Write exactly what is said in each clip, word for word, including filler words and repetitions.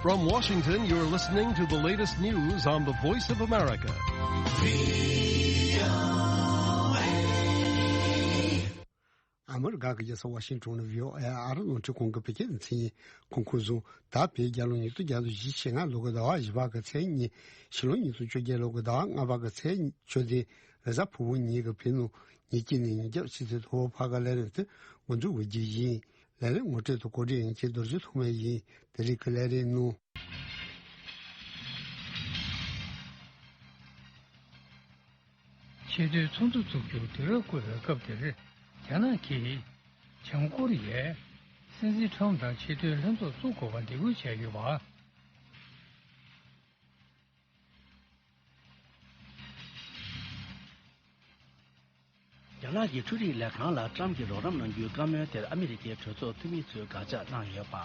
From Washington, you're listening to the latest news on the Voice of America. ཨ་མི་རི་ཀ་གི་རྒྱལ་ས་ཝ་ཤིང་ཊོན་ནས་བྷི་ཨོ་ཨེ་ཨ་རི་རླུང་འཕྲིན་ཁང་གི་བོད་སྐད་སྡེ་ཚན་ཡིན། གོང་འཁོད་བཟུང་ད་བོད་རྒྱལ་ལོ་ཉིས་སྟོང་བརྒྱ་དང་བཞི་བཅུ་ཞེ་ལྔ་ལོ་གི་ཟླ་བ་བཞི་པ་གི་ཚེས་གཉིས། ཕྱི་ལོ་ཉིས་སྟོང་བཅོ་བརྒྱད་ལོ་གི་ཟླ་བ་ལྔ་པ་གི་ཚེས་གཉིས། ཆོས་ལྡན་རེས་གཟའ་ཕུར་བུ་ཉིན་གྱི་བོད་ནང་ཉིན་གཅིག་ནས་ཉིན་རྒྱབ་ཕྱི་ཚེས་དང་པོ་བར་གྱི་ལས་རིམ་དེ་འགོ་འཛུགས་འོས་རྒྱུ་ཡིན། ལས་རིམ་ངོ་སྤྲོད་དང་གོ་སྒྲིག་ཡིན་མཁན་རྡོ་རྗེ་ཐོགས་མེད་ཡིན། དེ་རིང་གི་ལས་རིམ་ནང་། ཆེས་མཐོའི་ཚོགས་འདུ་འཛུགས་རྒྱུར་འབོད་སྐུལ་བཀོད་པའི་སྐབས་དེར། རྒྱ་ནག་གིས་བྱང་ཀོ་རི་ཡའི་སྲིད་འཛིན་ཁྲོམ་དང་ཆེས་མཐོའི་ལྷན་ཚོགས་བཙུགས་དགོས་པར་འདེད་སྐུལ་བྱས་ཡོད་པ། རྒྱ་ནག་གི་འཕྲུལ་རིག་ལས་ཁང་ལ་ཀྲམ་གྱིས་རོགས་རམ་གནང་རྒྱུའི་བཀའ་མོལ་དེར་ཨ་མི་རི་ཀའི་གྲོས་ཚོགས་འཐུས་མི་ཚོས་དགག་བྱ་གནང་ཡོད་པ།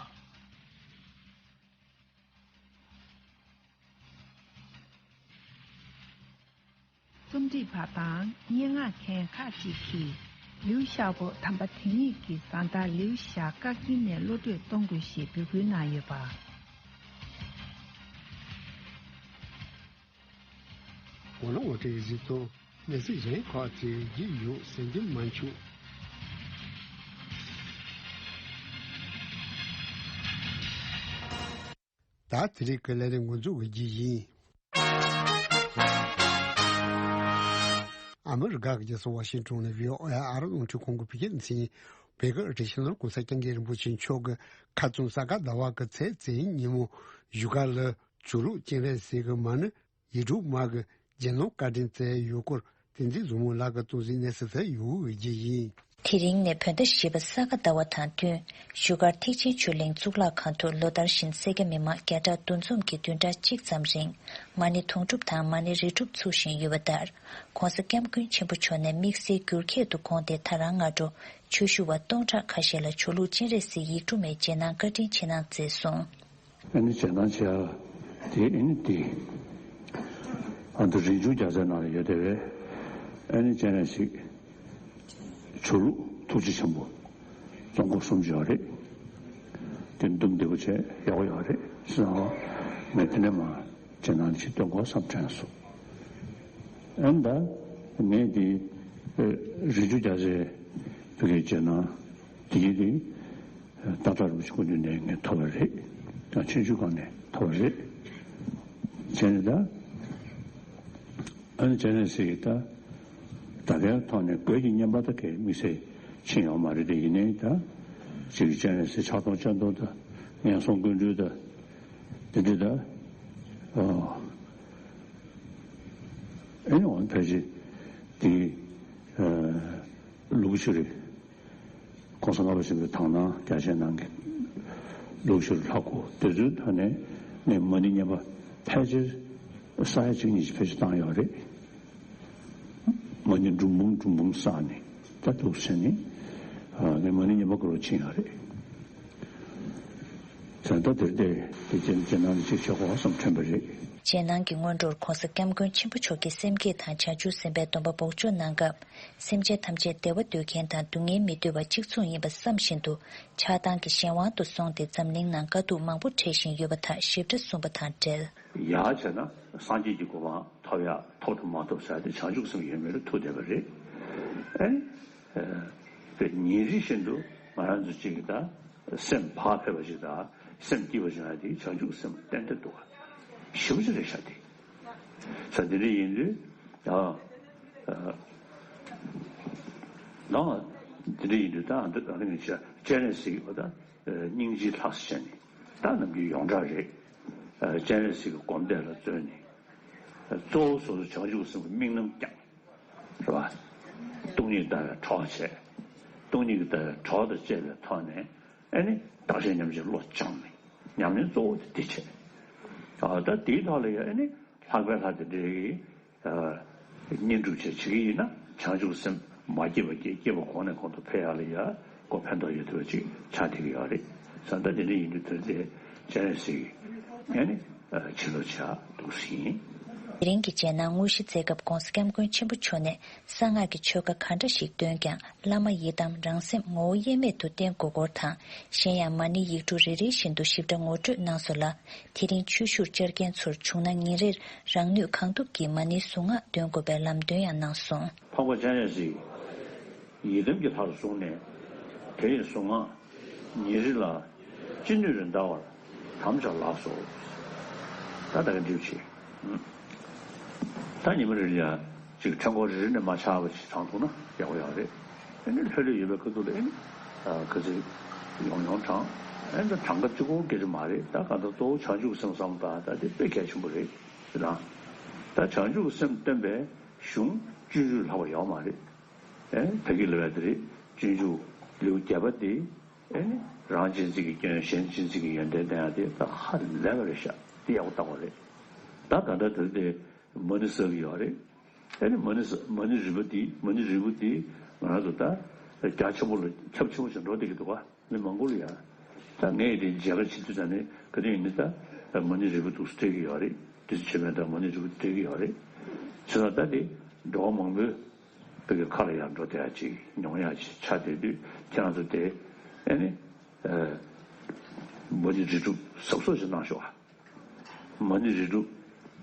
རྩོམ་སྒྲིག་པ་དང་སྙན་ངག་མཁན་ཁག་ཅིག་གིས་ལིའུ་ཞའོ་པོ་དམ་པ་དེ་ཉིད་ཀྱི་བཟའ་ཟླ་ལིའུ་ཞའོ་བཀག་སྐྱིལ་ནས་གློད་གྲོལ་གཏོང་དགོས་ཞེས་འབོད་སྐུལ་གནང་ཡོད་པ། འོ་ན་ངོ་སྤྲོད་གཟིགས་དང་གནས་ཚུལ་གཞན་ཁག་ཅིག་བརྒྱུད་ཡོད་ཟེར་འདི་མ་འཆུག་ད་དེ་རིང་གི་ལས་རིམ་འགོ་འཛུགས་ཀྱི་རྒྱུ་ཡིན། ཨ་མི་རི་ཀ་གི་རྒྱལ་ས་ཝ་ཤིང་ཊོན་ནས་བྷི་ཨོ་ཨེ་ཨ་རི་རླུང་འཕྲིན་ཁང་གི་བོད་སྐད་སྡེ་ཚན་ཡིན། བོད་ཀྱི་རེ་ཞིག་ལོར་གོང་ས་སྐྱབས་མགོན་རིན་པོ་ཆེ་མཆོག་གི་ཁ་རྩང་ས་ག་ཟླ་བ་གི་ཚེས་བཙན་ཉིན་མོ་བཞུགས་སྒར་ལ་ཆོས་ལུགས་སྤྱན་རས་གཟིགས་ཀྱི་མ་ཎི་ཡིག་དྲུག་མ་གི་རྗེས་གནང་བཀའ་དྲིན་སྩལ་ཡོད་སྐོར་བསྟན་འཛིན་བཟང་མོ་ལགས་ཀྱིས་གཏོང་གཟིགས་གནས་ཚུལ་དེ་ཡོང་གི་རྒྱུ་ཡིན། དེ་རིང་ནས་བོད་ཟླ་བཞི་པ་ས་ག་ཟླ་བ་དང་བསྟུན། བཞུགས་སྒར་ཐེག་ཆེན་ཆོས་གླིང་གཙུག་ལག་ཁང་དུ་ལོ་ལྟར་བཞིན་སེར་སྐྱ་མི་མང་བརྒྱ་ཕྲག་བདུན་འཛོམས་ཀྱིས་བདུན་ཕྲག་གཅིག་ཙམ་རིང་མ་ཎི་དུང་སྒྲུབ་དང་མ་ཎི་རི་སྒྲུབ་ཚུགས་བཞིན་ཡོད་པ་ལྟར། ྋགོང་ས་ྋསྐྱབས་མགོན་ཆེན་པོ་མཆོག་ནས་དམིགས་བསལ་འགྱུར་ཁྱད་དུ་དགོངས་ཏེ་ད་རང་སྔ་དྲོ་ཆོས་ཞུ་བ་སྟོང་ཕྲག་ཁ་ཤས་ལ་ཆོས་ལུགས་སྤྱན་རས་གཟིགས་ཡིག་དྲུག་མའི་རྗེས་གནང་བཀའ་དྲིན་ཆེ་གནང་མཛད་སོང་། ཨ་ནི་རྗེས་གནང་བྱས་ཡ་དེ་ཨ་ནི་དེ་ཨ་ནི་རིག་འཇུག་རྒྱལ་མཚན་ནང་ལ་ཡོད་དེ་བས། ཨ་ནི་སྤྱན་རས་གཟིགས་ཆོས་ལུགས་ཐུགས་རྗེ་ཆེན་པོ་རྫོང་ཁོག་གསུམ་ཡོད་རེད། དེ་འདུམ་བདེ་པོ་བྱས་ཡག་པོ་ཡོད་རེད་ཟེར་ན། ངས་དེ་ནས་མ་རྗེས་གནང་ཅིག་སྟོན་དགོས་བསམ་དྲན་སོང་། ཨ་ནི་ད་ངས་དེ་རིག་འཇུག་རྒྱལ་མཚན་བོད་ཀྱི་རྗེས་གནང་དེ་གི་དེ། སྟག་བྲག་རིན་པོ་ཆེ་སྐུ་མདུན་ནས་ངས་ཐོབ་པ་རེད། ཡང་ཆོས་བརྒྱུད་ཁང་ནས་ཐོབ་པ་རེད། བྱས་ནས་ད་ཨ་ནི་སྤྱན་རས་གཟིགས་ཀྱི་ད་ད་གའི་ཐོག་ནས་གོས་ཀྱི་བརྙན་པར་ད་གའི་དམིགས་བསལ་ཕྱིན་ཡོད་མ་རེད་དེ། ཡིན་ནའི་ད་ཅིག་སྤྱན་རས་གཟིགས་ཕྱག་སྟོང་སྤྱན་སྟོང་ད་ངན་སོང་ཀུན་འདུལ་ད་དེ་འདྲ་ད་ཨ་ཨ་ནི་འོང་ཕལ་ཆེར་དེ་ལུག་ཤུ་རེད། ྋགོང་ས་ལྔ་པ་ཆེན་པོའི་དག་སྣང་རྒྱ་ཆེན་ནང་གི་ལུགས་ཤུལ་ལྷག་གོ། དེ་ཚོའི་ཐོག་ནས་ངས་མ་ཎི་བརྙན་པར་ཕལ་ཆེར་ས་ཡ་གཅིག་གཉིས་ཕལ་ཆེར་བཏང་ཡོད་རེད། མ་ཎི་འབྲུམ་འབུམ་འབྲུམ་འབུམ་བསགས་ནས་ད་འདུག་ཟེར་ནས་ངས་མ་ཎི་བརྙན་པར་བསྐུར་བ་ཕྱིན་ཡོད་རེད། ད་ལྟ་དེར་བལྟས་དེ་རྗེས་རྗེས་གནང་ཅིག་བྱེད་དགོས་བསམ་དྲན་པ་རེད། རྗེས་གནང་གི་སྔོན་འགྲོར་༧གོང་ས་༧སྐྱབས་མགོན་ཆེན་པོ་མཆོག་གིས་སེམས་བསྐྱེད་དང་བྱང་ཆུབ་སེམས་དཔའི་སྡོམ་པ་འབོགས་ཆོག་གནང་སྐབས། སེམས་ཅན་ཐམས་ཅད་བདེ་བ་འདོད་མཁན་དང་སྡུག་བསྔལ་མི་འདོད་པ་གཅིག་མཚུངས་ཡིན་པ་བསམ་བཞིན་དུ་ཆགས་སྡང་གི་གཞན་དབང་དུ་སོང་སྟེ་འཛམ་གླིང་ནང་དཀའ་སྡུག་མང་པོ་འཕྲད་བཞིན་ཡོད་པ་དག་ཞིབ་ཕྲ་གསུངས་པ་དང་འབྲེལ། ཡར་བྱས་ན་སངས་རྒྱས་ཀྱི་གོ་འཕང་ཐོབ་ཡག་ཐོབ་དང་མ་ཐོབ་ཟེར་ཏེ་བྱང་ཆུབ་སེམས་ཡོད་མེད་ལ་ཐུག་བསྡད་པ་རེད། ཨེ། པའི་ཉིན་རེ་བཞིན་དུ་ང་རང་ཚོ་གཅིག་གི་ད་སེམས་བག་ཕེབས་པ་ཞིག་དང་སེམས་སྐྱིད་པ་ཞིག་ན་དེ་བྱང་ཆུབ་སེམས་ཏན་ཏན་འདུག་ག་ཞེ་པོ་ཅིག་རེད་ཤག་དེ། ས་དེ་འདྲ་ཡིན་དུས་ཡང་ནང་དེ་འདྲ་ཡིན་དུས་ད་འདི་ཨ་ནི་ངས་བྱས་སྤྱན་རས་གཟིགས་པ་ད་སྙིང་རྗེའི་ལྷ་ས་བྱས་ནས་ད་ནམ་རྒྱུན་ཡོངས་གྲགས་རེད། སྤྱན་རས་གཟིགས་ཀྱི་སྒོམ་བཟླས་ལ་བརྩོན་ནས་གཙོ་བོ་སོ་སོ་བྱང་ཆུབ་སེམས་ཀྱི་དམིགས་རྣམ་བསྐྱངས། རེད་བ། སྟོང་ཉིད་ལྟ་བའི་གྲོགས་བྱས། སྟོང་ཉིད་ཀྱི་ལྟ་བའི་གྲོགས་དང་བཅས་པའི་ཐོག་ནས་ཨེ་ནི་བདག་གཞན་མཉམ་བརྗེའི་བློ་བཅངས་ནས་ཉམས་ལེན་གཙོ་བོ་དེ་འདི་བྱས། ཨ་ད་དེའི་ཐོག་ལ་ཡང་ཨེ་ནི་ལྷག་པའི་ལྷ་དེ་འདྲའི་བསྙེན་སྒྲུབ་བྱས་བྱེད་ཀྱི་ཡིན་ན་བྱང་ཆུབ་སེམས་མ་སྐྱེས་པ་སྐྱེ། སྐྱེས་པ་གོང་ནས་གོང་དུ་འཕེལ་ཡག་ལ་ཡང་གོ་ཕན་ཐོགས་ཡོད་ཐུབ་པ་ཅིག་ཆགས་བསྡད་ཀྱི་ཡོད་རེད། ས་ད་དེ་འདྲ་ཡིན་དུས་དོན་དེ་སྤྱན་རས་གཟིགས་ཨེ་ནི་ཕྱིར་ལོག་བྱས་འདུག་ཟིན། དེ་རིང་གི་མཇལ་ཁའི་དངོས་གཞི་མཛད་སྐབས་༸གོང་ས་༸སྐྱབས་མགོན་ཆེན་པོ་མཆོག་ནས་གསང་སྔགས་ཀྱི་ཆོ་ག་ག་འདྲ་ཞིག་འདོན་ཀྱང་བླ་མ་ཡི་དམ་རང་སེམས་ངོ་བོ་དབྱེར་མེད་དུ་བསྟེན་དགོས་སྐོར་དང་། གཞན་ཡང་མ་ཎི་ཡིག་འབྲུ་རེ་རེ་བཞིན་དུ་ཞིབ་ཕྲ་ངོ་སྤྲོད་གནང་སོང་ལ། དེ་རིང་ཆོས་ཞུར་བཅར་མཁན་ཚོར་བྱུང་ན་ཉིན་རེར་རང་ནུས་གང་ཐུབ་ཀྱིས་མ་ཎིའི་གཟུངས་སྔགས་འདོན་དགོས་པའི་ལམ་སྟོན་ཡང་གནང་སོང་། འཕགས་པ་སྤྱན་རས་གཟིགས་ཡི་དམ་གྱི་ལྷ་ལ་བཟུང་ནས་དེ་ཡི་གཟུངས་སྔགས་ཉིན་རེ་ལ་ཅི་ནུས་རེ་བཟླ་བར་དམ་བཅའ་ལགས་སོ། ད་ད་ག་འདྲ་བྱེད། ད་ཉི་མ་རེ་ལ་ཡང་ཅིག་ཕྲེང་སྐོར་རེ་རེ་ནས་མ་ཆག་པ་ཞིག་བགྲང་ཐུབ་ན་ཡག་པོ་ཡག་རེད། ཨེ་ནི་ལྷོད་ལྷོད་ཡོད་པའི་ཁ་ཐུག་ལ་ཨེ་ནི་ག་ཚོད་ཡོང་ཡོང་བགྲང་། ཨེ་ནི་བགྲང་ཁ་གཅིག་པོ་སྐད་ཆ་མ་རེད། ད་གང་ལྟར་གཙོ་བོ་བྱང་ཆུབ་སེམས་བསམ་པ་ད་དེ་དཔེ་གལ་ཆེན་པོ་རེད། དེ་དང་ད་བྱང་ཆུབ་སེམས་བསྟེན་པའི་གཞུང་སྤྱོད་འཇུག་ལྷག་པ་ཡོད་མ་རེད། ཨེ་ཕ་གི་ལ་བས་དེ་རེད། སྤྱོད་འཇུག་ལེའུ་བརྒྱད་པ་དེ་ཨེ་ནི་རང་གཅེས་འཛིན་གྱི་སྐྱོན་གཞན་གཅེས་འཛིན་གྱི་ཡོན་ཏན་བསྟན་ཡ་དེ་ད་ཧ་ལས་པ་རེད་ཤག་དེ་ཡག་པོ་བརྟག་པ་རེད། ད་ག་འདྲ་དེ་དེ་མ་ཎི་བསགས་ཀྱི་ཡོད་རེད། ཨེ་ནི་མ་ཎི་ས་མ་ཎི་རིལ་པོ་དེ་མ་ཎི་རིལ་པོ་དེ་ང་རང་ཚོ་ད་རྒྱ་ཆེན་པོ་ལ་ཁྱབ་ཆེན་པོ་ཞིག་འགྲོ་བསྡད་ཀྱི་འདུག་ག་མི་མང་པོ་ལ་ཡ། ད་ངས་དེ་མཇལ་ཁ་བྱེད་དུས་ཙང་ནས་ག་དུས་ཡིན་ནའི་ད་མ་ཎི་རིལ་པོ་འདུག་སེ་སྤྲད་ཀྱི་ཡོད་རེད། དུས་ཚོད་ཆད་མེད་ད་མ་ཎི་རིལ་པོ་སྤྲད་ཀྱི་ཡོད་རེད། བྱས་ཙང་ད་དེ་འགྲོ་བ་མང་པོའི་བོད་ཀྱི་ཁ་ལ་ཡང་འགྲོ་བསྡད་ཡ་ཅིག་མྱོང་ཡ་ཅིག་ཆགས་བསྡད་དུས་ཁྱེད་རང་ཚོ་དེ་ཨེ་ནི་མ་ཎི་རིལ་སྒྲུབ་གཟབ་གཟབ་ཅིག་གནང་ཤོག་ཨ། མ་ཎི་རིལ་སྒྲུབ་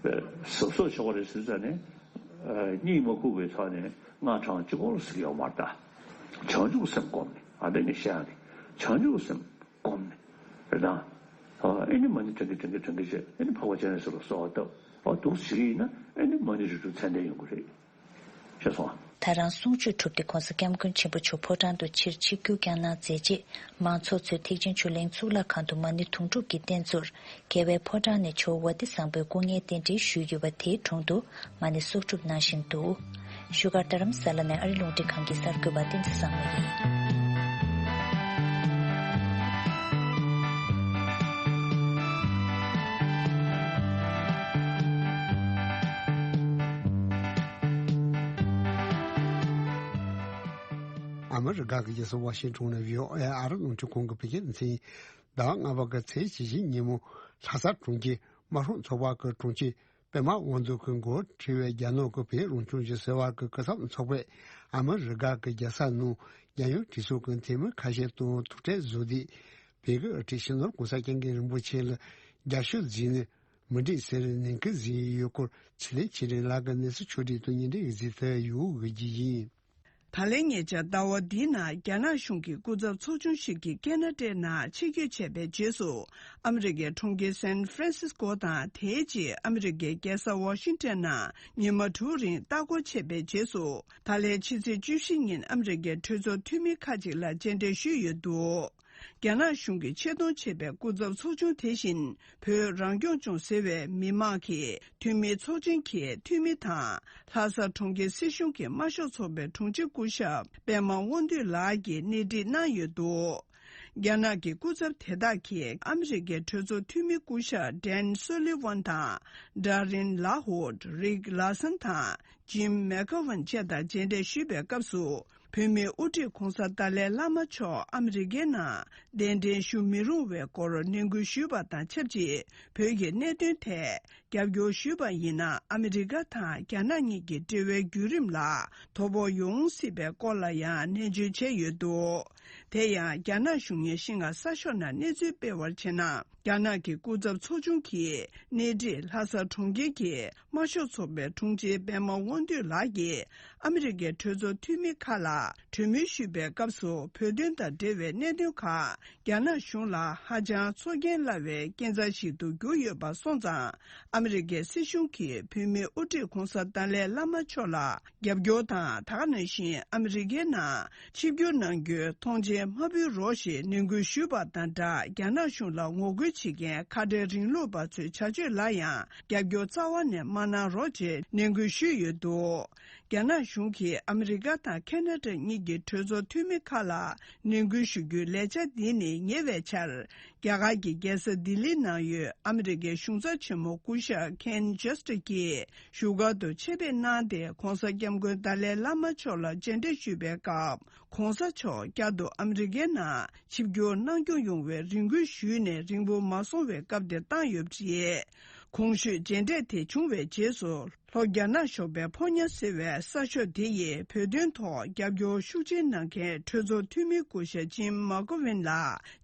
གཟབ་གཟབ་ཆགས་པ་རེད་ཟེར་ཙང་ནས་གཉིད་མ་ཁུག་པའི་ཐོག་ནས་སྔགས་བགྲང་གཅིག་པོ་ལ་ཟེར་གྱི་ཡོད་མ་རེད་ད། བྱང་ཆུབ་སེམས་བསྒོམས་ནས་ཨ་འདི་ནས་བཤད་ཡ་ནི་བྱང་ཆུབ་སེམས་བསྒོམས་ནས་རེད་ད། ཨེ་ནི་མ་ཎི་བགྲང་གིན་བགྲང་གིན་བགྲང་གིན་བྱས་ཨེ་ནི་འཕགས་པ་སྤྱན་རས་གཟིགས་ལ་གསོལ་བ་བཏབ་ཨ་འདུག་སེ་བྱེད་ཀྱི་ཡིན་ན་ཨེ་ནི་མ་ཎི་རིལ་སྒྲུབ་ཚད་ལྡན་ཡོང་གི་རེད། ཤེས་སོང་ཨ། ད་རང་གསུང་ཆོས་གྲུབ་སྟེ་༸གོང་ས་༸སྐྱབས་མགོན་ཆེན་པོ་མཆོག་ཕོ་བྲང་དུ་ཕྱིར་ཆིབས་བསྒྱུར་བསྐྱངས་གནང་མཛད་རྗེས་མང་ཚོགས་ཚོས་ཐེག་ཆེན་ཆོས་གླིང་གཙུག་ལག་ཁང་དུ་མ་ཎི་དུང་སྒྲུབ་ཀྱི་རྟེན་གཙོར་རྒྱལ་བའི་ཕོ་བྲང་ནས་ཇོ་བོ་ཝ་ཏི་བཟང་པོའི་སྐུ་བརྙན་རྟེན་འབྲེལ་ཞུས་ཡོད་པ་དེའི་དྲུང་དུ་མ་ཎི་གསོག་སྒྲུབ་གནང་བཞིན་འདུག་བཞུགས་སྒར་རྡ་རམ་ས་ལ་ནས་ཨ་རི་རླུང་འཕྲིན་ཁང་གི་གསར་འགོད་པ་བསྟན་འཛིན་བཟང་མོ་ཡིན། ཨ་མི་རི་ཀ་གི་རྒྱལ་ས་ཝ་ཤིང་ཊོན་ནས་བྷི་ཨོ་ཨེ་ཨ་རི་རླུང་འཕྲིན་ཁང་གི་བོད་སྐད་སྡེ་ཚན། ཟླ་བ་ལྔ་པ་གི་ཚེས་ཇི་བཞིའི་ཉིན་མོ་ལྷ་ས་གྲོང་ཁྱེར་དམར་ཤོག་ཚོགས་པ་གི་དྲུང་ཆེ་པད་མ་དབང་འདུས་ཀྱི་འགོ་ཁྲིད་པའི་རྒྱ་ནག་གི་བོད་རང་སྐྱོང་ལྗོངས་ཟེར་བ་གི་སྐུ་ཚབ་ཚོགས་པས་ཨ་མི་རི་ཀ་གི་རྒྱལ་ས་ནང་རྒྱལ་ཡོངས་གྲོས་ཚོགས་ཀྱི་འཐུས་མི་ཁ་ཤས་དང་ཐུག་འཕྲད་བཟོ་དུས། བོད་ཀྱི་དབུ་ཁྲིད་སྤྱི་ནོར་༸གོང་ས་༸སྐྱབས་མགོན་རིན་པོ་ཆེ་ལ་རྒྱབ་སྐྱོར་བརྫིས་ནས་མི་འགྲིག་ཟེར་ནན་སྐུལ་བཟོས་ཡོད་སྐོར་ཕྱི་ལས་ཆེ་འབྲིང་ལགས་ཀྱི་གནས་ཚུལ་ཕྱོགས་སྒྲིག་དང་སྙན་སྒྲོན་ཡིག་གཟིགས་ཐད་ཡོང་གི་རྒྱུ་ཡིན། ད་ལན་ཉེ་ཆར་ཟླ་བ་འདིའི་ནང་རྒྱ་ནག་གཞུང་གི་སྐུ་ཚབ་ཚོགས་ཆུང་ཞིག་གིས་ཁེ་ན་ཌའི་ནང་ཆིབས་བསྒྱུར་བྱས་པའི་རྗེས་སུ། ཨ་མི་རི་ཀའི་གྲོང་ཁྱེར་སན་ཧྥ་རན་སིས་ཀོ་དང་དེའི་རྗེས་ཨ་མི་རི་ཀའི་རྒྱལ་ས་ཝ་ཤིང་ཊོན་ནང་ཉི་མ་དྲུག་རིང་ལྟ་སྐོར་བྱས་པའི་རྗེས་སུ། ད་ལན་ཕྱི་ཚེས་བཅུ་བཞི་ཉིན་ཨ་མི་རི་ཀའི་གྲོས་ཚོགས་འཐུས་མི་ཁག་ཅིག་ལ་མཇལ་འཕྲད་ཞུས་ཡོད་འདུག་རྒྱ་ནག་གཞུང་གིས་ཆེད་གཏོང་བྱས་པའི་སྐུ་ཚབ་ཚོགས་ཆུང་དེ་བཞིན། བོད་རང་སྐྱོང་ལྗོངས་ཟེར་བའི་མི་མང་གི་འཐུས་མི་ཚོགས་ཆེན་གྱི་འཐུས་མི་དང་། ལྷ་ས་གྲོང་ཁྱེར་སྲིད་གཞུང་གི་དམར་ཤོག་ཚོགས་པའི་དྲུང་ཆེ་སྐུ་ཞབས་པད་མ་དབང་འདུས་ལགས་ཀྱིས་སྣེ་ཁྲིད་གནང་ཡོད་འདུག་རྒྱ་ནག་གི་སྐུ་ཚབ་དེ་དག་གིས་ཨ་མི་རི་ཀའི་གྲོས་ཚོགས་འཐུས་མི་སྐུ་ཞབས་ཌན་སོ་ལི་ཝན་དང་། ཌ་རིན་ལ་ཧོད། རིག་ལ་སན་དང་། ཇིམ་མེ་ཀ་ཝན་བཅས་དང་མཇལ་འཕྲད་ཞུས་པའི་སྐབས་སུ། བོད་མིའི་དབུ་ཁྲིད་༸གོང་ས་ཏཱ་ལའི་བླ་མ་མཆོག་ཨ་མི་རི་ཀའི་ནང་གདན་འདྲེན་ཞུ་མི་རུང་བའི་སྐོར་ནན་སྐུལ་ཞུས་པ་དང་ཆབས་ཅིག་བོད་ཀྱི་གནད་དོན་ཐད་རྒྱབ་སྐྱོར་ཞུས་པ་ཡིན་ན། ཨ་མི་རི་ཀ་དང་རྒྱ་ནག་གཉིས་ཀྱི་འབྲེལ་བའི་བརྒྱུད་རིམ་ལ་དོ་ཕོག་ཡོང་སྲིད་པའི་སྐོར་ལ་ཡང་ནན་བརྗོད་བྱས་ཡོད་འདུག་དེ་ཡང་རྒྱ་ནག་གཞུང་གཉེར་ཤིན་ཧྭ་གསར་ཤོག་ནང་གནས་ཚུལ་སྤེལ་བར་བྱས་ན། རྒྱ་ནག་གི་སྐུ་ཚབ་ཚོགས་ཆུང་གིས་སྣེ་ཁྲིད་ལྷ་ས་གྲོང་ཁྱེར་གྱི་དམར་ཤོག་ཚོགས་པའི་དྲུང་ཆེ་པད་མ་དབང་འདུས་ལགས་ཀྱིས་ཨ་མི་རི་ཀའི་གྲོས་ཚོགས་འཐུས་མི་ཁག་ལ་གྲོས་མོལ་ཞུས་པའི་སྐབས་སུ། བོད་དོན་དང་འབྲེལ་བའི་གནད་དོན་ཁག་རྒྱ་ནག་གཞུང་ལ་ཧ་ཅང་ཚོར་སྐྱེན་སླ་བའི་རྐྱེན་རྩ་ཞིག་ཏུ་གྱུར་ཡོད་པ་སོང་ཙང་། ཨ་མི་རི་ཀའི་སྲིད་གཞུང་གིས་བོད་མིའི་དབུ་ཁྲིད་༸གོང་ས་ཏཱ་ལའི་བླ་མ་མཆོག་ལ། རྒྱབ་སྐྱོར་དང་། ད་ག་ནང་བཞིན་ཨ་མི་རི་ཀའི་ནང་ཆིབས་བསྒྱུར་གནང་རྒྱུའི་ཐོངས་མཆན་མ་ཕུལ་རོགས་ཞེས་ནན་སྐུལ་ཞུས་པ་དང་སྦྲགས། རྒྱ་ནག་གཞུང་ལ་ངོ་རྒོལ་བྱེད་མཁན་ཁ་བྲལ་རིང་ལུགས་པ་ཚོའི་བྱ་སྤྱོད་ལ་ཡང་རྒྱབ་སྐྱོར་རྩ་བ་ནས་མ་གནང་རོགས་ཅེས་ནན་སྐུལ་ཞུས་ཡོད་འདུག་རྒྱ་ནག་གཞུང་གིས་ཨ་མི་རི་ཀ་དང་ཁེ་ན་ཌ་གཉིས་ཀྱི་གྲོས་ཚོགས་འཐུས་མི་ཁག་ལ་ནན་སྐུལ་ཞུ་རྒྱུའི་ལས་འཆར་འདི་ནི་ཉེ་བའི་ཆར། རྒྱ་གར་གྱི་རྒྱལ་ས་ལྡི་ལིའི་ནང་ཡོད་ཨ་མི་རི་ཀའི་གཞུང་ཚབ་ཆེན་མོ་སྐུ་ཞབས་ཁེན་ཇོ་སི་ཊི་གིས་བཞུགས་སྒར་དུ་ཆེད་ཕེབས་གནང་སྟེ། ྋགོང་ས་ྋསྐྱབས་མགོན་ཏཱ་ལའི་བླ་མ་མཆོག་ལ་མཇལ་འཕྲད་ཞུས་པའི་སྐབས། ྋགོང་ས་མཆོག་བསྐྱར་དུ་ཨ་མི་རི་ཀའི་ནང་ཆིབས་བསྒྱུར་གནང་སྐྱོང་ཡོང་བའི་རེ་སྐུལ་ཞུས་ནས་རིང་པོ་མ་སོང་བའི་སྐབས་དེར་བཏང་ཡོད་པ་རེད། གོང་ཞུས་མཇལ་འཕྲད་དེ་བྱུང་བའི་རྗེས་སུ། ལྷོ་རྒྱ་ནག་ཞོགས་པའི་ཕོ་ཉ་ཟེར་བའི་གསར་ཤོག་དེ་ཡིས་བོད་དོན་ཐོག་རྒྱབ་སྐྱོར་ཤུགས་ཆེན་གནང་མཁན་གྲོས་ཚོགས་འཐུས་མི་སྐུ་ཞབས་ཇིམ་མ་ཀོ་ཝིན་ལ་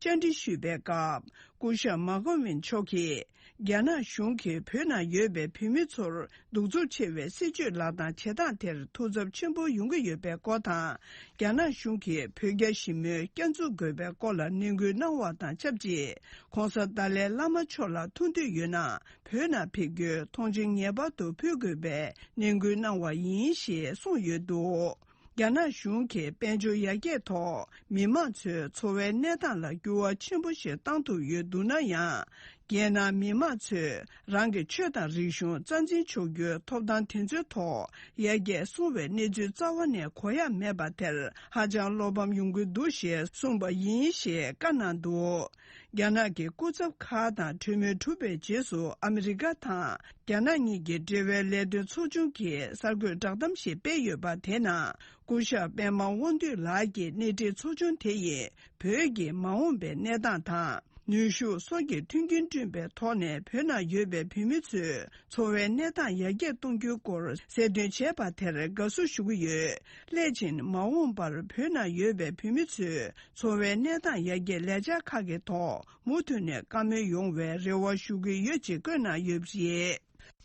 བཅར་འདྲི་ཞུས་པའི་སྐབས། སྐུ་ཞབས་མ་ཀོ་ཝིན་མཆོག་གིས། རྒྱ་ནག་གཞུང་གིས་བོད་ནང་ཡོད་པའི་བོད་མི་ཚོར་གདུག་རྩུབ་ཆེ་བའི་སྲིད་བྱུས་ལག་བསྟར་བྱེད་སྟངས་དེར་ཐུགས་འཚབ་ཆེན་པོ་ཡོང་གི་ཡོད་པའི་སྐོར་དང་། རྒྱ་ནག་གཞུང་གིས་བོད་རྒྱ་ཞི་མོལ་བསྐྱར་འཛུགས་དགོས་པའི་སྐོར་ལ་ནན་སྐུལ་གནང་བ་དང་ཆབས་ཅིག ྋགོང་ས་ཏཱ་ལའི་བླ་མ་མཆོག་ལ་ཐུགས་འདོད་ཡོད་ན། བོད་ནང་ཕེབས་རྒྱུའི་ཐོངས་མཆན་ངེས་པར་དུ་ཕུལ་དགོས་པའི་ནན་སྐུལ་གནང་བ་ཡིན་ཞེས་གསུངས་ཡོད་འདུག་རྒྱ་ནག་གཞུང་གིས་དཔལ་འབྱོར་ཡར་རྒྱས་ཐོག་མི་མང་ཚོའི་འཚོ་བའི་གནས་སྟངས་ལ་འགྱུར་བ་ཆེན་པོ་ཞིག་བཏང་ཐུབ་ཡོད་འདུག་ན་ཡང་། རྒྱལ་ནང་མི་མང་ཚོས་རང་གི་ཆོས་དང་རིག་གཞུང་རྩ་འཛིན་ཆོག་རྒྱུའི་ཐོབ་ཐང་དེ་ཚོའི་ཐོག་ཡར་རྒྱས་སོང་བའི་གནས་ཚུལ་རྩ་བ་ནས་གོ་ཡ་མེད་པ་དེར་ཧ་ཅང་བློ་ཕམ་ཡོང་གི་འདུག་ཞེས་གསུངས་པ་ཡིན་ཞེས་བཀའ་གནང་འདུག་རྒྱ་ནག་གི་སྐུ་ཚབ་ཁག་དང་གྲོས་མོལ་གྲུབ་པའི་རྗེས་སུ་ཨ་མི་རི་ཀ་དང་རྒྱ་ནག་གཉིས་ཀྱི་འབྲེལ་བའི་ལས་དོན་ཚོགས་ཆུང་གིས་གསར་འགོད་བསྒྲགས་གཏམ་ཞིག་སྤེལ་ཡོད་པ་དེ་ནང་། སྐུ་ཞབས་པད་མ་དབང་འདུས་ལགས་ཀྱིས་སྣེ་ཁྲིད་ཚོགས་ཆུང་དེ་ཡིས་བོད་ཀྱི་མ་འོངས་པའི་གནས་སྟངས་དང་། ནུས་ཤུགས་སོགས་ཀྱི་མཐུན་རྐྱེན་བསྐྲུན་པའི་ཐོག་ནས་བོད་ནང་ཡོད་པའི་བོད་མི་ཚོའི་འཚོ་བའི་གནས་སྟངས་ཡར་རྒྱས་གཏོང་རྒྱུའི་སྐོར་གསལ་སྟོན་བྱས་པ་དེར་དགའ་བསུ་ཞུ་གི་ཡོད། སླད་ཕྱིན་མ་འོངས་པར་བོད་ནང་ཡོད་པའི་བོད་མི་ཚོའི་འཚོ་བའི་གནས་སྟངས་ཡར་རྒྱས་ལས་འཆར་ཁག་གི་ཐོག་མུ་མཐུད་ནས་བཀའ་མོལ་ཡོང་བའི་རེ་བ་ཞུ་གི་ཡོད་ཅེས་བཀོད་གནང་ཡོད་པ་རེད།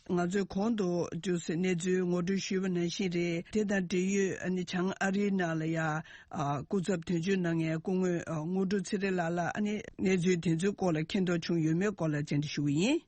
ང་ཚོས་གོང་དུ་ཇུ་སི་གནས་ཚུལ་ངོ་སྤྲོད་ཞུས་པ་ནང་བཞིན་རེད། དེ་དང་འབྲེལ་ཡོད་ཨ་ནི་བྱང་ཨ་རིའི་ནང་ལ་ཡ་ཨ་སྐུ་ཚབ་དོན་གཅོད་གནང་མཁན་སྐུ་ངོ་ཨ་དངོས་གྲུབ་ཚེ་རིང་ལགས་ལ་ཨ་ནི་གནས་ཚུལ་དེ་ཚོའི་སྐོར་ལ་མཁྱེན་རྟོགས་བྱུང་ཡོད་མེད་སྐོར་ལ་བཅར་འདྲི་ཞུ་གི་ཡིན།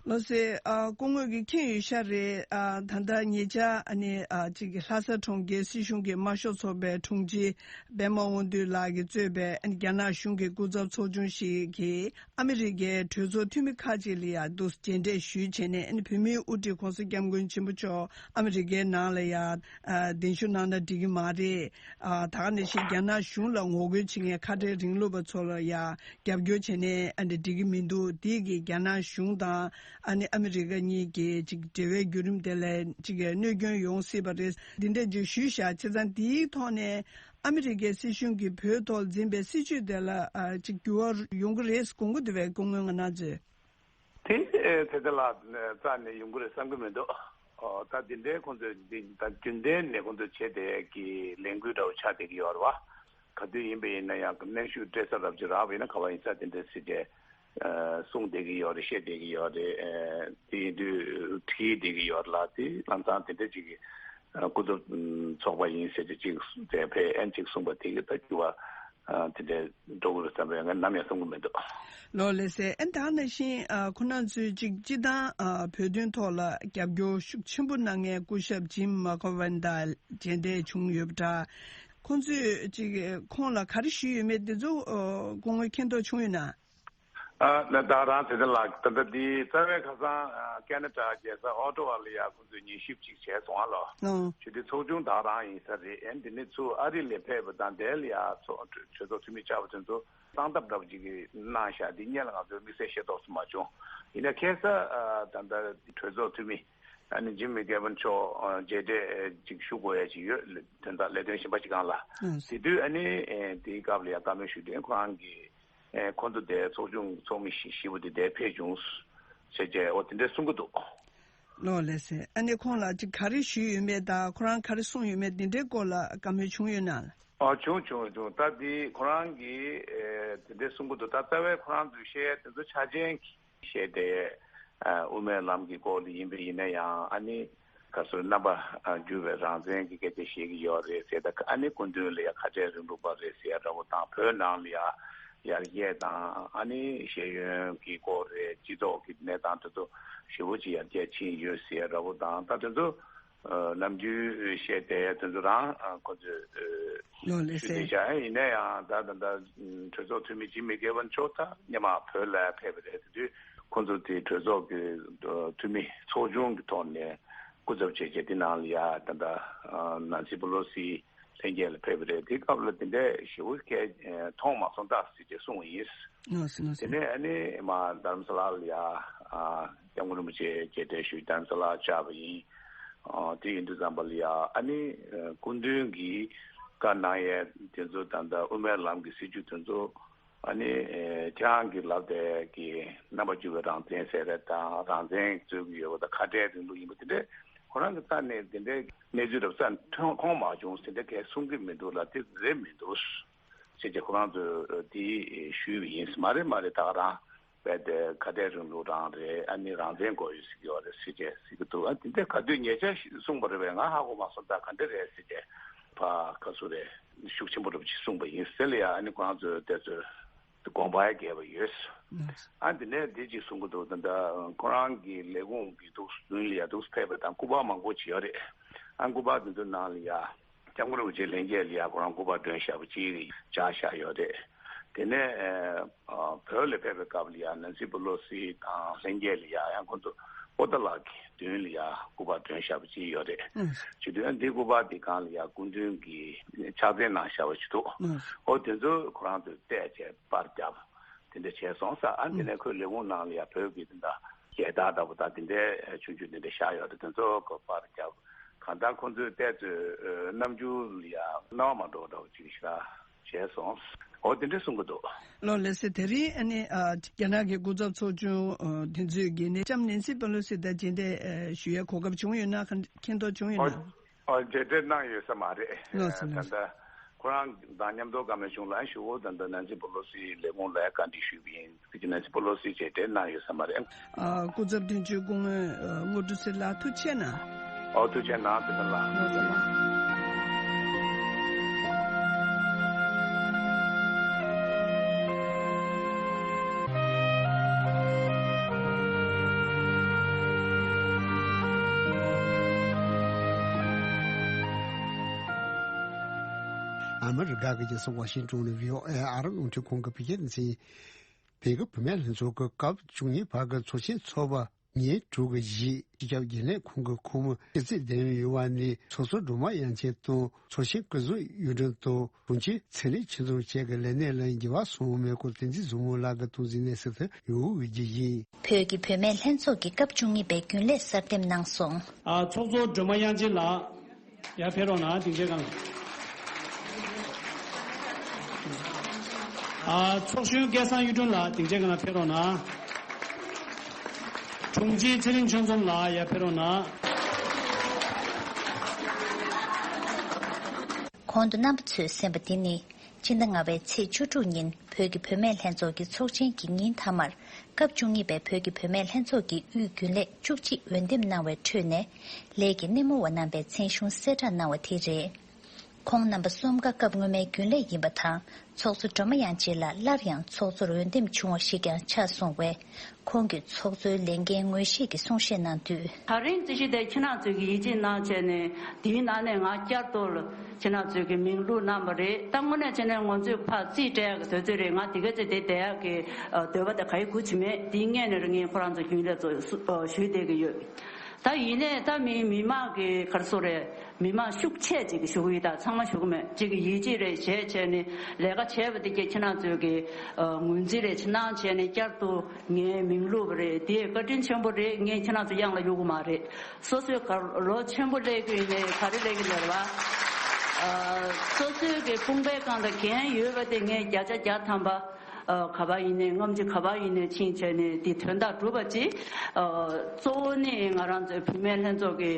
ལགས་སེ། ཨ་སྐུ་ངོ་གིས་མཁྱེན་ཡོད་ཤག་རེད། ཨ་ད་ལྟ་ཉེ་ཆར་ཨ་ནི་ཨ་ཅིག་ལྷ་ས་གྲོང་ཁྱེར་སྲིད་གཞུང་གི་དམར་ཤོག་ཚོགས་པའི་དྲུང་ཆེ་པད་མ་དབང་འདུས་ལགས་ཀྱིས་གཙོས་པའི་ཨ་ནི་རྒྱ་ནག་གཞུང་གི་སྐུ་ཚབ་ཚོགས་ཆུང་ཞིག་གིས། ཨ་མི་རི་ཀའི་གྲོས་ཚོགས་འཐུས་མི་ཁག་ཅིག་ལ་ཡང་འདུག་མཇལ་འཕྲད་ཞུས་བྱས་ནས། ཨ་ནི་བོད་མིའི་དབུ་ཁྲིད་ྋགོང་ས་ྋསྐྱབས་མགོན་ཆེན་པོ་མཆོག་ཨ་མི་རི་ཀའི་ནང་ལ་ཡང་ཨ་གདན་ཞུ་གནང་ན་འགྲིག་གི་མ་རེད། ཨ་ད་ག་ནང་བཞིན་རྒྱ་ནག་གཞུང་ལ་ངོ་རྒོལ་བྱེད་མཁན་ཁ་བྲལ་རིང་ལུགས་པ་ཚོ་ལ་ཡང་རྒྱབ་སྐྱོར་བྱས་ནས་ཨ་ནི་འགྲིག་གི་མི་འདུག་འདི་གིས་རྒྱ་ནག་གཞུང་དང་ཨ་ནི་ཨ་མི་རི་ཀ་གཉིས་ཀྱི་ཅིག་འབྲེལ་བའི་བརྒྱུད་རིམ་དེ་ལ་ཅིག་གནོད་སྐྱོན་ཡོང་སྲིད་པ་རེད། འདི་འདྲ་ཅིག་ཞུས་བཞག་བྱས་ཙང་། འདིའི་ཐོག་ནས། ཨ་མི་རི་ཀའི་སྲིད་གཞུང་གིས་བོད་ཐོག་འཛིན་པའི་སྲིད་བྱུས་དེ་ལ་ཨ་ཅིག་འགྱུར་བ་ཡོང་གི་རེད་དགོངས་ཀྱི་འདུག་པས་སྐུ་ངོ་ང་རང་ཚོས། དེ་ཨེ་ཚེ་ཚེ་ལགས་རྩ་ནས་ཡོང་གི་རེད་བསམ་གྱི་མི་འདུག་ཨོ་ད་འདི་འདྲའི་ཁོང་ཚོས་འདི་ད་རྒྱུན་ལྡན་ནས་ཁོང་ཚོས་བྱས་བསྡད་ཀྱི་ལས་འགུལ་འདྲ་བོ་ཆགས་བསྡད་ཀྱི་ཡོད་རེད་བ། ག་དུས་ཡིན་པ་ཡིན་ན་ཡང་གནོན་ཤུགས་སྤྲད་ས་རབ་ཅིག་རག་པ་ཡིན་ན། ག་བ་ཡིན་ས་དེ་འདྲ་སྲིད་བྱས། ཨ་གསུངས་བསྡད་ཀྱི་ཡོད་རེད། བཤད་བསྡད་ཀྱི་ཡོད་རེད། ཨ་དེ་ཡིན་དུས་བྲིས་བསྡད་ཀྱི་ཡོད་ལ། དེ་ལམ་སང་དེ་འདྲ་ཅིག་གི་ཨ་སྐུ་ཚབ་ཚོགས་པ་ཡིན་ཟེར་ཏེ་ཅིག་དེ་ཕེ་ཨན་ཅིག་གསུངས་པ་དེ་གི་ད་འགྱུར་བ་ཨ་དེ་འདྲ་འགྲོ་གི་རེད་བསམ་པའི་ང་ནམ་ཡང་བསམ་གི་མི་འདུག་ལོ་ལགས་སེ། ཨན་ད་ནང་བཞིན་ཨ་ཁོ་རང་ཚོས་ཅིག་སྤྱི་བཏང་ཨ་བོད་དོན་ཐོག་ལ་རྒྱབ་སྐྱོར་ཤུགས་ཆེན་པོ་གནང་མཁན་སྐུ་ཞབས་ཇིམ་མ་ཀོ་ཝན་དང་མཇལ་འཕྲད་བྱུང་ཡོད་པ་འདྲ། ཁོང་ཚོས་ཅིག་ཁོང་ལ་ག་རེ་ཞུས་ཡོད་མེད་དེ་ཚོ་ཨ་སྐུ་ངོས་མཁྱེན་རྟོགས་བྱུང་ཡོད་ན། ཨ་ན་ད་རང་ཚེ་བརྟན་ལགས། ད་ལྟ་འདི་རྩ་བའི་ཁ་སང་ཨ་ཀེ་ན་ཌ་རྒྱལ་ས་ཨོ་ཊ་ཝ་ལ་ཡ་ཁོང་ཚོས་ཉན་ཞིབ་ཅིག་བྱས་སོང་ཨ་ལོ། ཨོ། ཞུ་དེ་ཚོགས་ཆུང་ད་རང་ཡིན་ས་རེད། ཨེ་འདི་ནས་ཚུར་ཨ་རི་ལ་ཕེབས་པ་དང་དེ་ལ་ཡ་ཚོགས་གྲོས་ཚོགས་འཐུས་མི་བཅར་བ་དེ་ཚོ་གསང་ཐབས་འདྲ་པོ་ཅིག་གིས་གནང་བཞག་འདི་སྔོན་ལ་ང་ཚོས་དམིགས་བསལ་ཤེས་རྟོགས་སུ་མ་བྱུང་། ཡིན་ན་ཁ་སང་ཨ་ད་ལྟ་གྲོས་ཚོགས་འཐུས་མི་ཨ་ནི་ཇིམ་མི་ཀེ་ཝན་མཆོག་ཨ་མཇལ་འཕྲད་ཅིག་ཞུ་དགོས་ཡ་ཅིག་ཡོད། དོན་དག་ལས་དོན་གཞན་པ་ཅིག་སྒང་ལ། ཨ་དེ་དུས་ཨ་ནི་ཨེ་དེའི་སྐབས་ལ་ཡ་བཀའ་མོལ་ཞུ་དུས་ཁོ་རང་གིས། ཨེ་ཁོང་ཚོ་དེ་ཚོགས་ཆུང་ཚོགས་མི་བཞི་བཞི་པོ་དེ་དེ་ཕེབས་བྱུང་ཟེར་བྱས་འོ་དེ་འདྲ་གསུང་གི་འདུག་ལོ་ལགས་སེ། ཨ་ནི་ཁོང་ལ་ཅིག་ག་རེ་ཞུས་ཡོད་མེད་དང་ཁོ་རང་ག་རེ་གསུངས་ཡོད་མེད་དེ་འདྲའི་སྐོར་ལ་བཀའ་མོལ་བྱུང་ཡོད་ན། ཨ་བྱུང་བྱུང་བྱུང་། ད་འདི་ཁོ་རང་གིས་ཨེ་དེ་འདྲ་གསུང་གི་འདུག་ད་རྩ་བའི་ཁོ་རང་ཚོའི་བཤད་ཡ་དེ་ཚོ་ཆ་ཅན་གྱི་བཤད་དེ། ཨ་དབུ་མའི་ལམ་གྱི་སྐོར་ལ་ཡིན་པ་ཡིན་ན་ཡང་ཨ་ནི། ག་ཚོད་རྣམ་པ་ཨ་འགྱུར་བའི་རང་བཙན་གྱི་སྐད་ཆ་བཤད་ཀྱི་ཡོད་རེད་ཟེར། ད་ཨ་ནི་སྐུ་མདུན་ལ་ཡ་ཁ་བྲལ་རིང་ལུགས་པ་རེད་ཟེར་ཡ་འདྲ་བོ་དང་། བོད་ནང་ལ་ཡ་ཡར་རྒྱས་དང་ཨ་ནི་ཤེས་ཡོན་གྱི་སྐོར་རེད། སྤྱི་ཚོགས་ཀྱི་གནས་སྟངས་དེ་ཚོ་ཞེ་པོ་ཅིག་ཡར་རྒྱས་ཕྱིན་ཡོད་ཟེར་ཡ་འདྲ་བོ་དང་། ད་དེ་ཚོ་ཨ་ནམ་རྒྱུན་བཤད་བསྡད་ཡ་དེ་ཚོ་རང་ཨ་ཁོ་ཚོས་ཨ་ལོ་ལགས་ཞུས་སེ། བསྡད་བཞག་ཡིན་ན་ཡང་ད་ད་ད་གྲོས་ཚོགས་འཐུས་མི་ཇིམ་མི་ཀེ་ཝན་མཆོག་ད་སྔོན་མ་བོད་ལ་ཕེབས་པ་རེད། དེ་དུས་ཁོ་ཚོ་དེ་གྲོས་ཚོགས་ཀྱི་ཨ་འཐུས་མི་ཚོགས་ཆུང་གི་ཐོག་ནས་སྐུ་ཚབ་བྱས་བྱས་དེ་ནང་ལ་ཡ་ད་ལྟ་ཨ་ནན་སི་པེ་ལོ་སི་ལྷན་རྒྱས་ལ་ཕེབས་པ་རེད། དེ་སྐབས་ལ་དེ་འདྲའི་ཞེ་པོ་གལ་ཨ་མཐོང་མ་སོང་ད་ཟེར་བྱས་གསུངས་པ་ཡིན། ནོ་སི་ནོ་སི། དེ་ནས་ཨ་ནི་མ་དྷ་རམ་ས་ལ་ལ་ཡ་ཨ་སྐྱབས་མགོན་རིན་པོ་ཆེ་མཇལ་འཕྲད་ཞུས་དྷ་རམ་ས་ལ་བཅར་བ་ཡིན། ཨ་དེ་ཡིན་དུས་ཙམ་པ་ལ་ཡ་ཨ་ནི་ཨ་སྐུ་མདུན་གྱིས་བཀའ་གནང་ཡས་དེ་ཚོ་ད་ལྟ་དབུ་མའི་ལམ་གྱི་སྲིད་བྱུས་དེ་ཚོ་ ཨ་ནི་ཨེ་ཁྱེད་རང་གིས་ལབ་དེ་གི་རྣམ་པ་འགྱུར་བའི་རང་བཙན་ཟེར་རེད་དང་རང་བཙན་རྩོད་ཀྱི་ཡོད་པ་དང་ཁ་བྲལ་རིང་ལུགས་ཡིན་པ་དེ་འདྲའི་ཁོ་རང་གི་རྩ་ནས་དེ་འདྲའི་གནས་ཚུལ་རབ་རྩ་ཐོན་མཐོང་མ་བྱུང་ཟེར་འདྲ་གས་གསུང་གི་མི་འདུག་ལ་དེ་རེད་མི་འདུག་ཟེར་གྱི་ཁོ་རང་ཚོས་དེ་ཞུས་པ་ཡིན། མ་རེད་མ་རེད་ད་ག་རང་རྦད་དེ་ཁ་བྲལ་རིང་ལུགས་རང་རེད། ཨ་ནི་རང་བཙན་དགོས་ཡོད་ཟེར་གྱི་ཡོད་རེད་ཟེར་གྱི་ཟེར་གྱི་འདུག་ཨ་དེ་འདྲ་ག་དུས་ཉེ་ཆར་ཞིག་གསུངས་པ་རེད་པས། ང་ཧ་གོ་མ་སོང་། ད་ག་འདྲ་རེད་ཟེར་གྱི་ཕ་ག་སུ་རེད་ཤུགས་ཆེན་པོ་རུབ་ཅིག་གསུངས་པ་ཡིན་ཟེར་ལ་ཡ། ཨ་ནི་ཁོ་རང་ཚོས་དེ་ཚོས་དགོངས་པ་རྒྱས་པ་ཡོད། ཨ་དེ་ནས་དེ་ཅིག་གསུང་གི་འདུག་ད་ལྟ་ཁོ་རང་གི་ལས་ཁུངས་ཀྱི་འདུག་མདུན་ལ་ཡ་འདུག་ཕེབས་པ་དང་སྐུ་པར་མང་པོ་ཅིག་ཡོད་རེད། ཨ་སྐུ་པར་དེ་ཚོའི་ནང་ལ་ཡ། སྐྱབས་མགོན་རིན་པོ་ཆེ་ལྷན་རྒྱས་ལ་ཡ་ཁོ་རང་སྐུ་པར་སྒྲོན་བཞག་པ་གཅིག་བཞག་བཞག་ཡོད་རེད། དེ་ནས་ཨ་བོད་ལ་ཕེབས་པའི་སྐབས་ལ་ཡ་ནན་སི་པེ་ལོ་སི་དང་ལྷན་རྒྱས་ལ་ཡ་ཡང་ཁོང་ཚོ་པོ་ཏ་ལག་གི་མདུན་ལ་ཡ་སྐུ་པར་སྒྲོན་བཞག་པ་གཅིག་ཡོད་རེད། ཨང་། བྱེད་དུས་ཨ་འདི་སྐུ་པར་འདི་སྒང་ལ་ཡ་སྐུ་མདུན་གྱིས་ཕྱག་འཚལ་གནང་བཞག་པ་ཅིག་འདུག་ཨང་། ཨོ་དེ་ཚོ་ཁོ་རང་ཚོས་བལྟས་བྱས་པར་བརྒྱབ། དེ་འདྲ་བྱས་སོང་ས། ཨ་དེ་ནས་ཁོའི་ལས་ཁུངས་ནང་ལ་ཡ་བོད་ཀྱི་དེ་འདྲ་རྒྱལ་དར་འདྲ་པོ་དང་དེ་འདྲའི་ཆུང་ཆུང་དེ་འདྲ་བཞག་ཡོད་རེད། དེ་ཚོ་ཁོ་པར་བརྒྱབ། གང་ལྟར་ཁོང་ཚོས་བལྟས་ཚོད་རྣམ་འགྱུར་ལ་ཡ་སྣང་བ་མ་འགྲོ་འདྲ་པོ་ཅིག་ཞིག་བྱས་སོང་། འོ་དེ་འདྲ་གསུང་གི་འདུག་ལོ་ལགས་སེ་དེ་རིང་ཨ་ནི་ཨ་རྒྱ་ནག་གི་སྐུ་ཚབ་ཚོགས་ཆུང་ཨ་དེ་ཚོས་ཀྱིས་ནི་ལྕམ་ནེན་སི་པེ་ལོ་སི་དང་མཇལ་འཕྲད་ཨ་ཞུ་ཡའི་གོ་སྐབས་བྱུང་ཡོད་ན། མཁྱེན་རྟོགས་བྱུང་ཡོད་ཨོ་ན། ཨོ་མཇལ་འཕྲད་གནང་ཡོད་ས་མ་རེད། ལགས་སོ་ལགས་ད་སོ། ལྟ་ཁོ་རང་དང་མཉམ་དུ་བཀའ་མོལ་བྱུང་ལ་ཞུ་བོ་ད་ལྟ་ནན་སི་པེ་ལོ་སིའི་ལས་ཁུངས་ལ་བཀའ་འདྲི་ཞུས་པ་ཡིན། དེ་ནན་སི་པེ་ལོ་སི་མཇལ་འཕྲད་གནང་ཡོད་ས་མ་རེད། ཨ་སྐུ་ཚབ་དོན་གཅོད་སྐུ་ངོ་ཨ་དངོས་གྲུབ་ཚེ་ལགས་ཐུགས་རྗེ་གནང་། ཨོ་ཐུགས་རྗེ་གནང་། ཚེ་བརྟན་ལགས། ལགས་སོ་ལགས། ཨ་མི་རི་ཀ་གི་རྒྱལ་ས་ཝ་ཤིང་ཏོན་ནས་བྷི་ཨོ་ཨེ་ཨ་རི་རླུང་འཕྲིན་ཁང་གི་བོད་སྐད་སྡེ་ཚན། བོད་ཀྱི་བུད་མེད་ལྷན་ཚོགས་ཀྱི་སྐབས་བཅུ་གཉིས་བར་གྱི་ཚོགས་ཆེན་འཚོགས་པ་ཉིན་དྲུག་གི་རྗེས། སྤྱི་ཁྱབ་རྒྱུན་ལས་ཁང་གི་ཁོངས་མི་སྤྱི་ཚེ་ལྡན་ཡུལ་བ་ནས་ཚོགས་གཙོ་སྒྲོལ་མ་དབྱངས་ཅན་དང་ཚོགས་གཞོན་ཀུན་བཟང་གཡུ་སྒྲོན་དང་དྲུང་ཆེ་ཚེ་རིང་ཆོས་འཛོམས་བཅས་ཀྱི་ལས་སྣེ་ལ་འགྱུར་བ་སོང་མེད་སྐོར་བསྟན་འཛིན་བཟང་མོ་ལགས་ཀྱིས་སྟངས་འཛིན་གནས་ཚུལ་དེ་ཡོང་འོས་ཀྱི་ཡིན། བོད་ཀྱི་བུད་མེད་ལྷན་ཚོགས་ཀྱི་སྐབས་བཅུ་གཉིས་པའི་རྒྱུན་ལས་གསར་འདེམས་གནང་སོང་། ཨ་ཚོགས་གཙོ་སྒྲོལ་མ་དབྱངས་ཅན་ལགས། ཡར་ཕེབས་རོགས་གནང་། སྡིངས་ཆའི་སྒང་ལ། ཨ་ཚོགས་གཞོན་སྐལ་བཟང་གཡུ་སྒྲོན་ལགས་སྡིངས་ཆའི་སྒང་ལ་ཕེབས་རོགས་གནང་། དྲུང་ཆེ་ཚེ་རིང་ཆོས་འཛོམས་ལགས་ཡར་ཕེབས་རོགས་གནང་། གོང་དུ་རྣམ་པ་ཚོས་གསན་པ་འདི་ནི་སྤྱི་ཟླ་ལྔ་པའི་ཚེས་བཅུ་དྲུག་ཉིན་བོད་ཀྱི་བུད་མེད་ལྷན་ཚོགས་ཀྱི་ཚོགས་ཆེན་གྱི་ཉིན་མཐའ་མར། སྐབས་བཅུ་གཉིས་པའི་བོད་ཀྱི་བུད་མེད་ལྷན་ཚོགས་ཀྱི་དབུས་རྒྱུན་ལས་བཅུ་གཅིག་འོས་འདེམས་གནང་བའི་ཁྲོད་ནས། ལས་ཀྱི་སྣེ་མོ་བ་རྣམ་པའི་མཚན་གཞུང་གསལ་བསྒྲགས་གནང་བ་དེ་རེད། ཁོང་རྣམ་པ་གསུམ་ཀ་སྐབས་སྔོན་མའི་རྒྱུན་ལས་ཡིན་པ་དང་། ཚོགས་གཙོ་སྒྲོལ་མ་དབྱངས་ཅན་ལགས་སླར་ཡང་ཚོགས་གཙོར་འོས་འདེམས་བྱུང་བ་ཞིག་ཀྱང་ཆགས་སོང་བས། ཁོང་གིས་ཚོགས་གཙོའི་ལས་འགན་ངོས་བཞེས་ཀྱི་གསུང་བཤད་གནང་དུས། ད་རིང་རྩིས་གཞི་དེ་ཁྱེད་རང་ཚོས་ཀྱིས་ཡིད་ཆེས་གནང་བྱས་ནས་དེའི་ནང་ནས་ང་བསྐྱར་དུ་ཁྱེད་རང་ཚོས་ཀྱིས་མིང་བླུགས་གནང་བ་རེད། ད་དངོས་གནས་བྱས་ནས་ང་ཚོས་ཕར་རྩིས་སྤྲད་ཡག་གི་དུས་ཚོད་རེད། ང་དེ་ག་ཚོད་དེ་བསྡད་ཡག་གི་འདོད་པ་དེ་ག་ཡེ་དགོས་ཀྱི་མེད། དེའི་སྔོན་ནས་ངས་ཁོ་རང་ཚོ་རྒྱུན་ལས་ཚོ་ཞུས་བསྡད་ཀྱི་ཡོད། ད་ཡིན་ནའི་ད་མི་མི་མང་གི་ག་རེ་ཟེར་དགོས་རེད། མི་མང་ཤུགས་ཆེ་ཅིག་གིས་ཞུ་གི་ཡོད། ད་ཚང་མ་ཞུ་གི་མེད། ཅིག་གིས་ཡིད་ཆེས་རེ་བྱས་བྱས་ནས་ལས་ཀ་བྱས་པ་དེ་གས་ཁྱེད་རང་ཚོས་ཀྱིས་ངོས་འཛིན་རེ་གནང་བྱས་ནས་བསྐྱར་དུ་ངའི་མིང་བླུགས་པ་རེད། དེ་བཀའ་དྲིན་ཆེན་པོ་རེད། ངས་ཁྱེད་རང་ཚོ་གཡང་ལ་གཡུག་གི་མ་རེད། སོ་སོའི་ག་ལོ་ཆེན་པོ་སླེབས་ཀྱི་ཡིན་ནའི་ག་རེ་སླེབས་ཀྱི་ལབ་པ། སོ་སོའི་གི་དཔུང་པའི་སྒང་ལ་འགན་ཡོད་པ་དེ་ངས་བརྒྱ་ཆ་བརྒྱ་ཐམ་པ། ཨ་ག་པར་ཡིན་ནའི་རྔམ་བརྗིད་ག་པར་ཡིན་ནའི་ཕྱིན་བྱས་ནས་དེ་དོན་དག་སྒྲུབ་པ་ཅིག་ཨ་གཙོ་བོ་ནི་ང་རང་ཚོའི་བུད་མེད་ལྷན་ཚོགས་ཀྱི་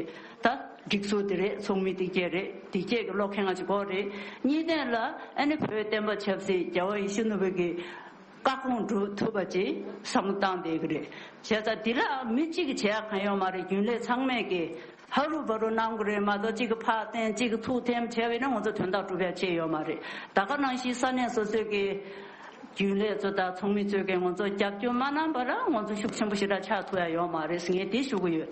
ད་སྒྲིག་འཛུགས་དེ་རེད། ཚོགས་མི་དེ་གས་རེད། དེ་གས་ཀྱི་བློ་ཁེངས་ང་ཅིག་དགོས་རེད། གཉིས་ནས་ལ་ཨ་ནི་བོད་བསྟན་པ་ཆབ་སྲིད་རྒྱལ་བ་ཡིད་བཞིན་ནོར་བུ་གི་བཀའ་དགོངས་སྒྲུབ་ཐུབ་པ་ཅིག་བསམ་བློ་བཏང་བསྡད་ཀྱི་རེད། བྱས་ཙང་འདི་ལ་མི་གཅིག་གིས་བྱེད་ཡག་གང་ཡོད་མ་རེད། རྒྱུན་ལས་ཚང་མས་ཀྱི་ཧ་རུ་བ་རུ་གནང་དགོས་རེད་མ་གཏོགས། གཅིག་གིས་ཕར་བསྟན་གཅིག་གིས་ཚུར་འཐེན་བྱས་པ་ཡིན་ན་ང་ཚོ་དོན་དག་སྒྲུབ་ཡ་ཅིག་ཡོད་མ་རེད། ད་ག་ནང་བཞིན་ས་གནས་སོ་སོའི་གི་རྒྱུན་ལས་ཚོ་དང་ཚོགས་མི་ཚོས་གི་ང་ཚོ་རྒྱབ་སྐྱོར་མ་གནང་བ་ལ་ང་ཚོ་ཤུགས་ཆེན་པོ་ཞེ་དྲག་ཆགས་ཐུབ་ཡ་ཡོད་མ་རེད་ཟེར་ངས་འདི་ཞུ་གི་ཡོད།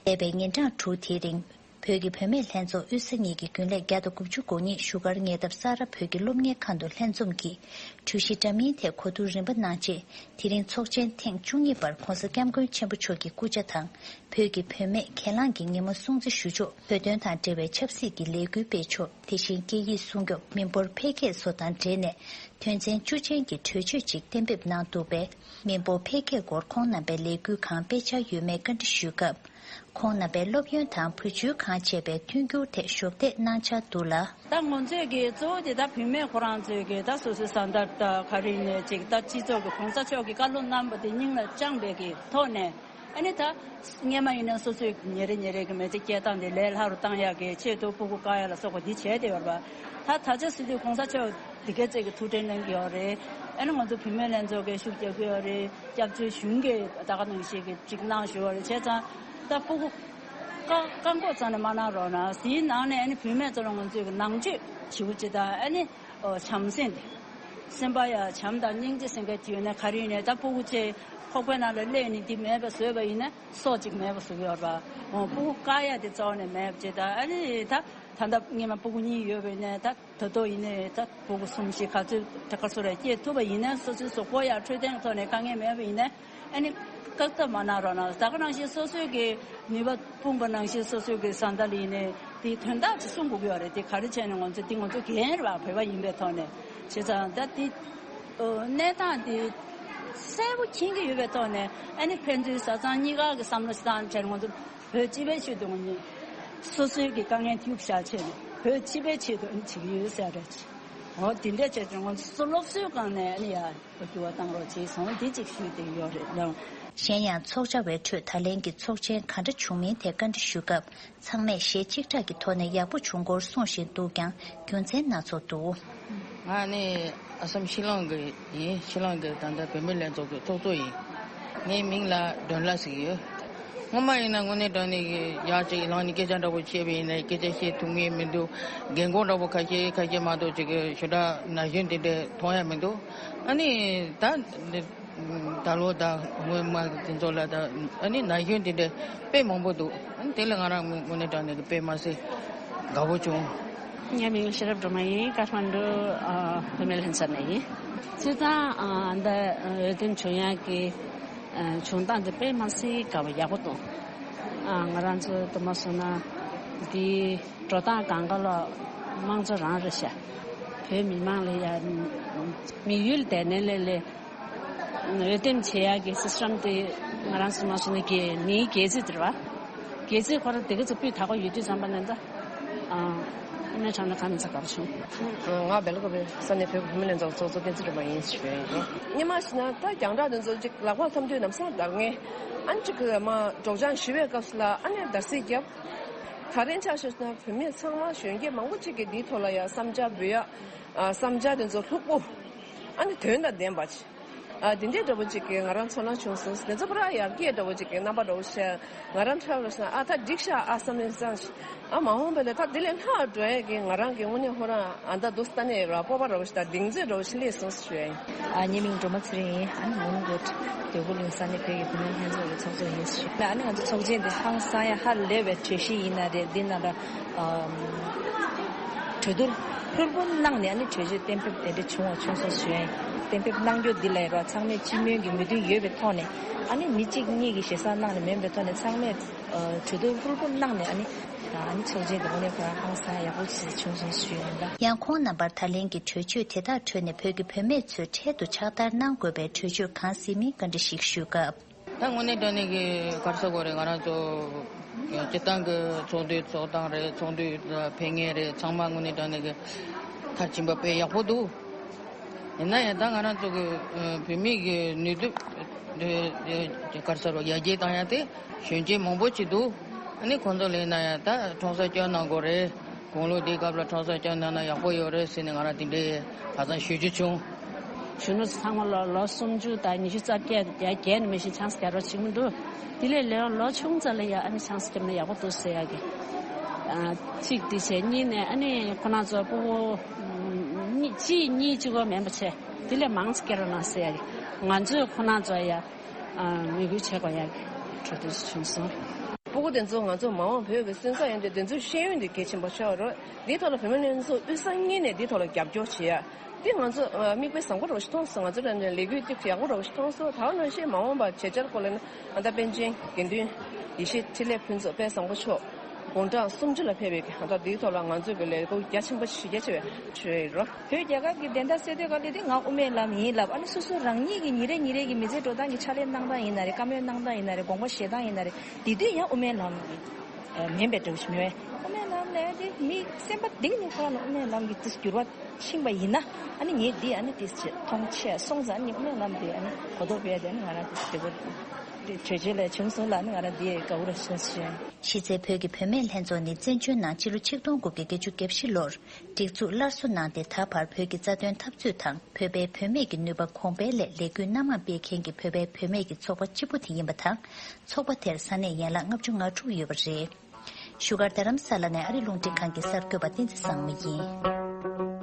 འདས་པའི་ཉིན་གྲངས་དྲུག་དེའི་རིང་། བོད་ཀྱི་བུད་མེད་ལྷན་ཚོགས་དབུས་ས་གཉིས་ཀྱི་རྒྱུན་ལས་བརྒྱ་དང་དགུ་བཅུ་གོ་གཉིས་བཞུགས་སྒར་ཉེ་འདབས་ས་རཱ་བོད་ཀྱི་སློབ་གཉེར་ཁང་དུ་ལྷན་འཛོམས་ཀྱིས་གྲོས་གཞི་འདྲ་མིན་ཐད་གོ་བསྡུར་རིམ་པ་གནང་རྗེས། དེ་རིང་ཚོགས་ཆེན་ཐེངས་བཅུ་གཉིས་པར་༧གོང་ས་༧སྐྱབས་མགོན་ཆེན་པོ་མཆོག་གི་སྐུ་ཕྱྭ་དང་། བོད་ཀྱི་བུད་མེད་གྱེན་ལངས་ཀྱི་ཉིན་མོ་སྲུང་བརྩི་ཞུ་ཕྱོགས། བོད་དོན་དང་འབྲེལ་བའི་ཆབ་སྲིད་ཀྱི་ལས་འགུལ་སྤེལ་ཕྱོགས། དེ་བཞིན་སྐད་ཡིག་སྲུང་སྐྱོབ། མི་འབོར་འཕེལ་རྒྱས་སོགས་དང་འབྲེལ་ནས། དོན་ཚན་བཅུ་ཅན་གྱི་གྲོས་ཆོད་ཅིག་གཏན་འབེབས་གནང་འདུག་པས། མི་འབོར་འཕེལ་རྒྱས་སྐོར་ཁོང་རྣམ་པའི་ལས་འགུལ་གང་སྤེལ་འཆར་ཡོད་མེད་བཀའ་འདྲི་ཞུས་སྐབས། ཁོང་རྣམ་པའི་སློབ་ཡོན་དང་བུ་བཅོལ་ཁང་བཅས་པའི་མཐུན་འགྱུར་ཐད་ཞོགས་འདེགས་གནང་འཆར་འདུག་ལ། ད་ང་ཚོས་ཀྱི་གཙོ་བོ་དེ་ད་བུད་མེད་ཁོ་རང་ཚོས་ཀྱི་ད་སོ་སོའི་བཟའ་ཟླ་ད་ག་རེ་ཡིན་ནའི་ཅིག་ད་སྤྱི་ཚོགས་ཀྱི་གོང་ས་མཆོག་གི་བཀའ་སློབ་གནང་བ་དེ་སྙིང་ལ་བཅངས་པའི་གི་ཐོག་ནས། ཨ་ནི་ད་སྔས་མ་ཡིན་ན་སོ་སོའི་ཉིན་རེ་ཉིན་རེ་གི་མི་ཚེ་སྐྱེལ་སྟངས་དེ་ལས་སླ་རུ་བཏང་ཡག་གི་ཆེད་དུ་ཕྲུ་གུ་བཀག་ཡག་ལ་སོགས་པ་འདི་བྱས་ཏེ་ཡོད་རེད་པ། ད་ད་ཆ་སྲིད་དུས་གོང་ས་མཆོག་འདི་གའི་ཚེ་གི་ཐུགས་ཁྲལ་གནང་གི་ཡོད་རེད། ཨ་ནི་ང་ཚོ་བུད་མེད་ལྷན་ཚོགས་ཀྱིས་ཤུགས་རྒྱག་གི་ཡོད་རེད། སྐྱབས་བཅོལ་གཞུང་གིས་ད་ག་ནང་བཞིན་གི་ཅིག་གནང་ཞུ་བ་རེད། བྱས་ཙང་ད་ཕྲུ་གུ་བཀག་བཀག་འགོག་རྩ་ནས་མ་གནང་རོགས་གནང་། དེའི་ནང་ནས་ཨ་ནི་བུད་མེད་ཚོ་ལ་ང་ཚོས་གི་ནང་ཆོས་བྱེད་དགོས་ཅིག་དང་། ཨ་ནི་ཨོ་བྱམས་སེམས་དེ། སེམས་པ་ཡ་བྱམས་དང་སྙིང་རྗེ་སེམས་ཁ་ཅིག་ཡོད་ན་ག་རེ་ཡིན་ནའི་ད་ཕྲུ་གུ་ཚོས་ཁོག་པའི་ནང་ལ་སླེབས་ནས་འདི་མེད་པ་བཟོས་པ་ཡིན་ན་སྲོག་ཅིག་མེད་པ་བཟོ་གི་ཡོད་རེད་པ། ཨོ་ཕྲུ་གུ་བཀག་ཡ་དེ་རྩ་བ་ནས་མེད་པ་བྱས། ད་ཨ་ནི་ད་ད་ལྟ་སྔས་མ་ཕྲུ་གུ་གཉིས་ཡོད་པ་ཡིན་ནའི་ད་ད་དུང་ཡིན་ནའི་ད་ཕྲུ་གུ་གསུམ་བཞི་ག་ཚོད་ད་ག་ཚོད་རེ་སྐྱེས་ཐུབ་པ་ཡིན་ན་སོ་སོའི་གཟུགས་པོ་ཡ་འཕྲོད་བསྟེན་ཐོག་ནས་དཀའ་ངལ་མེད་པ་ཡིན་ན། ཨ་ནི་བཀག་ཐབས་མ་གནང་རོགས་གནང་། ད་ག་ནང་བཞིན་སོ་སོའི་གི་ནུས་པ་སྤུངས་པ་ནང་བཞིན་སོ་སོའི་གི་བཟའ་ཟླ་ལ་ཡིན་ནའི་དེའི་དོན་དག་ཅིག་གསུང་དགོས་ཀྱི་ཡོད་རེད། དེ་ག་རེ་བྱས་ནས་ང་ཚོ་དེ་ང་ཚོ་འགན་རེད་པ། བོད་པ་ཡིན་པའི་ཐོག་ནས། བྱས་ཙང་ད་དེ་ཨོ་གནས་སྟངས་དེ་གསལ་པོ་མཁྱེན་གྱི་ཡོད་པའི་ཐོག་ནས། ཨ་ནི་ཕན་ཚུན་བཟའ་ཚང་གཉིས་ཀ་གི་བསམ་བློ་བཏང་བྱས་ང་ཚོ་བོད་སྤྱི་པའི་ཆེད་དུ་ངོ་ནས་སོ་སོའི་གི་དཀའ་ངལ་དེ་བཞག་བྱས་ནས་བོད་སྤྱི་པའི་ཆེད་དུ་ཨ་ནི་བྱེད་ཀྱི་ཡོད་ཟེར་རེད། འོ་དེ་འདྲ་བྱས་ཙང་ང་ཚོ་སློབ་གསོའི་སྒང་ནས་ཨ་ནི་ཡ། འགྱུར་བ་བཏང་རོགས་བྱས་སོང་། འདི་གཅིག་ཞུས་ཏེ་ཡོད་རེད་ལགས། གཞན་ཡང་ཚོགས་བཅར་བའི་ཁྲོད་ད་ལན་གྱི་ཚོགས་ཆེན་ག་འདྲ་བྱུང་མིན་ཐད་བཀའ་འདྲི་ཞུས་སྐབས། ཚང་མས་གཞས་གཅིག་གྲགས་ཀྱི་ཐོག་ནས་ཡག་པོ་བྱུང་སྐོར་གསུངས་བཞིན་འདུག་ཀྱང་རྒྱུ་མཚན་སྣ་ཚོགས་འདུག། ང་ནི་ཨ་སམ་ཤི་ལོང་གི་ཡིན། ཤི་ལོང་གི་ད་ལྟ་བུད་མེད་ལྷན་ཚོགས་ཀྱི་ཚོགས་གཙོ་ཡིན། ངའི་མིང་ལ་སྒྲོན་ལ་ཟེར་གྱི་ཡོད། སྔོན་མ་ཡིན་ན་དངོས་གནས་དྲང་གནས་ཀྱི་ཡག་ཅིག་ལངས་ནས་སྐད་ཆ་འདྲ་པོ་བཤད་པ་ཡིན་ན་སྐད་ཆ་བཤད་ཐུབ་ངེས་མི་འདུག། རྒན་གོག་འདྲ་པོ་ཁ་ཤས་ཁ་ཤས་མ་གཏོགས་ཅིག་གི་ཞེ་དྲག་ན་གཞོན་དེ་འདྲ་མཐོང་ཡ་མི་འདུག། ཨ་ནི་ད་ད་ལོ་ད་སྔོན་མ་དེ་ཚོ་ལ་ད་ཨ་ནི་ན་གཞོན་དེ་འདྲ་དཔེ་མང་པོ་འདུག། ཨ་ནི་དེ་ལ་ང་རང་དངོས་གནས་དྲང་གནས་ཀྱི་དཔེ་མ་སྲིད་དགའ་པོ་བྱུང་། ངའི་མིང་ལ་ཤེས་རབ་སྒྲོལ་མ་ཡིན། ཀ་ཐ་མན་གྲུ་ཨ་བུད་མེད་ལྷན་ཚོགས་ནས་ཡིན། སྤྱིར་བཏང་ཨ་འདི་འོས་འདེམས་བྱུང་ཡག་གི་ཨ་བྱུང་སྟངས་འདི་དཔེ་མ་སྲིད་དགའ་པོ་ཡག་པོ་འདུག། ཨ་ང་རང་ཚོ་དུ་མ་སོང་ན་འདི་འགྲོ་སྟངས་སྒང་ག་ལ་དམངས་གཙོ་རང་རེད་ཤག། བོད་མི་མང་ལ་ཡ་དམིགས་ཡུལ་དེ་ནས་ལས་ལས། འོས་འདེམས་བྱེད་ཡག་གི་སི་སི་ཊམ་དེ་ང་རང་ཚོ་མ་སོང་ན་གལ་མིའི་སྒལ་ཚིགས་དེ་རེད་བ། སྒལ་ཚིགས་ཁོ་རང་དེ་ག་ཚོ་སྤུས་དག་པོ་ཡོད་དུས་ཙམ་པ་ནས་ད། ཨ་ནས་དྲང་ནས་གང་ནས་ཚ་དགའ་པོ་བྱུང་། ང་སྦེལ་ཀོབ་ས་གནས་བོད་ཀྱི་བུད་མེད་ལྷན་ཚོགས་ཚོགས་གཙོ་བསྟན་འཛིན་སྒྲོལ་མ་ཡིན་ཞུ་ཡ་ཡིན། སྔོན་མ་ཞིག་ན་ད་རྒྱང་བསྒྲགས་དེ་ཚོ་ཅིག་ལག་པར་འཐམ་དུས་ལམ་སང་འདར་ངེས། ཨ་ནི་ཅིག་གི་མ་སྒྲོག་སྦྱང་ཞུ་བའི་སྐབས་སུ་ལ་ཨ་ནི་འདར་སིག་བརྒྱབ། ད་རིང་ཆ་བཞག་ན་བུད་མེད་ཚང་མ་གཞོན་སྐྱེས་མང་པོ་ཅིག་གིས་འདིའི་ཐོག་ལ་ཡ་བསམ་འཆར་འབུལ་ཡ། ཨ་བསམ་འཆར་དེ་ཚོ་ལྷུག་པོ། ཨ་ནི་དོན་དང་ལྡན་པ་ཅིག། ཨ་དེ་འདྲའི་འདྲ་པོ་ཅིག་གིས་ང་རང་ཚོར་སྣང་བྱུང་སོང་། དེ་ཚོ་པུ་ར་ཡར་རྒྱས་འདྲ་པོ་ཅིག་གི་རྣམ་པ་འདྲ་པོ་ཤར། ང་རང་འཁྲབ་རོགས་ཤིག་ན་ཨ་ད་འགྲིག་ཤག་ཨ་བསམ་ནས་བསམ་ཞིག། ཨ་མ་འོངས་པ་ལ་ད་དེ་ལས་ལྷག་འགྲོ་ཡས་ཀྱི་ང་རང་གི་དངོས་གནས་ཁོ་རང་ཨ་ད་དུ་ལྟ་ནས་ར་སྤོབས་པ་འདྲ་པོ་ཞིག་དང་གདེང་ཚོད་འདྲ་པོ་ཞིག་སླེབས་སོང་ཞུ་ཡ་ཡིན། ཨ་ངའི་མིང་སྒྲོལ་མ་ཚེ་རིང་ཡིན། ཨ་ནི་མོན་གྷོ་འདོད་རྒུ་གླིང་ས་གནས་བོད་ཀྱི་བུད་མེད་ལྷན་ཚོགས་ཀྱི་ཚོགས་གཙོ་ཡིན་ཞུ། ཨ་ནི་ང་ཚོ་ཚོགས་ཆེན་འདི་ཧང་སང་ཡ་ཧ་ལས་པའི་གྲོས་གཞི་ཡིན་ན་རེད། འདི་ནང་ལ་ཨམ། གྲོས་བསྡུར་ཕུར་བུ་གནང་ནས་ཨ་ནི་གྲོས་ཆོད་གཏན་འབེབས་དེ་འདྲ་བྱུང་བ་བྱུང་སོང་ཞུ་ཡ་ཡིན། གཏན་འབེབས་གནང་རྒྱུ་འདི་ལ་རོགས་ཚང་མས་སྤྱི་མོས་ཀྱི་མོས་མཐུན་ཡོད་པའི་ཐོག་ནས་ཨ་ནི་མི་གཅིག་གཉིས་ཀྱིས་ཞེ་ས་གནང་ནས་མིན་པའི་ཐོག་ནས་ཚང་མས་གྲོས་བསྡུར་ཕུར་བུ་གནང་ནས་ཨ་ནི་ཨ་ནི་ཚོགས་ཆེན་དེ་དངོས་གནས་ཁོ་རང་ཧང་སང་ཡག་པོ་ཞིག་བྱུང་སོང་ཞུ་ཡ་ཡིན་ལ། ཡང་ཁོང་རྣམ་པར་ད་ལན་གྱི་གྲོས་ཆོད་དེ་དག་ཁྲོད་ནས་བོད་ཀྱི་བུད་མེད་ཚོས་འཕྲལ་དུ་ཕྱག་བསྟར་གནང་དགོས་པའི་གྲོས་ཆོད་གང་ཟིན་མིན་བཀའ་འདྲི་ཞིག་ཞུས་སྐབས། ད་དངོས་གནས་དྲང་གནས་ཀྱི་ག་རེ་ཟེར་དགོས་རེད། ང་རང་ཚོ་སྤྱིར་བཏང་གི་ཚོགས་འདུའི་ཚོགས་སྟངས་རེད། ཚོགས་འདུའི་འཕེལ་ངེས་རེད། ཚང་མ་དངོས་གནས་དྲང་གནས་ཀྱི་མཐར་ཕྱིན་པ་དཔེ་ཡག་པོ་འདུག། ཡིན་ན་ཡང་ད་ང་རང་ཚོ་གི་བུད་མེད་ཀྱི་ནུས་སྟོབས་ག་རེ་ཟེར་དགོས། ཡར་རྒྱས་བཏང་ཡ་དེ་གཞོན་སྐྱེས་མང་པོ་ཅིག་འདུག། ཨ་ནི་ཁོང་ཚོ་ལ་ཡིན་ན་ཡང་ད་ཁྲོམ་ས་སྐྱོང་གནང་དགོས་རེད། དགུང་ལོ་འདིའི་སྐབས་ལ་ཁྲོམ་ས་སྐྱོང་གནང་ན་ཡག་པོ་ཡོད་རེད་ཟེར་ནས་ང་རང་དེ་འདྲའི་ཁ་སང་ཞུ་རྒྱུ་བྱུང་། གཞོན་ནུ་ཚང་མ་ལ་ལོ་སུམ་ཅུ་དང་ཉི་ཤུ་རྩ་བརྒྱད་དང་བརྒྱད་ནས་མི་ཤེས་ཆང་ས་རྒྱག་རོགས་བྱེད་ཀྱི་མི་འདུག། དེ་ལས་ལོ་ལོ་ཆུང་ཙག་ལ་ཡ་ཨ་ནི་ཆང་ས་བརྒྱབ་ན་ཡག་པོ་འདུག་ཟེར་ཡ་གི། ཨ་གཅིག་དེ་བྱས། གཉིས་ནས་ཨ་ནི་ཁོ་རང་ཚོ་སྤུ་གུ་གཉིས་གཅིག་གཉིས་གཅིག་པོ་མིན་པ་བྱས་དེ་ལས་མང་ཙམ་སྐྱེ་རོགས་གནང་ཟེར་ཡ་གི། ང་ཚོས་ཁོ་རང་ཚོ་ཡ་ཨ་མོས་གུས་བྱེད་དགོས་ཡ་གི་གྲོས་བསྡུར་བྱུང་སོང་། སྤུ་གུ་དེ་ཚོ་ང་ཚོ་མ་འོངས་བོད་ཀྱི་སོན་རྩ་ཡིན་དུས་དེ་ཚོའི་ཤེས་ཡོན་དེ་གལ་ཆེན་པོ་ཆགས་རོགས། འདིའི་ཐོག་ལ་བུད་མེད་ལྷན་ཚོགས་དབུས་གཙང་གཉིས་ནས་འདིའི་ཐོག་ལ་རྒྱབ་སྐྱོར་བྱེད་ཡ། འདི་ང་ཚོ་ཨ་དམིགས་དཔེ་བཟང་པོ་འདྲ་བོ་ཞིག་མཐོང་སོང་། ང་ཚོ་ལ་ནས་ལས་འགུལ་ཏིག་ཡག་པོ་འདྲ་བོ་ཞིག་མཐོང་སོང་། ད་ག་ནང་བཞིན་མ་འོངས་པ་བྱེད་འཆར་སྐོར་ལ་ནི་ཨ་ད་པཎ་ཆེན་དགེ་འདུན་ཡེ་ཤེས་འཕྲིན་ལས་ཕུན་ཚོགས་དཔལ་བཟང་པོ་མཆོག་ དགུང་གྲངས་སུམ་ཅུ་ལ་ཕེབས་པའི་ཧ་ད་འདིའི་ཐོག་ལ་ང་ཚོས་ཀྱི་ལས་འགུལ་རྒྱ་ཆེན་པོ་ཞེ་གལ་ཆེ་བའི་གྲས་རོ། བོད་རྒྱ་གར་གྱི་བདེན་མཐའ་གསལ་དོད་ག་ལེ་དེ་ང་དབུ་མའི་ལམ་ཡིན་ལབ། ཨ་ནི་སོ་སོ་རང་ཉིད་ཀྱི་ཉིན་རེ་ཉིན་རེ་གི་མི་ཚེ་འགྲོ་སྟངས་ཀྱི་ཕྱག་ལས་གནང་སྟངས་ཡིན་ན་རེད། བཀའ་མོལ་གནང་སྟངས་ཡིན་ན་རེད། དགོངས་པ་བཞེས་སྟངས་ཡིན་ན་རེད། དེ་དུས་ཡང་དབུ་མའི་ལམ་གྱི་མིན་པའི་འདྲ་བོ་ཞིག་མི་འོས། དབུ་མའི་ལམ་ལས་དེ་མི་སེམས་པ་གཏིང་ནས་ཁོ་རང་ལ་དབུ་མའི་ལམ་གྱི་དེ་འགྱུར་བ་ཕྱིན་པ་ཡིན་ན། ཨ་ནི་ངས་འདི་ཨ་ནི་དེ་མཐོང་ཆེ་སོང་ཙང་། ཨ་ནི་དབུ་མའི་ལམ་དེ་ཨ་ནི་གོ་རྟོགས་སྤེལ་ཏེ། ཨ་ནི་ང་རང་དེ་དེ་བོ་དེ་གྲོས་ཆོད་ལས་བྱུང་སོང་ལ། ཨ་ནི་ང་རང་དེ་དགའ་བོ་ར་སོང་ཞེས། གཞི་རྩའི་བོད་ཀྱི་བུད་མེད་ལྷན་ཚོགས་ནི་བཙན་བྱོལ་ནང་ཕྱི་ལོ་ཆིག་སྟོང་དགུ་བརྒྱ་བརྒྱད་ཅུ་གྱ་བཞི་ལོར་སྒྲིག་འཛུགས་སླར་གསོ་གནང་སྟེ། ད་བར་བོད་ཀྱི་རྩ་དོན་འཐབ་རྩོད་དང་བོད་པའི་བུད་མེད་ཀྱི་ནུས་པ་གོང་འཕེལ་སླད་ལས་འགུལ་སྣ་མང་སྤེལ་མཁན་གྱི་བོད་པའི་བུད་མེད་ཀྱི་ཚོགས་པ་གཅིག་པུ་དེ་ཡིན་པ་དང་། ཚོགས་པ་དེར་ས་གནས་ཡན་ལག་ལྔ་བཅུ་ང་དྲུག་ཡོད་པ་རེད། བཞུགས་སྒར་རྡ་རམ་ས་ལ་ནས་ཨ་རི་རླུང་འཕྲིན་ཁང་གི་གསར་འགོད་པ་བསྟན་འཛིན་བཟང་མོ་ཡིན།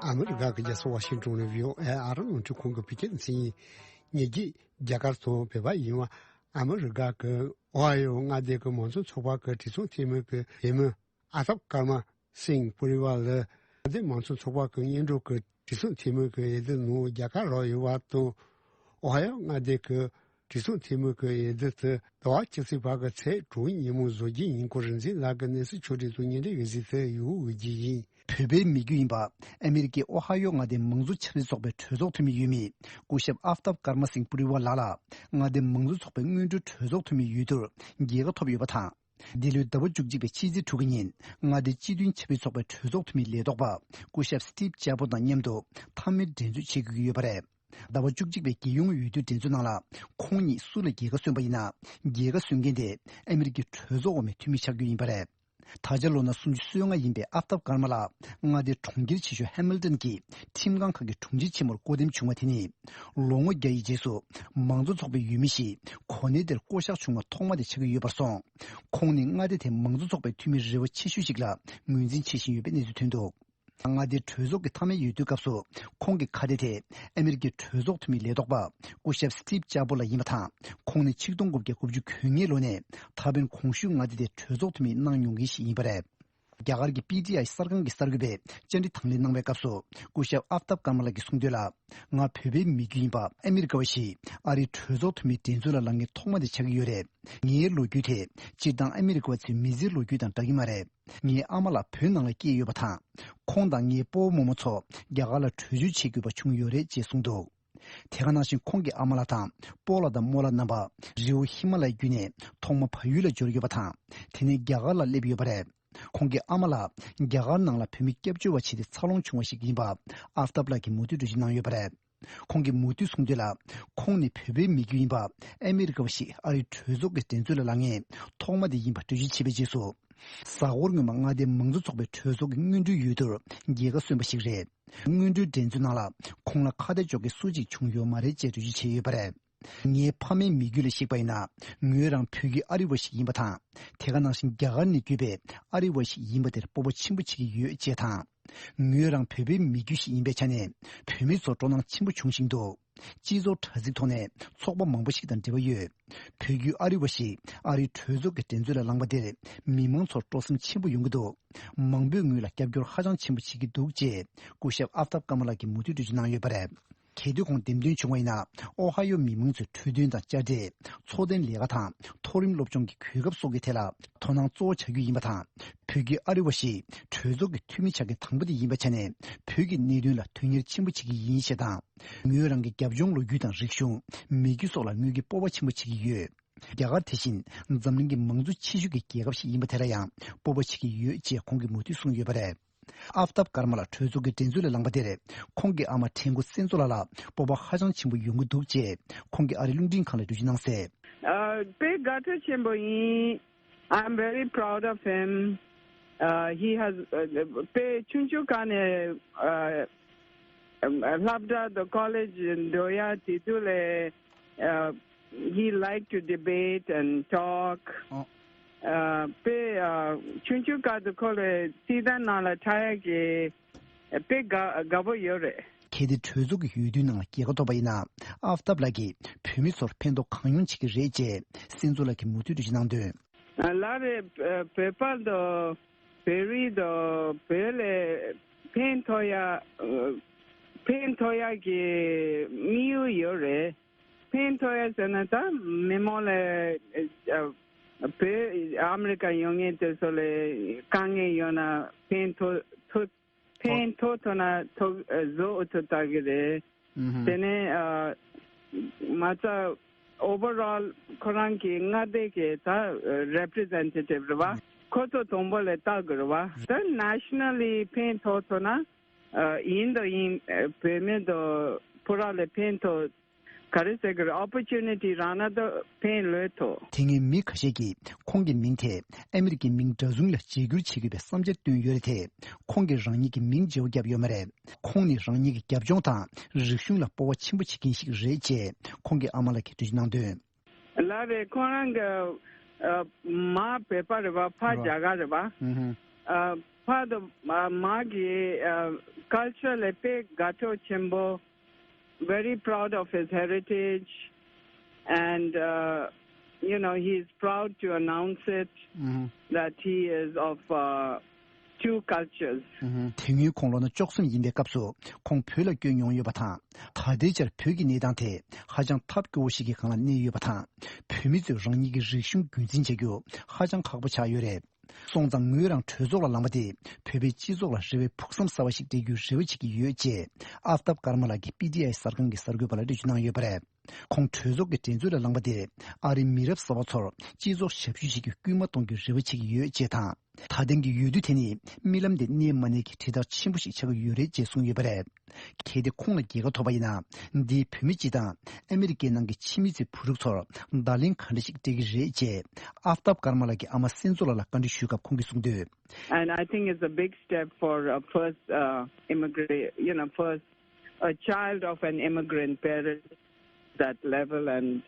ཨ་མི་རི་ཀ་གི་རྒྱལ་ས་ཝ་ཤིང་ཏོན་ནས་བྷི་ཨོ་ཨེ་ཨ་རི་རླུང་འཕྲིན་ཁང་གི་བོད་སྐད་སྡེ་ཚན་ཡིན། ཉེ་རྒྱུད་རྒྱ་གར་དང་བོད་པ་ཡིན་པ། ཨ་མི་རི་ཀ་གི་ཨོ་ཧ་ཡོ་མངའ་སྡེ་གི་མང་གཙོ་ཚོགས་པ་གི་གྲོས་ཚོགས་འཐུས་མི་གི་འོས་མི་ཨ་ཐབ་ཀར་མ་སིང་པུ་རི་ཝར་ལ། མངའ་སྡེ་མང་གཙོ་ཚོགས་པ་གི་སྔོན་འགྲོ་གི་གྲོས་ཚོགས་འཐུས་མི་གི་འོས་བསྡུ་ནང་རྒྱ་གར་ལ་ཡོད་པ་དང་། ཨོ་ཧ་ཡོ་མངའ་སྡེ་གི་གྲོས་ཚོགས་འཐུས་མི་གི་འོས་བསྡུ་དེ་ཟླ་བ་གཅིག་ཚེས་བར་གྱི་ཚེས་དྲུག་ཉིན་མོ་བཟོ་རྒྱུ་ཡིན་སྐོར་རིག་འཛིན་ལགས་ཀྱིས་གནས་ཚུལ་ཕྱོགས་སྒྲིག་དང་ཉེ་འབྲེལ་འོས་གཞི་དེ་ཡོད་འོས་རྒྱུ་ཡིན། བོད་པའི་མི་རྒྱུད་ཡིན་པ། ཨ་མི་རི་ཀའི་ཨོ་ཧ་ཡོ་མངའ་སྡེའི་མང་གཙོ་ཆབ་སྲིད་ཚོགས་པའི་གྲོས་ཚོགས་འཐུས་མི་འོས་མི་སྐུ་ཞབས་ཨ་ཐབ་ཀར་མ་སིང་པུ་རི་ཝར་ལགས་ལ། མངའ་སྡེའི་མང་གཙོ་ཚོགས་པའི་སྔོན་འགྲོའི་གྲོས་ཚོགས་འཐུས་མི་འོས་བསྡུར་རྒྱལ་ཁ་ཐོབ་ཡོད་པ་དང་། འདི་ལོའི་ཟླ་བ་བཅུ་གཅིག་པའི་ཕྱི་ཚེས་དྲུག་གི་ཉིན། མངའ་སྡེའི་སྤྱི་མཐུན་ཆབ་སྲིད་ཚོགས་པའི་གྲོས་ཚོགས་འཐུས་མི་ལས་ཐོག་པ་སྐུ་ཞབས་སི་ཊིབ་ཅཱ་པོ་དང་མཉམ་དུ་མཐའ་མའི་འགྲན་རྩོད་བྱེད་དགོས་ཀྱི་ཡོད་པ་རེད། ཟླ་བ་བཅུ་གཅིག་པའི་རྒྱལ་ཡོངས་འོས་བསྡུའི་འགྲན་རྩོད་ནང་ལ། ཁོང་ཉིད་སུ་ལ་རྒྱལ་ཁ་སོན་པ་ཡིན་ན། རྒྱལ་ཁ་སོན་མཁན་དེ་ཨ་མི་རི་ཀའི་གྲོས་ཚོགས་འོག་མའི་འཐུས་མི་ཆགས་རྒྱུ་ཡིན་པ་རེད། ད་ཆ་ལོ་ན་སུམ་ཅུ་སོ་ལྔ་ཡིན་པའི་ཨ་ཐབ་ཀར་མ་ལགས། མངའ་སྡེའི་གྲོང་ཁྱེར་ཆེ་ཤོས་ཧེ་མིལ་ཏན་གྱི་ཁྲིམས་ཁང་ཁག་གི་དྲུང་ཆེ་ཆེན་མོར་བསྐོ་འདེམས་བྱུང་བ་དེ་ནི། ལོ་ངོ་བརྒྱ་ཡི་རྗེས་སུ། མང་གཙོ་ཚོགས་པའི་འོས་མི་ཞིག་གོ་གནས་དེར་བསྐོ་གཞག་བྱུང་བ་ཐོག་མ་དེ་ཆགས་ཀྱི་ཡོད་པར་སོང་། ཁོང་ནི་མངའ་སྡེ་དེའི་མང་གཙོ་ཚོགས་པའི་འཐུས་མི་རེ་བ་ཆེ་ཤོས་ཤིག་ལ་ངོས་འཛིན་བྱེད་བཞིན་ཡོད་པའི་གནས་ཚུལ་ཐོན་འདུག། མངའ་སྡེའི་གྲོས་ཚོགས་ཀྱི་མཐའ་མའི་འོས་བསྡུའི་སྐབས་སུ། ཁོང་གི་ཁ་བརྡའི་ཐད། ཨ་མི་རི་ཀའི་གྲོས་ཚོགས་འཐུས་མི་ལས་ཐོག་པ། སྐུ་ཞབས་སི་ཊིབ་ཅཱ་པོ་ལགས་ཡིན་པ་དང་། ཁོང་ནི་ཆིག་སྟོང་དགུ་བརྒྱ་དགུ་བཅུ་གོ་ལྔའི་ལོ་ནས། ད་ཕན་གོང་ཞུས་མངའ་སྡེ་དེའི་གྲོས་ཚོགས་འཐུས་མི་གནང་མྱོང་མཁན་ཞིག་ཡིན་པ་རེད། རྒྱ་གར་གྱི་པི་ཊི་ཨའི་གསར་ཁང་གི་གསར་འགོད་པས་བཅར་འདྲི་དང་ལེན་གནང་བའི་སྐབས་སུ། སྐུ་ཞབས་ཨབ་ཏབ་ཀར་མ་ལགས་ཀྱིས་གསུངས་དོན་ལ། ང་བོད་པའི་མི་རྒྱུད་ཡིན་པ། ཨ་མི་རི་ཀ་བ་ཞིག་ཨ་རིའི་གྲོས་ཚོགས་འཐུས་མིའི་འགྲན་རྩོད་ལ་ལངས་མཁན་ཐོག་མ་དེ་ཆགས་ཀྱི་ཡོད་རེད། ངའི་ལོ་རྒྱུས་དེ་སྤྱིར་བཏང་ཨ་མི་རི་ཀ་བ་ཚོའི་མི་ཚེའི་ལོ་རྒྱུས་དང་འདྲ་གི་མ་རེད། ངའི་ཨ་མ་ལགས་བོད་ནང་ལ་སྐྱེས་ཡོད་པ་དང་། ཁོང་དང་ངའི་སྤོ་བོ་རྨོ་མོ་ཚོ་རྒྱ་གར་ལ་བྲོས་བྱོལ་བྱེད་དགོས་པ་བྱུང་ཡོད་རེད་ཅེས་གསུངས་འདུག། དེ་ག་ནང་བཞིན་ཁོང་གི་ཨ་མ་ལགས་དང་སྤོ་ལགས་དང་རྨོ་ལགས་རྣམ་པ་རི་བོ་ཧི་མ་ལ་ཡ་བརྒྱུད་ནས་ཐོག་མ་བལ་ཡུལ་ལ་འབྱོར་ཡོད་པ་དང་། དེ་ནས་རྒྱ་གར་ལ་སླེབས་ཡོད་པ་རེད། ཁོང་གི་ཨ་མ་ལགས་རྒྱ་གར་ནང་ལ་བོད་མི་སྐྱབས་བཅོལ་བ་བྱས་ཏེ་འཚར་ལོངས་བྱུང་བ་ཞིག་ཡིན་པ་ཨབ་ཏབ་ལགས་ཀྱིས་མུ་མཐུད་འགྲེལ་བརྗོད་གནང་ཡོད་པ་རེད། ཁོང་གིས་མུ་མཐུད་གསུངས་དོན་ལ། ཁོང་ནི་བོད་པའི་མི་རྒྱུད་ཡིན་པ། ཨ་མི་རི་ཀ་བ་ཞིག་ཨ་རིའི་གྲོས་ཚོགས་ཀྱི་འགྲན་རྩོད་ལ་ལངས་མཁན་ཐོག་མ་དེ་ཡིན་པ་འགྲེལ་བརྗོད་བྱས་པའི་རྗེས་སུ། གཟའ་འཁོར་སྔོན་མ་མངའ་སྡེའི་མང་གཙོ་ཚོགས་པའི་གྲོས་ཚོགས་ཀྱི་སྔོན་འགྲོའི་འོས་བསྡུར་རྒྱལ་ཁ་སོན་པ་ཞིག་རེད། སྔོན་འགྲོའི་འགྲན་རྩོད་ནང་ལ་ཁོང་ལ་ཁ་གཏད་གཅོག་མཁན་སུ་གཅིག་བྱུང་ཡོད་མ་རེད་ཅེས་འགྲེལ་བརྗོད་བྱས་ཡོད་པ་རེད། ངའི་ཕ་མའི་མི་རྒྱུད་ལ་གཞིགས་པ་ཡིན་ན། ངོས་རང་བོད་ཀྱི་ཨ་རི་བ་ཞིག་ཡིན་པ་དང་། དེ་ག་ནང་བཞིན་རྒྱ་གར་ནས་བརྒྱུད་པའི་ཨ་རི་བ་ཞིག་ཡིན་པ་དེར་སྤོབས་པ་ཆེན་པོ་བྱེད་ཀྱི་ཡོད་ཅེས་དང་། ངོས་རང་བོད་པའི་མི་རྒྱུད་ཞིག་ཡིན་པའི་ཆ་ནས་བོད་མི་ཚོར་སྤྲོ་སྣང་ཆེན་པོ་བྱུང་བཞིན་འདུག། སྤྱི་ཚོགས་དྲ་ཚིགས་ཐོག་ནས་ཚོགས་པ་མང་པོ་ཞིག་དང་འབྲེལ་བ་ཡོད། བོད་བརྒྱུད་ཨ་རི་བ་ཞིག་ཨ་རིའི་གྲོས་ཚོགས་ཀྱི་འགྲན་རྩོད་ལ་ལངས་པ་དེར་མི་མང་ཚོར་སྤྲོ་སེམས་ཆེན་པོ་ཡོང་གི་འདུག། མང་པོས་ངོས་ལ་རྒྱབ་སྐྱོར་ཧ་ཅང་ཆེན་པོ་བྱེད་ཀྱི་འདུག་ཅེས་སྐུ་ཞབས་ཨབ་ཏབ་ཀར་མ་ལགས་ཀྱིས་མུ་མཐུད་འགྲེལ་བརྗོད་གནང་ཡོད་པ་རེད། གལ་ཏེ་ཁོང་འདེམས་ཐོན་བྱུང་བ་ཡིན་ན། ཨོ་ཧ་ཡོ་མི་མང་ཚོའི་འཕྲོད་བསྟེན་དང་དཔྱ་ཁྲལ། འཚོ་རྟེན་ལས་ཀ་དང་མཐོ་རིམ་སློབ་སྦྱོང་གི་གོ་སྐབས་སོགས་ཀྱི་ཐད་ལ་དོ་སྣང་གཙོ་བོ་བྱ་རྒྱུ་ཡིན་པ་དང་། བོད་ཀྱི་ཨ་རི་བ་ཞིག་གྲོས་ཚོགས་ཀྱི་འཐུས་མི་ཆགས་མཁན་དང་པོ་དེ་ཡིན་པའི་ཆ་ནས་བོད་ཀྱི་གནད་དོན་ལ་དོན་གཉེར་ཆེན་པོ་བྱེད་ཀྱི་ཡིན་ཞེས་དང་། ངོས་རང་གི་རྒྱབ་ལྗོངས་ལོ་རྒྱུས་དང་རིག་གཞུང་། མི་རྒྱུད་སོགས་ལ་ངོས་ཀྱིས་སྤོབས་པ་ཆེན་པོ་བྱེད་ཀྱི་ཡོད། རྒྱ་གར་དེ་བཞིན་འཛམ་གླིང་གི་མང་གཙོ་ཆེ་ཤོས་ཀྱི་རྒྱལ་ཁབ་ཞིག་ཡིན་པ་དེ་ལ་ཡང་སྤོབས་པ་བྱེད་ཀྱི་ཡོད་ཅེས་ཁོང་གིས་མུ་མཐུད་གསུངས་ཡོད་པ་རེད། ཨབ་ཏབ་ཀར་མ་ལགས་གྲོས་ཚོགས་ཀྱི་འགྲན་རྩོད་ལ་ལངས་པ་དེར་ཁོང་གི་ཨ་མ་ཁྲེང་ཀོ་སེན་བཙོ་ལགས་ལ་སྤོབས་པ་ཧ་ཅང་ཆེན་པོ་ཡོང་གི་འདུག་ཅེས་ཁོང་གིས་ཨ་རི་རླུང་འཕྲིན་ཁང་ལ་འགྲེལ་བརྗོད་གནང་གསལ། ཨ། དཔེ་དགའ་སྤྲོ་ཆེན་པོ་ཡིན། I'm very proud of him. Uh, he has, uh, དཔེ་ཆུང་ཆུང་སྒང་ནས། Uh, um, uh, སློབ་གྲྭ་དང་ཀོ་ལེཇ་འགྲོ་ཡ་དེ་དུས་ལས། Uh, he like to debate and talk. ཨོ། Uh, དཔེ། Uh, ཆུང་ཆུང་སྒང་དུ་ཁོ་ལ་སྲིད་དོན་ནང་ལ་ཐོན་ཡ་གི་དཔེ་དགའ་དགའ་པོ་ཡོད་རེད། གལ་ཏེ་གྲོས་ཚོགས་ཀྱི་འོས་བསྡུའི་ནང་ལ་རྒྱལ་ཁ་ཐོབ་པ་ཡིན་ན། ཨབ་ཏབ་ལགས་ཀྱིས་བོད་མི་ཚོར་ཕན་ཐོགས་གང་ཡོང་བྱེད་ཀྱི་རེད་ཅེས་སྲིད་ཚོགས་ལགས་ཀྱིས་མུ་མཐུད་འགྲེལ་བརྗོད་གནང་དོན། ལགས་རེད། བོད་པ་དང་བོད་རིགས་དང་བོད་ལ་ཕན་ཐོགས་ཡ། ཕན་ཐོགས་ཡ་གི་དམིགས་ཡུལ་ཡོད་རེད། ཕན་ཐོགས་ཡ་ཟེར་ན་ད་མི་མང་ལ་བོད་ཨ་མི་རི་ཀ་ཡོང་མཁན་དེ་ཚོ་ལ་དཀའ་ངལ་ཡོད་ན་ཕན་ཐོགས་ཐུབ། ཕན་ཐོགས་ཐུབ་ན་ཐུབ་བཟོ་ཐུབ་ཐག་གི་རེད། དེ་ནས་མ་རྩ་overall ཁོ་རང་གི་མངའ་སྡེ་གི་ད་representative རེད་བ། ཁོ་ཚོ་དང་པོ་ལ་ལྟ་དགོས་རེད་བ། ད་nationally ཕན་ཐོགས་ཐུབ་ན་ཡིན་དང་ཡིན་བོད་མི་དང་ཕོ་བྲང་ལ་ཕན་ཐོགས། ག་རེ་ཟེར་གི་རེད། opportunity རག་ན་ད་ཕན་ལོས་ཐོགས། དེ་སྔའི་མི་ཁ་ཤས་ཀྱིས་ཁོང་གི་མིང་དེ་ཨ་མི་རི་ཀའི་མིང་འདྲ་མཚུངས་ལ་བརྗེ་བསྒྱུར་བྱེད་དགོས་པའི་བསམ་འཆར་བཏོན་ཡོད་རེད་དེ། ཁོང་གིས་རང་ཉིད་ཀྱི་མིང་བརྗེ་བོ་བརྒྱབ་ཡོད་མ་རེད། ཁོང་ནི་རང་ཉིད་ཀྱི་རྒྱབ་ལྗོངས་དང་རིག་གཞུང་ལ་སྤོབས་པ་ཆེན་པོ་བྱེད་མཁན་ཞིག་རེད་ཅེས་ཁོང་གི་ཨ་མ་ལགས་ཀྱིས་འགྲེལ་བརྗོད་གནང་དོན། ལགས་རེད། ཁོང་རང་གི་ཨ་མ་བོད་པ་རེད་བ། ཕ་རེད་བ། རྒྱ་གར་རེད་བ། ཨུ་ཧུ། ཨ་ཕ་དང་ཨ་མ་གི་ཨ་culture ལ་དཔེ་དགའ་སྤྲོ་ཆེན་པོ། Very proud of his heritage, and uh, you know, he is proud to announce it, mm-hmm, that he is of uh, two cultures. དེ་སྔོན་ཁོང་ལོ་ན་བཅུ་གསུམ་ཡིན་པའི་སྐབས་སུ་ཁོང་བོད་ལ་བསྐྱོད་མྱོང་ཡོད་པ་དང་། ད་ལྟའི་ཆར་བོད་ཀྱི་གནས་སྟངས་དེ་ཧ་ཅང་ཐབས་སྐྱོ་བོ་ཞིག་གི་སྒང་ལ་གནས་ཡོད་པ་དང་། བོད་མི་ཚོས་རང་ཉིད་ཀྱི་རིག་གཞུང་རྒྱུན་འཛིན་བྱ་རྒྱུ་ཧ་ཅང་ཁག་པོ་ཆགས་ཡོད་རེད། སོང་ཙང་ངོས་རང་གྲོས་ཚོགས་ལ་ལངས་པ་དེ་བོད་པའི་སྤྱི་ཚོགས་ལ་རེ་བའི་ཕུགས་བསམ་གསར་བ་ཞིག་སྤྲད་རྒྱུའི་རེ་བ་བྱེད་ཀྱི་ཡོད་ཅེས་ཨབ་ཏབ་ཀར་མ་ལགས་ཀྱིས་པི་ཏི་ཨའི་གསར་ཁང་གི་གསར་འགོད་པ་ལ་འགྲེལ་བརྗོད་གནང་ཡོད་པ་རེད། ཁོང་གྲོས་ཚོགས་ཀྱི་འགྲན་རྩོད་ལ་ལངས་པ་དེ་ཨ་རིའི་མི་རབས་གསར་བ་ཚོར་སྤྱི་ཚོགས་ཞབས་ཞུ་བྱེད་རྒྱུར་སྐུལ་མ་གཏོང་རྒྱུའི་རེ་བ་བྱེད་ཀྱི་ཡོད་ཅེས་དང་། ད་ཐེངས་ཀྱི་འོས་བསྡུ་དེ་ནི་རྨི་ལམ་དེ་གནས་མ་གནས་ཀྱི་དྲིལ་བསྒྲགས་ཆེན་པོ་ཞིག་ཆགས་ཀྱི་ཡོད་རེད་ཅེས་གསུངས་ཡོད་པ་རེད། གལ་ཏེ་ཁོང་ལ་རྒྱལ་ཁ་ཐོབ་པ་ཡིན་ན། འདིས་བོད་མི་སྤྱི་དང་ཨ་མི་རི་ཀའི་ནང་གི་ཕྱི་མི་ཚོའི་བུ་ཕྲུག་ཚོར་བརྡ་ལན་ག་འདྲ་ཞིག་སྤྲད་ཀྱི་རེད་ཅེས་ཨབ་ཏབ་ཀར་མ་ལགས་ཀྱི་ཨ་མ་སེན་ཙོ་ལགས་ལ་བཀའ་འདྲི་ཞུས་སྐབས་ཁོང་གིས་གསུངས་དོན། And I think it's a big step for a first uh, immigrant, you know, first a child of an immigrant parent that level. And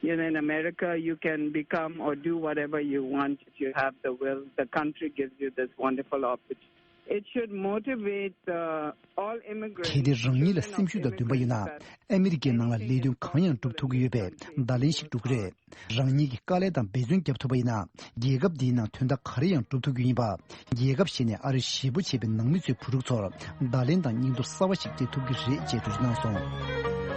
you know, in America, you can become or do whatever you want if you have the will. The country gives you this wonderful opportunity. It should motivate uh, all immigrants. གལ་ཏེ་རང་ཉིད་ལ་སེམས་ཤུགས་དང་འདུན་པ་ཡོད་ན། ཨ་མི་རི་ཀའི་ནང་ལ་ལས་དོན་གང་ཡང་སྒྲུབ་ཐུབ་ཀྱི་ཡོད་པའི་བརྡ་ལན་ཞིག་འགྲོ་གི་རེད། རང་ཉིད་ཀྱིས་དཀའ་ལས་དང་འབད་བརྩོན་བརྒྱབ་ཐུབ་པ་ཡིན་ན། རྒྱལ་ཁབ་འདིའི་ནང་དོན་དག་ག་རེ་ཡང་སྒྲུབ་ཐུབ་རྒྱུ་ཡིན་པ། རྒྱལ་ཁབ་གཞན་ནས་ཨ་རིར་གཞིས་སྤོ་བྱས་པའི་ནང་མི་ཚོའི་བུ་ཕྲུག་ཚོར་བརྡ་ལན་དང་སྙིང་སྟོབས་གསར་བ་ཞིག་སྤྲད་ཐུབ་ཀྱི་རེད་ཅེས་འགྲེལ་བརྗོད་གནང་སོང་།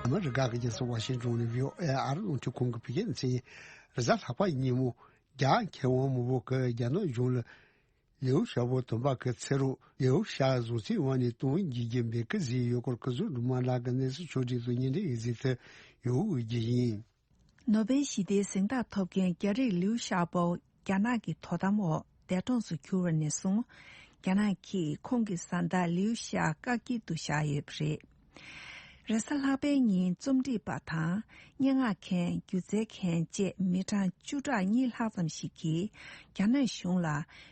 ཨ་མི་རི་ཀ་གི་རྒྱལ་ས་ཝ་ཤིང་ཏོན་ནས་བྷི་ཨོ་ཨེ་ཨ་རི་རླུང་འཕྲིན་ཁང་གི་བོད་སྐད་སྡེ་ཚན་ཡིན། རེས་གཟའ་ལྷག་པ་ཉིན་མོ་རྒྱ་མཁས་དབང་མང་པོ་གིས་རྒྱ་ནག་གཞུང་ལ་ལིའུ་ཞའོ་པོ་དམ་པ་གི་ཚེ་རབས་ལིའུ་ཞའོ་བཟང་ཚེ་དབང་ནས་དུས་ཡུན་བརྗེ་རྒྱུ་འབོད་སྐུལ་བཟོས་ཡོད་སྐོར་སྐུ་ཚབ་སྒྲོལ་མ་ལགས་ཀྱིས་གནས་ཚུལ་ཕྱོགས་སྒྲིག་དང་བརྙན་འཕྲིན་འོད་ཟེར་དུ་ཡོང་འོས་བསྡུ་ཡིན། ནོ་བེལ་ཞི་བདེའི་གཟེངས་རྟགས་ཐོབ་མཁན་རྒྱ་རིགས་ལིའུ་ཞའོ་པོ་རྒྱ་ནག་གི་དོ་དམ་འོག་འདས་གྲོངས་སུ་གྱུར་བ་ནས་བཟུང་རྒྱ་ནག་གིས་ཁོང་གི་བཟའ་ཟླ་ལིའུ་ཞའོ་བཀག་སྐྱིལ་དུ་བཞག་ཡོད་པ་རེད། རེས་གཟའ་ལྷག་པའི་ཉིན་རྩོམ་སྒྲིག་པ་དང་སྙན་ངག་མཁན། སྒྱུ་རྩལ་མཁན་བཅས་མི་གྲངས་བཅུ་ཕྲག་གཉིས་ལྷག་ཙམ་ཞིག་གིས་རྒྱ་ནག་གཞུང་ལ་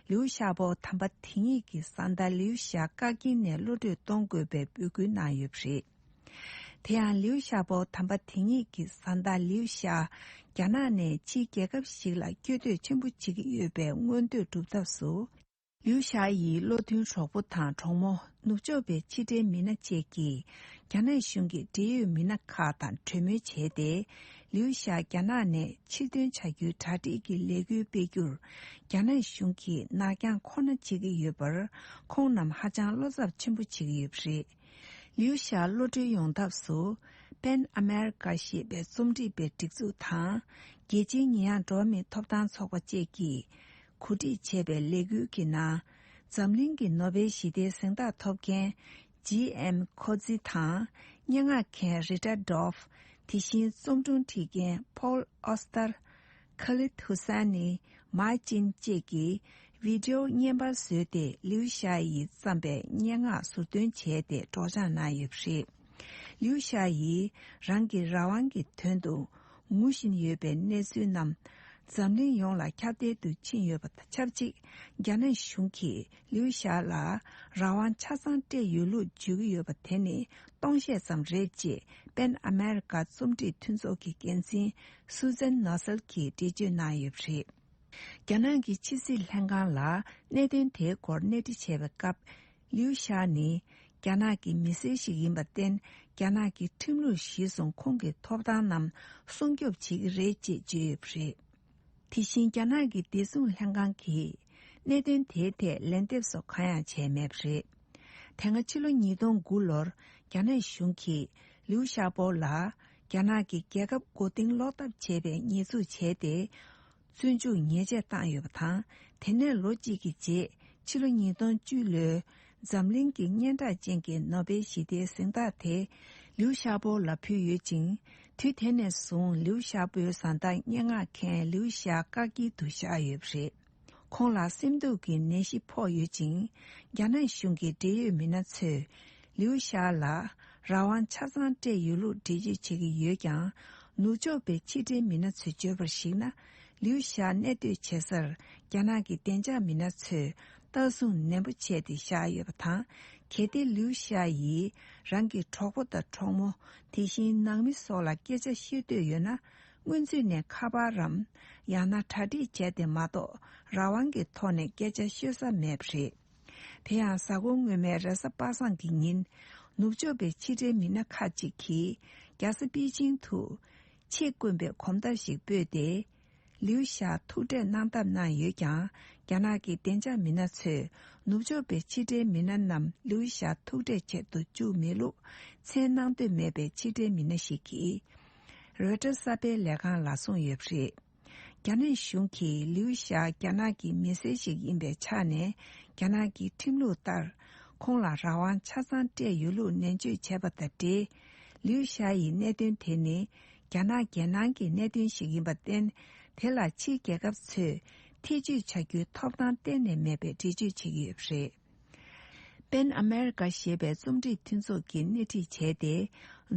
ལིའུ་ཞའོ་པོ་དམ་པ་དེ་ཉིད་ཀྱི་བཟའ་ཟླ་ལིའུ་ཞའོ་བཀག་སྐྱིལ་ནས་གློད་གྲོལ་གཏོང་དགོས་པའི་འབོད་སྐུལ་གནང་ཡོད་པ་རེད། དེ་ཡང་ལིའུ་ཞའོ་པོ་དམ་པ་དེ་ཉིད་ཀྱི་བཟའ་ཟླ་ལིའུ་ཞའོ་རྒྱ་ནག་ནས་ཕྱིའི་རྒྱལ་ཁབ་ཞིག་ལ་སྐྱོད་འདོད་ཆེན་པོ་བྱེད་ཀྱི་ཡོད་པའི་མངོན་འདོད་སྒྲུབ་ཐབས་སུ། ལིའུ་ཞའོ་ཡི་བློ་མཐུན་གྲོགས་པོ་དང་གྲོགས་མོ། ནུབ་ཕྱོགས་པའི་ཕྱི་འབྲེལ་མི་སྣ་བཅས་ཀྱིས་རྒྱ་ནག་གཞུང་གི་འབྲེལ་ཡོད་མི་སྣ་ཁག་དང་གྲོས་མོལ་བྱས་ཏེ། ལིའུ་ཞའོ་རྒྱ་ནག་ནས་ཕྱིར་འདོན་བྱ་རྒྱུའི་གྲ་སྒྲིག་གི་ལས་འགུལ་སྤེལ་རྒྱུར་རྒྱ་ནག་གཞུང་གིས་ནར་འགྱངས་ཁོ་ན་བྱེད་ཀྱི་ཡོད་པར། ཁོང་རྣམས་ཧ་ཅང་བློ་འཚབ་ཆེན་པོ་བྱེད་ཀྱི་ཡོད་པ་རེད། ལིའུ་ཞའོ་གློད་གྲོལ་ཡོང་ཐབས་སུ། པེན་ཨ་མེ་རི་ཀ་ཞེས་པའི་རྩོམ་སྒྲིག་པའི་སྒྲིག་འཛུགས་དང་། རྒྱལ་སྤྱིའི་ཉེས་ཡངས་འགྲོ་བ་མིའི་ཐོབ་ཐང་ཚོགས་པ་བཅས་ཀྱིས་གོ་སྒྲིག་བྱས་པའི་ལས་འགུལ་གྱི་ནང་། འཛམ་གླིང་གི་ནོ་བེལ་ཞི་བདེའི་གཟེངས་རྟགས་ཐོབ་མཁན་ཇི་ཨེམ་ཁོ་ཛི་དང་། སྙན་ངག་མཁན་རི་ཏྲ་ཌོབ། དེ་བཞིན་རྩོམ་སྒྲུང་བྲིས་མཁན་ཕོལ་ཨོ་སྟར། ཁ་ལིད་ཧུ་སན་ནི། མཱ་ཅིན་བཅས་ཀྱིས་བི་ཌིའོ་བརྙན་པར་བཟོས་ཏེ། ལིའུ་ཞའོ་ཡིས་བརྩམས་པའི་སྙན་ངག་ཟུར་འདོན་བྱས་ཏེ་སྒྲོག་སྦྱང་གནང་ཡོད་པ་རེད། ལིའུ་ཞའོ་ཡིས་རང་གི་རང་དབང་གི་དོན་དུ་ངུ་བཞིན་ཡོད་པའི་གནས་ཚུལ་རྣམས། འཛམ་གླིང་ཡོངས་ལ་ཁྱབ་གདལ་དུ་ཕྱིན་ཡོད་པ་དང་ཆབས་ཅིག་རྒྱ་ནག་གཞུང་གིས་ལིའུ་ཞའོ་ལ་རང་དབང་ཆ་ཚང་སྤྲད་ཡོད་ལུགས་བརྗོད་ཀྱི་ཡོད་པ་དེ་ནི་སྟོང་བཤད་ཙམ་རེད་ཅེས་པེན་ཨ་མེ་རི་ཀ་རྩོམ་སྒྲིག་མཐུན་ཚོགས་ཀྱི་འགན་འཛིན་སུ་ཛན་ནོ་སེལ་གྱིས་འགྲེལ་བརྗོད་གནང་ཡོད་པ་རེད། རྒྱ་ནག་གི་ཕྱི་སྲིད་ལྷན་ཁང་ལ་གནད་དོན་དེའི་སྐོར་གནས་འདྲི་བྱས་པའི་སྐབས། ལིའུ་ཞའོ་ནི་རྒྱ་ནག་གི་མི་སེར་ཞིག་ཡིན་པར་བརྟེན། རྒྱ་ནག་གི་ཁྲིམས་ལུགས་གཞིར་བཟུང་ཁོང་གི་ཐོབ་ཐང་རྣམས་སྲུང་སྐྱོབ་བྱེད་ཀྱི་རེད་ཅེས་བརྗོད་ཡོད་པ་རེད། དེ་བཞིན་རྒྱ་ནག་གི་བདེ་སྲུང་ལྷན་ཁང་གིས་གནད་དོན་དེའི་ཐད་ལན་འདེབས་སོགས་གང་ཡང་བྱས་མེད་པ་རེད། དེ་སྔ་ཕྱི་ལོ་ཉིས་སྟོང་དགུ་ལོར་རྒྱ་ནག་གཞུང་གིས་ལིའུ་ཞའོ་པོ་ལ་རྒྱ་ནག་གི་རྒྱལ་ཁབ་མགོ་རྟིང་སློག་ཐབས་བྱས་པའི་ཉེས་འཛུགས་བྱས་ཏེ། བཙོན་འཇུག་ཉེས་ཆད་བཏང་ཡོད་པ་དང་། དེ་ནས་ལོ་གཅིག་གི་རྗེས་ཕྱི་ལོ་ཉིས་སྟོང་བཅུ་ལོའི་འཛམ་གླིང་གི་སྙན་གྲགས་ཅན་གྱི་ནོ་བེལ་ཞི་བདེའི་གཟེངས་རྟགས་དེ་ལིའུ་ཞའོ་པོ་ལ་ཕུལ་ཡོད་ཅིང་། དུས་དེ་ནས་བཟུང་ལིའུ་ཞའོ་པོའི་བཟའ་ཟླ་སྙན་ངག་མཁན་ལིའུ་ཞའོ་བཀག་སྐྱིལ་དུ་བཞག་ཡོད་པ་རེད། ཁོང་ལ་སེམས་སྡུག་གི་ནད་གཞི་ཕོག་ཡོད་ཅིང་། རྒྱ་ནག་གཞུང་གི་འབྲེལ་ཡོད་མི་སྣ་ཚོས་ལིའུ་ཞའོ་ལ་རང་དབང་ཆ་ཚང་སྤྲད་ཡོད་ལུགས་འགྲེལ་བརྗོད་བྱེད་ཀྱི་ཡོད་ཀྱང་། ནུབ་ཕྱོགས་པའི་ཕྱི་འབྲེལ་མི་སྣ་ཚོས་བརྗོད་པར་གཞིགས་ན། ལིའུ་ཞའོ་གནས་སྡོད་བྱེད་སར་རྒྱ་ནག་གི་བདེ་འཇགས་མི་སྣ་ཚོས་ལྟ་སྲུང་ནན་པོ་བྱས་ཏེ་བཞག་ཡོད་པ་དང་། གལ་ཏེ་ལིའུ་ཞའོ་ཡིས་རང་གི་གྲོགས་པོ་དང་གྲོགས་མོ། དེ་བཞིན་ནང་མི་སོགས་ལ་སྐད་ཆ་བཤད་འདོད་ཡོད་ན། སྔོན་ཚུད་ནས་ཁ་པར་རམ། ཡང་ན་གྲ་སྒྲིག་བྱས་ཏེ་མ་གཏོགས་རང་དབང་གི་ཐོག་ནས་སྐད་ཆ་ཤོད་ས་མེད་པ་རེད། དེ་ཡང་གཟའ་འཁོར་སྔོན་མའི་རེས་གཟའ་པ་སངས་ཀྱི་ཉིན། ནུབ་ཕྱོགས་པའི་ཕྱི་འབྲེལ་མི་སྣ་ཁག་ཅིག་གིས་རྒྱལ་ས་པེ་ཅིང་དུ་ཆེད་བསྐོན་པའི་གོམ་སྟབས་ཤིག་སྤོས་ཏེ། ལིའུ་ཞའོ་ཐུག་འཕྲད་གནང་ཐབས་གནང་ཡོད་ཀྱང་། རྒྱ་ནག་གི་བདེ་འཇགས་མི་སྣ་ཚོས་ནུབ་ཕྱོགས་པའི་ཕྱི་འབྲེལ་མི་སྣ་རྣམས་ལིའུ་ཞའོ་ཐུག་འཕྲད་ཆེད་དུ་བཅུག་མེད་ལུགས་མཚན་གནང་འདོད་མེད་པའི་ཕྱི་འབྲེལ་མི་སྣ་ཞིག་གིས་རོའི་ཊར་གསར་སྤེལ་ལས་ཁང་ལ་གསུངས་ཡོད་པ་རེད། རྒྱ་ནག་གཞུང་གིས་ལིའུ་ཞའོ་རྒྱ་ནག་གི་མི་སེར་ཞིག་ཡིན་པའི་ཆ་ནས། རྒྱ་ནག་གི་ཁྲིམས་ལུགས་ལྟར་ཁོང་ལ་རང་དབང་ཆ་ཚང་སྤྲད་ཡོད་ལུགས་ནན་བརྗོད་བྱས་པ་དང་འབྲེལ། ལིའུ་ཞའོ་ཡི་གནད་དོན་དེ་ནི་རྒྱ་ནག་རྒྱལ་ནང་གི་གནད་དོན་ཞིག་ཡིན་པར་བརྟེན། དེ་ལ་ཕྱིའི་རྒྱལ་ཁབ་ཚོས་ཐེ་བྱུས་བྱ་རྒྱུའི་ཐོབ་ཐང་གཏན་ནས་མེད་པའི་འགྲེལ་བརྗོད་བྱེད་ཀྱི་ཡོད་པ་རེད། པེན་ཨ་མེ་རི་ཀ་ཞེས་པའི་རྩོམ་སྒྲིག་མཐུན་ཚོགས་ཀྱིས་སྣེ་ཁྲིད་བྱས་ཏེ།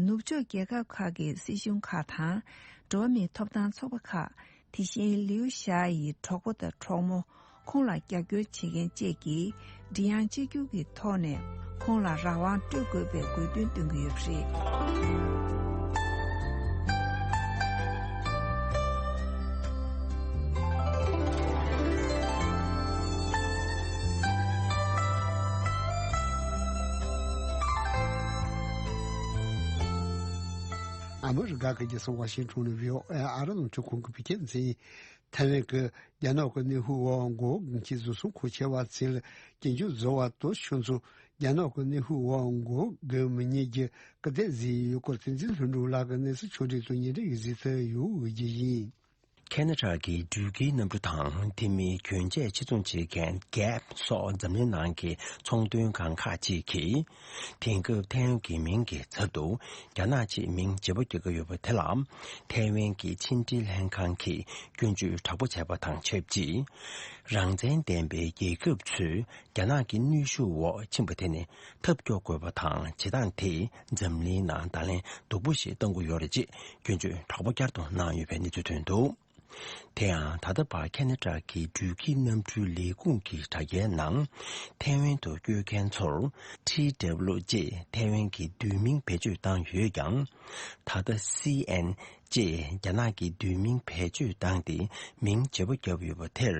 ནུབ་ཕྱོགས་རྒྱལ་ཁབ་ཁག་གི་སྲིད་གཞུང་ཁག་དང་། འགྲོ་བ་མིའི་ཐོབ་ཐང་ཚོགས་པ་ཁག་དེ་བཞིན་ལིའུ་ཞའོ་ཡི་གྲོགས་པོ་དང་གྲོགས་མོ། ཁོང་ལ་རྒྱབ་སྐྱོར་བྱེད་མཁན་བཅས་ཀྱིས་མགྲིན་དབྱངས་གཅིག་གྱུར་གྱི་ཐོག་ནས་ཁོང་ལ་རང་དབང་སྤྲོད་དགོས་པའི་དགོས་འདུན་བཏོན་གྱི་ཡོད་པ་རེད། ཨ་མི་རི་ཀ་གི་རྒྱལ་ས་ཝ་ཤིང་ཊོན་ནས་བྷི་ཨོ་ཨེ་ཨ་རི་རླུང་འཕྲིན་ཁང་གི་བོད་སྐད་སྡེ་ཚན། ཐའེ་ཝན་གྱི་རྒྱ་ནག་གི་གནས་སྤོ་འོག་མགོ་བོ་གྱོན་ཆས་བཟོ་ཚོང་མཁོ་ཆེ་བ་ཚོས་སྐྱིན་འགྲུལ་བཟོ་བ་དང་ཕྱུགས་འཚོ། རྒྱ་ནག་གི་གནས་སྤོ་འོག་མགོ་བོ་གྱོན་མི་ཉན་རྒྱུ་སྐུལ་འདེད་བཟོས་ཡོད་སྐོར། བསྟན་འཛིན་ལྷུན་གྲུབ་ལགས་ཀྱིས་གནས་ཚུལ་ཕྱོགས་སྒྲིག་དང་སྙན་སྒྲོན་ཡིག་གཟིགས་ཚུལ་ཡོད་འོས་ཀྱི་ཡིན། ཁེ་ན་ཌ་གི་འགྲུལ་སྐྱེལ་གནམ་གྲུ་དང་དེ་མིན་གྱོན་ཆས་ཕྱིར་ཚོང་བྱེད་མཁན་གེབ་སོགས་འཛམ་གླིང་ནང་གི་ཚོང་དོན་ཁང་ཁག་ཅིག་གིས། དེང་སྐབས་ཐའེ་ཝན་གྱི་མིང་གི་ཚབ་ཏུ་རྒྱ་ནག་ཅེས་མིང་བརྗེ་པོ་རྒྱག་གི་ཡོད་པ་དེ་ལ། ཐའེ་ཝན་གྱི་ཕྱི་འབྲེལ་ལྷན་ཁང་གིས་སྐྱོན་བརྗོད་དྲག་པོ་བྱས་པ་དང་ཆབས་ཅིག་རང་བཙན་ལྡན་པའི་རྒྱལ་ཁབ་ཚོས་རྒྱ་ནག་གི་གནོན་ཤུགས་འོག་ཕྱིན་པ་དེ་ནི་ཐབས་སྐྱོ་དགོས་པ་དང་། བྱེད་སྟངས་དེས་འཛམ་གླིང་ནང་བརྡ་ལན་སྡུག་པོ་ཞིག་གཏོང་གི་ཡོད་རེད་ཅེས་སྐྱོན་བརྗོད་དྲག་པོ་བསྐྱར་དུ་གནང་ཡོད་པའི་གནས་ཚུལ་ཐོན་འདུག་དེ་ཡང་ད་ལྟ་བར་ཁེ་ན་ཌ་གི་འགྲུལ་སྐྱེལ་གནམ་གྲུའི་ལས་ཁུངས་ཀྱི་དྲ་རྒྱའི་ནང་ཐའེ་ཝན་དུ་སྐྱོད་མཁན་ཚོར་ཊི་ཌབ་ལུ་ཅེས་ཐའེ་ཝན་གྱི་བསྡུས་མིང་བེད་སྤྱོད་བཏང་ཡོད་ཀྱང་། ད་ལྟ་སི་ཨེན་ཅེས་རྒྱ་ནག་གི་བསྡུས་མིང་བེད་སྤྱོད་བཏང་སྟེ། མིང་བརྗེ་པོ་བརྒྱབ་ཡོད་པ་དེར་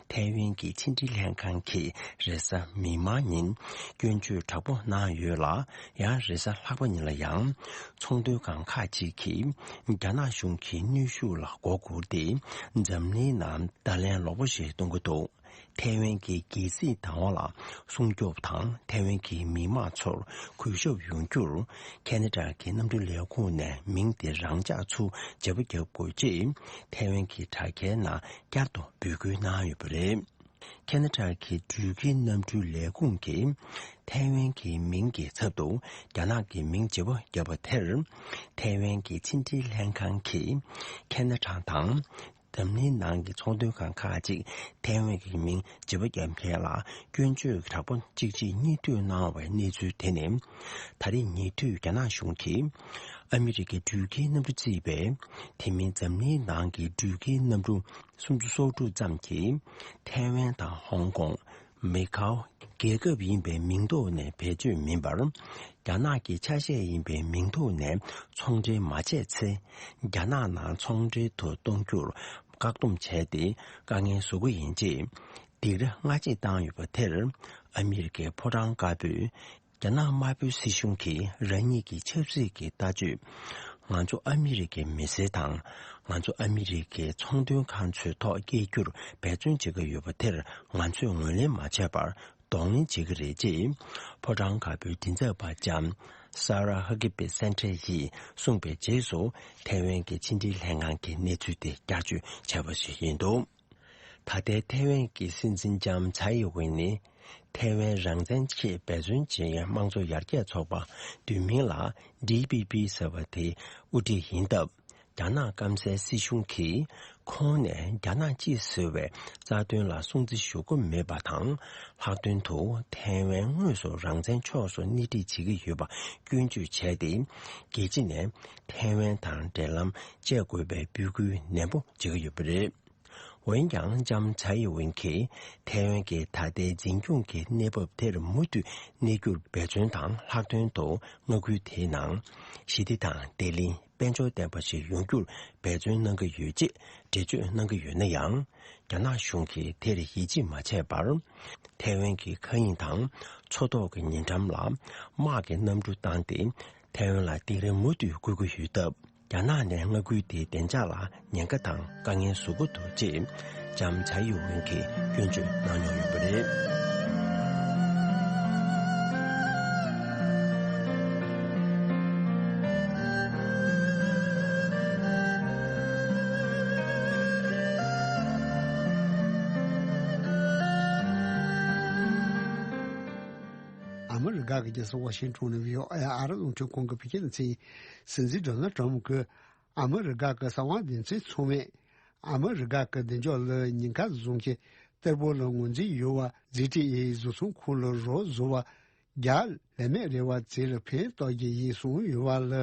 ཐའེ་ཝན་གྱི་ཕྱི་འབྲེལ་ལྷན་ཁང་གིས་རེས་གཟའ་མིག་དམར་ཉིན་སྐྱོན་བརྗོད་དྲག་པོ་གནང་ཡོད་ལ། ཡང་རེས་གཟའ་ལྷག་པ་ཉིན་ལ་ཡང་ཚོང་དོན་ཁང་ཁག་ཅིག་གིས་རྒྱ་ནག་གཞུང་གི་གནོན་ཤུགས་ལ་མགོ་སྒུར་ཏེ། འཛམ་གླིང་ནང་བརྡ་ལན་ལོག་པ་ཞིག་གཏོང་གི་འདུག་ཐའེ་ཝན་གྱི་རྒྱལ་སྲིད་བདག་དབང་ལ་སྲུང་སྐྱོབ་དང་། ཐའེ་ཝན་གྱི་མི་དམངས་ཚོར་གུས་ཞབས་ཡོང་རྒྱུར། ཁེ་ན་ཌ་གི་གནམ་གྲུ་ལས་ཁུངས་ནས་མིང་དེ་རང་འཇགས་ཚུར་བརྗེ་པོ་བརྒྱབ་དགོས་ཅེས་ཐའེ་ཝན་གྱི་དྲ་རྒྱའི་ནང་བསྐྱར་དུ་འབོད་སྐུལ་གནང་ཡོད་པ་རེད། ཁེ་ན་ཌ་གི་འགྲུལ་སྐྱེལ་གནམ་གྲུའི་ལས་ཁུངས་ཀྱིས་ཐའེ་ཝན་གྱི་མིང་གི་ཚབ་ཏུ་རྒྱ་ནག་གི་མིང་བརྗེ་པོ་བརྒྱབ་པ་དེར། ཐའེ་ཝན་གྱི་ཕྱི་འབྲེལ་ལྷན་ཁང་གིས་ཁེ་ན་ཌ་དང་ འཛམ་གླིང་ནང་གི་ཚོང་དོན་ཁང་ཁག་ཅིག་ཐའེ་ཝན་གྱི་མིང་བརྗེ་པོ་བརྒྱབ་མཁན་ལ་སྐྱོན་བརྗོད་དྲག་པོ་གཅིག་རྗེས་གཉིས་མཐུད་གནང་བའི་གནས་ཚུལ་དེ་ནི། ད་རེས་ཉེ་དུས་རྒྱ་ནག་གཞུང་གིས་ཨ་མི་རི་ཀའི་འགྲུལ་སྐྱེལ་གནམ་གྲུ་བརྩིས་པའི་དེ་མིན་འཛམ་གླིང་ནང་གི་འགྲུལ་སྐྱེལ་གནམ་གྲུ་སུམ་ཅུ་སོ་དྲུག་ཙམ་གྱིས་ཐའེ་ཝན་དང་ཧོང་ཀོང་། མེ་ཁའོ། རྒྱལ་ཁབ་ཡིན་པའི་མིང་ཐོག་ནས་བེད་སྤྱོད་མིན་པར། རྒྱ་ནག་གི་ཆ་ཤས་ཡིན་པའི་མིང་ཐོག་ནས་ཚོང་འབྲེལ་མ་བྱས་ཚེ། རྒྱ་ནག་ནང་ཚོང་འབྲེལ་དུ་གཏོང་རྒྱུར་བཀག་སྡོམ་བྱས་ཏེ་དཀའ་ངལ་བཟོ་གི་ཡིན་ཅེས་སྡིགས་ར་སྔ་རྗེས་བཏང་ཡོད་པ་དེར། ཨ་མི་རི་ཀའི་ཕོ་བྲང་དཀར་པོས་རྒྱ་ནག་དམར་པོའི་སྲིད་གཞུང་གིས་རང་ཉིད་ཀྱི་ཆབ་སྲིད་ཀྱི་ལྟ་སྤྱོད། ང་ཚོ་ཨ་མི་རི་ཀའི་མི་སེར་དང་། ང་ཚོ་ཨ་མི་རི་ཀའི་ཚོང་དོན་ཁང་ཚོའི་ཐོག་སྐྱེལ་རྒྱུར་འབད་བརྩོན་བྱེད་ཀྱི་ཡོད་པ་དེར་ང་ཚོས་ངོས་ལེན་མ་བྱས་པར་གདོང་ལེན་བྱེད་ཀྱི་རེད་ཅེས། ཕོ་བྲང་དཀར་པོའི་མགྲིན་ཚབ་པ་ལྕམ་Sarah Huckabee Sanders ཡིས་གསུངས་པའི་རྗེས་སུ། ཐའེ་ཝན་གྱི་ཕྱི་འབྲེལ་ལྷན་ཁང་གིས་གནས་ཚུལ་དེ་བསྐྱར་བཅོས་བྱས་པ་ཞིག་ཡིན་འདུག་ད་ལྟའི་ཐའེ་ཝན་གྱི་སྲིད་འཛིན་ལྕམ་ཚའེ་ཝེན་ནི། ཐའེ་ཝན་རང་བཙན་ཆེད་འབད་བརྩོན་བྱེད་མཁན་དམངས་གཙོ་ཡར་རྒྱས་ཚོགས་པ། བསྡུས་མིང་ལ་ཌི་པི་པི་ཟེར་བ་དེ་དབུ་ཁྲིད་ཡིན་སྟབས། རྒྱ་ནག་སྐམ་སའི་སྲིད་གཞུང་གིས་ཁོང་ནས་རྒྱ་ནག་སྤྱི་ཟེར་བའི་རྩ་དོན་ལ་སྲུང་བརྩི་ཞུ་གི་མེད་པ་དང་། ལྷག་དོན་དུ་ཐའེ་ཝན་དངོས་སུ་རང་བཙན་ཕྱོགས་སུ་སྣེ་ཁྲིད་བྱེད་ཀྱི་ཡོད་པ་སྐྱོན་བརྗོད་བྱས་ཏེ། རྒྱལ་སྤྱི་ནས་ཐའེ་ཝན་དང་འབྲེལ་ལམ་བཅད་དགོས་པའི་འབོད་སྐུལ་ནན་པོ་བྱེད་ཀྱི་ཡོད་པ་རེད། འོན་ཀྱང་ལྕམ་ཚའེ་ཝེན་གྱིས་ཐའེ་ཝན་གྱི་ད་ལྟའི་འཛིན་སྐྱོང་གི་གནས་བབ་དེར་མུ་མཐུད་གནས་རྒྱུར་འབད་བརྩོན་དང་། ལྷག་དོན་དུ་མངའ་ཁུལ་དེའི་ནང་ཞི་བདེ་དང་བདེ་ལེགས་དཔལ་འབྱོར་ལྡན་པ་ཞིག་ཡོང་རྒྱུར་འབད་བརྩོན་གནང་གི་ཡོད་ཅེས་འགྲེལ་བརྗོད་གནང་གི་ཡོད་ན་ཡང་། རྒྱ་ནག་གཞུང་གིས་དེར་ཡིད་ཆེས་མ་བྱས་པར། ཐའེ་ཝན་གྱི་མཁའ་དབྱིངས་དང་མཚོ་ཐོག་གི་ཉེ་འགྲམ་ལ་དམག་གི་གནམ་གྲུ་བཏང་སྟེ། ཐའེ་ཝན་ལ་སྡིགས་ར་མུ་མཐུད་བསྐུལ་གྱི་ཡོད་སྟབས། རྒྱ་ནག་ནས་མངའ་ཁུལ་དེའི་བདེ་འཇགས་ལ་ཉེན་ཁ་དང་དཀའ་ངལ་བཟོ་གི་འདུག་ཅེས་ལྕམ་ཚའེ་ཝེན་གྱིས་སྐྱོན་བརྗོད་གནང་མྱོང་ཡོད་པ་རེད། ཨ་མི་རི་ཀ་གི་རྒྱལ་ས་ཝ་ཤིང་ཊོན་ནས་བྷི་ཨོ་ཨེ་ཨ་རི་རླུང་འཕྲིན་ཁང་གིས་བོད་སྐད་ནང་གསན། སྲིད་འཛིན་ཌོ་ནལ་ཊམ་གྱིས་ཨ་མི་རི་ཀ་གི་གསང་བ་སྡེ་ཚན་ཚང་མས་ཨ་མི་རི་ཀ་གི་བདེ་འཇགས་ལ་ཉེན་ཁ་བཟོ་མཁན་གཏེ་པོ་ལ་ངོས་འཛིན་ཡོད་པ། ཛི་ཊི་ཨེ་བཟོ་ཚོང་ཁང་ལ་རོགས་བཟོ་བ། རྒྱ་ལས་མེད་རེ་བ་ཚེ་ལ་ཕན་ཐོགས་ཀྱི་ཡིན་གསུངས་ཡོད་པ་ལ།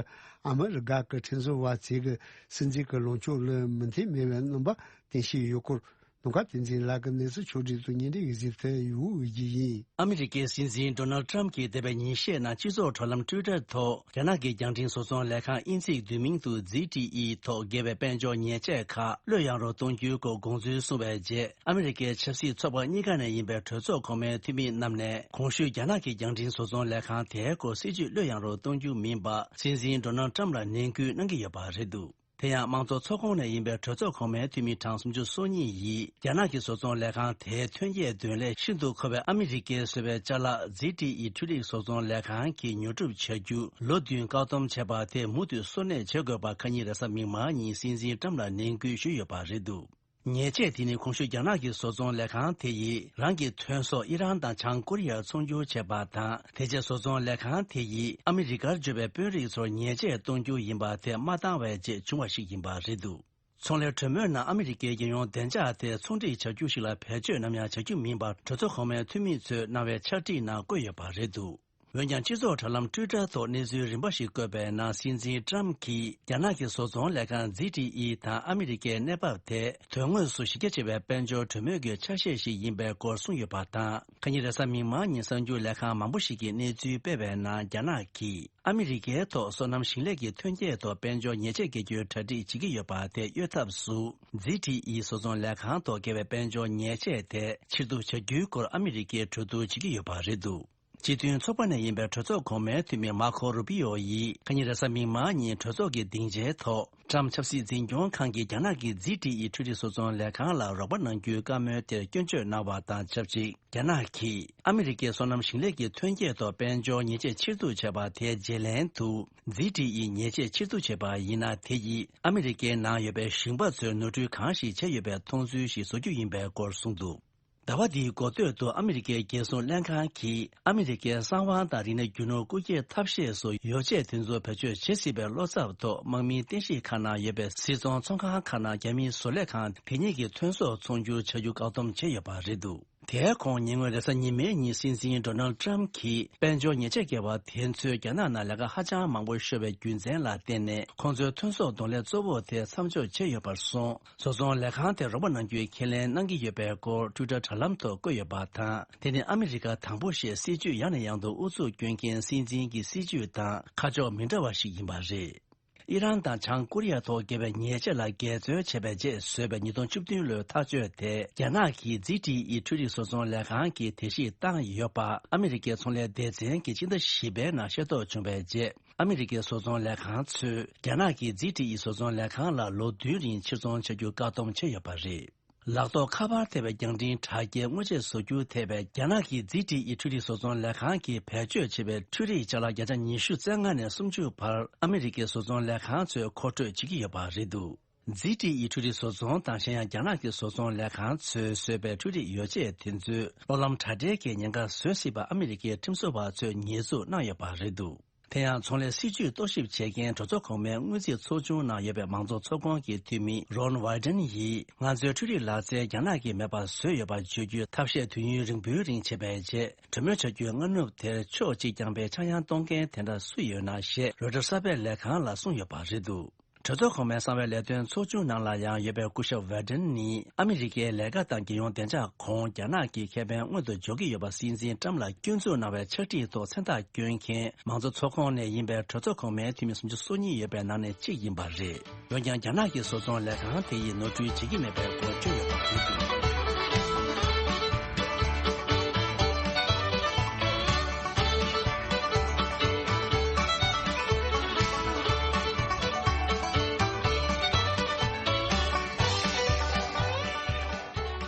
ཨ་མི་རི་ཀ་གི་ཁྲིམས་བཟོ་བ་ཚོས་ཀྱི་སྲིད་འཛིན་གྱི་ལངས་ཕྱོགས་ལ་མི་མཐུན་མེད་པའི་རྣམ་པ་བསྟན་བཞིན་ཡོད་སྐོར། ནམ་མཁའ་བསྟན་འཛིན་ལགས་ཀྱིས་གནས་ཚུལ་ཕྱོགས་སྒྲིག་དང་སྙན་སྒྲོན་གྱི་གཟིགས་ཚུལ་ཡོང་གི་ཡིན། ཨ་མི་རི་ཀའི་སྲིད་འཛིན་ཌོ་ནལ་ཊམ་གྱིས་འདས་པའི་ཉིན་ཤས་ནང་སྤྱི་ཚོགས་དྲ་ལམ་ཊུའི་ཊར་ཐོག་རྒྱ་ནག་གི་རྒྱང་འཕྲིན་བཟོ་ཚོང་ལས་ཁང་དབྱིན་ཚིག་བསྡུས་མིང་དུ་ཛི་ཊི་ཨི་ཐོག་བཀལ་བའི་དཔལ་འབྱོར་ཉེས་ཆད་ཁག་བློས་ཡངས་རོགས་གཏོང་རྒྱུའི་སྐོར་དགོངས་ཚུལ་གསུངས་པའི་རྗེས། ཨ་མི་རི་ཀའི་ཆབ་སྲིད་ཚོགས་པ་གཉིས་ཀ་ནས་ཡིན་པའི་གྲོས་ཚོགས་གོང་མའི་འཐུས་མི་རྣམས་ནས། གོང་ཞུས་རྒྱ་ནག་གི་རྒྱང་འཕྲིན་བཟོ་ཚོང་ལས་ཁང་དེའི་སྐོར་སྲིད་ཇུས་བློས་ཡངས་རོགས་གཏོང་རྒྱུ་མིན་པ། སྲིད་འཛིན་ཌོ་ནལ་ཊམ་ལ་ནན་སྐུལ་གནང་གི་ཡོད་པ་རེད་འདུག་དེ་ཡང་། དམངས་གཙོ་ཚོགས་ཁོངས་ནས་ཡིན་པའི་གྲོས་ཚོགས་གོང་མའི་འཐུས་མི་གྲངས་སུམ་ཅུ་སོ་གཉིས་ཡིས། རྒྱ་ནག་གི་བཟོ་ཚོང་ལས་ཁང་དེའི་ཐོན་སྐྱེད་འདོན་ལས་ཤིན་ཏུ་མཁོ་བའི་ཨ་མི་རི་ཀས་བཟོས་པའི་ཅ་ལག་ཛི་ཊི་ཨི་འཕྲུལ་རིག་བཟོ་ཚོང་ལས་ཁང་གིས་ཉོ་སྒྲུབ་བྱ་རྒྱུ་ལོ་བདུན་བཀག་སྡོམ་བྱས་པ་དེ་མུ་མཐུད་སོར་གནས་བྱེད་དགོས་པ། ཁ་ཉིན་རེས་གཟའ་མིག་དམར་ཉིན་སྲིད་འཛིན་ཊམ་ལ་ནན་སྐུལ་ཞུས་ཡོད་པ་རེད་འདུག་ཉེས་ཆད་དེ་ནི། གོང་ཞུས་རྒྱ་ནག་གི་བཟོ་ཚོང་ལས་ཁང་དེ་ཡིས་རང་གི་ཐོན་ཟོག་ཨི་རན་དང་བྱང་ཀོ་རི་ཡར་ཚོང་སྒྱུར་བྱས་པ་དང་། དེ་རྗེས་བཟོ་ཚོང་ལས་ཁང་དེ་ཡིས་ཨ་མི་རི་ཀར་འབྱོར་བའི་དཔོན་རིགས་ཚོར་ཉེས་ཆད་གཏོང་རྒྱུ་ཡིན་པ་དེ་མ་བཏང་བའི་རྗེས་བྱུང་བ་ཞིག་ཡིན་པ་རེད་འདུག་ཚོང་ལས་གྲོས་མོལ་ནང་ཨ་མི་རི་ཀའི་རྒྱལ་ཡོངས་བདེ་འཇགས་དེ་ཚོང་སྒྲིག་བྱ་རྒྱུ་ཞིག་ལ་བེད་སྤྱོད་ནམ་ཡང་བྱ་རྒྱུ་མིན་པ། གྲོས་ཚོགས་གོང་མའི་འཐུས་མི་ཚོས་གནང་བའི་ཕྱག་བྲིས་ནང་བཀོད་ཡོད་པ་རེད་འདུག་འོན་ཀྱང་། སྤྱི་ཚོགས་དྲ་ལམ་ཊུའི་ཊར་ཐོག་གནས་ཚུལ་རིམ་པ་ཞིག་བཀོད་པའི་ནང་། སྲིད་འཛིན་ཊམ་གྱིས་རྒྱ་ནག་གི་བཟོ་ཚོང་ལས་ཁང་ཛི་ཊི་ཨི་དང་ཨ་མི་རི་ཀའི་གནས་བབ་དེ་དོན་དངོས་སུ་གཞི་རྒྱ་ཆེ་བའི་དཔལ་འབྱོར་གྲོས་མོལ་གྱི་ཆ་ཤས་ཤིག་ཡིན་པའི་སྐོར་གསུངས་ཡོད་པ་དང་། ཁ་ཉིན་རེས་གཟའ་མིག་དམར་ཉིན་གསར་འགྱུར་ལས་ཁང་མང་པོ་ཞིག་གིས་གནས་ཚུལ་སྤེལ་བའི་ནང་། རྒྱ་ནག་གིས་ཨ་མི་རི་ཀའི་ཐོག་སོ་ནམ་ཞིང་ལས་ཀྱི་ཐོན་སྐྱེད་ཐོག་དཔལ་འབྱོར་ཉེས་ཆད་འགེལ་རྒྱུའི་གྲ་སྒྲིག་བྱེད་ཀྱི་ཡོད་པ་དེ་གཡོལ་ཐབས་སུ། ཛི་ཊི་ཨི་བཟོ་ཚོང་ལས་ཁང་ཐོག་བཀལ་བའི་དཔལ་འབྱོར་ཉེས་ཆད་དེ་ཕྱིར་བསྡུ་བྱ་རྒྱུའི་སྐོར་ཨ་མི་རི་ཀས་གྲོས་བསྡུར་བྱེད་ཀྱི་ཡོད་པ་རེད་འདུག་སྤྱི་མཐུན་ཚོགས་པ་ནས་ཡིན་པའི་གྲོས་ཚོགས་གོང་མའི་འཐུས་མི་མར་ཁོ་རུ་པི་ཡོ་ཡིས་ཁ་ཉིན་རེས་གཟའ་མིག་དམར་ཉིན་གྲོས་ཚོགས་ཀྱི་སྡིངས་ཆའི་ཐོག་ཊམ་ཆབ་སྲིད་འཛིན་སྐྱོང་ཁང་གིས་རྒྱ་ནག་གི་ཛི་ཊི་ཨི་འཕྲུལ་རིག་བཟོ་ཚོང་ལས་ཁང་ལ་རོགས་པ་གནང་རྒྱུའི་བཀའ་མོལ་དེར་སྐྱོན་བརྗོད་གནང་བ་དང་ཆབས་ཅིག་རྒྱ་ནག་གིས་ཨ་མི་རི་ཀའི་སོ་ནམ་ཞིང་ལས་ཀྱི་ཐོན་སྐྱེད་ཐོག་དཔལ་འབྱོར་ཉེས་ཆད་ཕྱིར་བསྡུ་བྱས་པ་དེའི་རྗེས་ལན་དུ། ཛི་ཊི་ཨི་ཉེས་ཆད་ཕྱིར་བསྡུ་བྱས་པ་ཡིན་ན། དེ་ཡིས་ཨ་མི་རི་ཀའི་ནང་ཡོད་པའི་ཞིང་པ་ཚོས་ནོར་འཁྲུལ་གང་ཞིག་བྱས་ཡོད་པའི་མཐོང་ཚུལ་ཞིག་བཟོ་རྒྱུ་ཡིན་པའི་སྐོར་གསུངས་འདུག་ཟླ་བ་འདིའི་འགོ་སྟོད་དུ་ཨ་མི་རི་ཀའི་རྒྱལ་སྲུང་ལྷན་ཁང་གིས་ཨ་མི་རི་ཀའི་གསང་བ་དང་རིག་གནས་རྒྱུ་ནོར་རྐུ་འཁྱེར་ཐབས་ཤེས་སུ་ཡོ་བྱད་དེ་ཚོ་བེད་སྤྱོད་བྱེད་སྲིད་པའི་བློ་འཚབ་ཐོག་དམག་མིའི་རྟེན་གཞིའི་ཁ་ནང་ཡོད་པའི་སྲིད་ཚོང་ཚོང་ཁང་ཁག་ནང་རྒྱ་མིའི་བཟོ་ལས་ཁང་དེ་ཉིད་ཀྱི་ཐོན་ཟོག་ཚོང་སྒྱུར་བྱ་རྒྱུ་བཀག་སྡོམ་བྱས་ཡོད་པ་རེད་འདུག་དེའི་གོང་ཉེ་སྔོན་རེས་གཟའ་ཉི་མའི་ཉིན་སྲིད་འཛིན་ཌོ་ནལ་ཊམ་གྱིས་དཔལ་འབྱོར་ཉེས་ཆད་བཀལ་བ་དེ་ཚོས་རྒྱ་ནག་ནང་ལས་ཀ་ཧ་ཅང་མང་པོ་ཤོར་བའི་རྒྱུ་མཚན་ལ་བརྟེན་ནས་ཁོང་ཚོའི་ཐོན་ཟོག་གདོང་ལེན་གཙོ་བོ་དེ་མཚམས་འཇོག་བྱས་ཡོད་པར་སོང་། བཟོ་ཚོང་ལས་ཁང་དེ་རོགས་པ་གནང་རྒྱུའི་ཁས་ལེན་གནང་གི་ཡོད་པའི་སྐོར་ཊུའི་ཊར་དྲ་ལམ་ཐོག་བཀོད་ཡོད་པ་དང་། དེ་ནི་ཨ་མི་རི་ཀ་དང་པོ་ཞེས་སྲིད་ཇུས་ཡང་ནས་ཡང་དུ་ཨུ་ཚུགས་སྐྱོན་མཁན་སྲིད་འཛིན་གྱི་སྲིད་ཇུས་དང་ཁ་ཕྱོགས་མི་འདྲ་བ་ཞིག་ཡིན་པ་རེད། ཨི་རན་དང་བྱང་ཀོ་རི་ཡ་ཐོག་བཀལ་བའི་ཉེས་ཆད་ལ་འགལ་འཛོལ་བྱས་པའི་རྗེས་བཟོས་པའི་ཉིས་སྟོང་བཅུ་བདུན་ལོའི་ཐག་གཅོད་དེ་རྒྱ་ནག་གི་ཛི་ཊི་ཨི་འཕྲུལ་རིག་བཟོ་ཚོང་ལས་ཁང་གིས་དེ་གཞིགས་བཏང་ཡོད་པ་ཨ་མི་རི་ཀའི་ཚོང་ལས་སྡེ་ཚན་གྱིས་ཕྱི་ཟླ་བཞི་པའི་ནང་ཤེས་རྟོགས་བྱུང་བའི་རྗེས། ཨ་མི་རི་ཀའི་བཟོ་ཚོང་ལས་ཁང་ཚོས་རྒྱ་ནག་གི་ཛི་ཊི་ཨི་བཟོ་ཚོང་ལས་ཁང་ལ་ལོ་བདུན་རིང་ཕྱིར་ཚོང་བྱ་རྒྱུ་བཀག་སྡོམ་བྱས་ཡོད་པ་རེད། ལག་ཐོག་ཁ་པར་ཐེབས་པའི་རྒྱང་འཕྲིན་དྲ་རྒྱའི་དངོས་ཆས་བཟོ་རྒྱུར་ཐེབས་པའི་རྒྱ་ནག་གི་ཛི་ཊི་ཨི་འཕྲུལ་རིག་བཟོ་ཚོང་ལས་ཁང་གིས་བེད་སྤྱོད་བྱས་པའི་འཕྲུལ་རིག་ཅ་ལག་བརྒྱ་ཆ་ཉི་ཤུ་རྩ་ལྔ་ནས་སུམ་ཅུ་བར་ཨ་མི་རི་ཀའི་བཟོ་ཚོང་ལས་ཁང་ཚོས་མཁོ་སྤྲོད་བྱེད་ཀྱི་ཡོད་པ་རེད་འདུག་ཛི་ཊི་ཨི་འཕྲུལ་རིག་བཟོ་ཚོང་དང་གཞན་ཡང་རྒྱ་ནག་གི་བཟོ་ཚོང་ལས་ཁང་ཚོས་བཟོས་པའི་འཕྲུལ་རིག་ཡོ་བྱད་དེ་ཚོས་གློག་ལམ་དྲ་སྦྲེལ་གྱི་ཉེན་ཁ་བཟོ་སྲིད་པ་ཨ་མི་རི་ཀའི་ཁྲིམས་བཟོ་བ་ཚོས་ཉེས་འཛུགས་གནང་ཡོད་པ་རེད་འདུག་དེ་ཡང་ཚོང་ལས་སྲིད་ཇུས་རྟོག་ཞིབ་བྱེད་མཁན་གྲོས་ཚོགས་གོང་མའི་སྔོན་རྩིས་ཚོགས་ཆུང་ནང་ཡོད་པའི་མང་གཙོ་ཚོགས་ཁོངས་ཀྱི་འཐུས་མི་Ron Wyden་ཡིས་ང་ཚོའི་འཕྲུལ་རིག་ལག་རྩལ་རྒྱ་ནག་གིས་མེད་པ་བཟོས་ཡོད་པ་བརྗོད་རྒྱུའི་ཐབས་ཤེས་དུས་ཡུན་རིང་པོའི་རིང་བྱས་པའི་རྗེས། གྲོས་མོལ་བྱ་རྒྱུའི་སྔ་ནུབ་དེར་ཕྱོགས་གཅིག་རྐྱང་པའི་ཆག་ཡང་གཏོང་མཁན་དེ་འདྲ་སུ་ཡོད་ན་ཞེས་རོའི་ཊར་གསར་སྤེལ་ལས་ཁང་ལ་གསུངས་ཡོད་པ་རེད་འདུག་གྲོས་ཚོགས་གོང་མའི་གསང་བའི་ལས་དོན་ཚོགས་ཆུང་ནང་ལ་ཡང་ཡོད་པའི་སྐུ་ཞབས་Wyden་ནི་ཨ་མི་རི་ཀའི་ལས་ཀ་དང་རྒྱལ་ཡོངས་བདེ་འཇགས་གོང་རྒྱ་ནག་གི་ཁེ་ཕན་སྔོན་དུ་འཇོག་གི་ཡོད་པ་སྲིད་འཛིན་ཊམ་ལ་སྐྱོན་འཛུགས་གནང་བའི་ཕྱག་བྲིས་ཐོག་མཚན་རྟགས་བསྐྱོན་མཁན་མང་གཙོ་ཚོགས་ཁོངས་ནས་ཡིན་པའི་གྲོས་ཚོགས་གོང་མའི་འཐུས་མི་སུམ་ཅུ་སོ་གཉིས་ཡོད་པའི་ནང་ནས་གཅིག་ཡིན་པ་རེད། འོན་ཀྱང་རྒྱ་ནག་གི་བཟོ་ཚོང་ལས་ཁང་དེ་ཡིས་ནོར་འཁྲུལ་བྱེད་ཀྱི་མེད་པའི་སྐོར་བརྗོད་ཡོད་པ་རེད་འདུག་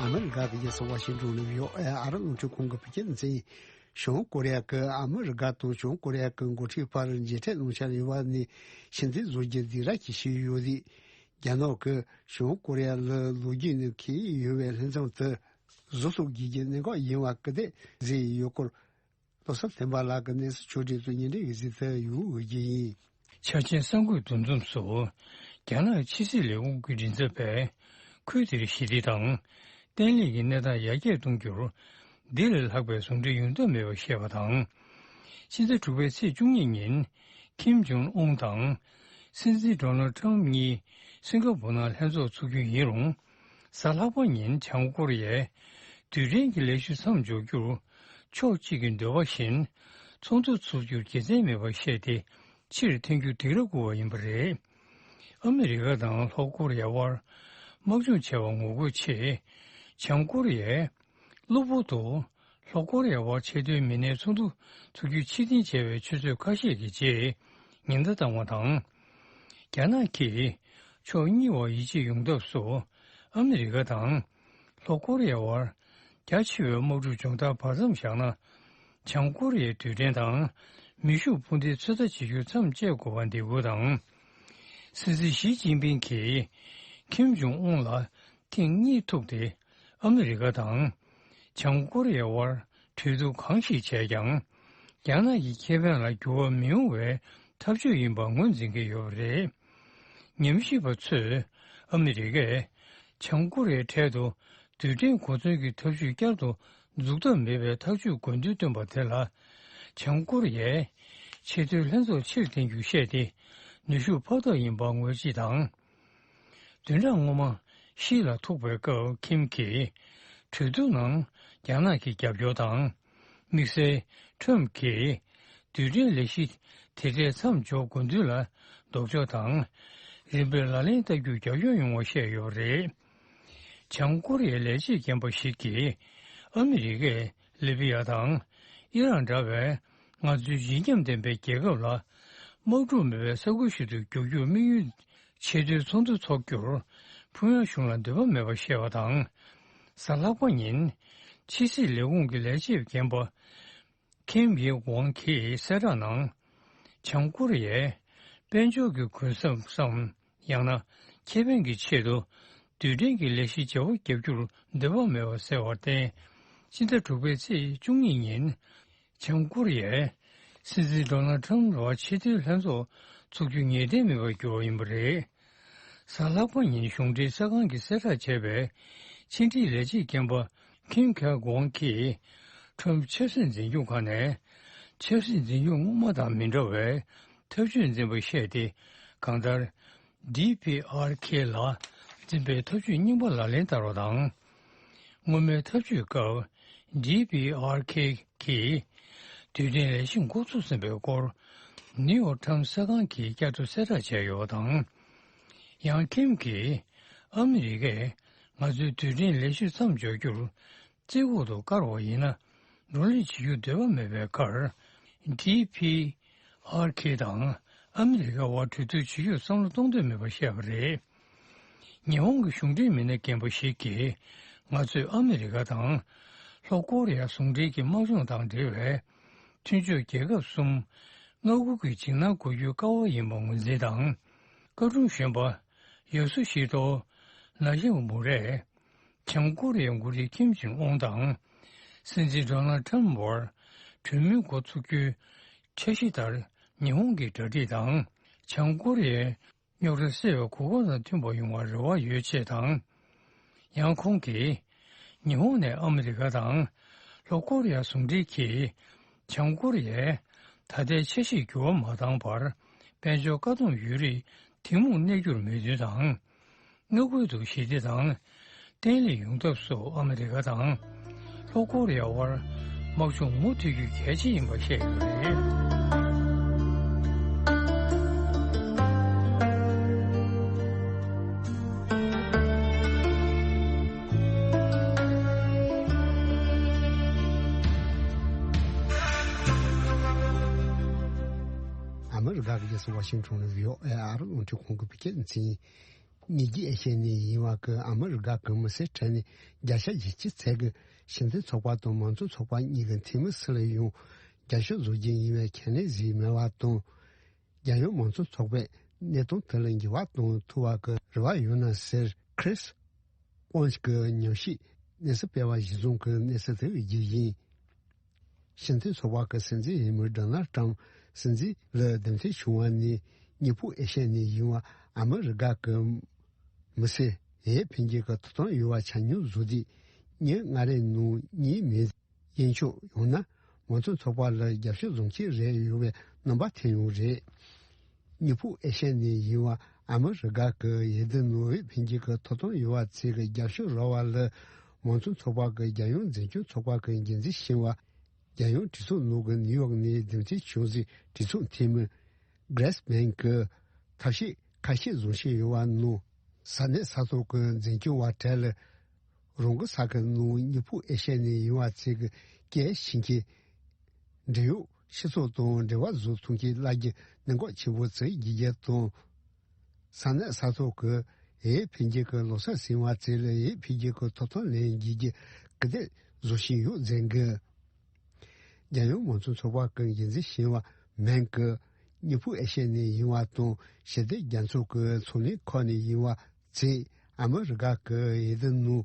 ཨ་མི་རི་ཀ་གི་རྒྱལ་ས་ཝ་ཤིང་ཏོན་ནས་བྷི་ཨོ་ཨེ་ཨ་རི་རླུང་འཕྲིན་ཁང་གི་བོད་སྐད་སྡེ་ཚན་ཡིན། བྱང་ཀོ་རི་ཡ་གིས་ཨ་མི་རི་ཀ་དང་བྱང་ཀོ་རི་ཡ་གི་འགོ་ཁྲིད་བར་མཇལ་འཕྲད་གནང་འཆར་ཡོད་པ་ནས་ཕྱིར་འཐེན་བཟོ་རྒྱུ་འདི་ར་གྱིས་ཞུས་ཡོད་རེད། རྒྱ་ནག་གིས་བྱང་ཀོ་རི་ཡ་ལ་ལོ་རྒྱུས་ནས་ཁེ་ཡོད་པའི་ལྷན་ཚོགས་དེ་བཟོ་ཐུབ་དགོས་ཀྱི་གནད་འགག་ཡིན་པ་སྐུལ་འདེད་བཟོས་ཡོད་སྐོར། བློ་བཟང་བསྟན་པ་ལགས་ཀྱིས་གནས་ཚུལ་ཕྱོགས་སྒྲིག་དང་སྙན་སྒྲོན་ཡིག་གཟིགས་དེ་ཡོང་འོས་ཀྱི་ཡིན། འཆར་ཅན་གསར་འགོད་འདུ་འཛོམས་སུ། རྒྱ་ནག་ཕྱི་སྲིད་ལས་ཁུངས་ཀྱི་མགྲིན་ཚབ་པས་ཁུལ་དེར་ཞི་བདེ་དང་བརྟན་ལྷིང་གི་གནས་སྟངས་ཡར་རྒྱས་གཏོང་རྒྱུར་འདི་ལས་ལྷག་པའི་ཟུང་འབྲེལ་ཡོང་ཐབས་མེད་པར་བཤད་པ་དང་། ཕྱི་ཟླ་དྲུག་པའི་ཚེས་བཅུ་གཉིས་ཉིན་ཁིམ་ཇོང་ཨུན་དང་སྲིད་འཛིན་ཌོ་ནལ་ཊམ་གཉིས་སིང་ག་པུར་ནང་ལྷན་ཚོགས་ཚུགས་རྒྱུ་ཡིན་རུང་། གཟའ་ལྷག་པ་ཉིན་བྱང་ཀོ་རི་ཡས་རྡུལ་ཕྲན་གྱི་ལས་གཞི་མཚམས་འཇོག་རྒྱུར་ཕྱོགས་གཅིག་གི་འདོད་པ་བཞིན་ཚོགས་འདུ་ཚུགས་རྒྱུར་དགེ་མཚན་མེད་པར་བཤད་དེ་ཕྱིར་འཐེན་རྒྱུ་སྡིགས་ར་བསྐུལ་བ་ཡིན་པ་རེད། ཨ་མི་རི་ཀ་དང་ལྷོ་ཀོ་རི་ཡ་དབར་དམག་སྦྱོང་བྱས་པར་ངོ་རྒོལ་ཆེད་བྱང་ཀོ་རི་ཡས་གློ་བུར་དུ་ལྷོ་ཀོ་རི་ཡ་དབར་ཆེས་མཐོའི་མི་སྣའི་ཚོགས་འདུ་ཚུགས་རྒྱུའི་ཕྱིར་འཐེན་བྱས་པའི་ཆུ་ཚོད་ཁ་ཤས་ཀྱི་རྗེས་ཉེན་བརྡ་བཏང་བ་དང་། རྒྱ་ནག་གིས་ཕྱོགས་གཉིས་བར་ཡིད་ཆེས་ཡོང་ཐབས་སུ་ཨ་མི་རི་ཀ་དང་ལྷོ་ཀོ་རི་ཡ་དབར་རྒྱ་ཆེ་བའི་དམག་འཁྲུག་སྦྱོང་བརྡར་བར་མཚམས་བཞག་ན། བྱང་ཀོ་རི་ཡའི་རྡུལ་ཕྲན་དང་མེ་ཤུགས་འཕུར་མདེལ་ཚོད་ལྟ་བྱེད་རྒྱུ་མཚམས་བཅད་དགོས་པར་འདེད་སྐུལ་དང་། སྲིད་འཛིན་ཞི་ཅིན་ཕིང་གིས་ཁིམ་ཇོང་ཨུན་ལ་ཐེངས་གཉིས་ཐུག་སྟེ། ཨ་མི་རི་ཀ་དང་བྱང་ཀོ་རི་ཡའི་དབར་གྲོས་བསྡུར་གང་ཞིག་བྱས་ཀྱང་། རྒྱ་ནག་གི་ཁེ་ཕན་ལ་འགྱུར་བ་མི་ཡོང་བའི་ཐབས་ཇུས་ཡིན་པར་ངོས་འཛིན་གྱི་ཡོད་པ་རེད། ཉམས་ཞིབ་པ་ཚོས་ཨ་མི་རི་ཀས་བྱང་ཀོ་རི་ཡའི་གྲལ་དུ་རྡུལ་ཕྲན་གོ་མཚོན་གྱི་ཐབས་ཇུས་བསྐྱར་དུ་འཛུགས་ཐབས་མེད་པའི་ཐག་གཅོད་དགོས་འདུན་བཏོན་པ་དེ་ལ། བྱང་ཀོ་རི་ཡས་ཆེས་མཐོའི་ལྷན་ཚོགས་ཕྱིར་འཐེན་རྒྱུ་བཤད་དེ་ནུས་ཤུགས་འཕར་ཐབས་ཡིན་པར་ངོས་བརྗེ་དང་། བདུན་ཕྲག་སྔོན་མ་ཤི་ལ་ཐུག་པའི་སྐབས་ཁིམ་གྱིས་གྲོས་བསྡུར་ནང་རྒྱ་ནག་གི་རྒྱབ་སྐྱོར་དང་། དམིགས་བསལ་ཁྲོམ་གྱིས་རྡུལ་ཕྲན་ལས་གཞི་དེ་འདྲས་མཚམས་འཇོག་དགོས་འདུན་ལ་ལྡོག་ཕྱོགས་དང་། རིམ་པས་ལག་ལེན་བསྟར་རྒྱུར་རྒྱབ་སྐྱོར་ཡོང་བ་བཤད་ཡོད་པ་རེད། བྱང་ཀོ་རི་ཡའི་ལས་བྱེད་རྒན་པ་ཞིག་གིས་ཨ་མི་རི་ཀས་ལི་བི་ཡ་དང་ཨི་རག་འདྲ་བའི་ང་ཚོའི་བརྗིད་ཉམས་ལྡན་པའི་རྒྱལ་ཁབ་ལ་དམག་འཁྲུག་མེད་པའི་ས་ཁུལ་ཞིག་ཏུ་བསྒྱུར་རྒྱུར་དམིགས་ཡུལ། ཆེས་མཐོའི་ཚོགས་འདུ་འཚོགས་རྒྱུར་ཕུང་ཡང་གཞུང་ལ་འདོད་པ་མེད་པར་བཤད་པ་དང་། གཟའ་ལྷག་པ་ཉིན་ཕྱི་སྲིད་ལས་ཁུངས་ཀྱི་ལས་བྱེད་རྒན་པ་ཁེམ་ཡེ་ཝང་གིས་གསལ་བསྒྲགས་ནང་། བྱང་ཀོ་རི་ཡས་དཔལ་འབྱོར་གྱི་གུན་གསབ་སམ། ཡང་ན་ཁེ་ཕན་གྱི་ཆེད་དུ་རྡུལ་ཕྲན་གྱི་ལས་གཞི་བྱེ་བ་བརྒྱབ་རྒྱུར་འདོད་པ་མེད་པ་གསལ་བར་བརྟེན། ཕྱི་ཟླ་དྲུག་པའི་ཚེས་བཅུ་གཉིས་ཉིན། བྱང་ཀོ་རི་ཡས་སྲིད་འཛིན་ཌོ་ནལ་ཁྲམ་ལ་ཕྱི་འཐེན་ལྷན་ཚོགས་འཚོགས་རྒྱུ་ངེས་གཏན་མེད་པར་གྱུར་བ་ཡིན་པ་རེད། གཟའ་ལྷག་པ་ཉིན་གཞུང་འབྲེལ་གསར་ཁང་གིས་གསལ་བསྒྲགས་བྱས་པའི་ཕྱི་འབྲེལ་ལས་བྱེད་རྒན་པ་ཁིམ་ཁེ་གོང་གིས་ཁྲམ་ཆབ་སྲིད་འཛིན་སྐྱོང་ཁང་ནས་ཆབ་སྲིད་འཛིན་སྐྱོང་སྔོན་མ་དང་མི་འདྲ་བའི་ཐབས་ཇུས་འཛིན་པ་བཤད་དེ། གང་ལྟར། ཌི་པི་ཨར་ཁེ་ལ་འཛིན་པའི་ཐབས་ཇུས་རྙིང་པ་ལག་ལེན་བསྟར་བ་དང་། སྔོན་མའི་ཐབས་ཇུས་སྐབས། ཌི་པི་ཨར་ཁེ་གིས་རྡུལ་ཕྲན་ལས་གཞི་འགོ་ཚུགས་ཟིན་པའི་སྐོར། ནིའུ་ཡོག་ཊའིམ་གསར་ཁང་གིས་བསྐྱར་དུ་གསལ་བསྒྲགས་བྱས་ཡོད་པ་དང་། ཡང་ཁིམ་གྱིས། ཨ་མི་རི་ཀས་ང་ཚོའི་རྡུལ་ཕྲན་ལས་གཞི་མཚམས་འཇོག་རྒྱུར། བཙན་འོག་ཏུ་བཀར་བ་ཡིན་ན། བགྲོ་གླེང་བྱེད་རྒྱུ་འདོད་པ་མེད་པའི་ཁར། ཌི་པི་ཨར་ཁེ་དང་ཨ་མི་རི་ཀ་དབར་གྲོས་བསྡུར་བྱེད་རྒྱུར་བསམ་བློ་གཏོང་འདོད་མེད་པ་བཤད་པ་རེད། ཉི་ཧོང་གི་གཞུང་འབྲེལ་མི་སྣ་རྒན་པ་ཞིག་གིས། ང་ཚོས་ཨ་མི་རི་ཀ་དང་ལྷོ་ཀོ་རི་ཡ་ཟུང་འབྲེལ་གྱི་དམག་སྦྱོང་དང་འབྲེལ་བའི་མཐུན་ཕྱོགས་རྒྱལ་ཁབ་གསུམ་མངའ་ཁུལ་གྱི་འཇིགས་སྣང་འགོག་རྒྱུའི་ཀ་བ་ཡིན་པ་ངོས་འཛིན་དང་། བཀའ་དྲུང་གཞོན་པ་ཡོ་སུ་ཤི་ཏོ་ན་ཤི་མུ་རས། བྱང་ཀོ་རི་ཡའི་འགོ་ཁྲིད་ཁིམ་ཇིང་ཨུན་དང་། སྲིད་འཛིན་ཌོ་ནལ་ཁྲམ་བར་གྲོས་མོལ་འགོ་ཚུགས་རྒྱུའི་འཆར་གཞི་ལྟར། ཉི་ཧོང་གི་གྲ་སྒྲིག་དང་། བྱང་ཀོ་རི་ཡའི་རྙོག་དྲ་སེལ་བའི་གོ་སྐབས་དང་མཐུན་པ་ཡོང་བར་རེ་བ་ཡོད་ཅེས་དང་། ཡང་ཁོང་གིས། ཉི་ཧོང་ནས་ཨ་མི་རི་ཀ་དང་། ལྷོ་ཀོ་རི་ཡ་ཟུང་འབྲེལ་གྱིས། བྱང་ཀོ་རི་ཡས་ད་ལྟའི་འཆར་གཞིས་འགྱུར་བ་མ་བཏང་བར། དཔལ་འབྱོར་བཀག་སྡོམ་ཡོད་རིགས་ཐུན་མོང་གནས་རྒྱུར་མོས་མཐུན་དང་། མངའ་ཁུལ་དུ་ཞི་བདེ་དང་བརྟན་ལྷིང་ཡོང་ཐབས་སུ་ཨ་མི་རི་ཀ་དང་ལྷོ་ཀོ་རི་ཡ་དབར་དམག་སྦྱོང་མུ་མཐུད་རྒྱུ་གལ་ཆེ་ཡིན་པ་བཤད་ཡོད་པ་རེད། ཨ་མི་རི་ཀ་གི་རྒྱལ་ས་ཝ་ཤིང་ཊོན་ནས་བྷི་ཨོ་ཨེ་ཨ་རི་རླུང་འཕྲིན་ཁང་གི་བོད་སྐད་སྡེ་ཚན་ཡིན། ཉིས་ཀྱི་ཨེ་ཤེ་ཡ་ནས་ཡིན་བ་གི་ཨ་མི་རི་ཀ་གི་མི་སེར་གྲས་ནས་བརྒྱ་ཆ་བཞི་བཅུ་ཙམ་གྱིས་ཕྱི་འཐེན་ཚོགས་པ་དང་མང་གཙོ་ཚོགས་པ་གཉིས་ཀྱི་འཐུས་མི་སུ་ལ་ཡང་རྒྱབ་སྐྱོར་བཟོ་རྒྱུ་ཡིན་པའི་ཁས་ལེན་བཟོས་མེད་པ་དང་། རྒྱལ་ཡོངས་མང་གཙོ་ཚོགས་པས་གནས་སྟངས་དེ་ལ་འགྱུར་བ་གཏོང་ཐུབ་པ་གི་རེ་བ་ཡོད་ན་ཟེར། Chris Coons གི་ཉམས་ཞིབ་གནས་ཚུལ་སྤེལ་བ་གཞིར་བཟུང་གི་གནས་ཚུལ་དེ་བརྒྱུད་ཡིན། ཕྱི་འཐེན་ཚོགས་པ་གི་སྲིད་འཛིན་འོས་མི་ཌོ་ནལ་ཊམ་སྲིད་འཛིན་ལ་འདེམས་ཐོན་བྱུང་བ་ནས་ཉི་ཧོང་ཨེ་ཤ་ཡ་ནས་ཡིན་བ་ཨ་མི་རི་ཀ་གི་མི་སེར་འོས་འཕེན་རྒྱུ་གི་ཐོབ་ཐང་ཡོད་པ་ཆ་སྙོམས་བཟོས་ཏེ། ཉིན་ལྔ་རེའི་ནང་གཉིས་མིན་ཡིན་ཆོག་ཡང་ན་མང་གཙོ་ཚོགས་པ་ལ་རྒྱབ་སྐྱོར་བཟང་ཤོས་རེ་ཡོད་པའི་རྣམ་པ་ཐོན་ཡོད་རེད། ཉི་ཧོང་ཨེ་ཤ་ཡ་ནས་ཡིན་བ་ཨ་མི་རི་ཀ་གི་འོས་བསྡུ་ནང་འོས་འཕེན་རྒྱུ་གི་ཐོབ་ཐང་ཡོད་པ་ཚོས་གི་རྒྱབ་སྐྱོར་རག་པ་ལ་མང་གཙོ་ཚོགས་པ་གི་རྒྱལ་ཡོངས་འཛིན་སྐྱོང་ཚོགས་པ་གི་འགན་འཛིན་གཞོན་པ། རྒྱལ་ཡོངས་གྲོས་ཚོགས་ནང་གི་ནིའུ་ཡོག་ནས་འདེམས་ཐོན་བྱུང་ཟིན་གྲོས་ཚོགས་འཐུས་མི་Grace Meng གི་ཐབས་ཤེས་ཁ་ཤས་བཟུང་བཞིན་ཡོད་པ་ནང་ས་གནས་ས་ཐོག་གི་འཛིན་སྐྱོང་བ་གྲས་ལ་རང་གི་ས་ཁུལ་ནང་ཉི་ཧོང་ཨེ་ཤ་ཡ་ནས་ཡིན་བ་ཚོས་གི་སྐད་ཤེས་མཁན། འབྲེལ་ཡོད་སྤྱི་ཚོགས་དང་འབྲེལ་བ་བཟོ་ཐུབ་མཁན་བླ་རྒྱུ་གནད་འགག་ཆེན་པོ་བརྩི་རྒྱུ་དང་། ས་གནས་ས་ཐོག་གི་འོས་འཕེན་རྒྱུ་གི་ལོ་གསར་ཟིན་པ་ཚོ་ལ་འོས་འཕེན་རྒྱུ་གི་ཐོབ་ཐང་ལེན་རྒྱུ་གི་སྐུལ་འདེད་བཟོ་བཞིན་ཡོད་ཟེར་གི། རྒྱལ་ཡོངས་མང་གཙོ་ཚོགས་པ་གི་འགན་འཛིན་གཞོན་པ་མེང་གིས་ཉི་ཧོང་ཨེ་ཤ་ཡ་ནས་ཡིན་པ་དང་ཞི་བདེ་རྒྱ་མཚོ་གི་མཚོ་གླིང་ཁག་ནས་ཡིན་པ་ཚོས་ཨ་མི་རི་ཀ་གི་འོས་བསྡུ་ནང་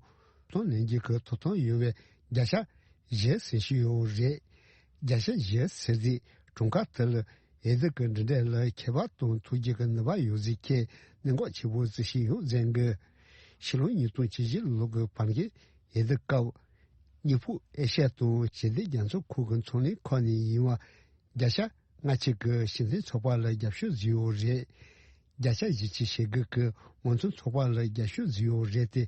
ཐོབ་ཐང་ལེན་རྒྱུ་གི་ཐོབ་ཐང་ཡོད་པའི་བརྒྱ་ཆ་བཞི་ཟིན་བཞིན་ཡོད་རེད། བརྒྱ་ཆ་བཞི་ཟེར་དུས་གྲངས་ཀ་དེ་ལ་འོས་བསྡུ་གི་འབྲེལ་འདྲིས་ལ་ཁྱད་པར་གཏོང་ཐུབ་རྒྱུ་གི་ནུས་པ་ཡོད་ཟེར་མཁན་གནད་འགག་ཆེ་བོ་བརྩི་བཞིན་ཡོད་ཟེར་གི། ཕྱི་ལོ་ཉིས་སྟོང་བཅུ་བཞི་ལོ་གི་བར་བརྒལ་འོས་བསྡུ་སྐབས། ཉི་ཧོང་ཨེ་ཤ་ཡ་དང་ཞི་བདེ་རྒྱ་མཚོ་ཁུལ་གྱི་མཚོ་གླིང་ཁག་ནས་ཡིན་པ་བརྒྱ་ཆ་ལྔ་བཅུ་གིས་ཕྱི་འཐེན་ཚོགས་པ་ལ་རྒྱབ་སྐྱོར་བཟོས་ཡོད་རེད། བརྒྱ་ཆ་བཞི་བཅུ་ཞེ་དགུ་གིས་མང་གཙོ་ཚོགས་པ་ལ་རྒྱབ་སྐྱོར་བཟོས་ཡོད་རེད་དེ།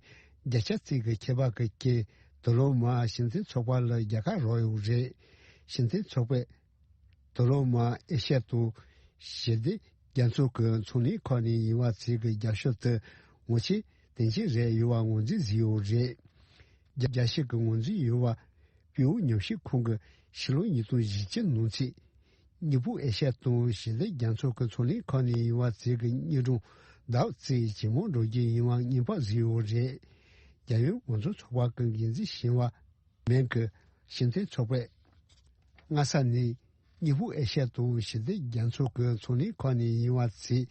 བརྒྱ་ཆ་གཅིག་གི་ཁྱད་པར་གྱི་རྐྱེན་དུ་ལོ་མ་ཕྱི་འཐེན་ཚོགས་པ་ལ་རྒྱལ་ཁ་རག་ཡོད་རེད། ཕྱི་འཐེན་ཚོགས་པས་དུ་ལོ་མ་ཨེ་ཤ་ཡ་དང་ཞི་བདེ་རྒྱ་མཚོ་གི་མཚོ་གླིང་ཁག་ནས་ཡིན་པ་ཚོས་གི་རྒྱབ་སྐྱོར་དེ་ངོ་ཆེ་དོན་ཆེན་རེད་ཡོད་པ་ངོས་འཛིན་བཟོས་ཡོད་རེད། རྒྱ་རྒྱ་ཤོད་ཀྱི་ངོས་འཛིན་ཡོད་པ། པིའུ་ཉམས་ཞིབ་ཁང་གིས་ཕྱི་ལོ་ཉིས་སྟོང་བཞི་བཅུ་ནང་ཚུད། ཉི་ཧོང་ཨེ་ཤ་ཡ་དང་ཞི་བདེ་རྒྱ་མཚོ་གི་མཚོ་གླིང་ཁག་ནས་ཡིན་པ་ཚོས་ཀྱི་དངུལ་གྲངས་ཟླ་བ་གཅིག་ཇེ་མང་འགྲོ་རྒྱུ་ཡིན་པ་ངེས་པར་བཟོས་ཡོད་རེད། རྒྱལ་ཡོངས་མང་གཙོ་ཚོགས་པ་གི་འགན་འཛིན་གཞོན་པ་མེང་གིས་ཕྱི་འཐེན་ཚོགས་པས་སྔ་ས་ནས་ཉི་ཧོང་ཨེ་ཤ་ཡ་དང་ཞི་བདེ་རྒྱ་མཚོ་གི་མཚོ་གླིང་ཁག་ནས་ཡིན་པ་ཚོས་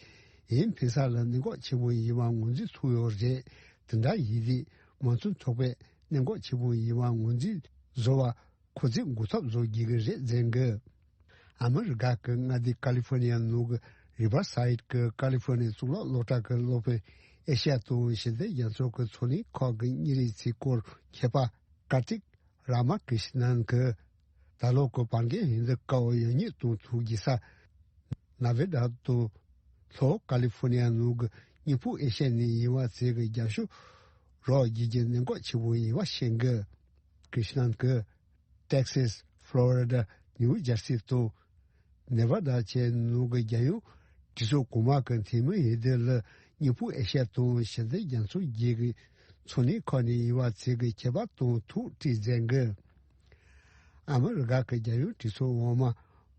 འོས་འཕེན་ས་ལ་གནད་འགག་ཆེན་པོ་ཡིན་པ་ངོས་འཛིན་ཐུབ་ཡོད་རེད། དེ་འདྲ་ཡིན་དུས་མང་གཙོ་ཚོགས་པས་གནད་འགག་ཆེན་པོ་ཡིན་པ་ངོས་འཛིན་ བཟོ་བ་ཁོ་ཚོས་འགོ་ཐབས་བཟོ་དགོས་ཀྱི་རེད་ཟེར་གི། ཨ་མི་རི་ཀ་གི་མངའ་སྡེ་ཀ་ལི་ཧྥོ་ནི་ཡ་ནང་གི་རི་ཝར་སའིད་གི་ཀ་ལི་ཧྥོ་ནི་ཡ་གཙུག་ལག་སློབ་གྲྭ་གི་སློབ་དཔོན་ཨེ་ཤ་ཡ་དང་ཞི་བདེ་རྒྱ་མཚོ་གི་ཚོང་ལས་ཁང་གི་གཉེར་རིམ་ཚོའི་སྐོར་མཁས་པ་ཀར་ཏིག་ར་མ་ཀྲིཤ་ནན་གྱིས། ད་ལོ་གི་བར་བརྒལ་ཧིན་རྡུ་དཀར་པོ་ཡོད་མཁན་དང་ཐུག་རྒྱུ་ས་ནེ་བྷ་ཌ་དང་ལྷོ་ཀ་ལི་ཧྥོ་ནི་ཡ་ནང་གི་སྙིང་ཕུག་ཨེ་ཤ་ཡ་ནས་ཡིན་པ་ཚོས་གི་རྒྱབ་སྐྱོར་རོགས་བྱེད་རྒྱུ་གནད་འགག་ཆེན་པོ་ཡིན་པ་ཤེས་གི། ཀྲིཤ་ནན་གྱིས། ཏེག་སེས། ཕློ་རི་ཌ། ནིའུ་ཇར་སི་དང་ནེ་བྷ་ཌ་བཅས་ནང་གི་རྒྱལ་ཡོངས་གྲོས་ཚོགས་གོང་མ་གི་འཐུས་མི་འོས་བསྡུ་ལ་སྙིང་ཕུག་ཨེ་ཤ་ཡ་དང་ཞི་བདེ་རྒྱ་མཚོ་བརྒྱུད་ཀྱི་ཚོང་ལས་ཁང་ནས་ཡིན་པ་ཚོས་ཀྱི་ཁྱད་པར་དང་ཐུགས་ཁྲལ་མཛད་གི། ཨ་མི་རི་ཀ་གི་རྒྱལ་ཡོངས་གྲོས་ཚོགས་འོག་མ་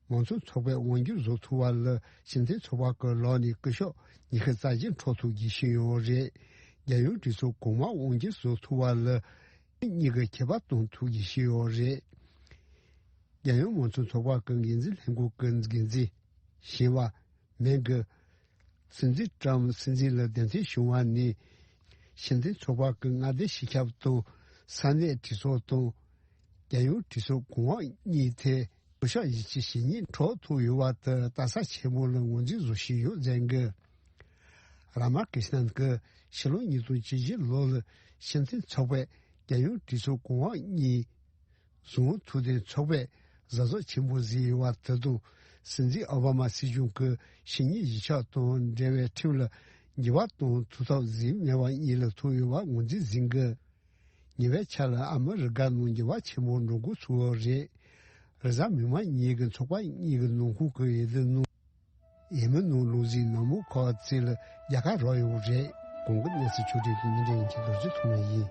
མང་གཙོ་ཚོགས་པས་དབང་སྒྱུར་བཟོ་ཐུབ་པ་ལ་ཕྱི་འཐེན་ཚོགས་པ་གི་ལག་ནས་སྐུ་ཞབས་ཉི་ཤུ་རྩ་བཞི་འཕྲོག་ཐུབ་རྒྱུ་ཞིག་ཡོད་རེད། རྒྱལ་ཡོངས་གྲོས་ཚོགས་གོང་མ་དབང་སྒྱུར་བཟོ་ཐུབ་པ་ལ། གཉིས་ཀྱི་ཁྱད་པར་གཏོང་ཐུབ་ཀྱི་ཞིག་ཡོད་རེད། རྒྱལ་ཡོངས་མང་གཙོ་ཚོགས་པ་གི་འགན་འཛིན་ལྷན་ཁང་གི་འགན་འཛིན་ཞི་བ་མེན་གྱིས། སྲིད་འཛིན་ཀྲམ་སྲིད་འཛིན་ལ་གདན་འཐེན་བྱུང་བ་ནས་ཕྱི་འཐེན་ཚོགས་པ་གི་མངའ་སྡེ་སྤྱི་ཁྱབ་དང་ས་གནས་གྲོས་ཚོགས་དང་། རྒྱལ་ཡོངས་གྲོས་ཚོགས་གོང་འོག་གཉིས་ཐད་སྐུ་ཞབས་བཞི་བཅུ་ཞེ་གཉིས་འཕྲོག་ཐུབ་ཡོད་པ་དེ་ལྟ་ས་ཆེན་མོ་ལ་ངོས་འཛིན་བཟོ་བཞིན་ཡོད་ཟེར་གི། ར་མ་ཀི་ཤི་ནན་གྱིས་ཕྱི་ལོ་ཉིས་སྟོང་བཅུ་བཞི་ལོ་ལ་ཕྱི་འཐེན་ཚོགས་པས་རྒྱལ་ཡོངས་གྲོས་ཚོགས་གོང་འོག་གཉིས་བཟུང་ཐུབ་དོན་ཚོགས་པས་གཟབ་གཟབ་ཆེན་པོ་བཟོས་ཡོད་པ་དེ་དང་། སྲིད་འཛིན་ཨོ་བྷ་མ་སྲིད་གཞུང་གིས་ཕྱི་ཉིན་གཞིས་ཆགས་དང་འབྲེལ་བའི་ཁྲིམས་ལ་འགྱུར་བ་གཏོང་ཐུབ་ཐབས་བཟོས་མེད་པ་གཉིས་ལ་ཐུག་ཡོད་པ་ངོས་འཛིན་ཟིན་གི། ཉེ་བའི་ཆར་ལ་ཨ་མི་རི་ཀ་ནང་འགྱུར་བ་ཆེན་པོ་འགྲོ་འགོ་ཚུགས་ཡོད་རེད། རེས་གཟའ་མིག་དམར་ཉིན་གྱི་ཚོགས་པ་གཉིས་ཀྱི་ནང་ཁུལ་གྱི་འོས་བསྡུ་ནང་། འོས་མི་ནང་ལུང་ཟིན་ནང་མོ་ཁག་ཅིག་ལ་རྒྱལ་ཁ་རག་ཡོད་རེད། གོང་གི་གནས་ཚུལ་ཕྱོགས་སྒྲིག་གི་མི་འདྲ་ཡིན་གྱི་རྡོ་རྗེ་ཐོགས་མེད་ཡིན།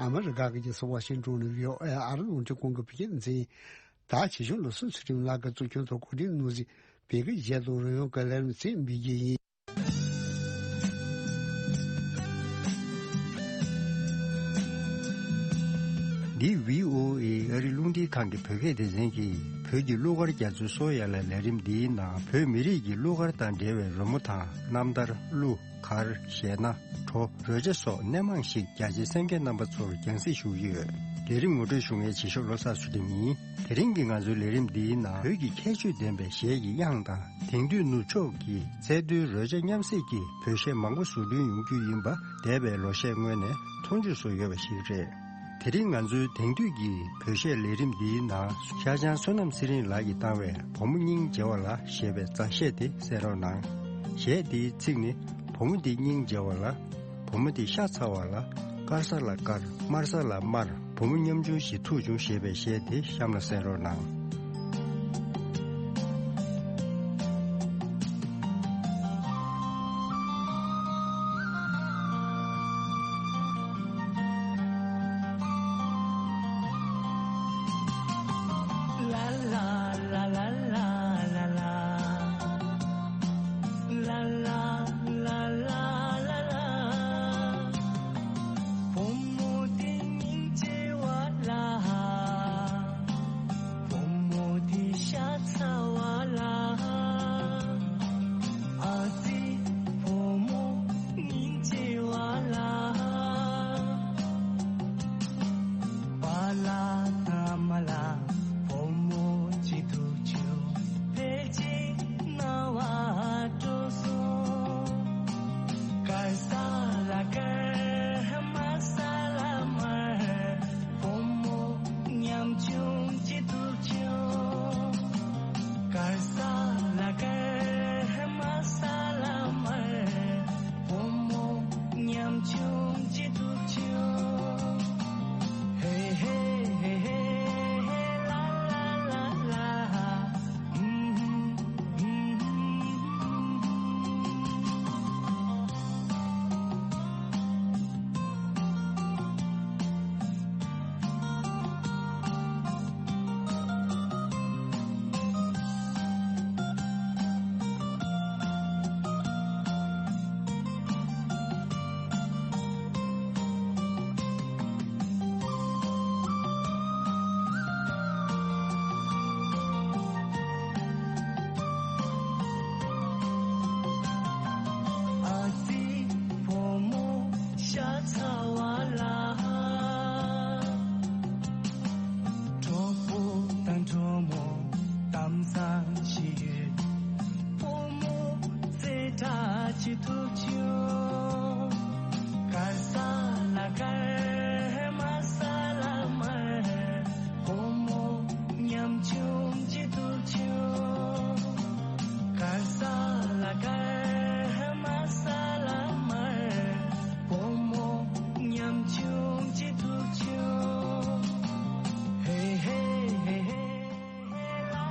ཨ་མི་རི་ཀ་གི་རྒྱལ་ས་ཝ་ཤིང་ཏོན་ནས་བྷི་ཨོ་ཨེ་ཨ་རི་རླུང་འཕྲིན་ཁང་གི་བོད་སྐད་སྡེ་ཚན་ཡིན། ད་ཆེ་ཆུང་ལོ་གསུམ་ཚུལ་ཁྲིམས་ལགས་ཀྱིས་གཙོ་སྐྱོང་ཐོག་གོ་སྒྲིག་ནང་གཟིགས་བོད་ཀྱི་གཞས་དང་རོལ་དབྱངས་ཀྱི་ལས་རིམ་ཚིག་འབུལ་རྒྱུ་ཡིན། འདི་བྷི་ཨོ་ཨེ་ཨ་རི་རླུང་འཕྲིན་ཁང་གི་བོད་སྐད་སྡེ་ཚན་གྱིས་བོད་ཀྱི་གླུ་གར་རྒྱ་མཚོའི་སོ་ཡན་ལག་ལས་རིམ་འདིའི་ནང་བོད་མི་རིགས་ཀྱི་གླུ་གར་དང་འབྲེལ་བའི་རོལ་མོ་དང་རྣམ་ཐར། གླུ། གར། གཞས་སྣ། བྲོ། རོལ་ཆ་སོགས་སྣེ་མང་ཞིག་རྒྱ་ཆེའི་གསན་མཁན་རྣམ་པ་ཚོར་རྒྱང་སྲིང་ཞུ་གི་ཡོད། ལས་རིམ་ངོ་སྤྲོད་ཞུ་མཁན་བྱེད་ཞབས་བློ་བཟང་ཚུལ་ཁྲིམས་ཡིན། དེ་རིང་གི་ང་ཚོའི་ལས་རིམ་འདིའི་ནང་བོད་ཀྱི་ཁྱད་ཆོས་ལྡན་པའི་གཞས་ཀྱི་དབྱངས་དང་དེང་དུས་ནུབ་ཕྱོགས་ཀྱི་ཚད་མཐོའི་རོལ་ཆ་མཉམ་བསྲེས་ཀྱི་བོད་གཞས་མང་པོ་བཟོ་སྐྲུན་ཡོང་རྒྱུ་ཡིན་པ་འདས་པའི་ལོ་ཤས་སྔོན་ནས་མཐོང་ཆོས་སུ་ཡོད་པ་ཞིག་རེད། དེ་རིང་ང་ཚོའི་དེང་དུས་ཀྱི་བོད་གཞས་ལས་རིམ་འདིའི་ནང་ཤར་བྱང་བསོད་ནམས་ཚེ་རིང་ལགས་ཀྱིས་བཏང་བའི་བུ་མོ་སྙིང་རྗེ་བ་ལ་ཞེས་པའི་མཛངས་གཞས་དེ་གསན་རོགས་གནང་། གཞས་འདིའི་ཚིག་ནི། བུ་མོ་འདི་སྙིང་རྗེ་བ་ལ། བུ་མོ་འདི་ཤ་ཚ་བ་ལ། དཀར་ས་ལ་དཀར། དམར་ས་ལ་དམར། བུ་མོ་ཉམ་ཆུང་ཞིག་ཐུག་བྱུང་ཞེས་པའི་གཞས་དེ་གཤམ་ལ་གསན་རོགས་གནང་།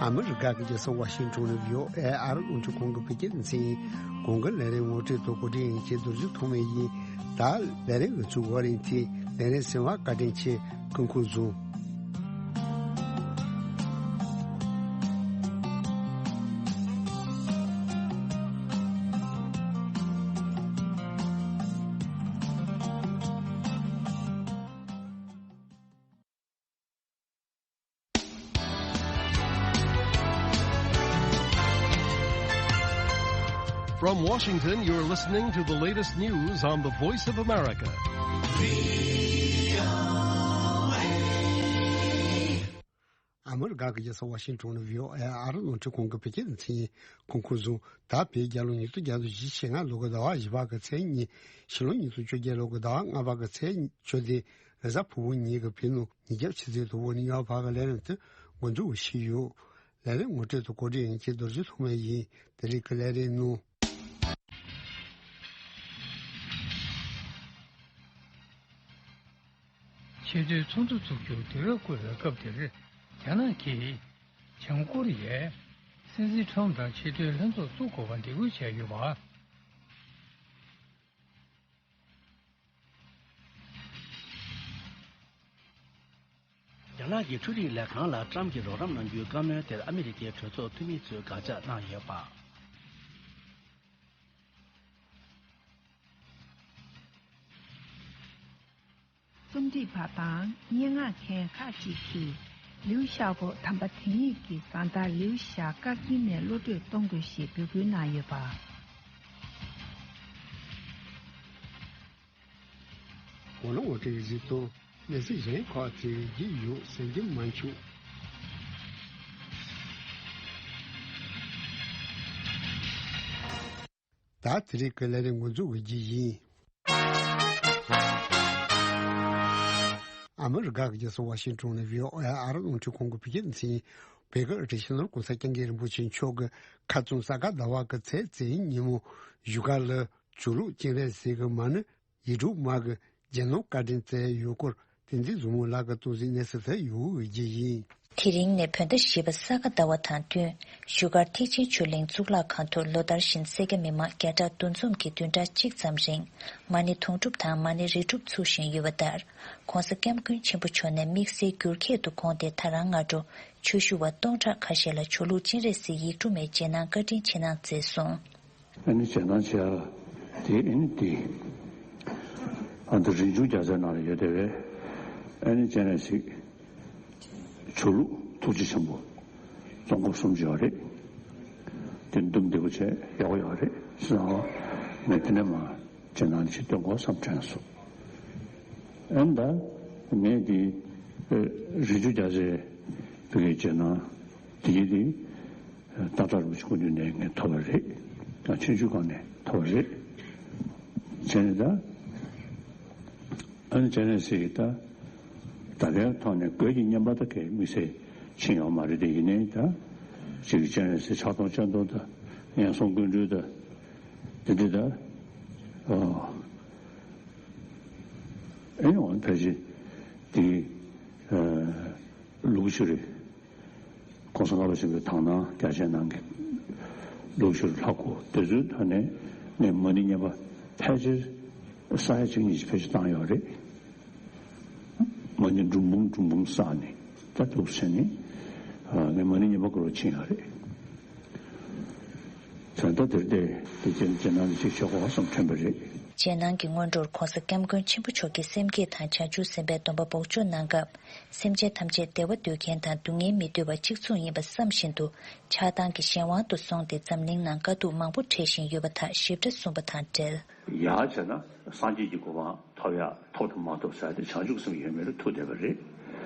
ཨ་མི་རི་ཀ་གི་རྒྱལ་ས་ཝ་ཤིང་ཊོན་ནས་བྷི་ཨོ་ཨེ་ཨ་རི་རླུང་འཕྲིན་ཁང་གི་བོད་སྐད་སྡེ་ཚན་ཡིན། གོང་གི་ལས་རིམ་ངོ་སྤྲོད་དུ་གོ་སྒྲིག་ཡིན་གྱི་རྡོ་རྗེ་ཐོགས་མེད་ཡིན། ད་ལས་རིམ་གི་ཚུགས་བར་ཡིན་ཏེ་ལས་རིམ་གསན་པར་བཀའ་དྲིན་ཆེ། སྐུ་ཁམས་བཟང་། From Washington, you're listening to the latest news on the Voice of America. ཨ་མི་རི་ཀ་གི་རྒྱལ་ས་ཝ་ཤིང་ཊོན་ནས་བྷི་ཨོ་ཨེ་ཨ་རི་རླུང་འཕྲིན་ཁང་གི་བོད་སྐད་སྡེ་ཚན་ཡིན། སྐུ་ཁམས་བཟང་། ད་བོད་རྒྱལ་ལོ་ཉིས་སྟོང་བརྒྱ་དང་བཞི་བཅུ་ཞེ་ལྔ་ལོ་གི་ཟླ་བ་བཞི་པ་གི་ཚེས་གཉིས། ཕྱི་ལོ་ཉིས་སྟོང་བཅོ་བརྒྱད་ལོ་གི་ཟླ་བ་ལྔ་པ་གི་ཚེས་བཅོ་བདུན། རེས་གཟའ་ཕུར་བུ་ཉིན་གྱི་བོད་ནང་ཉིན་རྒྱབ་ཆུ་ཚོད་དང་པོ་ནས་ཡང་བར་གྱི་ལས་རིམ་དེ་འགོ་འཛུགས་བྱས་ཡོད། ལས་རིམ་ངོ་སྤྲོད་དུ་གོ་སྒྲིག་ཡིན་གྱི་རྡོ་རྗེ་ཐོགས་མེད་ཡིན། དེ་རིང་གི་ལས་རིམ་ནང་། ཆེས་མཐོའི་ཚོགས་འདུ་འཚོགས་རྒྱུར་འབྲེལ་བ་བསྐུར་བའི་སྐབས་དེར། རྒྱ་ནག་གིས་བྱང་ཀོ་རི་ཡའི་སྲིད་འཛིན་ཁྲོམ་དང་ཆེས་མཐོའི་ལྷན་ཚོགས་བཙུགས་དགོས་པར་འདེད་སྐུལ་བྱས་ཡོད་པ། རྒྱ་ནག་གི་འཕྲུལ་རིག་ལས་ཁང་ལ་ཀྲམ་གྱིས་རོགས་རམ་གནང་རྒྱུའི་བཀའ་མོལ་དེར་ཨ་མི་རི་ཀའི་གྲོས་ཚོགས་འཐུས་མི་ཚོས་དགག་བྱ་གནང་ཡོད་པ། རྩོམ་སྒྲིག་པ་དང་སྙན་ངག་མཁན་ཁག་ཅིག་གིས་ལིའུ་ཞའོ་པོ་དམ་པ་དེ་ཉིད་ཀྱི་བཟའ་ཟླ་ལིའུ་ཞའོ་ཀ་ཀིན་ནས་བློ་གྲོས་གཏོང་དགོས་ཞེས་འབོད་སྐུལ་གནང་ཡོད་པ། འོ་ན་འོ་དེ་གཟིགས་དང་གནས་ཚུལ་གཞན་ཁག་དེ་བརྗེད་ཡོད་ཟེར་གྱི་མ་བྱུང་། ད་དེ་རིང་གི་ལས་རིམ་འགོ་འཛུགས་ཀྱི་རྒྱུ་ཡིན། ཨ་མི་རི་ཀ་གི་རྒྱལ་ས་ཝ་ཤིང་ཊོན་ནས་བྷི་ཨོ་ཨེ་ཨ་རི་རླུང་འཕྲིན་ཁང་གི་བོད་སྐད་སྡེ་ཚན་ཡིན། བོད་ཀྱི་ཨེ་ཤེ་ཡ་ལྷོ་ཁ་སྐྱབས་མགོན་རིན་པོ་ཆེ་མཆོག་གི་ཁ་རྩང་ས་ག་ཟླ་བ་གི་ཚེས་བཅུ་ཉིན་མོ་བཞུགས་སྒར་ལ་ཆོས་ལུགས་སྤྱན་རས་གཟིགས་ཀྱི་མ་ཎི་ཡིག་དྲུག་མ་གི་རྒྱུན་ལམ་བཀའ་དྲིན་སྩལ་ཡོད་སྐོར་བསྟན་འཛིན་བཟང་མོ་ལགས་ཀྱིས་གཏོང་གཟིགས་གནས་ཚུལ་དེ་ཡོད་རྒྱུ་ཡིན། དེ་རིང་ནས་བོད་ཟླ་བཞི་པ་ས་ག་ཟླ་བ་དང་བསྟུན། བཞུགས་སྒར་ཐེག་ཆེན་ཆོས་གླིང་གཙུག་ལག་ཁང་དུ་ལོ་ལྟར་བཞིན་སེར་སྐྱ་མི་མང་བརྒྱ་ཕྲག་འདུ་འཛོམས་ཀྱིས་བདུན་ཕྲག་གཅིག་ཙམ་རིང་མ་ཎི་དུང་སྒྲུབ་དང་མ་ཎི་རིལ་སྒྲུབ་ཚུགས་བཞིན་ཡོད་པ་ལྟར། ྋགོང་ས་ྋསྐྱབས་མགོན་ཆེན་པོ་མཆོག་ནས་དམིགས་བསལ་བསྒྱུར་ཁྱད་དུ་དགོངས་ཏེ་ད་རང་སྔ་དྲོ་ཆོས་ཞུ་བ་སྟོང་ཕྲག་ཁ་ཤས་ལ་ཆོས་ལུགས་སྤྱན་རས་གཟིགས་ཡིག་དྲུག་མའི་རྗེས་གནང་བཀའ་དྲིན་ཆེ་གནང་མཛད་སོང་། ཨ་ནི་རྗེས་གནང་བྱས་ལ་དེ་ཨ་ནི་དེ་ཨ་ནི་རིན་འབྱུང་རྒྱལ་མཚན་ནང་ལ་ཡོད་དེ་བས་ཨ་ནི་སྤྱན་རས་གཟིགས་ཆོས་ལུགས་ཐུགས་རྗེ་ཆེན་པོ་རྫོང་ཁོག་གསུམ་ཡོད་རེད། དེ་འདུམ་བདེ་པོ་བྱས་ཡག་པོ་ཡོད་རེད་ཟེར་ན་ངས་དེ་ནས་མ་རྗེས་གནང་ཅིག་སྟོན་དགོས་བསམ་དྲན་སོང་། ཨ་ནི་ད་ངས་དེ་རིན་འབྱུང་རྒྱལ་མཚན་བོད་ཀྱི་རྗེས་གནང་དེ་ཡིན་དེ། སྟག་བྲག་རིན་པོ་ཆེ་སྐུ་མདུན་ནས་ངས་ཐོབ་པ་རེད། ཡང་ཆོས་བརྒྱུད་ཁང་ནས་ཐོབ་པ་རེད། བྱས་ནས་ད་ཨ་ནི་སྤྱན་རས་གཟིགས་ཀྱིས་ད་ད་ལྟའི་ཐོག་ནས་བོད་ཀྱི་བསྙེན་པ་ད་གའི་དམིགས་བསལ་ཕྱིན་ཡོད་མ་རེད་དེ། ཡིན་ནའི་ད་ཅིག་སྤྱན་རས་གཟིགས་ཕྱག་སྟོང་སྤྱན་སྟོང་ད་ངན་སོང་ཀུན་འདུལ་ད་དེ་འདྲ་ད་ཨ་ཨེ་ཡོང་ཕལ་ཆེར་དེ་ལུག་ཤུ་རེད། ྋགོང་ས་ལྔ་པ་ཆེན་པོའི་དག་སྣང་རྒྱ་ཆེན་ནང་གི་ལུགས་སྲོལ་ལྷག་དགོས། དེ་ཚོའི་ཐོག་ནས་ངས་མ་ཎི་བསྙེན་པ་ཕལ་ཆེར་ས་ཡ་གཅིག་གཉིས་ཕལ་ཆེར་བཏང་ཡོད་རེད། མ་ཎི་འབྲུམ་འབུམ་འབྲུམ་འབུམ་བསགས་ནས་ད་འདུག་བྱས་ནས་ངས་མ་ཎི་བསྙེན་པ་དགོས་རོགས་ཕྱིན་ཡོད་རེད། ད་ལྟ་དེར་བལྟས་དེ་རྗེས་གནང་འདི་ཅིག་ཆོག་གོ་བསམ་དྲན་པ་རེད། རྗེས་གནང་གི་སྔོན་འགྲོར་ྋགོང་ས་ྋསྐྱབས་མགོན་ཆེན་པོ་མཆོག་གིས་སེམས་བསྐྱེད་དང་བྱང་ཆུབ་སེམས་དཔའི་སྡོམ་པ་འབོགས་ཆོག་གནང་སྐབས། སེམས་ཅན་ཐམས་ཅད་བདེ་བ་འདོད་མཁན་དང་སྡུག་བསྔལ་མི་འདོད་པ་གཅིག་མཚུངས་ཡིན་པ་བསམ་བཞིན་དུ་ཆགས་སྡང་གི་གཞན་དབང་དུ་སོང་སྟེ་འཛམ་གླིང་ནང་དཀའ་སྡུག་མང་པོ་འཕྲད་བཞིན་ཡོད་པ་དག་ཞིབ་ཕྲ་གསུངས་པ་དང་འབྲེལ། ཡར་བྱས་ན་སངས་རྒྱས་ཀྱི་གོ་འཕང་ཐོབ་ཡ་ཐོབ་དང་མ་ཐོབ་ཟེར་ཏེ་བྱང་ཆུབ་སེམས་ཡོད་མེད་ལ་ཐུག་བསྡད་པ་རེད།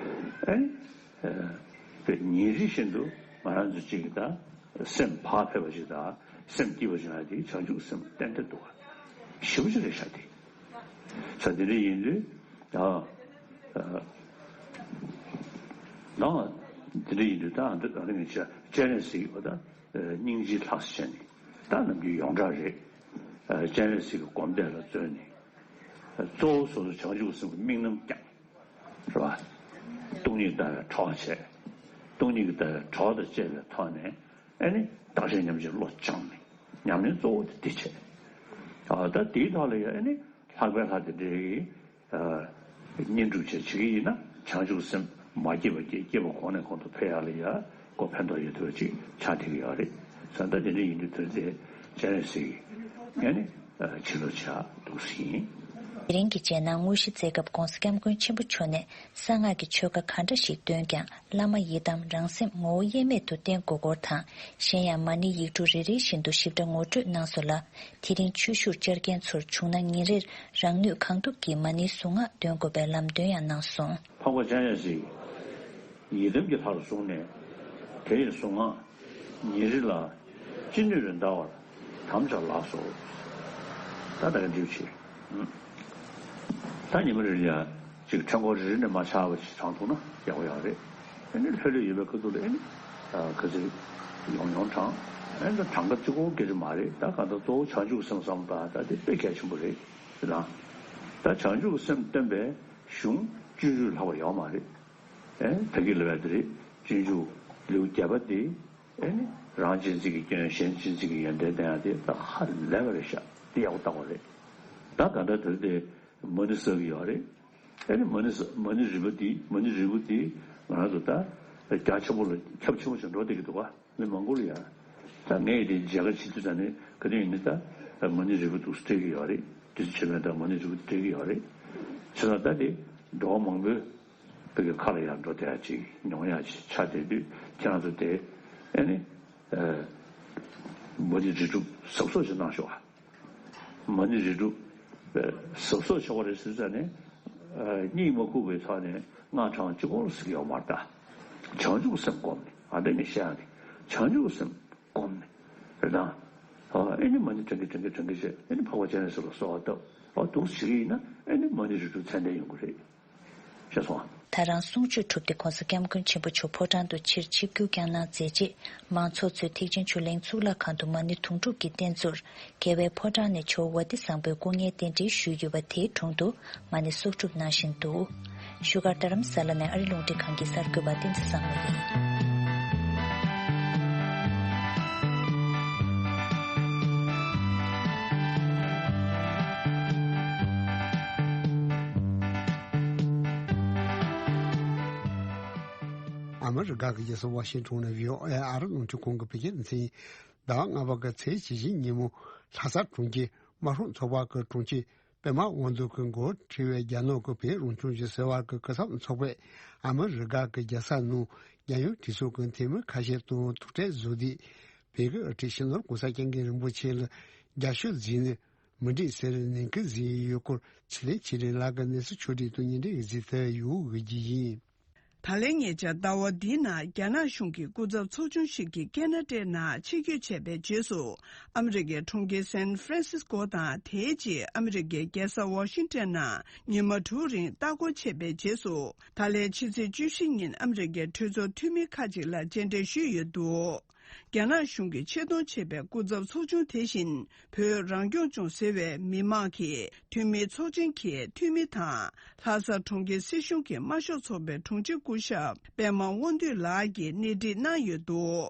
ཨེ། དེ་ཉིན་རེ་བཞིན་དུ་ང་རང་ཚོ་གཅིག་གི་ད་ སེམས་བག་ཕེབས་པ་ཞིག་དང་སེམས་སྐྱིད་པ་ཞིག་ན་དེ་བྱང་ཆུབ་སེམས་ཏན་ཏན་འདུག་ག་ཞེ་པོ་ཅིག་རེད་ཤག་དེ། ས་དེ་འདྲ་ཡིན་དུས་ད་ནང་དེ་འདྲ་ཡིན་དུས་ད་ཨ་འདི་ཨ་རི་ངས་བྱས་སྤྱན་རས་གཟིགས་པ་ད་སྙིང་རྗེའི་ལྷ་ས་བྱས་ནས་ད་ནམ་རྒྱུན་ཡོངས་གྲགས་རེད། སྤྱན་རས་གཟིགས་ཀྱི་སྒོམ་བཟླས་ལ་བརྩོན་ནས་གཙོ་བོ་སོ་སོ་བྱང་ཆུབ་སེམས་ཀྱི་དམིགས་རྣམ་བསྐྱངས། རེད་བ། སྟོང་ཉིད་ལྟ་བའི་གྲོགས་བྱས། སྟོང་ཉིད་ཀྱི་ལྟ་བའི་གྲོགས་དང་བཅས་པའི་ཐོག་ནས་ཨེ་ནི་བདག་གཞན་མཉམ་བརྗེའི་བློ་བཅངས་ནས་ཉམས་ལེན་གཙོ་བོ་དེ་འདི་བྱས། ཨ་ད་དེའི་ཐོག་ལ་ཡང་ཨེ་ནི་ལྷག་པའི་ལྷ་དེ་འདྲའི་ཨ་བསྙེན་སྒྲུབ་བྱས་བྱེད་ཀྱི་ཡིན་ན་བྱང་ཆུབ་སེམས་མ་སྐྱེས་པ་སྐྱེ། སྐྱེས་པ་གོང་ནས་གོང་དུ་འཕེལ་ཡག་ལ་ཡ་གོ་ཕན་ཐོགས་ཡོད་ཐུབ་པ་ཅིག་ཆགས་བསྡད་ཀྱི་ཡོད་རེད། ས་ད་དེ་འདྲ་ཡིན་དུས་དོན་དེ་སྤྱན་རས་གཟིགས་ཨེ་ནི་ཕྱི་ལོ་ཆགས་འདུག་ཟིན། དེ་རིང་གི་རྗེས་གནང་དངོས་གཞི་བསྩལ་སྐབས་༸གོང་ས་༸སྐྱབས་མགོན་ཆེན་པོ་མཆོག་ནས་གསང་སྔགས་ཀྱི་ཆོས་བཀའ་ག་འདྲ་ཞིག་བཏོན་ཀྱང་བླ་མ་ཡི་དམ་རང་སེམས་ངོ་བོ་དབྱེར་མེད་དུ་བསྟེན་དགོས་སྐོར་དང་། གཞན་ཡང་མ་ཎི་ཡིག་འབྲུ་རེ་རེ་བཞིན་དུ་ཞིབ་ཕྲ་ངོ་སྤྲོད་གནང་སོང་ལ། དེ་རིང་ཆོས་ཞུར་བཅར་མཁན་ཚོར་བྱུང་ན་ཉིན་རེར་རང་ནུས་གང་ཐུབ་ཀྱིས་མ་ཎིའི་གཟུངས་སྔགས་འདོན་དགོས་པའི་ལམ་སྟོན་ཡང་གནང་སོང་། འཕགས་པ་སྤྱན་རས་གཟིགས་ཡི་དམ་གྱི་ལྷ་ལ་བཟུང་ནས་དེ་ཡི་གཟུངས་སྔགས་ཉིན་རེ་ལ་ཅི་ནུས་རེ་བཟླ་བར་དམ་བཅའ་ལགས་སོ། ད་ད་ག་འགྲིག་བྱེད། ད་ཉི་མ་རེ་ལ་ཡ་ཅིག་ཕྲེང་སྐོར་རེ་རེ་ནས་མ་ཆག་པ་ཞིག་བགྲངས་ཐུབ་ན་ཡག་པོ་ཡག་རེད། ཨ་ནི་ལྷོད་ལྷོད་ཡོད་པའི་ཁ་ཐུག་ལ་ཨ་ནི་ག་ཚོད་ཡོང་ཡོང་བགྲངས། ཨ་ནི་གྲངས་ཀ་གཅིག་པོ་སྐད་ཆ་མ་རེད། ད་གང་ལྟར་གཙོ་བོ་བྱང་ཆུབ་སེམས་བསམ་པ་ད་དེ་དཔེ་གལ་ཆེན་པོ་རེད། དེ་དང་། ད་བྱང་ཆུབ་སེམས་བསྟེན་པའི་གཞུང་སྤྱོད་འཇུག་ལྷག་པ་ཡོད་མ་རེད། ཨེ་ད་གི་ལབ་ཡ་དེ་རེད། སྤྱོད་འཇུག་ལེའུ་བརྒྱད་པ་དེ་ཨེ་ནི་རང་གཅེས་འཛིན་གྱི་སྐྱོན་གཞན་གཅེས་འཛིན་གྱི་ཡོན་ཏན་བསྟན་ཡ་དེ་ད་ཧ་ལས་པ་རེད་ཤག་དེ་ཡག་པོ་བལྟ་དགོས་རེད། ད་ག་འདྲ་དེ་རེད་དེ་མ་ཎི་བསགས་ཀྱི་ཡོད་རེད། ཨེ་ནི་མ་ཎི་བསགས་མ་ཎི་རིལ་པོ་དེ་མ་ཎི་རིལ་པོ་དེ་ང་རང་ཚོ་ད་རྒྱ་ཆེན་པོ་ལ་ཁྱབ་ཆེན་པོ་ཞིག་འགྲོ་བསྡད་ཀྱི་འདུག་ག་མི་མང་པོ་ལ་ཡ། ད་ངས་དེ་མཇལ་ཁ་བྱེད་དུས་ཙ་ནས་ག་དུས་ཡིན་ནའི་ད་མ་ཎི་རིལ་པོ་འདུག་སྤྲད་ཀྱི་ཡོད་རེད། དུས་ཚོད་ཆེ་མེད་ད་མ་ཎི་རིལ་པོ་སྤྲད་ཀྱི་ཡོད་རེད། བྱས་ཙང་ད་དེ་འགྲོ་བ་མང་པོའི་བོད་ཀྱི་ཁ་ལ་ཡང་འགྲོ་བསྡད་ཡ་ཅིག་མྱོང་ཡ་ཅིག་ཆགས་བསྡད་དུས་ཁྱེད་རང་ཚོ་དེ་ཨེ་ནི་མ་ཎི་རིལ་སྒྲུབ་གཟབ་གཟབ་ཅིག་གནང་ཤོག་ཨ། མ་ཎི་རིལ་སྒྲུབ་གཟབ་གཟབ་ཆགས་པ་རེད་ཟེར་ཙ་ནས་གཉིད་མ་ཁུག་པའི་ཐོག་ནས་སྔགས་བགྲང་གཅིག་པོ་ཟེར་གྱི་ཡོད་མ་རེད་ད། བྱང་ཆུབ་སེམས་བསྒོམས་ནས་ཨ་འདྲ་ངས་བཤད་ཡ་ནི་བྱང་ཆུབ་སེམས་བསྒོམས་ནས་རེད་ད། ཨེ་ནི་མ་ཎི་བགྲང་གིན་བགྲང་གིན་བགྲང་གིན་བྱས་ཨེ་ནི་འཕགས་པ་སྤྱན་རས་གཟིགས་ལ་གསོལ་བ་བཏབ་ཨ་འདུག་བྱེད་ཀྱི་ཡིན་ན་ཨེ་ནི་མ་ཎི་རིལ་སྒྲུབ་ཚད་ལྡན་ཡོང་གི་རེད། ཤེས་སོང་། ད་རང་གསུང་ཆོས་གྲུབ་སྟེ་༸གོང་ས་༸སྐྱབས་མགོན་ཆེན་པོ་མཆོག་ཕོ་བྲང་དུ་ཕྱིར་ཆིབས་བསྒྱུར་བསྐྱངས་གནང་མཛད་རྗེས་མང་ཚོགས་ཚོས་ཐེག་ཆེན་ཆོས་གླིང་གཙུག་ལག་ཁང་དུ་མ་ཎི་དུང་སྒྲུབ་ཀྱི་རྟེན་གཙོར་རྒྱལ་བའི་ཕོ་བྲང་ནས་ཇོ་བོ་ཝ་ཏི་བཟང་པོའི་སྐུ་བརྙན་རྟེན་འབྲེལ་ཞུས་ཡོད་པ་དེའི་དྲུང་དུ་མ་ཎི་གསོག་སྒྲུབ་གནང་བཞིན་འདུག་བཞུགས་སྒར་རྡ་རམ་ས་ལ་ནས་ཨ་རི་རླུང་འཕྲིན་ཁང་གི་གསར་འགོད་པ་བསྟན་འཛིན་བཟང་མོ་ཡིན། ཨ་མི་རི་ཀ་གི་རྒྱལ་ས་ཝ་ཤིང་ཊོན་ནས་བྷི་ཨོ་ཨེ་ཨ་རི་རླུང་འཕྲིན་ཁང་གི་བོད་སྐད་སྡེ་ཚན་ཡིན། ཟླ་བ་ལྔ་པ་གི་ཚེས་ཇི་བཞི་ཉིན་མོ་ལྷ་ས་གྲོང་ཁྱེར་དམར་ཤོག་ཚོགས་པ་གི་དྲུང་ཆེ་པད་མ་དབང་འདུས་ཀྱིས་འགོ་ཁྲིད་པའི་རྒྱ་ནག་གི་བོད་རང་སྐྱོང་ལྗོངས་ཟེར་བ་གི་སྐུ་ཚབ་ཚོགས་པས་ཨ་མི་རི་ཀ་གི་རྒྱལ་ས་ནང་རྒྱལ་ཡོངས་གྲོས་ཚོགས་ཀྱི་འཐུས་མི་ཁ་ཤས་དང་ཐུག་འཕྲད་བཟོས་ཏེ། བོད་ཀྱི་དབུ་ཁྲིད་སྤྱི་ནོར་༸གོང་ས་༸སྐྱབས་མགོན་རིན་པོ་ཆེ་ལ་རྒྱབ་སྐྱོར་བྱས་ནས་མི་འགྲིག་ཟེར་ནན་སྐུལ་བྱས་ཡོད་སྐོར་ཕྱི་ལས་ཕྱི་དྲིལ་ལགས་ཀྱིས་གནས་ཚུལ་ཕྱོགས་སྒྲིག་དང་སྙན་སྒྲོན་ཡིག་ཚིག་དེ་ཡོད་དགོས་ཀྱི་ཡིན། ད་ལན་ཉེ་ཆར་ཟླ་བ་འདིའི་ནང་རྒྱ་ནག་གཞུང་གི་སྐུ་ཚབ་ཚོགས་ཆུང་ཞིག་གིས་ཁེ་ན་ཌའི་ནང་ཆིབས་བསྒྱུར་བྱས་པའི་རྗེས་སུ། ཨ་མི་རི་ཀའི་གྲོང་ཁྱེར་སན་ཧྥ་རན་སིས་ཀོ་དང་དེའི་རྗེས་ཨ་མི་རི་ཀའི་རྒྱལ་ས་ཝ་ཤིང་ཊོན་ནང་ཉི་མ་དྲུག་རིང་ལྟ་སྐོར་བྱས་པའི་རྗེས་སུ། ད་ལན་ཕྱི་ཚེས་བཅུ་བཞི་ཉིན་ཨ་མི་རི་ཀའི་གྲོས་ཚོགས་འཐུས་མི་ཁག་ཅིག་ལ་མཇལ་འཕྲད་ཞུས་ཡོད་འདུག་རྒྱ་ནག་གཞུང་གིས་ཆེད་གཏོང་བྱས་པའི་སྐུ་ཚབ་ཚོགས་ཆུང་དེ་བཞིན་བོད་རང་སྐྱོང་ལྗོངས་ཟེར་བའི་མི་མང་གི་འཐུས་མིའི་ཚོགས་ཆེན་གྱི་འཐུས་མི་དང་། ལྷ་ས་གྲོང་ཁྱེར་སྲིད་གཞུང་གི་དམར་ཤོག་ཚོགས་པའི་དྲུང་ཆེ་སྐུ་ཞབས་པད་མ་དབང་འདུས་ལགས་ཀྱིས་སྣེ་ཁྲིད་གནང་ཡོད་འདུག་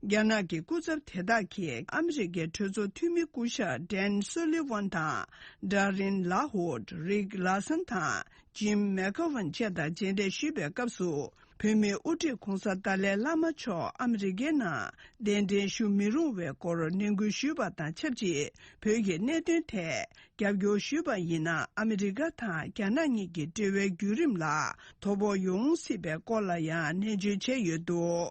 རྒྱ་ནག་གི་སྐུ་ཚབ་དེ་དག་གིས་ཨ་མི་རི་ཀའི་གྲོས་ཚོགས་འཐུས་མི་སྐུ་ཞབས་ཌེན་སོ་ལི་ཝན་དང་། ཌ་རིན་ལ་ཧོད། རིག་ལ་སན་དང་། ཇིམ་མེ་ཁ་ཝན་བཅས་དང་མཇལ་འཕྲད་ཞུས་པའི་སྐབས་སུ། བོད་མིའི་དབུ་ཁྲིད་༸གོང་ས་ཏཱ་ལའི་བླ་མ་མཆོག་ཨ་མི་རི་ཀའི་ནང་གདན་འདྲེན་ཞུ་མི་རུང་བའི་སྐོར་ནན་སྐུལ་ཞུས་པ་དང་ཆབས་ཅིག་བོད་ཀྱི་གནད་དོན་ཐད་རྒྱབ་སྐྱོར་ཞུས་པ་ཡིན་ན། ཨ་མི་རི་ཀ་དང་རྒྱ་ནག་གཉིས་ཀྱི་འབྲེལ་བའི་བརྒྱུད་རིམ་ལ་དོ་ཕོག་ཡོང་སྲིད་པའི་སྐོར་ལ་ཡང་ནན་བརྗོད་བྱས་ཡོད་འདུག་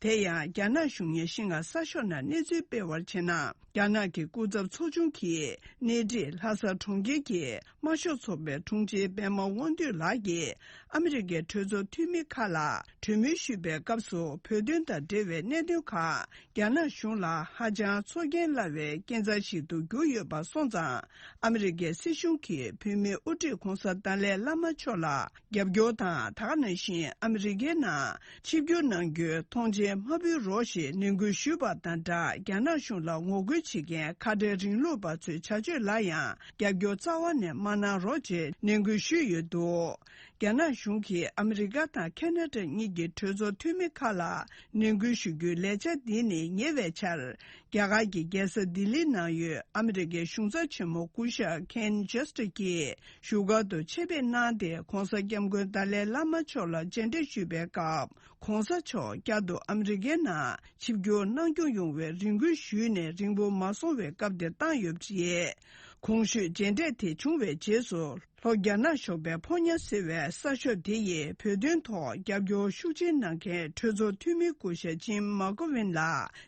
དེ་ཡང་རྒྱ་ནག་གཞུང་ངོས་ཤིན་ཧྭ་གསར་ཤོག་ནང་གནས་ཚུལ་སྤེལ་བར་བྱས་ན། རྒྱ་ནག་གི་སྐུ་ཚབ་ཚོགས་ཆུང་གིས་སྣེ་ཁྲིད་ལྷ་ས་གྲོང་ཁྱེར་གྱི་དམར་ཤོག་ཚོགས་པའི་དྲུང་ཆེ་པད་མ་དབང་འདུས་ལགས་ཀྱིས་ཨ་མི་རི་ཀའི་གྲོས་ཚོགས་འཐུས་མི་ཁག་ལ་གྲོས་མོལ་ཞུས་པའི་སྐབས་སུ། བོད་དོན་དང་འབྲེལ་བའི་གནད་དོན་ཁག་རྒྱ་ནག་གཞུང་ལ་ཧ་ཅང་ཚོར་སྐྱེན་སླ་བའི་སྐྱེན་རྩ་ཞིག་ཏུ་གྱུར་ཡོད་པ་སོང་ཙང་། ཨ་མི་རི་ཀའི་སྲིད་གཞུང་གིས་བོད་མིའི་དབུ་ཁྲིད་༧གོང་ས་ཏཱ་ལའི་བླ་མ་མཆོག་ལ་རྒྱབ་སྐྱོར་དང་། ད་ག་ནང་བཞིན་ཨ་མི་རི་ཀའི་ནང་ཆིབས་བསྒྱུར་གནང་རྒྱུའི་ཐོངས་མཆན་མ་ཕུལ་རོགས་ཞེས་ནན་སྐུལ་ཞུས་པ་དང་སྦྲགས། རྒྱ་ནག་གཞུང་ལ་ངོ་རྒོལ་བྱེད་མཁན་ཁ་བྲལ་རིང་ལུགས་པ་ཚོའི་བྱ་སྤྱོད་ལ་ཡང་རྒྱབ་སྐྱོར་རྩ་བ་ནས་མ་གནང་རོགས་ཅེས་ནན་སྐུལ་ཞུས་ཡོད་འདུག་རྒྱ་ནག་གཞུང་གིས་ཨ་མི་རི་ཀ་དང་ཁེ་ན་ཌ་གཉིས་ཀྱི་གྲོས་ཚོགས་འཐུས་མི་ཁག་ལ་ནན་སྐུལ་ཞུ་རྒྱུའི་ལས་འཆར་འདི་ནི་ཉེ་བའི་ཆར། རྒྱ་གར་གྱི་རྒྱལ་ས་ལྡི་ལི་ནང་ཡོད་ཨ་མི་རི་ཀའི་གཞུང་ཚབ་ཆེན་མོ་སྐུ་ཞབས་Ken Justice གྱིས་བཞུགས་སྒར་དུ་ཆེད་ཕེབས་གནང་སྟེ། ༧གོང་ས་༧སྐྱབས་མགོན་ཏཱ་ལའི་བླ་མ་མཆོག་ལ་མཇལ་འཕྲད་ཞུས་པའི་སྐབས། ༧གོང་ས་མཆོག་བསྐྱར་དུ་ཨ་མི་རི་ཀའི་ནང་ཆིབས་བསྒྱུར་གནང་སྐྱོང་ཡོང་བའི་རེ་སྐུལ་ཞུས་ནས་རིང་པོ་མ་སོང་བའི་སྐབས་དེར་བཏང་ཡོད་པ་རེད། གོང་ཞུས་མཇལ་འཕྲད་དེ་བྱུང་བའི་རྗེས་སུ། ལྷོ་རྒྱ་ནག་ཞོགས་པའི་ཕོ་ཉ་ཟེར་བའི་གསར་ཤོག་དེ་ཡིས་བོད་དོན་ཐོག་རྒྱབ་སྐྱོར་ཤུགས་ཆེན་གནང་མཁན་གྲོས་ཚོགས་འཐུས་མི་སྐུ་ཞབས་ཇིམ་མ་ཀོ་ཝིན་ལ་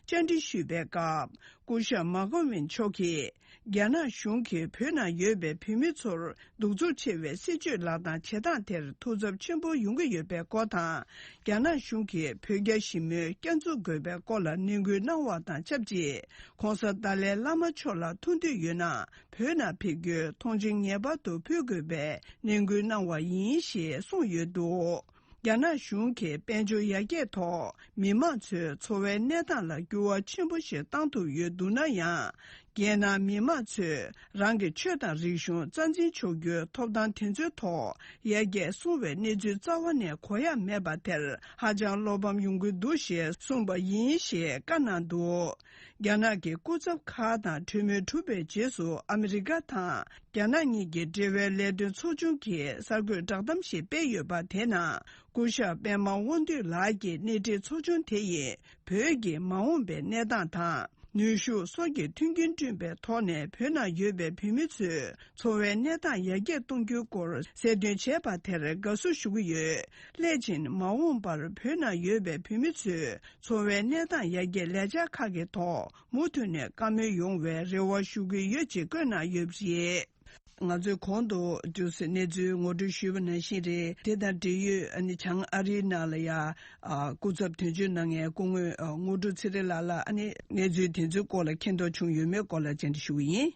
བཅར་འདྲི་ཞུས་པའི་སྐབས། སྐུ་ཞབས་མ་ཀོ་ཝིན་མཆོག་གིས། རྒྱ་ནག་གཞུང་གིས་བོད་ནང་ཡོད་པའི་བོད་མི་ཚོར་གདུག་རྩུབ་ཆེ་བའི་སྲིད་བྱུས་ལག་བསྟར་བྱེད་སྟངས་དེར་ཐུགས་འཚབ་ཆེན་པོ་ཡོང་གི་ཡོད་པའི་སྐོར་དང་། རྒྱ་ནག་གཞུང་གིས་བོད་རྒྱ་ཞི་མོལ་བསྐྱར་འཛུགས་དགོས་པའི་སྐོར་ལ་ནན་སྐུལ་གནང་བ་དང་ཆབས་ཅིག ༧གོང་ས་ཏཱ་ལའི་བླ་མ་མཆོག་ལ་ཐུག་འདོད་ཡོད་ན། བོད་ནང་ཕེབས་རྒྱུའི་ཐོངས་མཆན་ངེས་པར་དུ་ཕུལ་དགོས་པའི་ནན་སྐུལ་གནང་བ་ཡིན་ཞེས་གསུངས་ཡོད་འདུག་རྒྱ་ནག་གཞུང་གིས་དཔལ་འབྱོར་ཡར་རྒྱས་ཐོག་མི་མང་ཚོའི་འཚོ་བའི་གནས་སྟངས་ལ་འགྱུར་བ་ཆེན་པོ་ཞིག་བཏང་ཐུབ་ཡོད་འདུག་ན་ཡང་། རྒྱལ་ནང་མི་མང་ཚོས་རང་གི་ཆོས་དང་རིག་གཞུང་རྩ་འཛིན་ཆོག་རྒྱུའི་ཐོབ་ཐང་དེ་ཚོའི་ཐོག་ཡར་རྒྱས་སོང་བའི་གནས་ཚུལ་རྩ་བ་ནས་གོ་ཡ་མེད་པ་དེར་ཧ་ཅང་བློ་ཕམ་ཡོང་གི་འདུག་ཞེས་གསུངས་པ་ཡིན་ཞེས་བཀའ་གནང་འདུག་རྒྱ་ནག་གི་སྐུ་ཚབ་ཁག་དང་གྲོས་མོལ་གྲུབ་པའི་རྗེས་སུ། ཨ་མི་རི་ཀ་དང་རྒྱ་ནག་གཉིས་ཀྱི་འབྲེལ་བའི་ལས་དོན་ཚོགས་ཆུང་གིས་གསར་འགོད་བསྒྲགས་གཏམ་ཞིག་སྤེལ་ཡོད་པ་དེ་ནང་། སྐུ་ཞབས་པད་མ་དབང་འདུས་ལགས་ཀྱིས་སྣེ་ཁྲིད་ཚོགས་ཆུང་དེ་ཡིས་བོད་ཀྱི་མ་འོངས་པའི་གནས་སྟངས་དང་། ནུས་ཤུགས་སོགས་ཀྱི་མཐུན་རྐྱེན་བསྐྲུན་པའི་ཐོག་ནས་བོད་ནང་ཡོད་པའི་བོད་མི་ཚོའི་འཚོ་བའི་གནས་སྟངས་ཡར་རྒྱས་གཏོང་རྒྱུའི་སྐོར་གསལ་སྟོན་བྱས་པ་དེར་དགའ་བསུ་ཞུ་གི་ཡོད། སླད་ཕྱིན་མ་འོངས་པར་བོད་ནང་ཡོད་པའི་བོད་མི་ཚོའི་འཚོ་བའི་གནས་སྟངས་ཡར་རྒྱས་ལས་འཆར་ཁག་གི་ཐོག་མུ་མཐུད་ནས་བཀའ་མོལ་ཡོང་བའི་རེ་བ་ཞུ་གི་ཡོད་ཅེས་བཀོད་གནང་ཡོད་པ་རེད། ང་ཚོས་གོང་དུ་ཏུ་སི་གནས་ཚུལ་ངོ་སྤྲོད་ཞུས་པ་ནང་བཞིན་རེད། དེ་དང་འབྲེལ་ཡོད་ཨ་ནི་བྱང་ཨ་རིའི་ནང་ལ་ཡ་ཨ་སྐུ་ཚབ་དོན་གཅོད་གནང་མཁན་སྐུ་ངོ་ཨ་དངོས་གྲུབ་ཚེ་རིང་ལགས་ལ་ཨ་ནི་གནས་ཚུལ་དེ་ཚོའི་སྐོར་ལ་མཁྱེན་རྟོགས་བྱུང་ཡོད་མེད་སྐོར་ལ་བཅར་འདྲི་ཞུ་གི་ཡིན།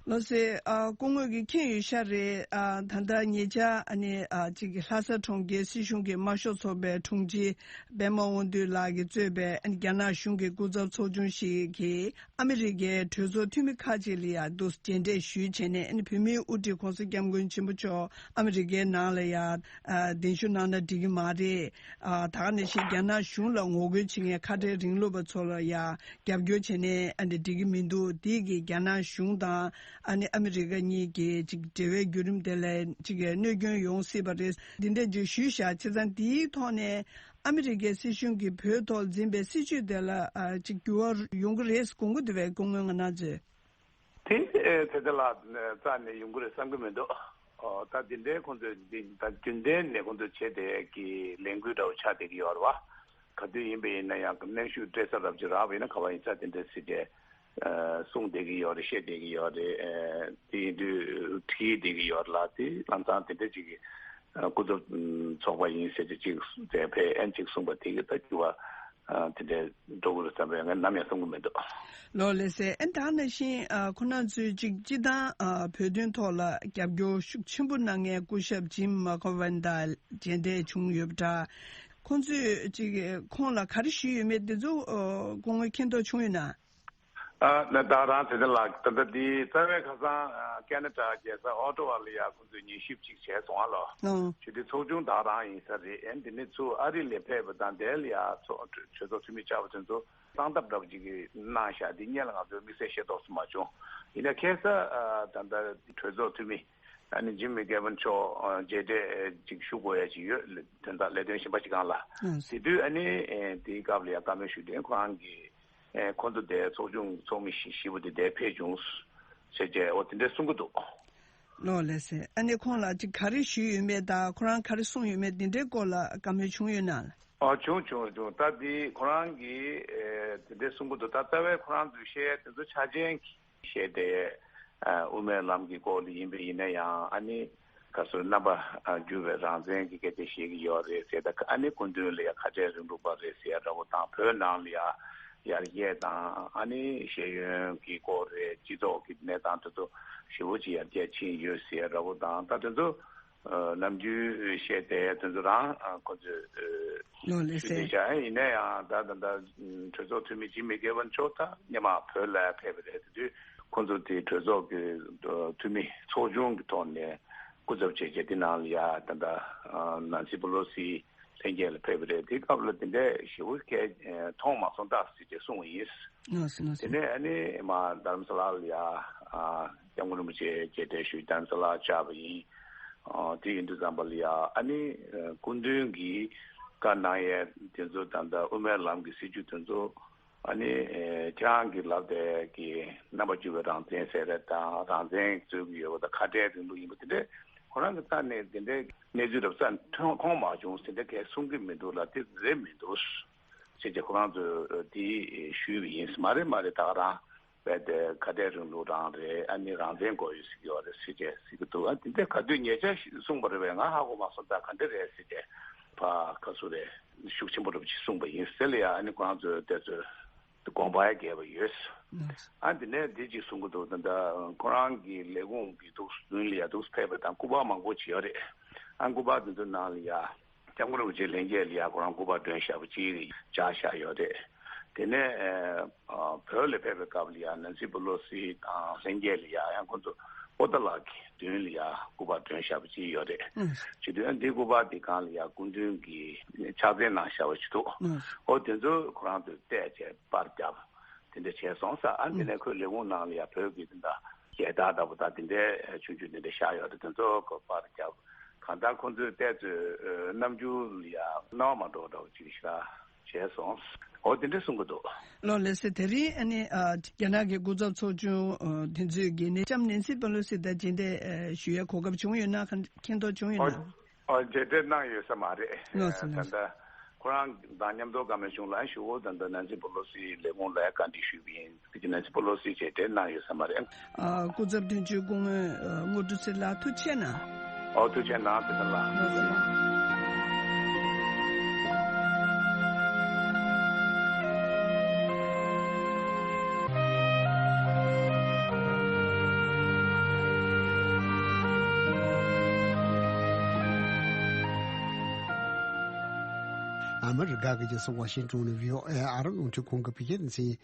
ལགས་སེ། ཨ་སྐུ་ངོ་གིས་མཁྱེན་ཡོད་ཤག་རེད། ཨ་ད་ལྟ་ཉེ་ཆར་ཨ་ནི་ཨ་ཅིག་ལྷ་ས་གྲོང་ཁྱེར་སྲིད་གཞུང་གི་དམར་ཤོག་ཚོགས་པའི་དྲུང་ཆེ་པད་མ་དབང་འདུས་ལགས་ཀྱིས་གཙོས་པའི་ཨ་ནི་རྒྱ་ནག་གཞུང་གི་སྐུ་ཚབ་ཚོགས་ཆུང་ཞིག་གིས་ཨ་མི་རི་ཀའི་གྲོས་ཚོགས་འཐུས་མི་ཁག་ཅིག་ལ་ཡང་འདུག་མཇལ་འཕྲད་ཞུས་བྱས་ནས། ཨ་ནི་བོད་མིའི་དབུ་ཁྲིད་༧གོང་ས་༧སྐྱབས་མགོན་ཆེན་པོ་མཆོག་ཨ་མི་རི་ཀའི་ནང་ལ་ཡང་ཨ་གདན་ཞུ་གནང་ན་འགྲིག་གི་མ་རེད། ཨ་ད་ག་ནང་བཞིན་རྒྱ་ནག་གཞུང་ལ་ངོ་རྒོལ་བྱེད་མཁན་ཁ་བྲལ་རིང་ལུགས་པ་ཚོ་ལ་ཡང་རྒྱབ་སྐྱོར་བྱས་ནས་ཨ་ནི་འགྲིག་གི་མི་འདུག་འདི་གིས་རྒྱ་ནག་གཞུང་དང་ཨ་ནི་ཨ་མི་རི་ཀ་གཉིས་ཀྱི་ཅིག་འབྲེལ་བའི་བརྒྱུད་རིམ་དེ་ལ་ཅིག་གནོད་སྐྱོན་ཡོང་སྲིད་པ་རེད། འདི་འདྲ་ཅིག་ཞུས་བཞག་བྱས་ཙང་། འདིའི་ཐོག་ནས་ཨ་མི་རི་ཀའི་སྲིད་གཞུང་གིས་བོད་ཐོག་འཛིན་པའི་སྲིད་བྱུས་དེ་ལ་ཨ་ཅིག་འགྱུར་བ་ཡོང་གི་རེད་དགོངས་ཀྱི་འདུག་པས། སྐུ་ངོ་ང་ནང་ཚོས། དེ་ཨེ་ཚེ་བརྟན་ལགས་རྩ་ནས་ཡོང་གི་རེད་བསམ་གྱི་མི་འདུག་ཨོ་ད་འདི་འདྲའི་ཁོང་ཚོས་འདི་ད་རྒྱུན་ལྡན་ནས་ཁོང་ཚོས་བྱས་བསྡད་ཀྱི་ལས་འགུལ་འདྲ་བོ་ཆགས་བསྡད་ཀྱི་ཡོད་རེད་བ། ག་དུས་ཡིན་པ་ཡིན་ན་ཡང་གནོན་ཤུགས་སྤྲད་ས་རབ་ཅིག་རག་པ་ཡིན་ན། ག་བ་ཡིན་ས་དེ་འདྲ་སྲིད་ཇེ་གསུངས་བསྡད་ཀྱི་ཡོད་རེད། བཤད་བསྡད་ཀྱི་ཡོད་རེད། ཨེ་དེ་ཡིན་དུས་བྲིས་བསྡད་ཀྱི་ཡོད་རེད་ལ། དེ་ལམ་སང་དེ་འདྲ་ཅིག་གི་སྐུ་ཚབ་ཚོགས་པ་ཡིན་ཟེར་ཏེ་ཅིག་དེ་ཕེབས་ཨན་ཅིག་གསུངས་པ་དེ་གི་ད་འགྱུར་བ་དེ་འདྲ་འགྲོ་གི་རེད་བསམ་པའི་ངས་ནམ་ཡང་བསམ་གྱི་མི་འདུག་ལགས་སེ། ཨན་ད་ག་ནང་བཞིན་ཁོ་རང་ཚོས་ཅིག་སྤྱི་བཏང་བོད་དོན་ཐོག་ལ་རྒྱབ་སྐྱོར་ཤུགས་ཆེན་པོ་གནང་མཁན་སྐུ་ཞབས་ཇིམ་མ་ཀོ་ཝན་དང་མཇལ་འཕྲད་བྱུང་ཡོད་པ་འདྲ། ཁོང་ཚོས་ཅིག་ཁོང་ལ་ག་རེ་ཞུས་ཡོད་མེད་དེ་ཚོ་སྐུ་ངོས་མཁྱེན་རྟོགས་བྱུང་ཡོད་ན། ཨ་ན་ད་རང་ཚེ་བརྟན་ལགས་ད་ལྟ་འདི་རྩ་བའི་ཁ་སང་ཨ་ཁེ་ན་ཌ་རྒྱལ་ས་ཨོ་ཊོ་བ་ལ་ཡ་ཁོང་ཚོས་ཉན་ཞིབ་ཅིག་བྱས་སོང་ཨ་ལོ། ཨོ། ཞུ་དེ་ཚོགས་ཆུང་ད་རང་ཡིན་ས་རེད། ཨེ་འདི་ནི་ཚུར་ཨ་རི་ལ་ཕེབས་པ་དང་དེ་ལ་ཡ་ཚོགས་གྲོས་ཚོགས་འཐུས་མི་བཅར་བ་དེ་ཚོ་གསང་སྟབས་འདྲ་པོ་ཅིག་གིས་གནང་ཤག་འདི་སྔོན་ལ་ང་ཚོས་དམིགས་བསལ་ཤེས་རྟོགས་སུ་མ་བྱུང་། ཡིན་ན་ཁ་སང་ཨ་ད་ལྟ་གྲོས་ཚོགས་འཐུས་མི་ཨ་ནི་ཇིམ་མི་ཀེ་ཝན་མཆོག་ཨ་མཇལ་འཕྲད་ཅིག་ཞུ་དགོས་ཡ་ཅིག་ཡོད། དོན་དག་ལས་དོན་གཞན་པ་ཅིག་སྒང་ལ། ཨ་དེ་དུས་ཨ་ནི་ཨེ་དེའི་སྐབས་ལ་ཡ་བཀའ་མོལ་ཞུས་དེ་ཁོ་རང་གིས། ཨེ་ཁོང་ཚོ་དེ་ཚོགས་ཆུང་ཚོགས་མི་བཞི་བཞི་པོ་དེ་དེ་ཕེབས་བྱུང་ཟེར་བྱས་འོ་དེ་འདྲས་གསུང་གི་འདུག་ལགས་སེ། ཨ་ནི་ཁོང་ལ་ཅིག་ག་རེ་ཞུས་ཡོད་མེད་དང་ཁོ་རང་ག་རེ་གསུངས་ཡོད་མེད་དེ་འདྲའི་སྐོར་ལ་བཀའ་མོལ་བྱུང་ཡོད་ན། ཨ་བྱུང་བྱུང་བྱུང་། ད་འདི་ཁོ་རང་གིས་ཨེ་དེ་འདྲའི་གསུང་གི་འདུག་ད་རྩ་བའི་ཁོ་རང་ཚོའི་བཤད་དེ་ཚོ་ཆ་རྐྱེན་གྱིས་བཤད་དེ་ཨ་དབུ་མའི་ལམ་གྱི་སྐོར་ལ་ཡིན་པ་ཡིན་ན་ཡང་ཨ་ནི་ག་སོ་རྣམ་པ་ཨ་འགྱུར་བའི་རང་བཙན་གྱི་སྐད་ཆ་བཤད་ཀྱི་ཡོད་རེད་ཟེར། ད་ཨ་ནི་སྐུ་མདུན་ལ་ཡ་ཁ་བྲལ་རིང་ལུགས་པ་རེད་ཟེར་ཡ་འདྲ་བོ་དང་། བོད་ནང་ལ་ཡ་ཡར་རྒྱས་དང་ཨ་ནི་ཤེས་ཡོན་གྱི་སྐོར་རེད། སྤྱི་ཚོགས་ཀྱི་གནས་སྟངས་དེ་ཚོ་ཞེ་པོ་ཅིག་ཡར་རྒྱས་ཕྱིན་ཡོད་ཟེར་ཡ་འདྲ་བོ་དང་། ད་དེ་ཚོ་ཨ་ནམ་རྒྱུན་བཤད་དེ་དེ་ཚོ་རང་ཨ་ཁོ་ཚོས་ཨ་ལོ་ལེ་ཞུས་ཏེ་ཚེ། བཞག་ཡིན་ན་ཡང་ད་ད་ད་གྲོས་ཚོགས་འཐུས་མི་འཇིགས་མེད་རྒྱལ་བ་མཆོག་ད་སྔོན་མ་བོད་ལ་ཕེབས་པ་རེད། དེ་དུས་ཁོ་ཚོ་དེ་གྲོས་ཚོགས་ཀྱི་ཨ་འཐུས་མི་ཚོགས་ཆུང་གི་ཐོག་ནས་སྐུ་ཚབ་བྱས་བྱས་དེ་ནང་ལ་ཡ་ད་ད་ཨ་ནན་སི་པེ་ལོ་སི་ལྷན་རྒྱས་ལ་ཕེབས་པ་རེད། དེ་སྐབས་ལ་དེ་འདྲའི་ཞེ་པོ་གལ་མཐོང་མ་སོང་ད་ཟེར་བྱས་གསུངས་པ་ཡིན། ལགས་སོ་ལགས་སོ། དེ་ནས་ཨ་ནི་མ་རྡ་རམ་ས་ལ་ལ་ཡ་ཨ་སྐྱབས་མགོན་རིན་པོ་ཆེ་མཇལ་འཕྲད་ཞུས་རྡ་རམ་ས་ལ་བཅར་བ་ཡིན། ཨ་དེ་ཡིན་དུས་ཙམ་པ་ལ་ཡ་ཨ་ནི་ཨ་སྐུ་མདུན་གྱིས་བཀའ་གནང་ཡས་དེ་ཚོ་དང་ད་དབུ་མའི་ལམ་གྱི་སྲིད་བྱུས་དེ་ཚོ་ཨ་ནི་ཨེ་ཁྱེད་རང་གིས་ལབ་དེ་གི་རྣམ་པ་འགྱུར་བའི་རང་བཙན་ཟེར་རེད་དང་། རང་བཙན་རྩོད་ཀྱི་ཡོད་པ་དང་། ཁ་བྲལ་རིང་ལུགས་ཡིན་པ་དེ་འདྲས་ཁོ་རང་གི་རྩ་ནས་དེ་འདྲའི་གནས་ཚུལ་རབ་རྩ་མཐོང་མཐོང་མ་བྱུང་ཟེར། དེ་འདྲ་གས་གསུང་གི་མི་འདུག་ལ། དེ་རེད་མི་འདུག་ཟེར་བྱས་ཁོ་རང་ཚོས་དེ་ཞུས་པ་ཡིན། མ་རེད་མ་རེད། ད་ག་རང་རྦད་དེ་ཁ་བྲལ་རིང་ལུགས་རང་རེད། ཨ་ནི་རང་བཙན་དགོས་ཡོད་ཟེར་གྱི་ཡོད་རེད་ཟེར་བྱས་ཟེར་གྱི་འདུག་ཨ་དེ་འདྲ་ག་དུས་ཉེ་ཆར་ཞིག་གསུངས་པ་རེད་པས། ང་ཧ་གོ་མ་སོང་། ད་ག་འདྲ་རེད་ཟེར་བྱས་ཕ་ཁ་སུ་རེད་ཤུགས་ཆེན་པོ་རབ་ཅིག་གསུངས་པ་ཡིན་ཟེར་ལ་ཡ། ཨ་ནི་ཁོ་རང་ཚོས་དེ་ཚོས་དགོངས་པ་ཡ་རྒྱས་པ་ཡོད། ཨ་འདི་ནས་འདི་ཅིག་གསུང་གི་འདུག་ད་ལྟ་ཁོ་རང་གི་ལས་ཁུངས་ཀྱི་འདུག་མདུན་ལ་ཡ་འདུག་ཕེབས་པ་དང་སྐུ་པར་མང་པོ་ཅིག་ཡོད་རེད། ཨ་སྐུ་པར་འདི་ཚོ་ནང་ལ་ཡ་སྐྱབས་མགོན་རིན་པོ་ཆེ་ལྷན་རྒྱས་ལ་ཡ་ཁོ་རང་སྐུ་པར་སྒྲོན་བཞག་པ་ཅིག་བཞག་བཞག་ཡོད་རེད། དེ་ནས་ཨ་བོད་ལ་ཕེབས་པའི་སྐབས་ལ་ཡ་ནན་སི་པེ་ལོ་སི་དང་ལྷན་རྒྱས་ལ་ཡ་ཡང་ཁོ་ཚོ་པོ་ཏ་ལག་གི་མདུན་ལ་ཡ་སྐུ་པར་སྒྲོན་བཞག་པ་ཅིག་ཡོད་རེད། ཨང་། བྱེད་དུས་ཨ་འདི་སྐུ་པར་འདི་སྒང་ལ་ཡ་སྐུ་མདུན་གྱིས་ཕྱག་འཚལ་གནང་བཞག་པ་ཅིག་འདུག་ཨང་། ཨོ་དེ་ཚོ་ཁོ་རང་ཚོས་བལྟས་བྱས་པར་བརྒྱབ། དེ་འདྲ་བྱས་སོང་ས། ཨ་ནི་དེ་ནས་ཁོའི་ལས་ཁུངས་ནང་ལ་ཡ་བོད་ཀྱི་དེ་འདྲ་རྒྱལ་དར་ལྟ་བུ་དང་དེ་འདྲའི་ཆུང་ཆུང་དེ་འདྲ་བཞག་ཡོད་རེད། དེ་ཚོ་གོ་པར་བརྒྱབ། གང་ལྟར་ཁོང་ཚོས་བལྟས་ཚོད་རྣམ་འགྱུར་ལ་ཡ་སྣང་བ་མ་འགྲོ་འདྲ་བོ་ཅིག་ཤ་བྱས་སོང་། འོ་དེ་འདྲ་གསུང་གི་འདུག་ལོ་ལགས་སེ། དེ་རིང་ཨ་ནི་ཨ་རྒྱ་ནག་གི་སྐུ་ཚབ་ཚོགས་ཆུང་ཨ་དེ་ཚོས་ཀྱིས་ནི་ལྕམ་ནན་སི་པེ་ལོ་སི་དང་མཇལ་འཕྲད་ཨ་ཞུ་ཡའི་གོ་སྐབས་བྱུང་ཡོད་ན། མཁྱེན་རྟོགས་བྱུང་ཡོད་ན། ཨོ་མཇལ་འཕྲད་གནང་ཡོད་ས་མ་རེད། ལགས་སོ་ད་ལགས་སོ། ལྟ་ཁོ་རང་དང་མཉམ་དུ་བཀའ་མོལ་གཞུང་ལ་ཞུ་བོ་དང་ད་ནན་སི་པེ་ལོ་སི་ལས་ཁུངས་ལ་བཀའ་འདྲི་ཞུས་པ་ཡིན། དེ་ནན་སི་པེ་ལོ་སི་མཇལ་འཕྲད་གནང་ཡོད་ས་མ་རེད། ཨ་སྐུ་ཚབ་དོན་གཅོད་སྐུ་ངོ་ཨ་དངོས་གྲུབ་ཚེ་ལགས་ཐུགས་རྗེ་གནང་། ཨོ་ཐུགས་རྗེ་གནང་། ཚེ་བརྟན་ལགས། ལགས་སོ། ཨ་མི་རི་ཀ་གི་རྒྱལ་ས་ཝ་ཤིང་ཏོན་ནས་བྷི་ཨོ་ཨེ་ཨ་རི་རླུང་འཕྲིན་ཁང་གི་བོད་སྐད་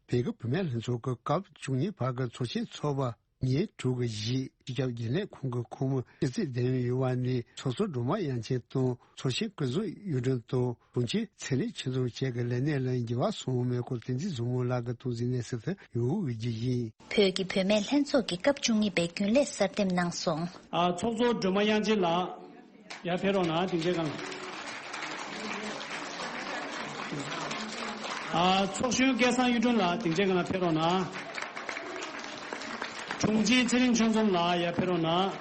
སྡེ་ཚན། བོད་ཀྱི་བུད་མེད་ལྷན་ཚོགས་ཀྱི་སྐབས་བཅུ་གཉིས་བར་གྱི་ཚོགས་ཆེན་ཚོགས་པ་ཉིན་དྲུག་གི་རྗེས་སྤྱི་ཁྱབ་རྒྱུན་ལས་ཁང་གི་ཁོངས་མི་སྤྱི་ཚེ་བདེ་ཡུལ་ཡུ་བ་ནས་ཚོགས་གཙོ་སྒྲོལ་མ་དབྱངས་ཅན་དང་ཚོགས་གཞོན་ཀུན་བཟང་གཡུ་སྒྲོན་དང་དྲུང་ཆེ་ཚེ་རིང་ཆོས་འཛོམས་བཅས་ཀྱི་ལས་སྣེ་ལ་འགྱུར་བ་སོང་མེད་སྐོར་བསྟན་འཛིན་བཟང་མོ་ལགས་ཀྱིས་ཐུགས་འཛིན་གནང་ཟིན་ཐོན་ཡོང་གི་ཡིན། བོད་ཀྱི་བུད་མེད་ལྷན་ཚོགས་ཀྱི་སྐབས་བཅུ་གཉིས་པའི་རྒྱུན་ལས་གསར་འདེམས་གནང་སོང་། ཨ་ཚོགས་གཙོ་སྒྲོལ་མ་དབྱངས་ཅན་ལགས། ཡར་ཕེབས་རོགས་གནང་། སྡིངས་ཆའི་སྒང་ལ། ཨ་ཚོགས་གཞོན་སྐལ་བཟང་གཡུ་སྒྲོན་ལགས་སྡིངས་ཆའི་སྒང་ལ་ཕེབས་རོགས་གནང་། དྲུང་ཆེ་ཚེ་རིང་ཆོས་འཛོམས་ལགས་ཡར་ཕེབས་རོགས་གནང་།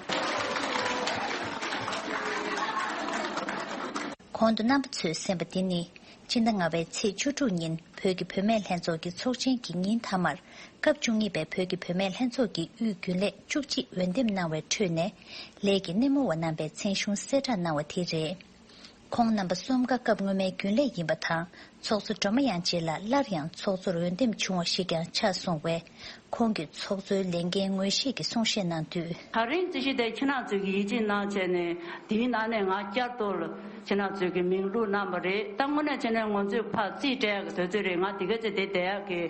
གོང་དུ་རྣམ་པ་ཚོས་གསན་པ་འདི་ནི་སྤྱི་ཟླ་ལྔ་པའི་ཚེས་བཅུ་དྲུག་ཉིན་བོད་ཀྱི་བུད་མེད་ལྷན་ཚོགས་ཀྱི་ཚོགས་ཆེན་གྱི་ཉིན་མཐའ་མར་སྐབས་བཅུ་གཉིས་པའི་བོད་ཀྱི་བུད་མེད་ལྷན་ཚོགས་ཀྱི་དབུས་རྒྱུན་ལས་བཅུ་གཅིག་འོས་འདེམས་གནང་བའི་ཁྲོད་ནས་ལས་ཀྱི་སྣེ་མོ་བ་རྣམ་པའི་མཚན་གཞུང་གསལ་བསྒྲགས་གནང་བ་དེ་རེད། ཁོང་རྣམ་པ་གསུམ་ཀ་སྐབས་སྔོན་མའི་རྒྱུན་ལས་ཡིན་པ་དང་ཚོགས་གཙོ་སྒྲོལ་མ་དབྱངས་ཅན་ལགས་སླར་ཡང་ཚོགས་གཙོར་འོས་འདེམས་བྱུང་བ་ཞིག་ཀྱང་ཆགས་སོང་བས་ཁོང་གིས་ཚོགས་གཙོའི་ལས་འགན་ངོས་བཞེས་ཀྱི་གསུང་བཤད་གནང་དུས། ད་རིང་རྩིས་གཞི་དེ་ཁྱེད་རང་ཚོས་ཀྱིས་ཡིད་ཆེས་གནང་བྱས་ནས་དེའི་ནང་ནས་ང་བསྐྱར་དུ་ཁྱེད་རང་ཚོས་ཀྱིས་མིང་བླུགས་གནང་བ་རེད། ད་དངོས་གནས་བྱས་ནས་ང་ཚོས་ཕར་རྩིས་སྤྲད་ཀྱི་དུས་ཚོད་རེད། ང་དེ་ག་ཚོད་དེ་བསྡད་ཡག་གི་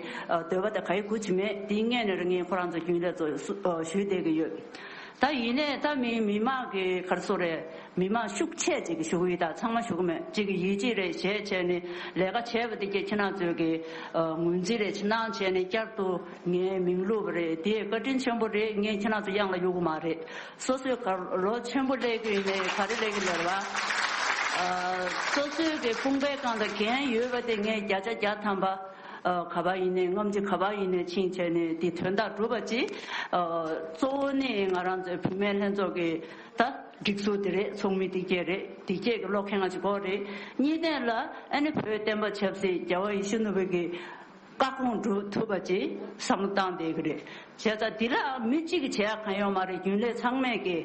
འདོད་པ་དེ་ག་ཡེ་དགོས་ཀྱི་མེད། དེའི་སྔོན་ནས་ངས་ཁོ་རང་ཚོ་རྒྱུན་ལས་ཚོ་ཞུས་བསྡད་ཀྱི་ཡོད། ད་ཡིན་ནའི་ད་མི་མི་མང་གི་ག་རེ་ཟེར་རེད། མི་མང་ཤུགས་ཆེ་ཅིག་གི་ཞུ་གི་ཡོད། ད་ཚང་མ་ཞུ་གི་མེད། ཅིག་གི་ཡིད་ཆེས་རེ་བྱས་བྱས་ནས་ལས་ཀ་བྱས་པ་དེ་གྱད་ཁྱེད་རང་ཚོས་ཀྱི་ངོས་འཛིན་རེ་གནང་བྱས་ནས་བསྐྱར་དུ་ངའི་མིང་བླུགས་པ་རེད། དེ་བཀའ་དྲིན་ཆེན་པོ་རེད། ངས་ཁྱེད་རང་ཚོ་གཡང་ལ་གཡུག་གི་མ་རེད། སོ་སོའི་ག་ལོ་ཆེན་པོ་སླེབས་ཀྱི་ཡིན་ནའི་ག་རེ་སླེབས་ཀྱི་ལབ་པ། སོ་སོའི་གི་དཔུང་པའི་སྒང་དུ་འགན་ཡོད་པ་དེ་ངས་བརྒྱ་ཆ་བརྒྱ་ཐམ་པ། ཨ་ག་པར་ཡིན་ནའི་རྔམ་བརྗིད་ག་པར་ཡིན་ནའི་ཕྱིན་བྱས་ནས་དེ་དོན་དག་སྒྲུབ་པ་ཅིག་ཨ་གཙོ་བོ་ནི་ང་རང་ཚོའི་བུད་མེད་ལྷན་ཚོགས་ཀྱི་ད་ སྒྲིག་འཛུགས་དེ་རེད། ཚོགས་མི་དེ་སྐད་རེད། དེ་སྐད་ཀྱི་བློ་ཁེངས་ང་ཅིག་དགོས་རེད། གཉིས་ལྡན་ལ་ཨ་ནི་བོད་བསྟན་པ་ཆབ་སྲིད་རྒྱལ་བ་ཡིད་བཞིན་ནོར་བུ་གི་བཀའ་དགོངས་སྒྲུབ་ཐུབ་པ་ཅིག་བསམ་བློ་བཏང་བསྡད་ཀྱི་རེད། བྱས་ཙང་འདི་ལ་མི་གཅིག་གིས་བྱེད་ཡག་གང་ཡོད་མ་རེད། རྒྱུན་ལས་ཚང་མས་ཀྱི་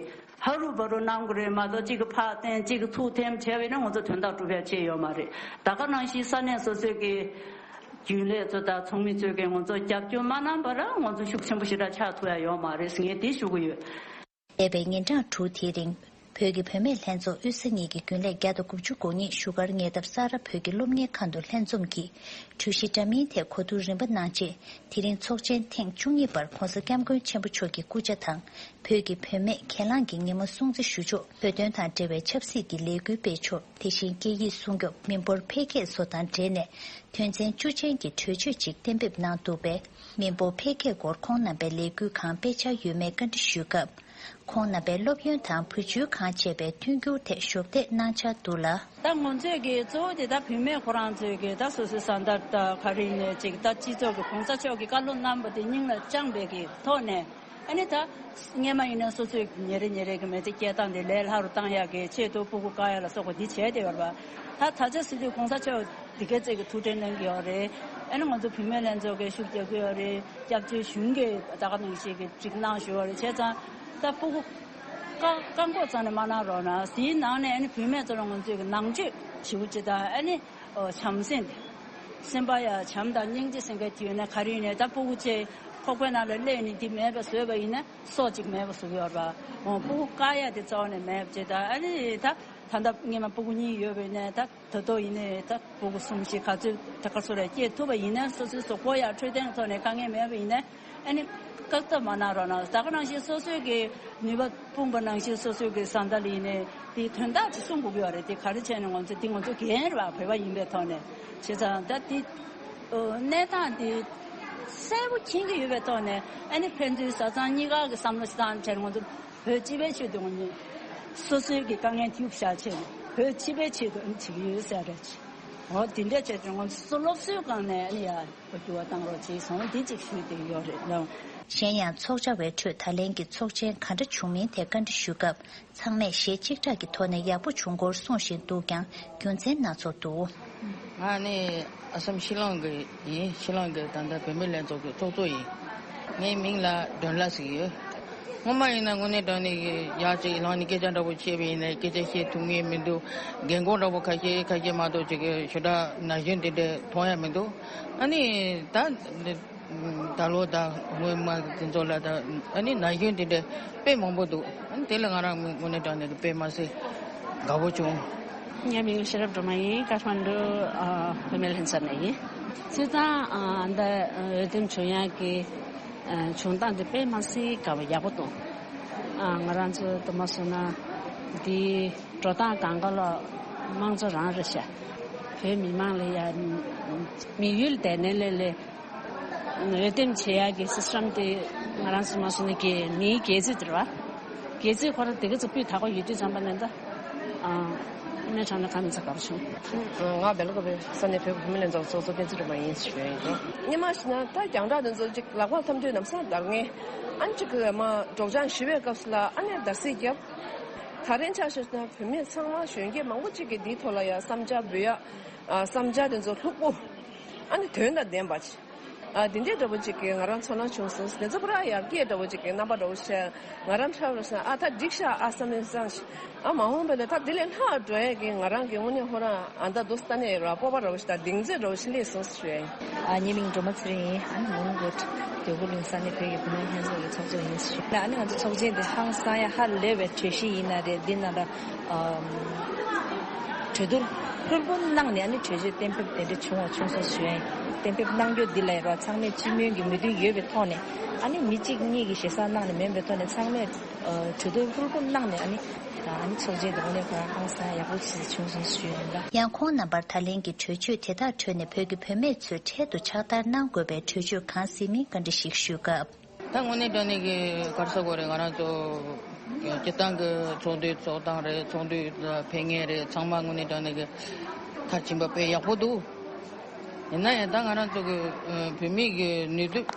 ཧ་རུ་བ་རུ་གནང་དགོས་རེད་མ་གཏོགས། གཅིག་གིས་ཕར་བསྟན་གཅིག་གིས་ཚུར་འཐེན་བྱས་པ་ཡིན་ན་ང་ཚོ་དོན་དག་སྒྲུབ་ཡག་ཅིག་ཡོད་མ་རེད། ད་ག་ནང་བཞིན་ས་གནས་སོ་སོའི་གི་རྒྱུན་ལས་ཚོ་དང་ཚོགས་མི་ཚོས་ཀྱི་ང་ཚོ་རྒྱབ་སྐྱོར་མ་གནང་བ་ལ་ང་ཚོ་ཤུགས་ཆེན་པོ་ཞེ་དྲག་ཆགས་ཐུབ་ཡག་ཡོད་མ་རེད་ཟེར་ངས་འདི་ཞུ་གི་ཡོད། འདས་པའི་ཉིན་གྲངས་དྲུག་དེའི་རིང་། བོད་ཀྱི་བུད་མེད་ལྷན་ཚོགས་དབུས་ས་གཉིས་ཀྱི་རྒྱུན་ལས་བརྒྱ་དང་དགུ་བཅུ་གོ་གཉིས་བཞུགས་སྒར་ཉེ་འདབས་ས་རཱ་བོད་ཀྱི་སློབ་གཉེར་ཁང་དུ་ལྷན་འཛོམས་ཀྱིས་གྲོས་གཞི་འདྲ་མིན་ཐད་གོ་བསྡུར་རིམ་པ་གནང་རྗེས། དེ་རིང་ཚོགས་ཆེན་ཐེངས་བཅུ་གཉིས་པར་༧གོང་ས་༧སྐྱབས་མགོན་ཆེན་པོ་མཆོག་གི་སྐུ་ཕྱྭ་དང་། བོད་ཀྱི་བུད་མེད་གྱེན་ལངས་ཀྱི་ཉིན་མོ་སྲུང་བརྩི་ཞུ་ཕྱོགས། བོད་དོན་དང་འབྲེལ་བའི་ཆབ་སྲིད་ཀྱི་ལས་འགུལ་སྤེལ་ཕྱོགས། དེ་བཞིན་སྐད་ཡིག་སྲུང་སྐྱོབ། མི་འབོར་འཕེལ་རྒྱས་སོགས་དང་འབྲེལ་ནས། དོན་ཚན་བཅུ་ཅན་གྱི་གྲོས་ཆོད་ཅིག་གཏན་འབེབས་གནང་འདུག་པས། མི་འབོར་འཕེལ་རྒྱས་སྐོར་ཁོང་རྣམ་པའི་ལས་འགུལ་གང་སྤེལ་འཆར་ཡོད་མེད་བཀའ་འདྲི་ཞུས་སྐབས། ཁོང་རྣམ་པས་སློབ་ཡོན་དང་བུ་བཅོལ་ཁང་བཅས་པའི་མཐུན་འགྱུར་ཐད་ཞོགས་འདེགས་གནང་འཆར་འདུག་ལ། ད་ང་ཚོས་ཀྱི་གཙོ་བོ་དེ་ད་བུད་མེད་ཁོ་རང་ཚོས་ཀྱི་ད་སོ་སོའི་བཟའ་ཟླ་དང་ག་རེ་ཡིན་ནའི་ཅིག་ད་སྤྱི་ཚོགས་ཀྱི་གོང་ས་མཆོག་གིས་བཀའ་སློབ་གནང་བ་དེ་སྙིང་ལ་བཅངས་པའི་གི་ཐོག་ནས། ཨ་ནི་ད་སྔས་མ་ཡིན་ན་སོ་སོའི་ཉིན་རེ་ཉིན་རེ་གི་མི་ཚེ་སྐྱེལ་སྟངས་དེ་ལས་སླ་རུ་བཏང་ཡག་གི་ཆེད་དུ་སྤུ་གུ་བཀག་ཡག་ལ་སོགས་པ་འདི་བྱས་བསྡད་ཡོད་རེད་པ། ད་ད་ཆ་སྲིད་དུས་གོང་ས་མཆོག་འདི་གའི་ཚད་ཀྱི་ཐུགས་ཁྲལ་གནང་གི་ཡོད་རེད། ཨ་ནི་ང་ཚོ་བུད་མེད་ལྷན་ཚོགས་ཀྱིས་ཤུགས་རྒྱག་གི་ཡོད་རེད། སྐྱབས་བཅོལ་གཞུང་གིས་ད་ག་ནང་བཞིན་གྱི་སྒྲིག་གནང་ཞུ་བ་རེད། བྱས་ཙང་ད་སྤུ་གུ་བཀག་བཀག་འགོག་རྩ་ནས་མ་གནང་རོགས་གནང་། དེའི་ནང་ནས་ཨ་ནི་བུད་མེད་ཚོ་ལ་ང་ཚོས་ཀྱི་ནང་ཆོས་ཞེ་པོ་ཅིག་དང་། ཨ་ནི་ཨོ་བྱམས་སེམས་དེ། སེམས་པ་ཡ་བྱམས་དང་སྙིང་རྗེ་ཟེར་མཁན་དེ་ཡོད་ན་ག་རེ་ཡིན་ནའི་ད་སྤུ་གུ་ཆེ་ཁོག་པའི་ནང་ལ་སླེབས་ནས་འདི་མེད་པ་བཟོས་པ་ཡིན་ན་སྲོག་ཅིག་མེད་པ་བཟོ་གི་ཡོད་རེད་པ། ཨོ་སྤུ་གུ་བཀག་ཡ་དེ་རྩ་བ་ནས་མེད་པ་བྱས། ད་ཨ་ནི་ད་ད་ལྟ་སྔས་མ་སྤུ་གུ་གཉིས་ཡོད་པ་ཡིན་ནའི་ད། ད་དུང་ཡིན་ནའི་ད་སྤུ་གུ་གསུམ་བཞི་ག་ཚོད་ད་ག་ཚོད་རེ་སྐྱེས་ཐུབ་པ་ཡིན་ན་སོ་སོའི་གཟུགས་པོ་ཡང་འཕྲོད་བསྟེན་ཐོག་ནས་དཀའ་ངལ་མེད་པ་ཡིན་ན་ཨ་ནི་བཀག་ཐབས་མ་གནང་རོགས་གནང་། ད་ག་ནང་བཞིན་སོ་སོའི་གི་ནུས་པ་སྤུངས་པ་ནང་བཞིན་སོ་སོའི་གི་བཟའ་ཟླ་ལ་ཡིན་ནའི་དེ་དོན་དག་ཅིག་གསུང་དགོས་ཀྱི་ཡོད་རེད། དེ་ག་རེ་བྱས་ནས་ང་ཚོ་དེ་ང་ཚོ་འགན་རེད་པ། བོད་པ་ཡིན་པའི་ཐོག་ནས། བྱས་ཙང་ད་དེ་གནས་སྟངས་དེ་གསལ་པོ་མཁྱེན་གྱི་ཡོད་པའི་ཐོག་ནས་ཨ་ནི་ཕན་ཚུན་བཟའ་ཚང་གཉིས་ཀ་གི་བསམ་བློ་ཞིག་བཏང་བྱས་ནས་ང་ཚོ། བོད་སྤྱི་པའི་ཆེད་དུ་ངོ་ནས་སོ་སོའི་གི་དཀའ་ངལ་ཐུག་བཞག་བྱས་ནས་བོད་སྤྱི་པའི་ཆེད་དུ་ཨ་ནི་བྱེད་ཀྱི་ཡོད་ཟེར་རེད། འོ་དེ་འདྲ་བྱས་ཏེ་ང་ཚོ་སློབ་གསོའི་སྒང་ནས་ཨ་ནི་ཡར་འགྱུར་བ་བཏང་རོགས་བྱས་སོང་། འདི་གཅིག་ཞུས་ཏེ་ཡོད་རེད་ལགས། གཞན་ཡང་ཚོགས་བཅར་བའི་ཁྲོད་ད་ལན་གྱི་ཚོགས་ཆེན་ག་འདྲ་བྱུང་མིན་ཐད་བཀའ་འདྲི་ཞུས་སྐབས། ཚང་མས་གཞས་གཅིག་གྲགས་ཀྱི་ཐོག་ནས་ཡག་པོ་བྱུང་སྐོར་གསུང་བཞིན་འདུག་ཀྱང་རྒྱུ་མཚན་སྣ་ཚོགས་འདུག། ང་ནི་ཨ་སམ་ཤི་ལོང་གི་ཡིན། ཤི་ལོང་གི་ད་ལྟ་བུད་མེད་ལྷན་ཚོགས་ཀྱི་ཚོགས་གཙོ་ཡིན། ངའི་མིང་ལ་སྒྲོན་ལ་ཟེར་གྱི་ཡོད། སྔོན་མ་ཡིན་ན་དངོས་གནས་དྲང་གནས་ཀྱི་ཡག་ཅིག་ལངས་ནས་སྐད་ཆ་འདྲ་པོ་བཤད་པ་ཡིན་ན་སྐད་ཆ་བཤད་ཐུབ་ངེས་མི་འདུག། རྒན་གོག་འདྲ་པོ་ཁ་ཤས་ཁ་ཤས་མ་གཏོགས་ཅིག་གི་ཞེ་དྲག་ན་གཞོན་དེ་འདྲ་མཐོང་ཡ་མི་འདུག། ཨ་ནི་ད་ད་ལོ་ད་སྔོན་མ་དེ་ཚོ་ལ་ད་ཨ་ནི་ན་གཞོན་དེ་འདྲ་དཔེ་མང་པོ་འདུག། ཨ་ནི་དེ་ལ་ང་རང་དངོས་གནས་དྲང་གནས་ཀྱི་དཔེ་མ་སྲིད་དགའ་པོ་བྱུང་། ངའི་མིང་ཤེས་རབ་སྒྲོལ་མ་ཡིན། ཀ་ཐ་མན་གྲུ་ཨ་བུད་མེད་ལྷན་ཚོགས་ནས་ཡིན། སྤྱིར་བཏང་ཨ་འདི་འོས་འདེམས་བྱུང་ཡག་གི་ཨ་བྱུང་སྟངས་འདི་དཔེ་མ་སྲིད་དགའ་པོ་ཡག་པོ་འདུག། ཨ་ང་རང་ཚོ་དུ་མ་སོང་ན་འདི་འགྲོ་སྟངས་སྒང་ག་ལ་དམངས་གཙོ་རང་རེད་ཤག། བོད་མི་མང་ལ་ཡ་དམིགས་ཡུལ་དེ་ནས་ལས་ལས། འོས་འདེམས་བྱེད་ཡག་གི་སི་སི་ཊམ་དེ་ང་རང་ཚོ་མ་སོང་ནས་གི་མིའི་སྒེར་རྩིས་དེ་རེད་བ། སྒེར་རྩིས་ཁོ་རང་དེ་ག་ཚོད་སྤུས་དག་པོ་ཡོད་དུས་ཙམ་པ་ནས་ད། ཨ་ནས་དྲང་ནས་ག་མི་ཚ་ག་རུ་བྱུང་། ང་སྦེལ་ཀོབ་ས་གནས་བོད་ཀྱི་བུད་མེད་ལྷན་ཚོགས་ཚོགས་གཙོ་བསྟན་འཛིན་སྒྲོལ་མ་ཡིན་ཞུ་ཡ་ཡིན། སྔོན་མ་ཞིག་ན་ད་རྒྱང་བསྒྲགས་དེ་ཚོ་ཅིག་ལག་པར་འཐམ་དུས་ལམ་སང་འདར་ངེས། ཨ་ནི་ཅིག་མ་སྒྲོག་སྦྱང་ཞུ་བའི་སྐབས་སུ་ལ་ཨ་ནི་འདར་སིག་བརྒྱབ། ད་རིང་ཆ་བཞག་ན་བུད་མེད་ཚང་མ་གཞོན་སྐྱེས་མང་པོ་ཅིག་གིས་འདིའི་ཐོག་ལ་ཡ་བསམ་འཆར་འབུལ་ཡ། བསམ་འཆར་དེ་ཚོ་ལྷུག་པོ། ཨ་ནི་དོན་དང་ལྡན་པ་ཅིག། ཨ་དེ་འདྲའི་འདྲ་པོ་ཅིག་གིས་ང་རང་ཚོར་སྣང་བྱུང་སོང་། དེ་ཚོ་པུ་ར་ཡར་རྒྱས་འདྲ་པོ་ཅིག་གི་རྣམ་པ་འདྲ་པོ་ཞིག་ང་རང་འཁྲབ་རོགས་ཞེ་ན། ཨ་ད་འགྲིག་ཤག། ཨ་བསམ་ཡས་བསམ་ཞིག། ཨ་མ་འོངས་པ་ལ་ད་དེ་ལས་ལྷག་འགྲོ་ཡས་ཀྱི་ང་རང་གི་དངོས་གནས་ཁོ་རང་ཨ་ད་དུ་ལྟ་ནས་ར་སྤོབས་པ་འདྲ་པོ་ཞིག་དང་གདེང་ཚོད་འདྲ་པོ་ཞིག་སླེབས་སོང་ཞུ་ཡ་ཡིན། ཨ་ངའི་མིང་སྒྲོལ་མ་ཚེ་རིང་ཡིན། ཨ་ནི་མོན་གྷོ་འདོད་རྒུ་གླིང་ས་གནས་བོད་ཀྱི་བུད་མེད་ལྷན་ཚོགས་ཀྱི་ཚོགས་གཙོ་ཡིན་ཞུ། ཨ་ནི་ང་ཚོ་ཚོགས་ཆེན་འདི་ཧང་སང་ཡ་ཧ་ལས་པའི་གྲོས་གཞི་ཡིན་ན་རེད། འདི་ནང་ལ་གྲོས་བསྡུར་ཧུར་པོ་གནང་ནས་ཨ་ནི་གྲོས་ཆོད་གཏན་འབེབས་དེ་འདྲ་བྱུང་བ་བྱུང་སོང་ཞུ་ཡ་ཡིན། གཏན་འབེབས་གནང་རྒྱུ་འདི་ལ་ཡ་རོགས་ཚང་མས་སྤྱི་མོས་ཀྱི་མོས་མཐུན་ཡོད་པའི་ཐོག་ནས་ཨ་ནི་མི་གཅིག་གཉིས་ཀྱིས་ཞེ་ས་གནང་ནས་མིན་པའི་ཐོག་ནས་ཚང་མས་གྲོས་བསྡུར་ཧུར་པོ་གནང་ནས་ཨ་ནི་ཨ་ནི་ཚོགས་ཆེན་དེ་དངོས་གནས་ཁོ་རང་ཧང་སང་ཡག་པོ་ཞིག་བྱུང་སོང་ཞུ་ཡ་ཡིན་ལ། ཡང་ཁོང་རྣམ་པར་ད་ལན་གྱི་གྲོས་ཆོད་དེ་དག་ཁྲོད་ནས་བོད་ཀྱི་བུད་མེད་ཚོས་འཕྲལ་དུ་ཕྱག་བསྟར་གནང་དགོས་པའི་གྲོས་ཆོད་གང་གཟིགས་མིན་བཀའ་འདྲི་ཞིག་ཞུས་སྐབས། ད་དངོས་གནས་དྲང་གནས་ཀྱི་ག་རེ་ཟེར་དགོས་རེད། ང་རང་ཚོ་སྤྱིར་བཏང་གི་ཚོགས་འདུའི་ཚོགས་སྟངས་རེད། ཚོགས་འདུའི་འཕེལ་ངེས་རེད། ཚང་མ་དངོས་གནས་དྲང་གནས་ཀྱི་མཐར་ཕྱིན་པ་དཔེ་ཡག་པོ་འདུག། ཡིན་ན་ཡང་ད་ང་རང་ཚོ་གི་བུད་མེད་ཀྱི་ནུས་སྟོབས་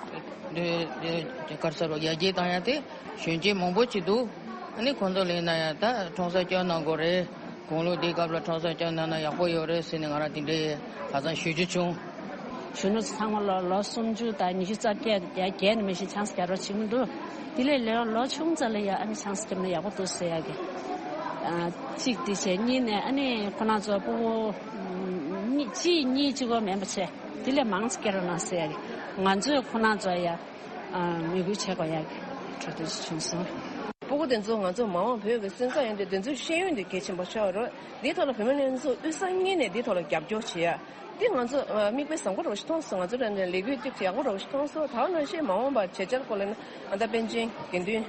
ག་རེ་ཟེར་རོ་ཡར་རྒྱས་བཏང་ཡ་དེ་གཞོན་སྐྱེས་མང་པོ་ཅིག་འདུག། ཨ་ནི་ཁོང་ཚོ་ལ་ཡིན་ན་ཡང་ད་ཁྲོམ་ས་སྐྱོང་གནང་དགོས་རེད། དགུང་ལོ་འདིའི་སྐབས་ལ་ཁྲོམ་ས་སྐྱོང་གནང་ན་ཡག་པོ་ཡོད་རེད་ཟེར་ནས་ང་རང་དེ་འདྲའི་ཁ་སང་ཞུ་རྒྱུ་བྱུང་། གཞོན་ནུ་ཚང་མ་ལ་ལོ་སུམ་ཅུ་དང་ཉི་ཤུ་རྩ་བརྒྱད་བརྒྱད་ནས་མི་ཤེས་ཆང་ས་རྒྱག་རོགས་བྱེད་མི་འདུག་དེ་ལས་ལོ་ལོ་ཆུང་ཙག་ལ་ཡ་ཨ་ནི་ཆང་ས་བརྒྱབ་ན་ཡག་པོ་འདུག་ཟེར་ཡ་གི། ཨ། གཅིག་དེ་བྱས། གཉིས་ནས་ཨ་ནི་ཁོ་རང་ཚོ་སྤུ་གུ་གཉིས་གཅིག་གཉིས་གཅིག་པོ་མིན་པ་བྱས། དེ་ལས་མང་ཙམ་སྐྱེ་རོགས་གནང་ཟེར་ཡ་གི། ང་ཚོས་ཁོ་རང་ཚོ་ཡ། ཨ། མོས་གུས་བྱེད་དགོས་ཡ་གི་གྲོས་བསྡུར་ཞིག་བྱུང་སོང་། སྤུ་གུ་དེ་ཚོ་ང་ཚོ་མ་འོངས་བོད་ཀྱི་སོན་རྩ་ཡིན་དུས་དེ་ཚོའི་ཤེས་ཡོན་དེ་གལ་ཆེན་པོ་ཆགས་ཡོད་རེད། འདིའི་ཐོག་ལ་བུད་མེད་ལྷན་ཚོགས་དབུས་ས་གཉིས་ནས་འདིའི་ཐོག་ལ་རྒྱབ་སྐྱོར་བྱེད་ཡ། འདི་ང་ཚོ་ཨ། མིག་དཔེ་བཟང་པོ་འདྲ་བོ་ཞིག་མཐོང་སོང་། ང་ཚོ་ལ་ནས་ལས་འགུལ་ཏིག་ཡག་པོ་འདྲ་བོ་ཞིག་མཐོང་སོང་། ད་ག་ནང་བཞིན་མ་འོངས་པར་བྱེད་འཆར་སྐོར་ལ་ནི་ཨ་ད་པཎ་ཆེན་དགེ་འདུན་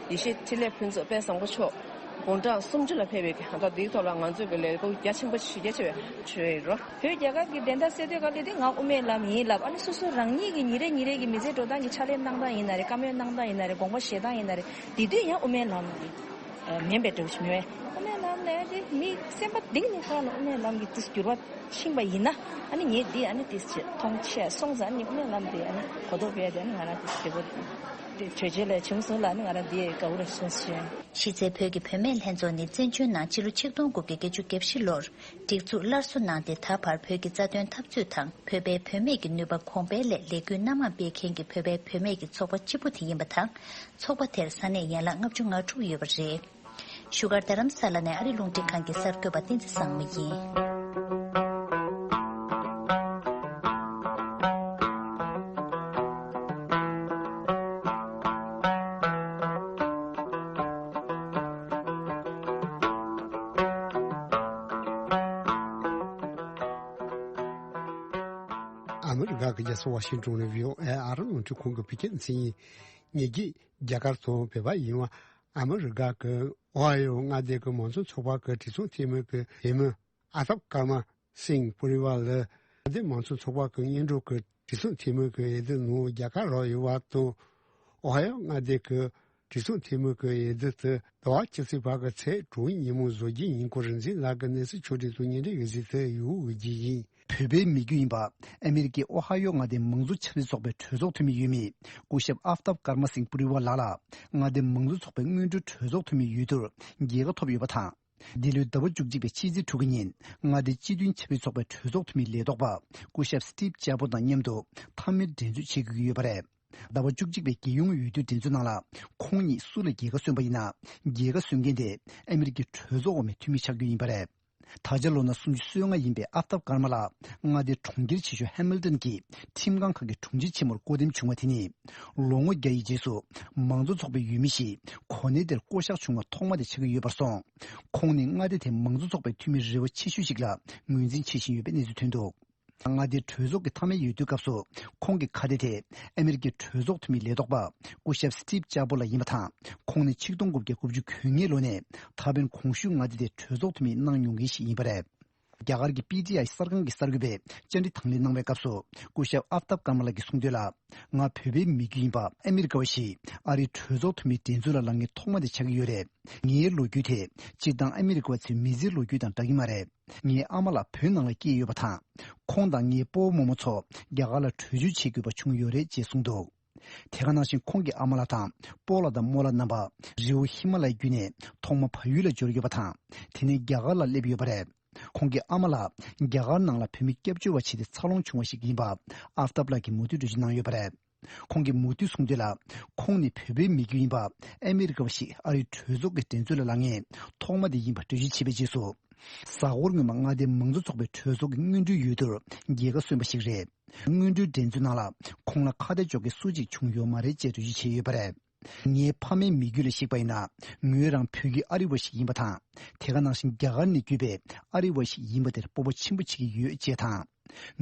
ཡེ་ཤེས་འཕྲིན་ལས་ཕུན་ཚོགས་དཔལ་བཟང་པོ་མཆོག་དགུང་གྲངས་སུམ་ཅུ་ལ་ཕེབས་པའི་ཨ་ད་འདིའི་ཐོག་ལ་ང་ཚོས་ཀྱི་ལས་འགུལ་རྒྱ་ཆེན་པོ་ཞིག་རྒྱ་ཆེ་བའི་ཞུ་ཡི་རོ། བོད་རྒྱ་གར་གྱི་བདེན་མཐའ་གསལ་སྟོན་སྐབས་དེ་དེ་ང་དབུ་མའི་ལམ་ཡིན་ལབ། ཨ་ནི་སོ་སོ་རང་ཉིད་ཀྱི་ཉིན་རེ་ཉིན་རེ་གི་མི་ཚེ་འགྲོ་སྟངས་ཀྱི་ཕྱག་ལས་གནང་སྟངས་ཡིན་ན་རེད། བཀའ་མོལ་གནང་སྟངས་ཡིན་ན་རེད། དགོངས་པ་བཞེས་སྟངས་ཡིན་ན་རེད། དེ་དུས་ཡང་དབུ་མའི་ལམ་གྱི་མིན་པའི་འདྲ་བོ་ཞིག་མེད་པས། དབུ་མའི་ལམ་ལས་དེ་མི་སེམས་པ་གཏིང་ནས་ཁོ་རང་ལ་དབུ་མའི་ལམ་གྱི་དེ་འགྱུར་བ་ཕྱིན་པ་ཡིན་ན། ཨ་ནི་ངས་འདི་ཨ་ནི་དེ་བྱེད་མཐོང་ཆེ་སོང་ཙང་། ཨ་ནི་དབུ་མའི་ལམ་དེ་ཨ་ནི་གོ་རྟོགས་སྤེལ་ཏེ། ཨ་ནི་ང་རང་དེ་བྱེད་དགོས་དེ་གྲོས་ཆོད་ལས་བྱུང་སོང་ལ། ཨ་ནི་ང་རང་འདི་དགའ་བོ་རེད་སོང་ཞེས། གཞི་རྩའི་བོད་ཀྱི་བུད་མེད་ལྷན་ཚོགས་ནི་བཙན་བྱོལ་ནང་ཕྱི་ལོ་ཆིག་སྟོང་དགུ་བརྒྱ་བརྒྱད་ཅུ་གྱ་བཞི་ལོར་སྒྲིག་འཛུགས་སླར་གསོ་གནང་སྟེ། ད་བར་བོད་ཀྱི་རྩ་དོན་འཐབ་རྩོད་དང་བོད་པའི་བུད་མེད་ཀྱི་ནུས་པ་གོང་འཕེལ་སླད་ལས་འགུལ་སྣ་མང་སྤེལ་མཁན་གྱི་བོད་པའི་བུད་མེད་ཀྱི་ཚོགས་པ་གཅིག་པུ་དེ་ཡིན་པ་དང་། ཚོགས་པ་དེར་ས་གནས་ཡན་ལག་ལྔ་བཅུ་ང་དྲུག་ཡོད་པ་རེད། བཞུགས་སྒར་རྡ་རམ་ས་ལ་ནས་ཨ་རི་རླུང་འཕྲིན་ཁང་གི་གསར་འགོད་པ་བསྟན་འཛིན་བཟང་མོ་ཡིན། ཨ་མི་རི་ཀ་གི་རྒྱལ་ས་ཝ་ཤིང་ཏོན་ནས་བྷི་ཨོ་ཨེ་ཨ་རི་རླུང་འཕྲིན་ཁང་གི་བོད་སྐད་སྡེ་ཚན་ཡིན། ངེད་ཀྱིས་རྒྱ་གར་དང་བོད་པ་ཡིན་པ། ཨ་མི་རི་ཀ་གི་ཨོ་ཧ་ཡོ་མངའ་སྡེ་གི་མང་གཙོ་ཚོགས་པ་གི་གྲོས་ཚོགས་འཐུས་མི་གི་འཐུས་མི་ཨ་ཐབ་ཀར་མ་སིང་པུ་རི་ཝར་ལ། མངའ་སྡེ་མང་གཙོ་ཚོགས་པ་གི་སྔོན་འགྲོ་གི་གྲོས་ཚོགས་འཐུས་མི་གི་འོས་བསྡུ་ནང་རྒྱལ་ཁ་རག་ཡོད་པ་དང་། ཨོ་ཧ་ཡོ་མངའ་སྡེ་གི་གྲོས་ཚོགས་འཐུས་མི་གི་འོས་བསྡུ་དེ་ཟླ་བ་བཅུ་གཅིག་པ་གི་ཚེས་དྲུག་ཉིན་མོ་བཟོ་རྒྱུ་ཡིན་སྐོར་རིག་འཛིན་ལགས་ཀྱིས་གནས་ཚུལ་ཕྱོགས་སྒྲིག་དང་སྙན་སྒྲོན་ཡོད་ཚུལ་དེ་ཡོད་འོས་རྒྱུ་ཡིན། བོད་པའི་མི་རྒྱུད་ཡིན་པ། ཨ་མི་རི་ཀའི་ཨོ་ཧ་ཡོ་མངའ་སྡེའི་མང་གཙོ་ཆབ་སྲིད་ཚོགས་པའི་གྲོས་ཚོགས་འཐུས་མི་འོས་མི་སྐུ་ཞབས་ཨབ་ཏབ་ཀར་མ་སིང་པུ་རི་ཝར་ལགས་ལ། མངའ་སྡེའི་མང་གཙོ་ཚོགས་པའི་སྔོན་འགྲོའི་གྲོས་ཚོགས་འཐུས་མི་འོས་བསྡུར་རྒྱལ་ཁ་ཐོབ་ཡོད་པ་དང་། འདི་ལོའི་ཟླ་བ་བཅུ་གཅིག་པའི་ཕྱི་ཚེས་དྲུག་གི་ཉིན་མངའ་སྡེའི་སྤྱི་མཐུན་ཆབ་སྲིད་ཚོགས་པའི་གྲོས་ཚོགས་འཐུས་མི་ལས་ཐོག་པ་སྐུ་ཞབས་སི་ཏིབ་ཅ་པོ་དང་མཉམ་དུ་མཐའ་མའི་འགྲན་རྩོད་བྱེད་དགོས་ཀྱི་ཡོད་པ་རེད། ཟླ་བ་བཅུ་གཅིག་པའི་རྒྱལ་ཡོངས་འོས་བསྡུའི་འགྲན་རྩོད་ནང་ལ་ཁོང་ཉིད་སུ་ལ་རྒྱལ་ཁ་སོན་པ་ཡིན་ན། རྒྱལ་ཁ་སོན་མཁན་དེ་ཨ་མི་རི་ཀའི་གྲོས་ཚོགས་འོག་མའི་འཐུས་མི་ཆགས་རྒྱུ་ཡིན་པ་རེད། ད་ཆ་ལོ་ན་སུམ་ཅུ་སོ་ལྔ་ཡིན་པའི་ཨབ་ཏབ་ཀར་མ་ལགས་མངའ་སྡེའི་གྲོང་ཁྱེར་ཆེ་ཤོས་ཧེ་མིལ་ཏོན་གྱི་ཁྲིམས་ཁང་ཁག་གི་དྲུང་ཆེ་ཆེན་མོར་བསྐོ་འདེམས་བྱུང་བ་དེ་ནི། ལོ་ངོ་བརྒྱ་ཡི་རྗེས་སུ་མང་གཙོ་ཚོགས་པའི་འོས་མི་ཞིག་གོ་གནས་དེར་བསྐོ་གཞག་བྱུང་བ་ཐོག་མ་དེ་ཆགས་ཀྱི་ཡོད་པར་སོང་། ཁོང་ནི་མངའ་སྡེ་དེའི་མང་གཙོ་ཚོགས་པའི་འཐུས་མི་རེ་བ་ཆེ་ཤོས་ཤིག་ལ་ངོས་འཛིན་བྱེད་བཞིན་ཡོད་པའི་གནས་ཚུལ་ཐོན་འདུག་མངའ་སྡེའི་གྲོས་ཚོགས་ཀྱི་མཐའ་མའི་འོས་བསྡུའི་སྐབས་སུ་ཁོང་གི་ཁ་གཏད་དེ་ཨ་མི་རི་ཀའི་གྲོས་ཚོགས་འཐུས་མི་ལས་ཐོག་པ་སྐུ་ཞབས་སི་ཏིབ་ཅ་པོ་ལགས་ཡིན་པ་དང་། ཁོང་ནི་ཆིག་སྟོང་དགུ་བརྒྱ་དགུ་བཅུ་གོ་ལྔའི་ལོ་ནས་ད་ཕན་གོང་ཞུས་མངའ་སྡེ་དེའི་གྲོས་ཚོགས་འཐུས་མི་གནང་མྱོང་མཁན་ཞིག་ཡིན་པ་རེད། རྒྱ་གར་གྱི་པི་ཊི་ཨའི་གསར་ཁང་གི་གསར་འགོད་པས་བཅར་འདྲི་དང་ལེན་གནང་བའི་སྐབས་སུ་སྐུ་ཞབས་ཨབ་ཏབ་ཀར་མ་ལགས་ཀྱིས་གསུངས་དོན་ལ། ང་བོད་པའི་མི་རྒྱུད་ཡིན་པ། ཨ་མི་རི་ཀ་བ་ཞིག་ཨ་རིའི་གྲོས་ཚོགས་འཐུས་མིའི་འགྲན་རྩོད་ལ་ལངས་མཁན་ཐོག་མ་དེ་ཆགས་ཀྱི་ཡོད་རེད། ངའི་ལོ་རྒྱུས་དེ་སྤྱིར་བཏང་ཨ་མི་རི་ཀ་བ་ཚོའི་མི་ཚེའི་ལོ་རྒྱུས་དང་འདྲ་གི་མ་རེད། ངའི་ཨ་མ་ལགས་བོད་ནང་ལ་སྐྱེས་ཡོད་པ་དང་། ཁོང་དང་ངའི་སྤོ་བོ་རྨོ་མོ་ཚོ་རྒྱ་གར་ལ་བྲོས་བྱོལ་བྱེད་དགོས་པ་བྱུང་ཡོད་རེད་ཅེས་གསུངས་འདུག་དེ་ག་ནང་བཞིན་ཁོང་གི་ཨ་མ་ལགས་དང་སྤོ་ལགས་དང་རྨོ་ལགས་རྣམ་པ་རི་བོ་ཧི་མ་ལ་ཡ་བརྒྱུད་ནས་ཐོག་མ་བལ་ཡུལ་ལ་འབྱོར་ཡོད་པ་དང་། དེ་ནས་རྒྱ་གར་ལ་སླེབས་ཡོད་པ་རེད། ཁོང་གི་ཨ་མ་ལགས་རྒྱ་གར་ནང་ལ་བོད་མི་སྐྱབས་བཅོལ་བ་བྱས་ཏེ་འཚར་ལོངས་བྱུང་བ་ཞིག་ཡིན་པ་ཨབ་ཏབ་ལགས་ཀྱིས་མུ་མཐུད་འགྲེལ་བརྗོད་གནང་ཡོད་པ་རེད། ཁོང་གིས་མུ་མཐུད་གསུངས་དོན་ལ། ཁོང་ནི་བོད་པའི་མི་རྒྱུད་ཡིན་པ། ཨ་མི་རི་ཀ་བ་ཞིག་ཨ་རིའི་གྲོས་ཚོགས་ཀྱི་འགྲན་རྩོད་ལ་ལངས་མཁན་ཐོག་མ་དེ་ཡིན་པ་འགྲེལ་བརྗོད་བྱས་པའི་རྗེས་སུ། གཟའ་འཁོར་སྔོན་མ་མངའ་སྡེའི་མང་གཙོ་ཚོགས་པའི་གྲོས་ཚོགས་ཀྱི་སྔོན་འགྲོའི་འོས་བསྡུར་རྒྱལ་ཁ་སོན་པ་ཞིག་རེད། སྔོན་འགྲོའི་འགྲན་རྩོད་ནང་ལ་ཁོང་ལ་ཁ་གཏད་གཅོག་མཁན་སུ་གཅིག་བྱུང་ཡོད་མ་རེད་ཅེས་འགྲེལ་བརྗོད་བྱས་ཡོད་པ་རེད། ངའི་ཕ་མའི་མི་རྒྱུད་ལ་གཞིགས་པ་ཡིན་ན། ངོས་རང་བོད་ཀྱི་ཨ་རི་བ་ཞིག་ཡིན་པ་དང་། དེ་ག་ནང་བཞིན་རྒྱ་གར་ནས་བརྒྱུད་པའི་ཨ་རི་བ་ཞིག་ཡིན་པ་དེར་སྤོབས་པ་ཆེན་པོ་བྱེད་ཀྱི་ཡོད་ཅེས་དང་།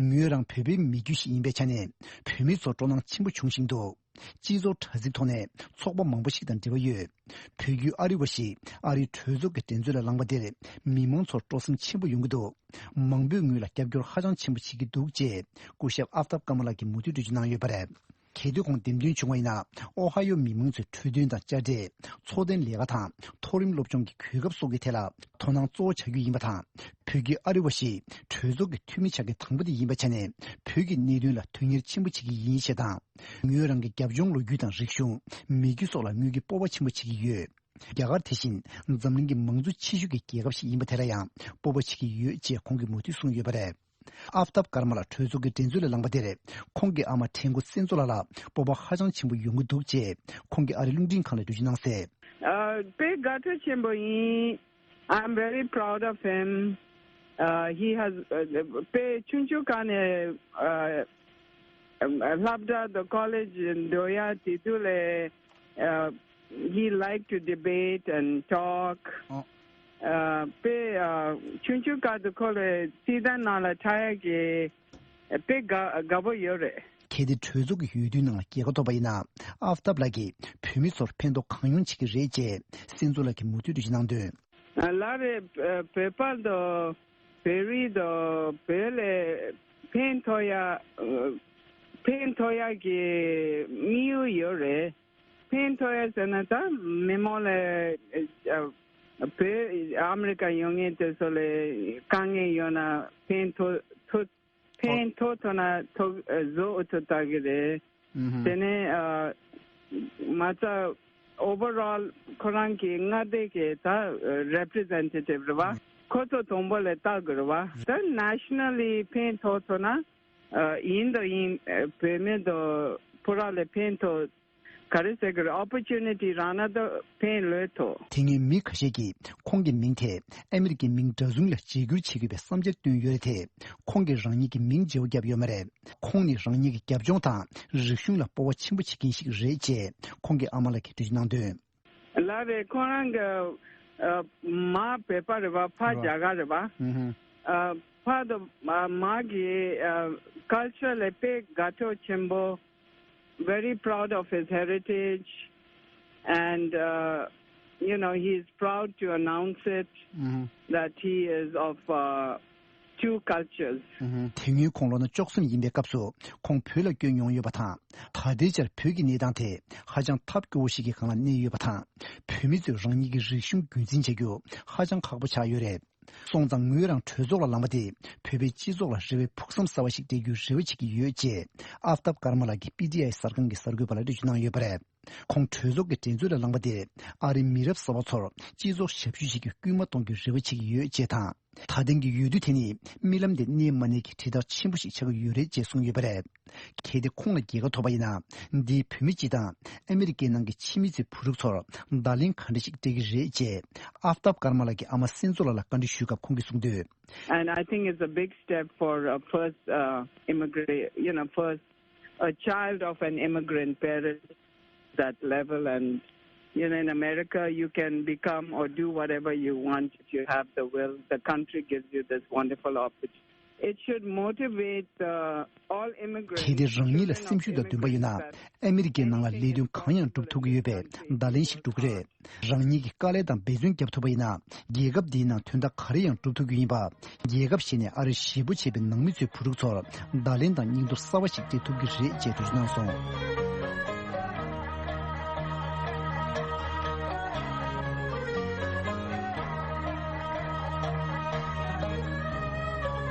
ངོས་རང་བོད་པའི་མི་རྒྱུད་ཞིག་ཡིན་པའི་ཆ་ནས་བོད་མི་ཚོར་སྤྲོ་སྣང་ཆེན་པོ་བྱུང་བཞིན་འདུག་སྤྱི་ཚོགས་དྲ་ཚིགས་ཐོག་ནས་ཚོགས་པ་མང་པོ་ཞིག་དང་འབྲེལ་བ་ཡོད། བོད་བརྒྱུད་ཨ་རི་བ་ཞིག་ཨ་རིའི་གྲོས་ཚོགས་ཀྱི་འགྲན་རྩོད་ལ་ལངས་པ་དེར་མི་མང་ཚོར་སྤྲོ་སེམས་ཆེན་པོ་ཡོང་གི་འདུག་མང་པོས་ངོས་ལ་རྒྱབ་སྐྱོར་ཧ་ཅང་ཆེན་པོ་བྱེད་ཀྱི་འདུག་ཅེས་སྐུ་ཞབས་ཨབ་ཏབ་ཀ་མ་ལགས་ཀྱིས་མུ་མཐུད་འགྲེལ་བརྗོད་གནང་ཡོད་པ་རེད། གལ་ཏེ་ཁོང་འདེམས་ཐོན་བྱུང་བ་ཡིན་ན། ཨོ་ཧ་ཡོ་མི་མང་ཚོའི་འཕྲོད་བསྟེན་དང་དཔྱ་ཁྲལ། འཚོ་རྟེན་ལས་ཀ་དང་མཐོ་རིམ་སློབ་སྦྱོང་གི་གོ་སྐབས་སོགས་ཀྱི་ཐད་ལ་དོ་སྣང་གཙོ་བོ་བྱ་རྒྱུ་ཡིན་པ་དང་། བོད་ཀྱི་ཨ་རི་བ་ཞིག་གྲོས་ཚོགས་ཀྱི་འཐུས་མི་ཆགས་མཁན་དང་པོ་དེ་ཡིན་པའི་ཆ་ནས། བོད་ཀྱི་གནད་དོན་ལ་དོན་གཉེར་ཆེན་པོ་བྱེད་ཀྱི་ཡིན་ཞེས་དང་། ངོས་རང་གི་རྒྱབ་ལྗོངས་ལོ་རྒྱུས་དང་རིག་གཞུང་། མི་རྒྱུད་སོགས་ལ་ངོས་ཀྱིས་སྤོབས་པ་ཆེན་པོ་བྱེད་ཀྱི་ཡོད། རྒྱ་གར་དེ་བཞིན་འཛམ་གླིང་གི་མང་གཙོ་ཆེ་ཤོས་ཀྱི་རྒྱལ་ཁབ་ཞིག་ཡིན་པ་དེ་ལ་ཡང་སྤོབས་པ་བྱེད་ཀྱི་ཡོད་ཅེས་ཁོང་གིས་མུ་མཐུད་གསུངས་ཡོད་པ་རེད། ཨབ་ཏབ་ཀར་མ་ལ་གྲོས་ཚོགས་ཀྱི་འགྲན་རྩོད་ལས་ལངས་པ་དེར་ཁོང་གི་ཨ་མ་ཁྲེན་ཀོ་སེན་ཙོ་ལགས་ལ་སྤོབས་པ་ཧ་ཅང་ཆེན་པོ་ཡོང་གི་འདུག་ཅེས་ཁོང་གིས་ཨ་རིའི་རླུང་འཕྲིན་ཁང་ལ་འགྲེལ་བརྗོད་གནང་གསལ། ཨ། དཔེ་དགའ་སྤྲོ་ཆེན་པོ་ཡིན། I'm very proud of him. Uh, he has, uh, དཔེ་ཆུང་ཆུང་སྒང་ནས། Uh, um, uh, སློབ་གྲྭ་དང་ཀོ་ལེཇ་འགྲོ་ཡ་དེ་དུས་ལས། Uh, he liked to debate and talk. ཨོ། Uh, དཔེ། Uh, ཆུང་ཆུང་སྒང་དུ་ཁོ་ལ་སྲིད་དོན་ནང་ལ་ཐོན་ཡ་གི་དཔེ་དགའ་དགའ་པོ་ཡོད་རེད། གལ་ཏེ་གྲོས་ཚོགས་ཀྱི་འོས་བསྡུའི་ནང་ལ་རྒྱལ་ཁ་ཐོབ་པ་ཡིན་ན། ཨབ་ཏབ་ལགས་ཀྱིས་བོད་མི་ཚོར་ཕན་ཐོགས་གང་ཡོང་བྱེད་ཀྱི་རེད་ཅེས་སེན་ཙོ་ལགས་ཀྱིས་མུ་མཐུད་འགྲེལ་བརྗོད་གནང་དོན། ལགས་རེད། བོད་པ་དང་བོད་རིགས་དང་བོད་ལ་ཕན་ཐོགས་ཡ། ཕན་ཐོགས་ཡ་གི་དམིགས་ཡུལ་ཡོད་རེད། ཕན་ཐོགས་ཡ་ཟེར་ན་ད་མི་མང་ལ་བོད་ཨ་མི་རི་ཀ་ཡོང་མཁན་དེ་ཚོ་ལ་དཀའ་ངལ་ཡོད་ན་ཕན་ཐོགས་ཐུབ། ཕན་ཐོགས་ཐུབ་ན་ཐུབ། བཟོ་ཐུབ་ཐག་གི་རེད། དེ་ནས་ཨ་མ་རྩ་overall ཁོ་རང་གི་མངའ་སྡེ་གི་ད་representative རེད་བ། ཁོ་ཚོ་དང་པོ་ལ་ལྟ་དགོས་རེད་བ། ད་nationally ཕན་ཐོགས་ཐུབ་ན་ཨ་ཡིན་དང་ཡིན། བོད་མི་དང་པུ་ར་ལ་ཕན་ཐོགས། ག་རེ་ཟེར་དགོས་རེད། opportunity རག་ན་ད་ཕན་ལོས་ཐོགས། དེ་སྔའི་མི་ཁ་ཤས་ཀྱིས་ཁོང་གི་མིང་དེ་ཨ་མི་རི་ཀའི་མིང་འདྲ་མཚུངས་ལ་བརྗེ་བསྒྱུར་བྱེད་དགོས་པའི་བསམ་འཆར་བཏོན་ཡོད་རེད་དེ། ཁོང་གིས་རང་ཉིད་ཀྱི་མིང་བརྗེ་བོ་བརྒྱབ་ཡོད་མ་རེད། ཁོང་ནི་རང་ཉིད་ཀྱི་རྒྱབ་ལྗོངས་དང་རིག་གཞུང་ལ་སྤོབས་པ་ཆེན་པོ་བྱེད་མཁན་ཞིག་རེད་ཅེས་ཁོང་གི་ཨ་མ་ལགས་ཀྱིས་འགྲེལ་བརྗོད་གནང་དོན། ལགས་རེད། ཁོ་རང་གི་ཨ་མ་བོད་པ་རེད་བ། ཕ་རྒྱ་གར་རེད་བ། ཨ་ཕ་དང་ཨ་མ་གི་ཨ་culture ལ་དཔེ་དགའ་སྤྲོ་ཆེན་པོ། Very proud of his heritage, and uh, you know, he is proud to announce it, that he is of uh, two cultures. དེ་སྔོན་ཁོང་ལོ་ན་བཅུ་གསུམ་ཡིན་པའི་སྐབས་སུ་ཁོང་བོད་ལ་བསྐྱོད་མྱོང་ཡོད་པ་དང་། ད་ལྟའི་ཆར་བོད་ཀྱི་གནས་སྟངས་དེ་ཧ་ཅང་ཐབས་སྐྱོ་བོ་ཞིག་གི་སྒང་ལ་གནས་ཡོད་པ་དང་། བོད་མི་ཚོས་རང་ཉིད་ཀྱི་རིག་གཞུང་རྒྱུན་འཛིན་བྱ་རྒྱུ་ཧ་ཅང་ཁག་པོ་ཆགས་ཡོད་རེད། སོང་ཙང་ངོས་རང་གྲོས་ཚོགས་ལ་ལངས་པ་དེ་བོད་པའི་སྤྱི་ཚོགས་ལ་རེ་བའི་ཕུགས་བསམ་གསར་བ་ཞིག་སྤྲད་རྒྱུའི་རེ་བ་བྱེད་ཀྱི་ཡོད་ཅེས་ཨབ་ཏབ་ཀར་མ་ལགས་ཀྱིས་པི་ཊི་ཨའི་གསར་ཁང་གི་གསར་འགོད་པ་ལ་འགྲེལ་བརྗོད་གནང་ཡོད་པ་རེད། ཁོང་གྲོས་ཚོགས་ཀྱི་འགྲན་རྩོད་ལ་ལངས་པ་དེ་ཨ་རིའི་མི་རབས་གསར་པ་ཚོར་སྤྱི་ཚོགས་ཞབས་ཞུ་བྱེད་རྒྱུར་སྐུལ་མ་གཏོང་རྒྱུའི་རེ་བ་བྱེད་ཀྱི་ཡོད་ཅེས་དང་། ད་ཐེངས་ཀྱི་འོས་བསྡུ་དེ་ནི་རྨི་ལམ་དེ་གནས་མ་གནས་ཀྱི་དྲིལ་བསྒྲགས་ཆེན་པོ་ཞིག་ཆགས་ཀྱི་ཡོད་རེད་ཅེས་གསུངས་ཡོད་པ་རེད། གལ་ཏེ་ཁོང་ལ་རྒྱལ་ཁ་ཐོབ་པ་ཡིན་ན། འདིས་བོད་མི་སྤྱི་དང་ཨ་མི་རི་ཀའི་ནང་གི་ཕྱི་མི་ཚོའི་བུ་ཕྲུག་ཚོར་བརྡ་ལན་ག་འདྲ་ཞིག་སྤྲད་ཀྱི་རེད་ཅེས་ཨབ་ཏབ་ཀར་མ་ལགས་ཀྱི་ཨ་མ་སེན་ཙོ་ལགས་ལ་བཀའ་འདྲི་ཞུས་སྐབས་ཁོང་གིས་གསུངས་དོན། And I think it's a big step for a first uh, immigrant, you know, first a child of an immigrant parent that level. And you know, in America, you can become or do whatever you want if you have the will. The country gives you this wonderful opportunity. It should motivate uh, all immigrants. གལ་ཏེ་རང་ཉིད་ལ་སེམས་ཤུགས་དང་འདུན་པ་ཡོད་ན། ཨ་མི་རི་ཀའི་ནང་ལ་ལས་དོན་གང་ཡང་སྒྲུབ་ཐུབ་ཀྱི་ཡོད་པའི་བརྡ་ལན་ཞིག་འགྲོ་གི་རེད། རང་ཉིད་ཀྱིས་དཀའ་ལས་དང་འབད་བརྩོན་བརྒྱབ་ཐུབ་པ་ཡིན་ན། རྒྱལ་ཁབ་འདིའི་ནང་དོན་དག་ག་རེ་ཡང་སྒྲུབ་ཐུབ་ཀྱི་ཡིན་པ། རྒྱལ་ཁབ་གཞན་ནས་ཨ་རི་བཞེས་པོ་བྱས་པའི་ནང་མི་ཚོའི་བུ་ཕྲུག་ཚོར་བརྡ་ལན་དང་སྙིང་སྟོབས་གསར་བ་ཞིག་སྤྲད་ཐུབ་ཀྱི་རེད་ཅེས་འགྲེལ་བརྗོད་གནང་སོང་།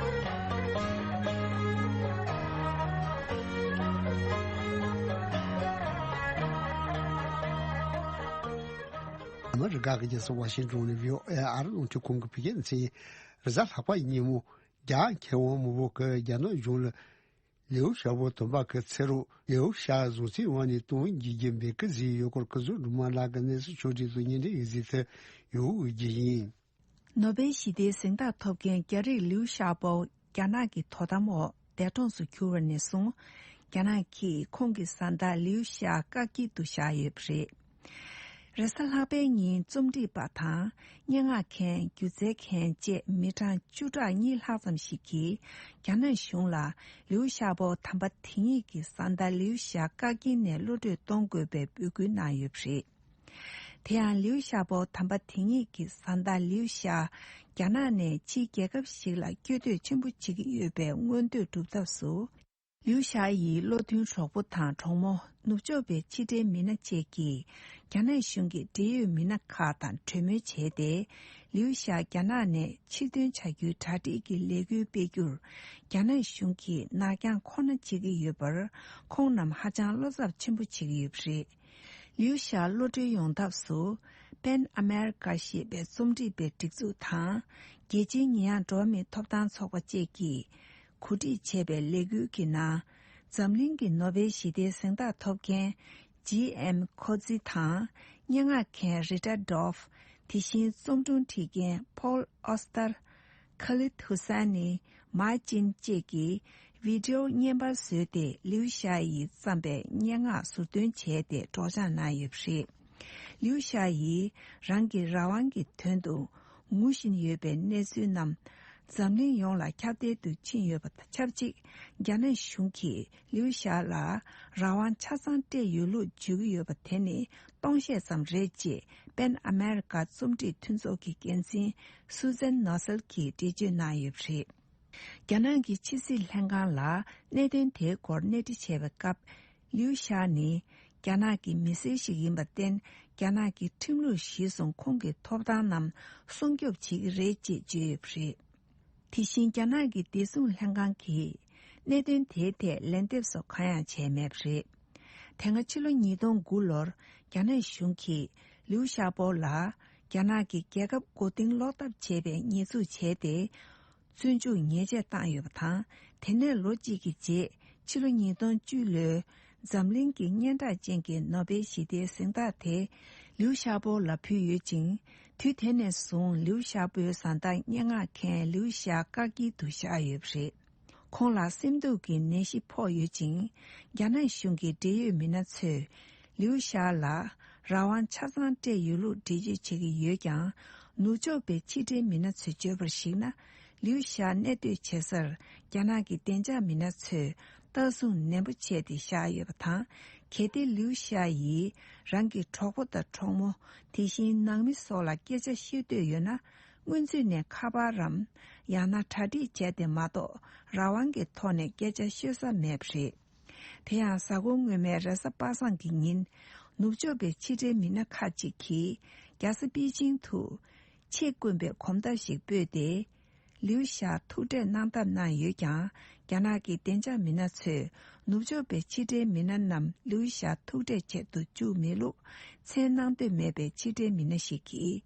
ཨ་མི་རི་ཀ་གི་རྒྱལ་ས་ཝ་ཤིང་ཏོན་ནས་བྷི་ཨོ་ཨེ་ཨ་རི་རླུང་འཕྲིན་ཁང་གི་བོད་སྐད་སྡེ་ཚན། རེས་གཟའ་ལྷག་པའི་ཉིན་མོ། རྒྱ་མཁས་དབང་མང་པོ་གིས་རྒྱ་ནག་གཞུང་ལ་ལིའུ་ཞའོ་པོ་དམ་པ་གི་ཚེ་རོགས་ལིའུ་ཞའོ་བཟུང་བཙོན་འོག་ནས་གཏོང་བའི་འགྱོད་རྒྱུ་འབོད་སྐུལ་བཟོས་ཡོད་སྐོར་སྐུ་ཚབ་སྒྲོལ་མ་ལགས་ཀྱིས་གནས་ཚུལ་ཕྱོགས་སྒྲིག་དང་བརྙན་འཕྲིན་ཡིག་གཟིགས་ཚུལ་ཡོང་འོས་བརྒྱུད་ཡིན། ནོ་བེལ་ཞི་བདེའི་གཟེངས་རྟགས་ཐོབ་མཁན་རྒྱ་རིགས་ལིའུ་ཞའོ་པོ་རྒྱ་ནག་གི་དོ་དམ་འོག་འདས་གྲོངས་སུ་གྱུར་བ་ནས་བཟུང་། རྒྱ་ནག་གིས་ཁོང་གི་བཟའ་ཟླ་ལིའུ་ཞའོ་བཀག་སྐྱིལ་དུ་བཞག་ཡོད་པ་རེད། རེས་གཟའ་ལྷག་པའི་ཉིན་རྩོམ་སྒྲིག་པ་དང་། སྙན་ངག་མཁན། སྒྱུ་རྩལ་མཁན་བཅས་མི་གྲངས་བཅུ་ཕྲག་གཉིས་ལྷག་ཙམ་ཞིག་གིས་རྒྱ་ནག་གཞུང་ལ་ལིའུ་ཞའོ་པོ་དམ་པ་དེ་ཉིད་ཀྱི་བཟའ་ཟླ་ལིའུ་ཞའོ་བཀག་སྐྱིལ་ནས་གློད་གྲོལ་གཏོང་དགོས་པའི་འབོད་སྐུལ་གནང་ཡོད་པ་རེད། དེ་ཡང་ལིའུ་ཞའོ་པོ་དམ་པ་དེ་ཉིད་ཀྱི་བཟའ་ཟླ་ལིའུ་ཞའོ་རྒྱ་ནག་ནས་ཕྱིའི་རྒྱལ་ཁབ་ཞིག་ལ་སྐྱོད་འདོད་ཆེན་པོ་བྱེད་ཀྱི་ཡོད་པའི་མངོན་འདོད་སྒྲུབ་ཐབས་སུ། ལིའུ་ཞའོ་ཡི་བློ་མཐུན་གྲོགས་པོ་དང་གྲོགས་མོ། ནུབ་ཕྱོགས་པའི་ཕྱི་འབྲེལ་མི་སྣ་བཅས་ཀྱིས་རྒྱ་ནག་གཞུང་གི་འབྲེལ་ཡོད་མི་སྣ་ཁག་དང་གྲོས་མོལ་བྱས་ཏེ། ལིའུ་ཞའོ་རྒྱ་ནག་ནས་ཕྱིར་འདོན་བྱ་རྒྱུའི་གྲ་སྒྲིག་གི་ལས་འགུལ་སྤེལ་རྒྱུར། རྒྱ་ནག་གཞུང་གིས་ནག་འགྱངས་ཁོ་ན་བྱེད་ཀྱི་ཡོད་པར། ཁོང་རྣམས་ཧ་ཅང་བློ་འཚབ་ཆེན་པོ་བྱེད་ཀྱི་ཡོད་པ་རེད། ལིའུ་ཞའོ་གློད་གྲོལ་ཡོང་ཐབས་སུ། པེན་ཨ་མེ་རི་ཀ་ཞེས་པའི་རྩོམ་སྒྲིག་པའི་སྒྲིག་འཛུགས་དང་། རྒྱལ་སྤྱིའི་ཉེ་ཡངས་འགྲོ་བ་མིའི་ཐོབ་ཐང་ཚོགས་པ་བཅས་ཀྱིས་གོ་སྒྲིག་བྱས་པའི་ལས་འགུལ་གྱི་ནང་། འཛམ་གླིང་གི་ནོ་བེལ་ཞི་བདེའི་གཟེངས་རྟགས་ཐོབ་མཁན་ཇི་ཨེམ་ཁོ་ཛི་དང་། སྙན་ངག་མཁན་རི་ཏར་ཌོབ། དེ་བཞིན་རྩོམ་སྒྲུང་བྲིས་མཁན་ཕོལ་ཨོ་སྟར། ཁ་ལིད་ཧུ་སན་ནི། མཱ་ཅིན་བཅས་ཀྱིས་བི་ཌིའོ་བརྙན་པར་བཟོས་ཏེ། ལིའུ་ཞའེ་ཡིས་བརྩམས་པའི་སྙན་ངག་ཟུར་འདོན་བྱས་ཏེ་སྒྲོག་སྦྱང་གནང་ཡོད་པ་རེད། ལིའུ་ཞའེ་ཡིས་རང་གི་རང་དབང་གི་དོན་དུ་ངུ་བཞིན་ཡོད་པའི་གནས་ཚུལ་རྣམས་འཛམ་གླིང་ཡོངས་ལ་ཁྱབ་གདལ་དུ་ཕྱིན་ཡོད་པ་དང་ཆབས་ཅིག་རྒྱ་ནག་གཞུང་གིས་ལིའུ་ཞའེ་ལ་རང་དབང་ཆ་ཚང་སྤྲད་ཡོད་ལུགས་བརྗོད་ཀྱི་ཡོད་པ་དེ་ནི་སྟོང་བཤད་ཙམ་རེད་ཅེས་པེན་ཨ་མེ་རི་ཀ་རྩོམ་སྒྲིག་མཐུན་ཚོགས་ཀྱི་འགན་འཛིན་སུ་ཛན་ནོ་སེལ་གྱིས་འགྲེལ་བརྗོད་གནང་ཡོད་པ་རེད། རྒྱ་ནག་གི་ཕྱི་སྲིད་ལྷན་ཁང་ལ་གནད་དོན་དེའི་སྐོར་སྣེ་ཁྲིད་བྱས་པའི་སྐབས། ལིའུ་ཞའེ་ནི་རྒྱ་ནག་གི་མི་སེར་ཞིག་ཡིན་པར་བརྟེན། རྒྱ་ནག་གི་ཁྲིམས་ལུགས་གཞིར་བཟུང་ཁོང་གི་ཐོབ་ཐང་རྣམས་སྲུང་སྐྱོབ་བྱེད་ཀྱི་རེད་ཅེས་བརྗོད་ཡོད་པ་རེད། དེ་བཞིན་རྒྱ་ནག་གི་བདེ་སྲུང་ལྷན་ཁང་གིས་གནད་དོན་དེའི་ཐད་ལན་འདེབས་སོགས་གང་ཡང་བྱས་མེད་པ་རེད། དེ་སྔ་ཕྱི་ལོ་ཉིས་སྟོང་དགུ་ལོར་རྒྱ་ནག་གཞུང་གིས་ལིའུ་ཞའོ་པོ་ལ་རྒྱ་ནག་གི་རྒྱལ་ཁབ་མགོ་རྟིང་སློག་ཐབས་བྱས་པའི་ཉེས་འཛུགས་བྱས་ཏེ། བཙོན་འཇུག་ཉེས་ཆད་བཏང་ཡོད་པ་དང་། དེ་ནས་ལོ་གཅིག་གི་རྗེས་ཕྱི་ལོ་ཉིས་སྟོང་བཅུ་ལོའི་འཛམ་གླིང་གི་སྙན་གྲགས་ཅན་གྱི་ནོ་བེལ་ཞི་བདེའི་གཟེངས་རྟགས་དེ་ལིའུ་ཞའོ་པོ་ལ་ཕུལ་ཡོད་ཅིང་། དུས་དེ་ནས་བཟུང་ལིའུ་ཞའོ་པོའི་བཟའ་ཟླ་སྙན་ངག་མཁན་ལིའུ་ཞའེ་བཀག་སྐྱིལ་དུ་བཞག་ཡོད་པ་རེད། ཁོང་ལ་སེམས་སྡུག་གི་ནད་གཞི་ཕོག་ཡོད་ཅིང་། རྒྱ་ནག་གཞུང་གི་འབྲེལ་ཡོད་མི་སྣ་ཚོས་ལིའུ་ཞའེ་ལ་རང་དབང་ཆ་ཚང་སྤྲད་ཡོད་ལུགས་འགྲེལ་བརྗོད་བྱེད་ཀྱི་ཡོད་ཀྱང་། ནུབ་ཕྱོགས་པའི་ཕྱི་འབྲེལ་མི་སྣ་ཚོས་བརྗོད་པར་གཞིགས་ན། ལིའུ་ཞའེ་གནས་སྡོད་བྱེད་སར་རྒྱ་ནག་གི་བདེ་འཇགས་མི་སྣ་ཚོས་ལྟ་སྲུང་ནན་པོ་བྱས་ཏེ་བཞག་ཡོད་པ་དང་། གལ་ཏེ་ལིའུ་ཞའེ་ཡིས་རང་གི་གྲོགས་པོ་དང་གྲོགས་མོ། དེ་བཞིན་ནང་མི་སོགས་ལ་སྐད་ཆ་བཤད་འདོད་ཡོད་ན། སྔོན་ཚུད་ནས་ཁ་པར་རམ། ཡང་ན་གྲ་སྒྲིག་བྱས་ཏེ་མ་གཏོགས། རང་དབང་གི་ཐོག་ནས་སྐད་ཆ་ཤོད་ས་མེད་པ་རེད། དེ་ཡང་། གཟའ་འཁོར་སྔོན་མའི་རེས་གཟའ་པ་སངས་ཀྱི་ཉིན། ནུབ་ཕྱོགས་པའི་ཕྱི་འབྲེལ་མི་སྣ་ཁག་ཅིག་གིས། རྒྱལ་ས་པེ་ཅིང་དུ། ཆེད་བསྐོན་པའི་གོམ་སྟབས་ཤིག་སྤོས་ཏེ། ལིའུ་ཞའེ་ཐུག་འཕྲད་གནང་ཐབས་གནང་ཡོད་ཀྱང་། རྒྱ་ནག་གི་བདེ་འཇགས་མི་སྣ་ཚོས། ནུབ་ཕྱོགས་པའི་ཕྱི་འབྲེལ་མི་སྣ་རྣམས་ལིའུ་ཞའེ་ཐུག་འཕྲད་ཆེད་དུ་བཅུག་མེད་ལུགས། མཚན་གནང་འདོད་མེད་པའི་ཕྱི་འབྲེལ་མི་སྣ་ཞིག་གིས།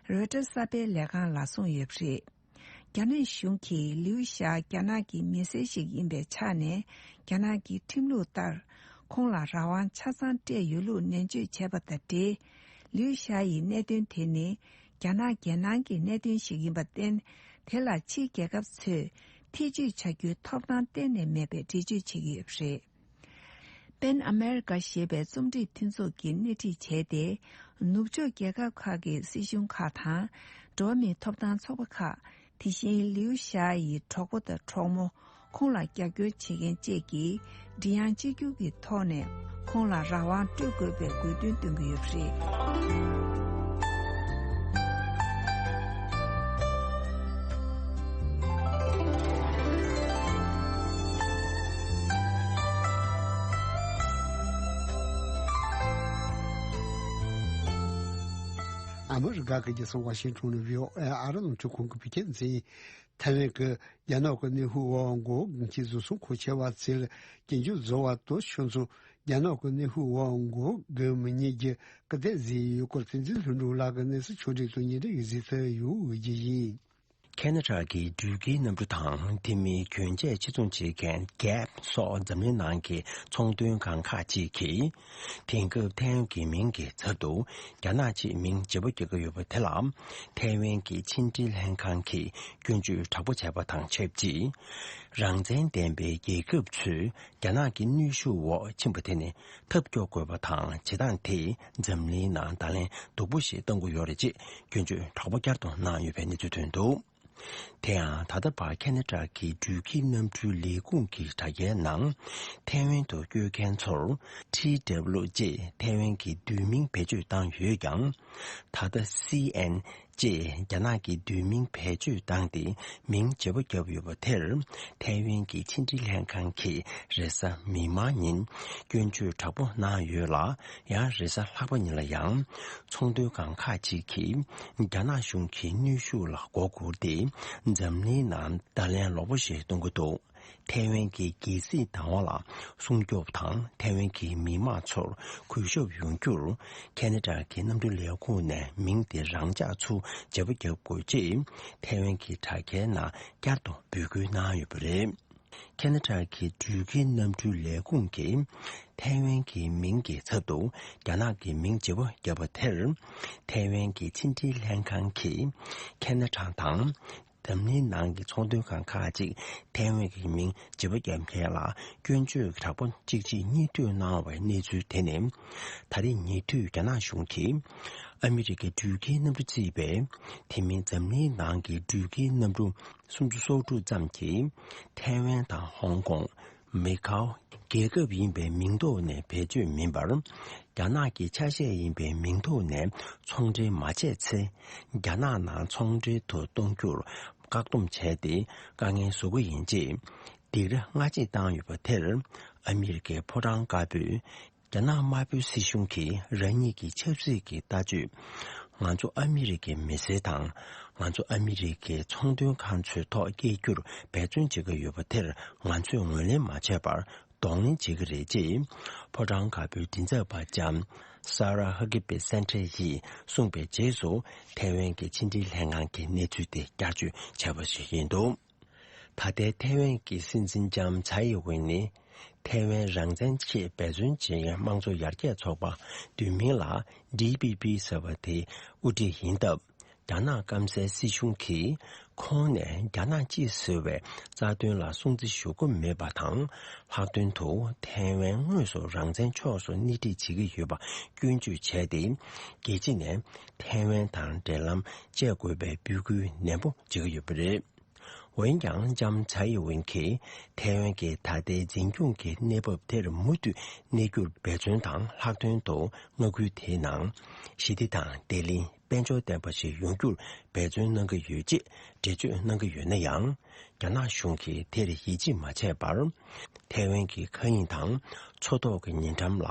རོའི་ཊར་གསར་སྤེལ་ལས་ཁང་ལ་གསུངས་ཡོད་པ་རེད། རྒྱ་ནག་གཞུང་གིས་ལིའུ་ཞའེ་རྒྱ་ནག་གི་མི་སེར་ཞིག་ཡིན་པའི་ཆ་ནས། རྒྱ་ནག་གི་ཁྲིམས་ལུགས་ལྟར། ཁོང་ལ་རང་དབང་ཆ་ཚང་སྤྲད་ཡོད་ལུགས་ནན་བརྗོད་བྱས་པ་དང་འབྲེལ། ལིའུ་ཞའེ་ཡི་གནད་དོན་དེ་ནི། རྒྱ་ནག་རྒྱལ་ནང་གི་གནད་དོན་ཞིག་ཡིན་པར་བརྟེན། དེ་ལ་ཕྱིའི་རྒྱལ་ཁབ་ཚོས་ཐེ་ཇུས་བྱ་རྒྱུའི་ཐོབ་ཐང་གཏན་ནས་མེད་པའི་འགྲེལ་བརྗོད་བྱེད་ཀྱི་ཡོད་པ་རེད། པེན་ཨ་མེ་རི་ཀ་ཞེས་པའི་རྩོམ་སྒྲིག་མཐུན་ཚོགས་ཀྱིས་སྣེ་ཁྲིད་བྱས་ཏེ། ནུབ་ཕྱོགས་རྒྱལ་ཁབ་ཁག་གི་སྲིད་གཞུང་ཁག་དང་། འགྲོ་བ་མིའི་ཐོབ་ཐང་ཚོགས་པ་ཁག་དེ་བཞིན་ལིའུ་ཞའེ་ཡི་གྲོགས་པོ་དང་གྲོགས་མོ། ཁོང་ལ་རྒྱབ་སྐྱོར་བྱེད་མཁན་བཅས་ཀྱིས་མགྲིན་དབྱངས་གཅིག་གྱུར་གྱི་ཐོག་ནས་ཁོང་ལ་རང་དབང་སྤྲོད་དགོས་པའི་དགོས་འདུན་བཏོན་གྱི་ཡོད་པ་རེད། ཨ་མི་རི་ཀ་གི་རྒྱལ་ས་ཝ་ཤིང་ཊོན་ནས་བྷི་ཨོ་ཨེ་ཨ་རི་རླུང་འཕྲིན་ཁང་གི་བོད་སྐད་སྡེ་ཚན། ཐའེ་ཝན་གྱི་རྒྱ་ནག་གི་གནས་ཤུལ་འོག་མགོ་དགུ་གི་བཟོ་ཚོང་མཁོ་ཆེ་བ་ཚོས་སྐྱིན་འགྲུལ་བཟོ་བ་དང་ཕྱོགས་མཚུངས་རྒྱ་ནག་གི་གནས་ཤུལ་འོག་མགོ་དགུ་མི་གཉིས་ཀྱི་སྐུལ་འདེད་བཟོས་ཡོད་སྐོར་བསྟན་འཛིན་ལྷུན་གྲུབ་ལགས་ཀྱིས་གནས་ཚུལ་ཕྱོགས་སྒྲིག་ཏུ་ཉིན་རེ་བཞིན་གཟིགས་ཚར་ཡོད་རྒྱུ་ཡིན། ཁེ་ན་ཌ་གི་འགྲུལ་སྐྱེལ་གནམ་གྲུ་དང་། དེ་མིན་གྱོན་ཆས་ཕྱིར་ཚོང་བྱེད་མཁན་གེབ་སོགས་འཛམ་གླིང་ནང་གི་ཚོང་དོན་སྒང་ཁག་ཅིག་གིས། དེང་སྐབས་ཐའེ་ཝན་གྱི་མིང་གི་ཚབ་ཏུ་རྒྱ་ནག་ཅེས་མིང་བརྗེ་པོ་རྒྱག་གི་ཡོད་པ་དེ་ལ། ཐའེ་ཝན་གྱི་ཕྱི་འབྲེལ་ལྷན་ཁང་གིས་སྐྱོན་བརྗོད་དྲག་པོ་བྱས་པ་དང་ཆབས་ཅིག་རང་བཙན་ལྡན་པའི་རྒྱལ་ཁབ་ཚོས་རྒྱ་ནག་གི་གནོན་ཤུགས་འོག་ཕྱིན་པ་དེ་ནི་ཐབས་སྐྱོ་དགོས་པ་དང་། བྱེད་སྟངས་དེས་འཛམ་གླིང་ནང་བརྡ་ལན་སྡུག་པོ་ཞིག་གཏོང་གི་ཡོད་རེད་ཅེས་སྐྱོན་བརྗོད་དྲག་པོ་བསྐྱར་དུ་གནང་ཡོད་པའི་གནས་ཚུལ་ཐོན་འདུག་དེ་ཡང་། ད་ལྟ་བར་ཁེ་ན་ཌ་གི་འགྲུལ་སྐྱེལ་གནམ་གྲུའི་ལས་ཁུངས་ཀྱི་དྲ་རྒྱའི་ནང་། ཐའེ་ཝན་དུ་སྐྱོད་མཁན་ཚོར་ཊི་ཌབ་ལུ་ཅེས་ཐའེ་ཝན་གྱི་བསྡུས་མིང་བེད་སྤྱོད་བཏང་ཡོད་ཀྱང་། ད་ལྟ་སི་ཨེན་ཅེས་རྒྱ་ནག་གི་བསྡུས་མིང་བེད་སྤྱོད་བཏང་སྟེ་མིང་བརྗེ་པོ་བརྒྱབ་ཡོད་པ་དེར། ཐའེ་ཝན་གྱི་ཕྱི་འབྲེལ་ལྷན་ཁང་གིས་རེས་གཟའ་མིག་དམར་ཉིན་སྐྱོན་བརྗོད་དྲག་པོ་གནང་ཡོད་ལ། ཡང་རེས་གཟའ་ལྷག་པ་ཉིན་ལ་ཡང་། ཚོང་དོན་སྒང་ཁག་ཅིག་གིས་རྒྱ་ནག་གཞུང་གི་གནོན་ཤུགས་ལ་མགོ་སྒུར་ཏེ། འཛམ་གླིང་ནང་བརྡ་ལན་ལོག་པོ་ཞིག་གཏོང་གི་འདུག་ཐའེ་ཝན་གྱི་རྒྱལ་སྲིད་བདག་དབང་ལ་སྲུང་སྐྱོབ་དང་ཐའེ་ཝན་གྱི་མི་དམངས་ཚོར་གུས་ཞབས་ཡོང་རྒྱུར། ཁེ་ན་ཌ་གི་གནམ་གྲུ་ལས་ཁུངས་ནས་མིང་དེ་རང་འཇགས་ཚུལ་བརྗེ་པོ་བརྒྱབ་དགོས་ཅེས་ཐའེ་ཝན་གྱི་དྲ་རྒྱའི་ནང་བསྐྱར་དུ་འབོད་སྐུལ་གནང་ཡོད་པ་རེད། ཁེ་ན་ཌ་གི་འགྲུལ་སྐྱེལ་གནམ་གྲུའི་ལས་ཁུངས་ཀྱིས་ཐའེ་ཝན་གྱི་མིང་གི་ཚབ་ཏུ་རྒྱ་ནག་གི་མིང་བརྗེ་པོ་བརྒྱབ་པ་དེར། ཐའེ་ཝན་གྱི་ཕྱི་འབྲེལ་ལྷན་ཁང་གིས་ཁེ་ན་ཌ་དང་། འཛམ་གླིང་ནང་གི་ཚོང་དོན་ཁང་ཁག་ཅིག་ཐའེ་ཝན་གྱི་མིང་བརྗེ་པོ་བརྒྱབ་མཁན་ལ་སྐྱོན་བརྗོད་དྲག་པོ་གཅིག་རྗེས་གཉིས་མཐུད་གནང་བའི་གནས་ཚུལ་དེ་ནི། ད་རེས་ཉེ་དུས་རྒྱ་ནག་གཞུང་གིས་ཨ་མི་རི་ཀའི་འགྲུལ་སྐྱེལ་གནམ་གྲུ་བརྩིས་པའི་དེ་མིན་འཛམ་གླིང་ནང་གི་འགྲུལ་སྐྱེལ་གནམ་གྲུ་སུམ་ཅུ་སོ་དྲུག་ཙམ་གྱིས་ཐའེ་ཝན་དང་ཧོང་ཀོང་། མེ་ཁའོ། རྒྱལ་ཁབ་ཡིན་པའི་མིང་ཐོག་ནས་བེད་སྤྱོད་མིན་པར། རྒྱ་ནག་གི་ཆ་ཤས་ཡིན་པའི་མིང་ཐོག་ནས་ཚོང་འབྲེལ་མ་བྱས་ཚེ། རྒྱ་ནག་ནང་ཚོང་འབྲེལ་དུ་གཏོང་རྒྱུར་བཀག་སྡོམ་བྱས་ཏེ་དཀའ་ངལ་བཟོ་གི་ཡིན་ཅེས། སྡིགས་ར་སྔ་རྗེས་བཏང་ཡོད་པ་དེར། ཨ་མི་རི་ཀའི་ཕོ་བྲང་དཀར་པོས། རྒྱ་ནག་དམར་པོའི་སྲིད་གཞུང་གིས་རང་ཉིད་ཀྱི་ཆབ་སྲིད་ཀྱི་ལྟ་སྤྱོད། ང་ཚོ་ཨ་མི་རི་ཀའི་མི་སེར་དང་། ང་ཚོ་ཨ་མི་རི་ཀའི་ཚོང་དོན་ཁང་ཚོའི་ཐོག་སྐྱེལ་རྒྱུར་འབད་བརྩོན་བྱེད་ཀྱི་ཡོད་པ་དེར་ང་ཚོས་ངོས་ལེན་མ་བྱས་པར་གདོང་ལེན་བྱེད་ཀྱི་རེད་ཅེས། ཕོ་བྲང་དཀར་པོའི་མགྲིན་ཚབ་པ་ལྕམ་Sarah Huckabee Sanders་ཡིས་གསུངས་པའི་རྗེས་སུ། ཐའེ་ཝན་གྱི་ཕྱི་འབྲེལ་ལྷན་ཁང་གིས་གནས་ཚུལ་དེ་བསྐྱར་བཅོས་བྱས་པ་ཞིག་ཡིན་འདུག་ད་ལྟའི་ཐའེ་ཝན་གྱི་སྲིད་འཛིན་ལྕམ་ཚའེ་ཝེན་ནི། ཐའེ་ཝན་རང་བཙན་ཆེད་འབད་བརྩོན་བྱེད་མཁན་དམངས་གཙོ་ཡར་རྒྱས་ཚོགས་པ། བསྡུས་མིང་ལ་ཌི་པི་པི་ཟེར་བ་དེའི་དབུ་ཁྲིད་ཡིན་སྟབས། རྒྱ་ནག་སྐམ་སའི་སྲིད་གཞུང་གིས་ཁོང་ནས་རྒྱ་ནག་གཅིག་ཟེར་བའི་རྩ་དོན་ལ་སྲུང་བརྩི་ཞུ་གི་མེད་པ་དང་། ལྷག་དོན་དུ་ཐའེ་ཝན་དངོས་སུ་རང་བཙན་ཕྱོགས་སུ་སྣེ་ཁྲིད་བྱེད་ཀྱི་ཡོད་པ་སྐྱོན་བརྗོད་བྱས་ཏེ། རྒྱལ་སྤྱི་ནས་ཐའེ་ཝན་དང་འབྲེལ་ལམ་བཅད་དགོས་པའི་འབོད་སྐུལ་ནན་པོ་བྱེད་ཀྱི་ཡོད་པ་རེད། འོན་ཀྱང་ལྕམ་ཚའེ་ཝེན་གྱིས་ཐའེ་ཝན་གྱི་ད་ལྟའི་འཛིན་སྐྱོང་གི་གནས་བབ་དེར་མུ་མཐུད་གནས་རྒྱུར་འབད་བརྩོན་དང་། ལྷག་དོན་དུ་མངའ་ཁུལ་དེའི་ནང་ཞི་བདེ་དང་བདེ་ལེགས་དཔལ་འབྱོར་ལྡན་པ་ཞིག་ཡོང་རྒྱུར་འབད་བརྩོན་གནང་གི་ཡོད་ཅེས་འགྲེལ་བརྗོད་གནང་གི་ཡོད་ན་ཡང་། རྒྱ་ནག་གཞུང་གིས་དེར་ཡིད་ཆེས་མ་བྱས་པར། ཐའེ་ཝན་གྱི་མཁའ་དབྱིངས་དང་མཚོ་ཐོག་གི་ཉེ་འགྲམ་ལ་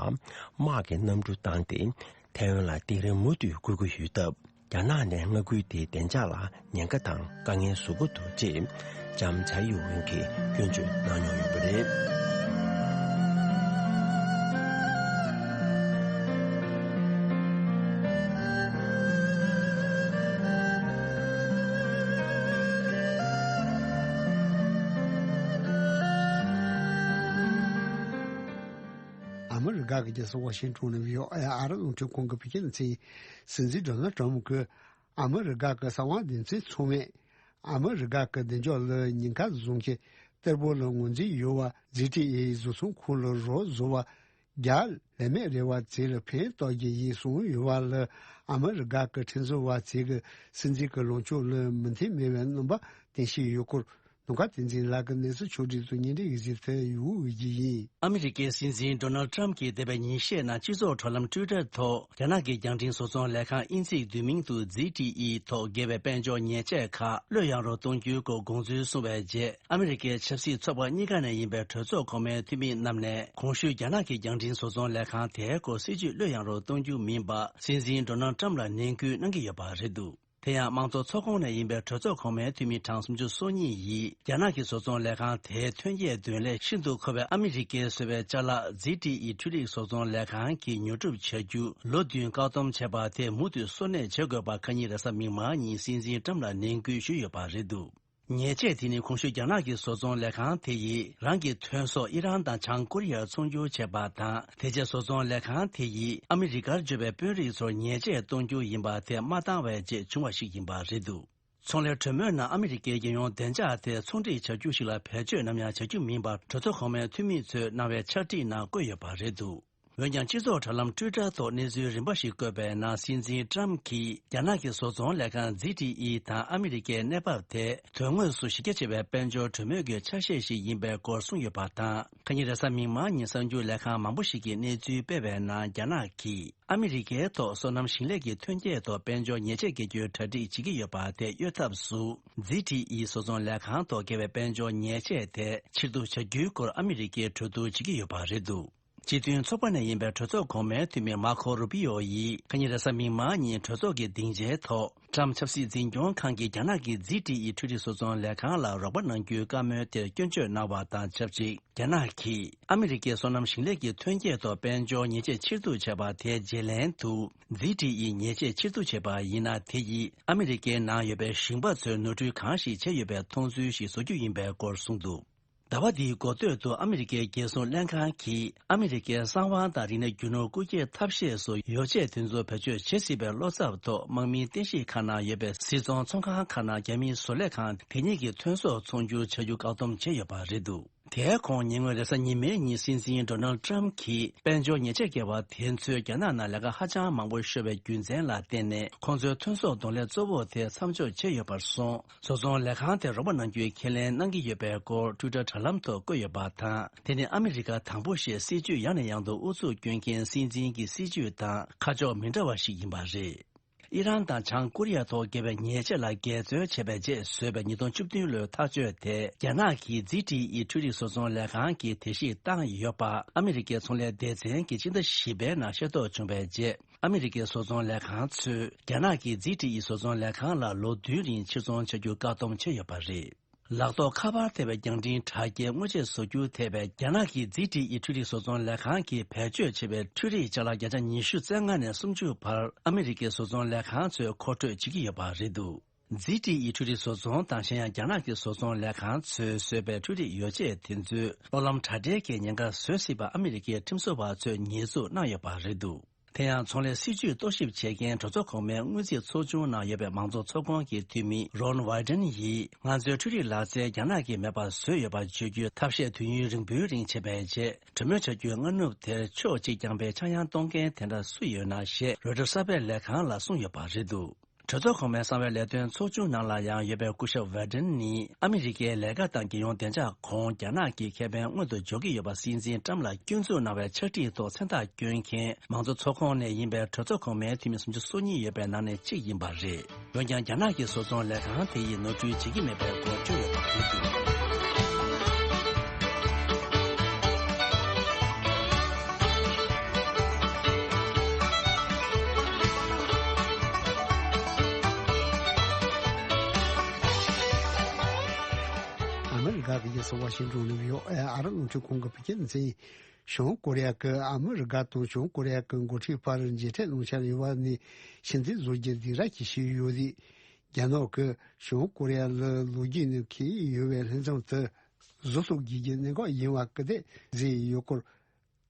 དམག་གི་གནམ་གྲུ་བཏང་སྟེ། ཐའེ་ཝན་ལ་སྡིགས་ར་མུ་མཐུད་བསྐུལ་གྱི་ཡོད་སྟབས། རྒྱ་ནག་ནས་མངའ་ཁུལ་དེའི་བདེ་འཇགས་ལ་ཉེན་ཁ་དང་དཀའ་ངལ་བཟོ་གི་འདུག་ཅེས་ལྕམ་ཚའེ་ཝེན་གྱིས་སྐྱོན་བརྗོད་གནང་མྱོང་ཡོད་པ་རེད། ཨ་མི་རི་ཀ་གི་རྒྱལ་ས་ཝ་ཤིང་ཊོན་ནས་བྷི་ཨོ་ཨེ་ཨ་རི་རླུང་འཕྲིན་ཁང་གིས་བོད་སྐད་ནང་གསན། སྲིད་འཛིན་ཌོ་ནལ་ཊམ་གྱིས་ཨ་མི་རི་ཀ་གི་གསང་བ་སྡེ་ཚན་ཚང་མས་ཨ་མི་རི་ཀ་གི་བདེ་འཇགས་ལ་ཉེན་ཁ་བཟོ་མཁན་གཏེར་པོ་ལ་ངོས་འཛིན་ཡོད་པ། ཛི་ཊི་ཨེ་བཟོ་ཚོང་ཁང་ལ་རོགས་བཟོ་བ། རྒྱ་ལས་མེད་རེ་བ་ཚོ་ལ་ཕན་ཐོགས་ཀྱི་ཡིན་གསུངས་ཡོད་པ་ལ། ཨ་མི་རི་ཀ་གི་ཁྲིམས་བཟོ་བ་ཚོས་གི་སྲིད་འཛིན་གྱི་ལངས་ཕྱོགས་ལ་མི་མཐུན་མེད་པའི་རྣམ་པ་བསྟན་བཞིན་ཡོད་སྐོར། ནོར་མཁར་བསྟན་འཛིན་ལགས་ཀྱིས་གནས་ཚུལ་ཕྱོགས་སྒྲིག་དང་སྙན་སྒྲོན་ཡིག་ཆ་དེ་ཡོད་ཀྱི་ཡིན། ཨ་མི་རི་ཀའི་སྲིད་འཛིན་ཌོ་ནལ་ཊམ་གྱིས་འདས་པའི་ཉིན་ཤས་ནང་སྤྱི་ཚོགས་དྲ་ལམ་ཊུའི་ཊར་ཐོག་རྒྱ་ནག་གི་རྒྱང་འཕྲིན་བཟོ་ཚོང་ལས་ཁང་དབྱིན་ཚིག་བསྡུས་མིང་དུ་ཛི་ཊི་ཨི་ཐོག་བརྒལ་བའི་དཔལ་འབྱོར་ཉེས་ཆད་ཁག་བློས་ཡངས་རོགས་གཏོང་རྒྱུའི་སྐོར་དགོངས་ཚུལ་གསུངས་པའི་རྗེས། ཨ་མི་རི་ཀའི་ཆབ་སྲིད་ཚོགས་པ་གཉིས་ཀ་ནས་ཡིན་པའི་གྲོས་ཚོགས་གོང་མའི་འཐུས་མི་རྣམས་ནས། གོང་ཞུས་རྒྱ་ནག་གི་རྒྱང་འཕྲིན་བཟོ་ཚོང་ལས་ཁང་དེའི་སྐོར་སྲིད་ཇུས་བློས་ཡངས་རོགས་གཏོང་རྒྱུ་མིན་པ། སྲིད་འཛིན་ཌོ་ནལ་ཊམ་ལ་ནན་སྐུལ་གནང་གི་ཡོད་པ་རེད་འདུག་དེ་ཡང་། དམངས་གཙོ་ཚོགས་ཁོངས་ནས་ཡིན་པའི་གྲོས་ཚོགས་གོང་མའི་འཐུས་མི་གྲངས་སུམ་ཅུ་སོ་གཉིས་ཡིས། རྒྱ་ནག་གི་བཟོ་ཚོང་ལས་ཁང་དེའི་ཐོན་སྐྱེད་འདོན་ལས་ཤིན་ཏུ་མཁོ་བའི་ཨ་མི་རི་ཀས་བཟོས་པའི་ཅ་ལག་ཛི་ཊི་ཨི་འཕྲུལ་རིག་བཟོ་ཚོང་ལས་ཁང་གིས་ཉོ་སྒྲུབ་བྱ་རྒྱུ་ལོ་བདུན་བཀག་སྡོམ་བྱས་པ་དེ་མུ་མཐུད་སོར་གནས་བྱེད་དགོས་པ། ཁ་ཉིན་རེས་གཟའ་མིག་དམར་ཉིན་སྲིད་འཛིན་ཊམ་ལ་ནན་སྐུལ་ཞུས་ཡོད་པ་རེད་འདུག་ཉེས་ཆད་དེ་ནི་གོང་ཞུས་རྒྱ་ནག་གི་བཟོ་ཚོང་ལས་ཁང་དེ་ཡིས་རང་གི་ཐོན་ཟོག་ཨི་རན་དང་བྱང་ཀོ་རི་ཡར་ཚོང་སྒྱུར་བྱས་པ་དང་། དེ་རྗེས་བཟོ་ཚོང་ལས་ཁང་དེ་ཡིས་ཨ་མི་རི་ཀར་འབྱོར་བའི་དཔོན་རིགས་ཚོར་ཉེས་ཆད་གཏོང་རྒྱུ་ཡིན་པ་དེ་མ་བཏང་བའི་རྗེས་བྱུང་བ་ཞིག་ཡིན་པ་རེད་འདུག་ཚོང་ལས་གྲོས་མོལ་ནང་ཨ་མི་རི་ཀའི་རྒྱལ་ཡོངས་བདེ་འཇགས་དེ་ཚོང་སྒྲིག་བྱ་རྒྱུ་ཞིག་ལ་བེད་སྤྱོད་ནམ་ཡང་བྱ་རྒྱུ་མིན་པར་གྲོས་ཚོགས་གོང་མའི་འཐུས་མི་ཚོས་གནང་བའི་ཕྱག་བྲིས་ནང་བཀོད་ཡོད་པ་རེད་འདུག་འོན་ཀྱང་། སྤྱི་ཚོགས་དྲ་ལམ་ཊུའི་ཊར་ཐོག་གནས་ཚུལ་རིམ་པ་ཞིག་བཀོད་པའི་ནང་། སྲིད་འཛིན་ཊམ་གྱིས་རྒྱ་ནག་གི་བཟོ་ཚོང་ལས་ཁང་ཛི་ཊི་ཨི་དང་ཨ་མི་རི་ཀའི་གནས་བབ་དེ་དོན་དངོས་སུ་གཞི་རྒྱ་ཆེ་བའི་དཔལ་འབྱོར་གྲོས་མོལ་གྱི་ཆ་ཤས་ཤིག་ཡིན་པའི་སྐོར་གསུངས་ཡོད་པ་དང་། ཁ་ཉིན་རེས་གཟའ་མིག་དམར་ཉིན་གསར་འགྱུར་ལས་ཁང་མང་པོ་ཞིག་གིས་གནས་ཚུལ་སྤེལ་བའི་ནང་། རྒྱ་ནག་གིས་ཨ་མི་རི་ཀའི་ཐོག་སོ་ནམ་ཞིང་ལས་ཀྱི་ཐོན་སྐྱེད་ཐོག་དཔལ་འབྱོར་ཉེས་ཆད་འགེལ་རྒྱུའི་གྲ་སྒྲིག་བྱེད་ཀྱི་ཡོད་པ་དེ་གཡོལ་ཐབས་སུ། ཛི་ཊི་ཨི་བཟོ་ཚོང་ལས་ཁང་ཐོག་འགེལ་བའི་དཔལ་འབྱོར་ཉེས་ཆད་དེ་ཕྱིར་བསྡུ་བྱ་རྒྱུའི་སྐོར་ཨ་མི་རི་ཀས་གྲོས་བསྡུར་བྱེད་ཀྱི་ཡོད་པ་རེད་འདུག་སྤྱི་མཐུན་ཚོགས་པ་ནས་ཡིན་པའི་གྲོས་ཚོགས་གོང་མའི་འཐུས་མི་མར་ཁོ་རུ་པི་ཡོ་ཡིས་ཁ་ཉིན་རེས་གཟའ་མིག་དམར་ཉིན་གྲོས་ཚོགས་ཀྱི་སྡིངས་ཆའི་ཐོག་ཊམ་ཆབ་སྲིད་འཛིན་སྐྱོང་ཁང་གིས་རྒྱ་ནག་གི་ཛི་ཊི་ཨི་འཕྲུལ་རིག་བཟོ་ཚོང་ལས་ཁང་ལ་རོགས་པ་གནང་རྒྱུའི་བཀའ་མོལ་དེར་སྐྱོན་བརྗོད་གནང་བ་དང་ཆབས་ཅིག་རྒྱ་ནག་གིས་ཨ་མི་རི་ཀའི་སོ་ནམ་ཞིང་ལས་ཀྱི་ཐོན་སྐྱེད་ཐོག་དཔལ་འབྱོར་ཉེས་ཆད་ཕྱིར་བསྡུ་བྱས་པ་དེའི་རྗེས་ལན་དུ་ཛི་ཊི་ཨི་ཉེས་ཆད་ཕྱིར་བསྡུ་བྱས་པ་ཡིན་ན། དེ་ཡིས་ཨ་མི་རི་ཀའི་ནང་ཡོད་པའི་ཞིང་པ་ཚོས་ནོར་འཁྲུལ་གང་ཞིག་བྱས་ཡོད་པའི་མཐོང་ཚུལ་ཞིག་བཟོ་རྒྱུ་ཡིན་པའི་སྐོར་གསུངས་འདུག་ཟླ་བ་འདིའི་འགོ་སྟོད་དུ་ཨ་མི་རི་ཀའི་རྒྱལ་སྲུང་ལྷན་ཁང་གིས་ཨ་མི་རི་ཀའི་གསང་བ་དང་རིག་གནས་རྒྱུ་ནོར་རྐུ་འཁྱེར་ཐབས་ཤེས་སུ་ཡོ་བྱད་དེ་ཚོ་བེད་སྤྱོད་བྱེད་སྲིད་པའི་བློ་འཚབ་ཐོག་དམག་མིའི་རྟེན་གཞི་ཁག་ནང་ཡོད་པའི་སིལ་ཚོང་ཚོང་ཁང་ཁག་ནང་རྒྱ་མིའི་བཟོ་ལས་ཁང་དེ་གཉིས་ཀྱི་ཐོན་ཟོག་ཚོང་སྒྱུར་བྱ་རྒྱུ་བཀག་སྡོམ་བྱས་ཡོད་པ་རེད་འདུག་དེའི་གོང་ཉེ་སྔོན་རེས་གཟའ་ཉི་མའི་ཉིན་སྲིད་འཛིན་ཌོ་ནལ་ཊམ་གྱིས་དཔལ་འབྱོར་ཉེས་ཆད་བཀལ་བ་དེ་ཚོས་རྒྱ་ནག་ནང་ལས་ཀ་ཧ་ཅང་མང་པོ་ཤོར་བའི་རྒྱུ་མཚན་ལ་བརྟེན་ནས་ཁོང་ཚོའི་ཐོན་ཟོག་གདོང་ལེན་གཙོ་བོ་དེ་མཚམས་འཇོག་བྱས་ཡོད་པར་སོང་། བཟོ་ཚོང་ལས་ཁང་དེར་རོགས་པ་གནང་རྒྱུའི་ཁས་ལེན་གནང་གི་ཡོད་པའི་སྐོར་ཊུའི་ཊར་དྲ་ལམ་ཐོག་བཀོད་ཡོད་པ་དང་། དེ་ནི་ཨ་མི་རི་ཀ་དང་པོ་ཞེས་སྲིད་ཇུས་ཡང་ནས་ཡང་དུ་ཨུ་ཚུགས་སྐྱོན་མཁན་སྲིད་འཛིན་གྱི་སྲིད་ཇུས་དང་ཁ་ཕྱོགས་མི་འདྲ་བ་ཞིག་ཡིན་པ་རེད། ཨི་རན་དང་བྱང་ཀོ་རི་ཡ་ཐོག་འགེལ་བའི་ཉེས་ཆད་ལ་འགལ་འཛོལ་བྱས་པའི་རྗེས་བཟོས་པའི་ཉིས་སྟོང་བཅུ་བདུན་ལོའི་ཐག་གཅོད་དེ་རྒྱ་ནག་གི་ཛི་ཊི་ཨི་འཕྲུལ་རིག་བཟོ་ཚོང་ལས་ཁང་གིས་དེ་གཞིགས་བཏང་ཡོད་པ་ཨ་མི་རི་ཀའི་ཚོང་ལས་སྡེ་ཚན་གྱིས་ཕྱི་ཟླ་བཞི་པའི་ནང་ཤེས་རྟོགས་བྱུང་བའི་རྗེས། ཨ་མི་རི་ཀའི་བཟོ་ཚོང་ལས་ཁང་ཚོས་རྒྱ་ནག་གི་ཛི་ཊི་ཨི་བཟོ་ཚོང་ལས་ཁང་ལ་ལོ་བདུན་རིང་ཕྱིར་ཚོང་བྱ་རྒྱུ་བཀག་སྡོམ་བྱས་ཡོད་པ་རེད། ལག་ཐོགས་ཁ་པར་ཐེབས་པའི་རྒྱང་འཕྲིན་དྲ་རྒྱའི་དངོས་ཆས་བཟོ་རྒྱུ་ཐེ་བའི་རྒྱ་ནག་གི་ཛི་ཊི་ཨི་འཕྲུལ་རིག་བཟོ་ཚོང་ལས་ཁང་གིས་བེད་སྤྱོད་བྱས་པའི་འཕྲུལ་རིག་ཅ་ལག་བརྒྱ་ཆ་ཉི་ཤུ་རྩ་ལྔ་ནས་སུམ་ཅུ་བར་ཨ་མི་རི་ཀའི་བཟོ་ཚོང་ལས་ཁང་ཚོས་མཁོ་སྤྲོད་བྱེད་ཀྱི་ཡོད་པ་རེད་འདུག་ཛི་ཊི་ཨི་འཕྲུལ་རིག་བཟོ་ཚོང་དང་གཞན་ཡང་རྒྱ་ནག་གི་བཟོ་ཚོང་ལས་ཁང་ཚོས་བཟོས་པའི་འཕྲུལ་རིག་ཡོ་བྱད་དེ་ཚོས་གློག་ལམ་དྲ་སྦྲེལ་གྱི་ཉེན་ཁ་བཟོ་སྲིད་པ་ཨ་མི་རི་ཀའི་ཁྲིམས་བཟོ་བ་ཚོས་ཉེས་འཛུགས་གནང་ཡོད་པ་རེད་འདུག་དེ་ཡང་ཚོང་ལས་སྲིད་ཇུས་རྟོག་ཞིབ་བྱེད་མཁན་གྲོས་ཚོགས་གོང་མའི་སྔོན་རྩིས་ཚོགས་ཆུང་ནང་ཡོད་པའི་མང་གཙོ་ཚོགས་ཁོངས་ཀྱི་འཐུས་མི་རོན་ཝའི་ཏན་ཡིས། ང་ཚོའི་འཕྲུལ་རིག་ལག་རྩལ་རྒྱ་ནག་གིས་མེད་པ་བཟོས་ཡོད་པ་བརྗོད་རྒྱུའི་ཐབས་ཤེས་དུས་ཡུན་རིང་པོའི་རིང་བྱས་པའི་རྗེས། གྲོས་མོལ་བྱ་རྒྱུའི་སྔ་ནུབ་དེར་ཕྱོགས་གཅིག་རྐྱང་པའི་ཆག་ཡང་གཏོང་མཁན་དེ་འདྲ་སུ་ཡོད་ན་ཞེས་རོའི་ཊར་གསར་སྤེལ་ལས་ཁང་ལ་གསུངས་ཡོད་པ་རེད་འདུག་གྲོས་ཚོགས་གོང་མའི་གསང་བའི་ལས་དོན་ཚོགས་ཆུང་ནང་ལ་ཡང་ཡོད་པའི་སྐུ་ཞབས་ཝེ་ཏན་ནི་ཨ་མི་རི་ཀའི་ལས་ཀ་དང་རྒྱལ་ཡོངས་བདེ་འཇགས་གོང་རྒྱ་ནག་གི་ཁེ་ཕན་མངོན་དུ་འཇོག་གི་ཡོད་པ་སྲིད་འཛིན་ཊམ་ལ་སྐྱོན་འཛུགས་གནང་བའི་ཕྱག་བྲིས་ཐོག་མཚན་རྟགས་བསྐྱོན་མཁན་མང་གཙོ་ཚོགས་ཁོངས་ནས་ཡིན་པའི་གྲོས་ཚོགས་གོང་མའི་འཐུས་མི་སུམ་ཅུ་སོ་གཉིས་ཡོད་པའི་ནང་ནས་གཅིག་ཡིན་པ་རེད། འོན་ཀྱང་རྒྱ་ནག་གི་བཟོ་ཚོང་ལས་ཁང་དེ་ཡིས་ནོར་འཁྲུལ་བྱེད་ཀྱི་མེད་པའི་སྐོར་བརྗོད་ཡོད་པ་རེད་འདུག་ཨ་མི་རི་ཀ་གི་རྒྱལ་ས་ཝ་ཤིང་ཏོན་ནས་བྷི་ཨོ་ཨེ་ཨ་རི་རླུང་འཕྲིན་ཁང་གི་བོད་སྐད་སྡེ་ཚན། བྱང་ཀོ་རི་ཡ་གིས་ཨ་མི་རི་ཀ་དང་བྱང་ཀོ་རི་ཡ་གི་འགོ་ཁྲིད་བར་མཇལ་འཕྲད་གནང་འཆར་ཡོད་པ་ནས་ཕྱིར་འཐེན་བཟོ་རྒྱུ་དེ་ར་ཅིག་བྱས་ཡོད་རེད། རྒྱ་ནག་གིས་བྱང་ཀོ་རི་ཡ་ལ་ལོ་རྒྱུས་ནས་ཁེལ་ཡོད་པའི་ལྷན་ཚོགས་དེ་བཟོ་ཐུབ་དགོས་ཀྱི་གནད་འགག་ཡིན་པ་སྐུལ་འདེད་བཟོས་ཡོད་སྐོར།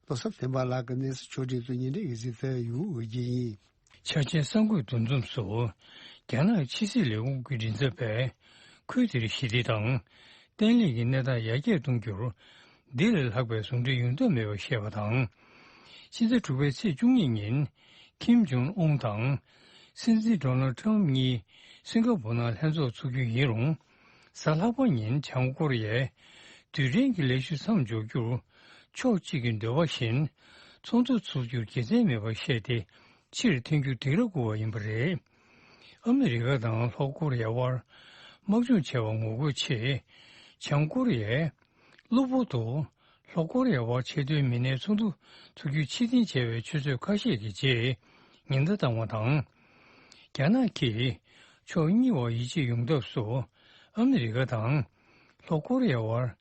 བློ་བཟང་བསྟན་པ་ལགས་ཀྱིས་གནས་ཚུལ་ཕྱོགས་སྒྲིག་ཏུ་སྙན་སྒྲོན་ཡོད་ཚུལ་དེ་ཡོང་འོས་ཀྱི་ཡིན། འཆར་ཅན་གསར་འགོད་འདུ་འཛོམས་སུ། རྒྱ་ནག་ཕྱི་སྲིད་ལས་ཁུངས་ཀྱི་མགྲིན་ཚབ་པས། ཁུལ་དེར་ཞི་བདེ་དང་། བརྟན་ལྷིང་གི་གནས་སྟངས་ཡར་རྒྱས་གཏོང་རྒྱུར། འདི་ལས་ལྷག་པའི་ཟུང་འབྲེལ་ཡོང་ཐབས་མེད་པར་བཤད་པ་དང་། ཕྱི་ཟླ་དྲུག་པའི་ཚེས་བཅུ་གཉིས་ཉིན། ཁིམ་ཇོང་ཨུན་དང་། སྲིད་འཛིན་ཌོ་ནལ་ཁྲམ་གཉིས་སིང་ག་པུར་ནང་ལྷན་ཚོགས་ཚུགས་རྒྱུ་ཡིན་རུང་། གཟའ་ལྷག་པ་ཉིན་བྱང་ཀོ་རི་ཡས། རྡུལ་ཕྲན་གྱི་ལས་གཞི་མཚམས་འཇོག་རྒྱུར། ཕྱོགས་གཅིག་གི་འདོད་པ་བཞིན། ཚོགས་འདུ་ཚུགས་རྒྱུར་དགེ་མཚན་མེད་པར་བཤད་དེ། ཕྱིར་འཐེན་རྒྱུ་སྡིགས་ར་བསྐུལ་བ་ཡིན་པ་རེད། ཨ་མི་རི་ཀ་དང་ལྷོ་ཀོ་རི་ཡ་དབར། དམག་སྦྱོང་བྱས་པར་ངོ་རྒོལ་ཆེད། བྱང་ཀོ་རི་ཡས། གློ་བུར་དུ། ལྷོ་ཀོ་རི་ཡ་དབར་ཆེས་མཐོའི་མི་སྣའི་ཚོགས་འདུ་ཚུགས་རྒྱུའི་ཕྱིར་འཐེན་བྱས་པའི་ཆུ་ཚོད་ཁ་ཤས་ཀྱི་རྗེས། ཉེན་བརྡ་བཏང་བ་དང་། རྒྱ་ནག་གིས། ཕྱོགས་གཉིས་བར་ཡིད་ཆེས་ཡོང་ཐབས་སུ། ཨ་མི་རི་ཀ་དང་། ལྷོ་ཀོ་རི་ཡ་དབར།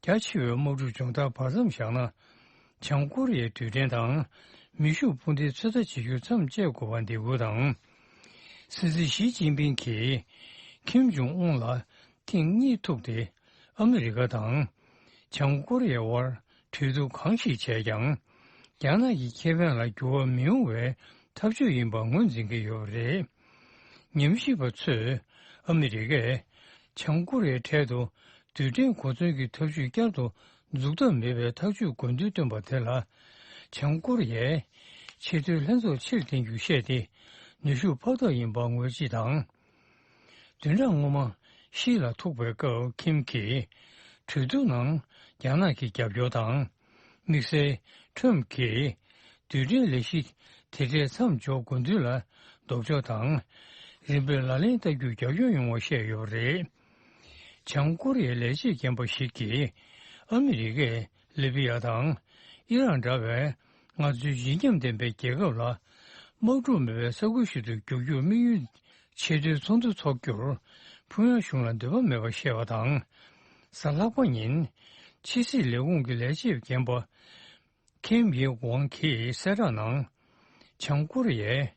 རྒྱ་ཆེ་བའི་དམག་འཁྲུག་སྦྱོང་བརྡར་བར་མཚམས་བཞག་ན། བྱང་ཀོ་རི་ཡའི་རྡུལ་ཕྲན་དང་། མེ་ཤུགས་འཕུར་མདེལ་ཚོད་ལྟ་བྱེད་རྒྱུར་མཚམས་བཅད་དགོས་པར་འདེད་སྐུལ་དང་། སྲིད་འཛིན་ཞི་ཅིན་ཕིང་གིས། ཁིམ་ཇོང་ཨུན་ལ། ཐེངས་གཉིས་ཐུག་སྟེ། ཨ་མི་རི་ཀ་དང་། བྱང་ཀོ་རི་ཡའི་དབར། གྲོས་བསྡུར་གང་ཞིག་བྱས་ཀྱང་། རྒྱ་ནག་གི་ཁེ་ཕན་ལ་འགྱུར་བ་མི་ཡོང་བའི་ཐབས་ཇུས་ཡིན་པ་ངོས་འཛིན་གྱི་ཡོད་པ་རེད། ཉམས་ཞིབ་པ་ཚོས་ཨ་མི་རི་ཀས་བྱང་ཀོ་རི་ཡའི་གྲལ་དུ་རྡུལ་ཕྲན་གོ་མཚོན་གྱི་འཐབ་ཇུས་བསྐྱར་དུ་འཛུགས་ཐབས་མེད་པའི་ཐག་གཅོད་དགོས་འདུན་བཏོན་པ་དེ་ལ། བྱང་ཀོ་རི་ཡས་ཆེས་མཐོའི་ལྷན་ཚོགས་ཕྱིར་འཐེན་རྒྱུ་བཤད་དེ། ནུས་ཤུགས་ཕབ་ཐབས་ཡིན་པ་ངོས་བརྗེས་དང་། བདུན་ཕྲག་སྔོན་མ་ཤི་ལ་ཐུག་པའི་སྐབས་ཁིམ་གྱིས། གྲོས་བསྡུར་ནང་རྒྱ་ནག་གི་རྒྱབ་སྐྱོར་དང་། དམིགས་བསལ་ཁྲོམ་གྱིས། རྡུལ་ཕྲན་ལས་གཞི་དེ་འདྲའི་མཚམས་འཇོག་དགོས་འདུན་ལ་ལྡོག་ཕྱོགས་དང་། རིམ་པས་ལག་ལེན་བསྟར་རྒྱུར་རྒྱབ་སྐྱོར་ཡོང་བ་བཤད་ཡོད་པ་རེད། བྱང་ཀོ་རི་ཡའི་ལས་བྱེད་རྒན་པ་ཞིག་གིས། ཨ་མི་རི་ཀས་ལི་བི་ཡ་དང་། ཨི་རན་འདྲ་བའི་ང་ཚོའི་བརྗིད་ཉམས་ལྡན་པའི་རྒྱལ་ཁབ་ལ་དམག་འཁྲུག་མེད་པའི་ས་ཁུལ་ཞིག་ཏུ་རྒྱུག་རྒྱུར་དམིགས་ཡུལ་ཆེས་མཐོའི་ཚོགས་འདུ་འཚོགས་རྒྱུར་ཕུང་ཡང་གཞུང་ལ་འདོད་པ་མེད་པར་བཤད་པ་དང་། གཟའ་ལྷག་པ་ཉིན་ཕྱི་སྲིད་ལས་ཁུངས་ཀྱི་ལས་བྱེད་རྒན་པ་ཁིམ་ཡེ་ཝང་གིས་གསལ་བསྒྲགས་ནང་། བྱང་ཀོ་རི་ཡས་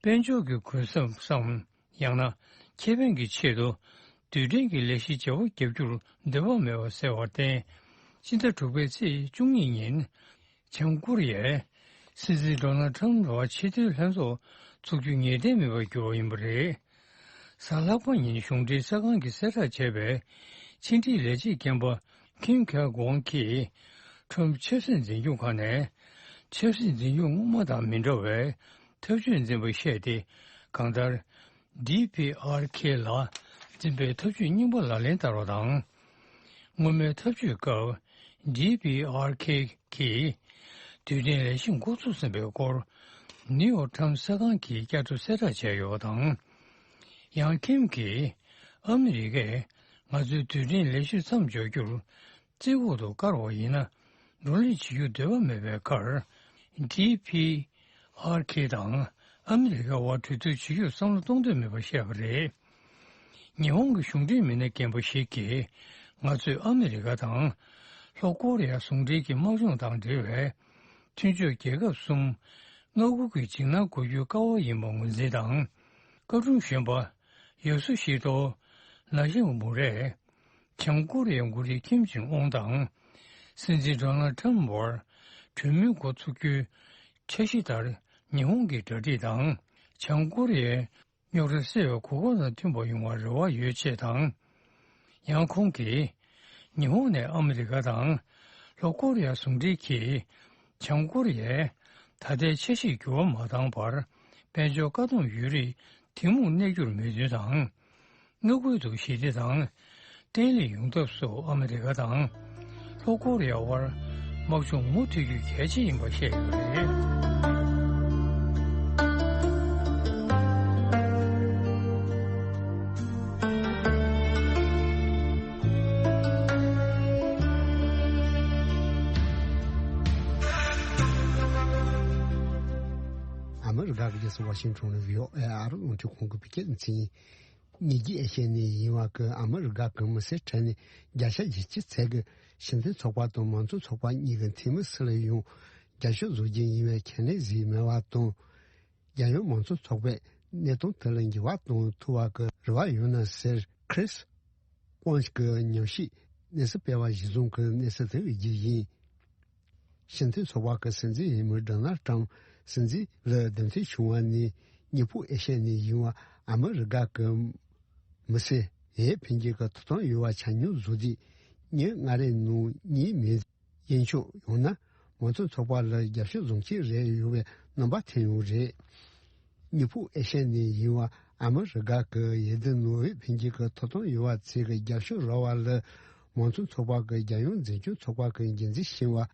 དཔལ་འབྱོར་གྱི་གུན་གསབ་སམ། ཡང་ན་ཁེ་ཕན་གྱི་ཆེད་དུ་རྡུལ་ཕྲན་གྱི་ལས་གཞི་བྱེ་བ་བརྒྱབ་རྒྱུར་འདོད་པ་མེད་པ་གསལ་བར་བརྟེན། སྤྱི་ཟླ་དྲུག་པའི་ཚེས་བཅུ་གཉིས་ཉིན་བྱང་ཀོ་རི་ཡའི་སྲིད་འཛིན་ཌོ་ནལ་ཁྲམ་ལ་ཆེས་མཐོའི་ལྷན་ཚོགས་འཚོགས་རྒྱུ་ངེས་གཏན་མེད་པར་གྱུར་བ་ཡིན་པ་རེད། གཟའ་ལྷག་པ་ཉིན་གཞུང་འབྲེལ་གསར་ཁང་གིས་གསལ་བསྒྲགས་བྱས་པའི་ཕྱི་འབྲེལ་ལས་བྱེད་རྒན་པ་ཁིམ་ཁེ་གོང་གིས་ཁྲམ་ཆབ་སྲིད་འཛིན་སྐྱོང་ཁང་ནས་ཆབ་སྲིད་འཛིན་སྐྱོང་སྔོན་མ་དང་མི་འདྲ་བའི་ཐབས་ཇུས་འཛིན་པ་བཤད་དེ། གང་ལྟར། ཌི་པི་ཨར་ཁེ་ལ་འཛིན་པའི་ཐབས་ཇུས་རྙིང་པ་ལག་ལེན་བསྟར་བ་དང་། སྔོན་མའི་ཐབས་ཇུས་སྐབས། ཌི་པི་ཨར་ཁེ་གིས་རྡུལ་ཕྲན་ལས་གཞི་འགོ་ཚུགས་ཟིན་པའི་སྐོར། ནིའུ་ཡོག་ཊའིམ་གསར་ཁང་གིས་བསྐྱར་དུ་གསལ་བསྒྲགས་བྱས་ཡོད་པ་དང་། ཡང་ཁིམ་གྱིས། ཨ་མི་རི་ཀས་ང་ཚོའི་རྡུལ་ཕྲན་ལས་གཞི་མཚམས་འཇོག་རྒྱུར། བཙན་འོག་ཏུ་བཀར་བ་ཡིན་ན། བགྲོ་གླེང་བྱེད་རྒྱུར་འདོད་པ་མེད་པའི་ཁར། ཌི་པི་ཨར་ཁེ་དང་ཨ་མི་རི་ཀ་དབར་གྲོས་བསྡུར་བྱེད་རྒྱུར་བསམ་བློ་གཏོང་འདོད་མེད་པ་བཤད་པ་རེད། ཉི་ཧོང་གི་གཞུང་འབྲེལ་མི་སྣ་རྒན་པ་ཞིག་གིས། ང་ཚོས་ཨ་མི་རི་ཀ་དང་། ལྷོ་ཀོ་རི་ཡ་ཟུང་འབྲེལ་གྱི་དམག་སྦྱོང་དང་འབྲེལ་བའི། མཐུན་ཕྱོགས་རྒྱལ་ཁབ་གསུམ། མངའ་ཁུལ་གྱི་འཇིགས་སྣང་འགོག་རྒྱུའི་ཀ་བ་ཡིན་པ་ངོས་འཛིན་དང་། བཀའ་དྲུང་གཞོན་པ། ཡོ་སུ་ཤི་ཏོ། ན་ཤི་མུ་རས། བྱང་ཀོ་རི་ཡའི་འགོ་ཁྲིད་ཁིམ་ཇིང་ཨུང་དང་། སྲིད་འཛིན་ཌོ་ནལ་ཁྲམ་བར། གྲོས་མོལ་འགོ་ཚུགས་རྒྱུའི་འཆར་གཞི་ལྟར། ཉི་ཧོང་གི་གྲ་སྒྲིག་དང་། བྱང་ཀོ་རི་ཡའི་རྙོག་དྲ་སེལ་བའི་གོ་སྐབས་དང་མཐུན་པ་ཡོང་བར་རེ་བ་ཡོད་ཅེས་དང་། ཡང་ཁོང་གིས། ཉི་ཧོང་ནས་ཨ་མི་རི་ཀ་དང་། ལྷོ་ཀོ་རི་ཡ་ཟུང་འབྲེལ་གྱིས། བྱང་ཀོ་རི་ཡས། ད་ལྟའི་འཆར་གཞིར་འགྱུར་བ་མ་བཏང་བར། དཔལ་འབྱོར་བཀག་སྡོམ་ཡོད་རིགས། ཐུན་མོང་གནས་རྒྱུར་མོས་མཐུན་དང་། མངའ་ཁུལ་དུ་ཞི་བདེ་དང་། བརྟན་ལྷིང་ཡོང་ཐབས་སུ་ཨ་མི་རི་ཀ་དང་། ལྷོ་ཀོ་རི་ཡ་དབར། དམག་སྦྱོང་མུ་མཐུད་རྒྱུ་གལ་ཆེ་ཡིན་པ་བཤད་ཡོད་པ་རེད། ཨ་མི་རི་ཀ་གི་རྒྱལ་ས་ཝ་ཤིང་ཊོན་ནས་བྷི་ཨོ་ཨེ་ཨ་རི་རླུང་འཕྲིན་ཁང་གི་བོད་སྐད་སྡེ་ཚན། ཉིས་བརྒྱ་ཨེ་ཤ་ཡ་ནས་ཡིན་པ་གི་ཨ་མི་རི་ཀ་གི་མི་སེར་གྲས་ནས་བརྒྱ་ཆ་བཞི་བཅུ་ཙམ་གྱིས་ཕྱི་འཐེན་ཚོགས་པ་དང་མང་གཙོ་ཚོགས་པ་གཉིས་ཀྱི་འཐུས་མི་སུ་ལ་ཡང་རྒྱབ་སྐྱོར་བཟོ་རྒྱུ་ཡིན་པའི་ཁས་ལེན་བཟོས་མེད་པ་དང་། རྒྱལ་ཡོངས་མང་གཙོ་ཚོགས་པས་གནས་སྟངས་དེ་ལ་འགྱུར་བ་གཏོང་ཐུབ་པ་གི་རེ་བ་ཡོད་ན་ཟེར། Chris Coons གྱི་ཉམས་ཞིབ་གནས་ཚུལ་སྤེལ་བ་གཞིར་བཟུང་གི་གནས་ཚུལ་དེ་བརྗོད་ཀྱི་ཡིན། ཕྱི་འཐེན་ཚོགས་པ་གི་སྲིད་འཛིན་འོས་མི་ཌོ་ནལ་ཊམ་སྲིད་འཛིན་ལ་འདེམས་ཐོན་བྱུང་བ་ནས་ཉི་ཧོང་ཨེ་ཤ་ཡ་ནས་ཡིན་པ་ཨ་མི་རི་ཀ་གི་མི་སེར་འོས་འཕེན་རྒྱུ་གི་ཐོབ་ཐང་ཡོད་པ་ཆ་སྙོམས་བཟོ་དུས་ཉིན་ལྔ་རེའི་ནང་གཉིས་མེད། ཡན་ཆོད་ཡང་ན་མང་གཙོ་ཚོགས་པ་ལ་རྒྱབ་སྐྱོར་བཟང་ཤོས་རེད་ཡོང་བའི་རྣམ་པ་ཐོན་ཡོད་རེད། ཉི་ཧོང་ཨེ་ཤ་ཡ་ནས་ཡིན་པ་ཨ་མི་རི་ཀ་གི་འོས་བསྡུ་ནང་འོས་འཕེན་རྒྱུ་གི་ཐོབ་ཐང་ཡོད་པ་ཚོས་ཀྱི་རྒྱབ་སྐྱོར་རག་པ་ལ་མང་གཙོ་ཚོགས་པ་གི་རྒྱལ་ཡོངས་འཛིན་སྐྱོང་ཚོགས་པ་གི་འགན་འཛིན་གཞོན་པ་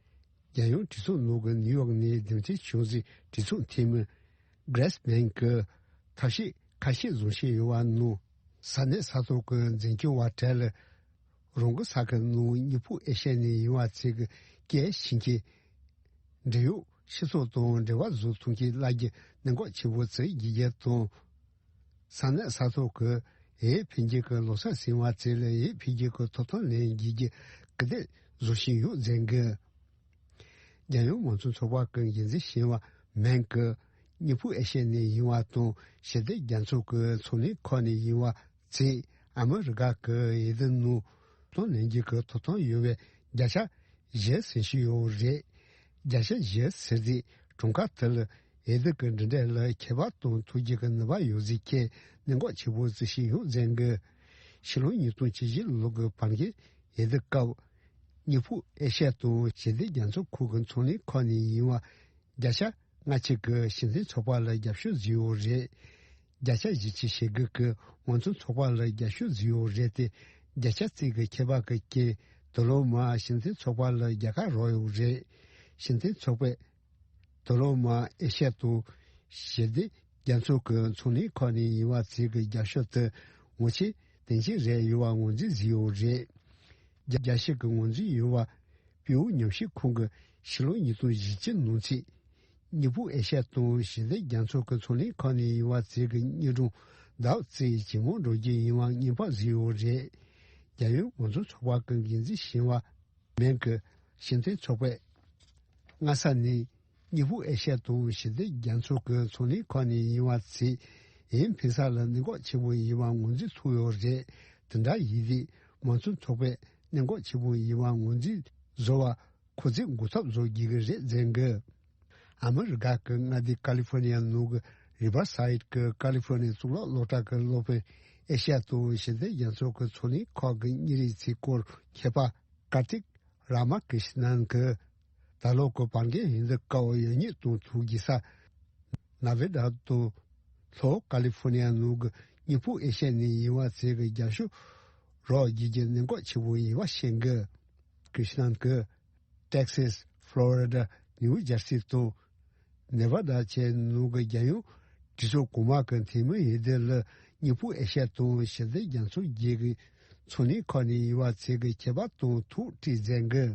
རྒྱལ་ཡོངས་གྲོས་ཚོགས་ནང་གི་ནིའུ་ཡོག་ནས་འདེམས་ཐོན་བྱུང་ཟིན་གྲོས་ཚོགས་འཐུས་མི་གྷི་རེས་མེན་གྱིས་ཐབས་ཤེས་ཁ་ཤས་བཟུང་བཞིན་ཡོད་པ་ནང་ས་གནས་ས་ཐོག་གི་འཛིན་སྐྱོང་བ་གྲས་ལ་རང་གི་ས་ཁུལ་ནང་ཉི་ཧོང་ཨེ་ཤ་ཡ་ནས་ཡིན་པ་ཚོས་ཀྱི་སྐད་ཤེས་མཁན། འབྲེལ་ཡོད་སྤྱི་ཚོགས་དང་འབྲེལ་བ་བཟོ་ཐུབ་མཁན་བླ་རྒྱུ་གནད་འགག་ཆེན་པོ་བརྩི་དགོས་རྒྱུ་དང་། ས་གནས་ས་ཐོག་གི་འོས་འཕེན་རྒྱུ་གི་ལོ་གསར་ཟིན་པ་ཚོ་ལ་འོས་འཕེན་རྒྱུ་གི་ཐོབ་ཐང་ལེན་དགོས་རྒྱུ་སྐུལ་འདེད་བཟོ་བཞིན་ཡོད་ཟེར་གི། རྒྱལ་ཡོངས་མང་གཙོ་ཚོགས་པ་གི་འགན་འཛིན་གཞོན་པ་མེན་གྱིས་ཉི་ཧོང་ཨེ་ཤ་ཡ་ནས་ཡིན་པ་དང་ཞི་བདེ་རྒྱ་མཚོ་གི་མཚོ་གླིང་ཁག་ནས་ཡིན་པ་ཚོས་ཨ་མི་རི་ཀ་གི་འོས་བསྡུ་ནང་ཐོབ་ཐང་ལེན་རྒྱུ་གི་ཐོབ་ཐང་ཡོད་པའི་བརྒྱ་ཆ་བཞི་ཟིན་བཞིན་ཡོད་རེད། བརྒྱ་ཆ་བཞི་ཟེར་དུས་གྲངས་ཀ་དེ་ལ་འོས་བསྡུ་གི་མགྲིན་ཚབ་ལ་ཁྱད་པར་གཏོང་ཐུབ་རྒྱུ་གི་ནུས་པ་ཡོད་ཟེར་མཁན་གནད་འགག་ཆེན་པོ་བརྩི་བཞིན་ཡོད་ཟེར་གི། ཕྱི་ལོ་ཉིས་སྟོང་བཅུ་བཞི་ལོ་གི་བར་བརྒལ་འོས་བསྡུ་སྐབས། ཉི་ཧོང་ཨེ་ཤ་ཡ་དང་ཞི་བདེ་རྒྱ་མཚོ་ཁུལ་གྱི་མཚོ་གླིང་ཁག་ནས་ཡིན་པ་བརྒྱ་ཆ་ལྔ་བཅུ་གིས་ཕྱི་འཐེན་ཚོགས་པ་ལ་རྒྱབ་སྐྱོར་བཟོས་ཡོད་རེད། བརྒྱ་ཆ་བཞི་བཅུ་ཞེ་དགུ་གིས་མང་གཙོ་ཚོགས་པ་ལ་རྒྱབ་སྐྱོར་བཟོས་ཡོད་རེད་དེ། བརྒྱ་ཆ་གཅིག་གི་ཁྱད་པར་གྱི་རྐྱེན་དུ་ལོ་མ་ཕྱི་འཐེན་ཚོགས་པ་ལ་རྒྱལ་ཁ་རག་ཡོད་རེད། ཕྱི་འཐེན་ཚོགས་པས་དུ་ལོ་མ་ཨེ་ཤ་ཡ་དང་ཞི་བདེ་རྒྱ་མཚོ་གི་མཚོ་གླིང་ཁག་ནས་ཡིན་པ་ཚོས་ཀྱི་རྒྱབ་སྐྱོར་དེ་ངོ་ཆེ་དོན་ཆེན་རེད་ཡོད་པ་ངོས་འཛིན་བཟོས་ཡོད་རེད། རྒྱ་རྒྱ་ཤེས་ཀྱི་ངོས་འཛིན་ཡོད་པ། ཡོ་ཉམས་ཞིབ་ཁང་གིས་ཕྱི་ལོ་ཉིས་སྟོང་བཞི་བཅུ་ནང་ཚུད། སྙིང་ཕུག་ཨེ་ཤ་ཡ་དང་ཞི་བདེ་རྒྱ་མཚོ་གི་མཚོ་གླིང་ཁག་ནས་ཡིན་པ་ཚོས་ཀྱི་སྙན་སྒྲོན་བརྡ་བརྩེགས་ཇེ་མང་འགྲོ་རྒྱུ་ཡིན་པ་སྙན་པར་བཟོས་ཡོད་རེད། རྒྱལ་ཡོངས་མང་གཙོ་ཚོགས་པ་གི་འགན་འཛིན་གཞོན་པ་མེང་གིས་ཕྱི་འཐེན་ཚོགས་པས། སྔ་ས་ནས་སྙིང་ཕུག་ཨེ་ཤ་ཡ་དང་ཞི་བདེ་རྒྱ་མཚོ་གི་མཚོ་གླིང་ཁག་ནས་ཡིན་པ་ཚོས་ཡུན་ཕེབས་ས་ལ་གནད་འགག་ཆེན་པོ་ཡིན་པ་ངོས་འཛིན་ཐུབ་ཡོད་རེད། དེ་འདྲ་ཡིན་དུས་མང་གཙོ་ཚོགས་པས་གནད་འགག་ཆེན་པོ་ཡིན་པ་ངོས་འཛིན་བཟོ་བར་ཁོ་ཚོས་འགོ་ཐབས་བཟོ་དགོས་ཀྱི་རེད་ཟེར་གི། ཨ་མི་རི་ཀ་གི་མངའ་སྡེ་ཀ་ལི་ཧྥོ་ནི་ཡ་ནང་གི་རི་ཝར་སའིད་ཀྱི་ཀ་ལི་ཧྥོ་ནི་ཡ་གཙུག་ལག་སློབ་གྲྭ་གི་སློབ་དཔོན་ཨེ་ཤ་ཡ་དང་ཞི་བདེ་རྒྱ་མཚོ་གི་མཚོ་གླིང་ཁག་གི་གཉེར་རིམ་ཚོའི་སྐོར་མཁས་པ་ཀར་ཏིག་ར་མ་ཀྲིཤ་ནན་གྱིས། ད་ལོ་གི་བར་བརྒལ་ཡུན་དུ་དཀའ་བ་ཡོད་ཉེས་དང་ཐུག་རྒྱུ་ས། ནེ་བྷ་ཌ་དང་ལྷོ་ཀ་ལི་ཧྥོ་ནི་ཡ་ནང་གི་སྙིང་ཕུག་ཨེ་ཤ་ཡ་ནས་ཡིན་པ་ཚོས་ཀྱི་རྒྱབ་ཤོག་རོགས་བགྱིད་རྒྱུ་གནད་འགག་ཆེན་པོ་ཡིན་པ་བཤད་གི། ཀྲིཤ་ནན་གྱིས། ཏེག་སེས། ཕློ་རི་ཌ། ནིའུ་ཇར་སི་དང་། ནེ་བྷ་ཌ་བཅས་ནང་གི་རྒྱལ་ཡོངས་གྲོས་ཚོགས་གོང་མ་གི་འཐུས་མི་འོས་བསྡུ་ལ་སྙིང་ཕུག་ཨེ་ཤ་ཡ་དང་ཞི་བདེ་རྒྱ་མཚོ་བརྒྱུད་ཀྱི་མཚོ་གླིང་ཁག་ནས་ཡིན་པ་ཚོས་ཀྱི་ཁྱད་པར་དང་ཐུགས་ཁྲལ་མཛད་གི།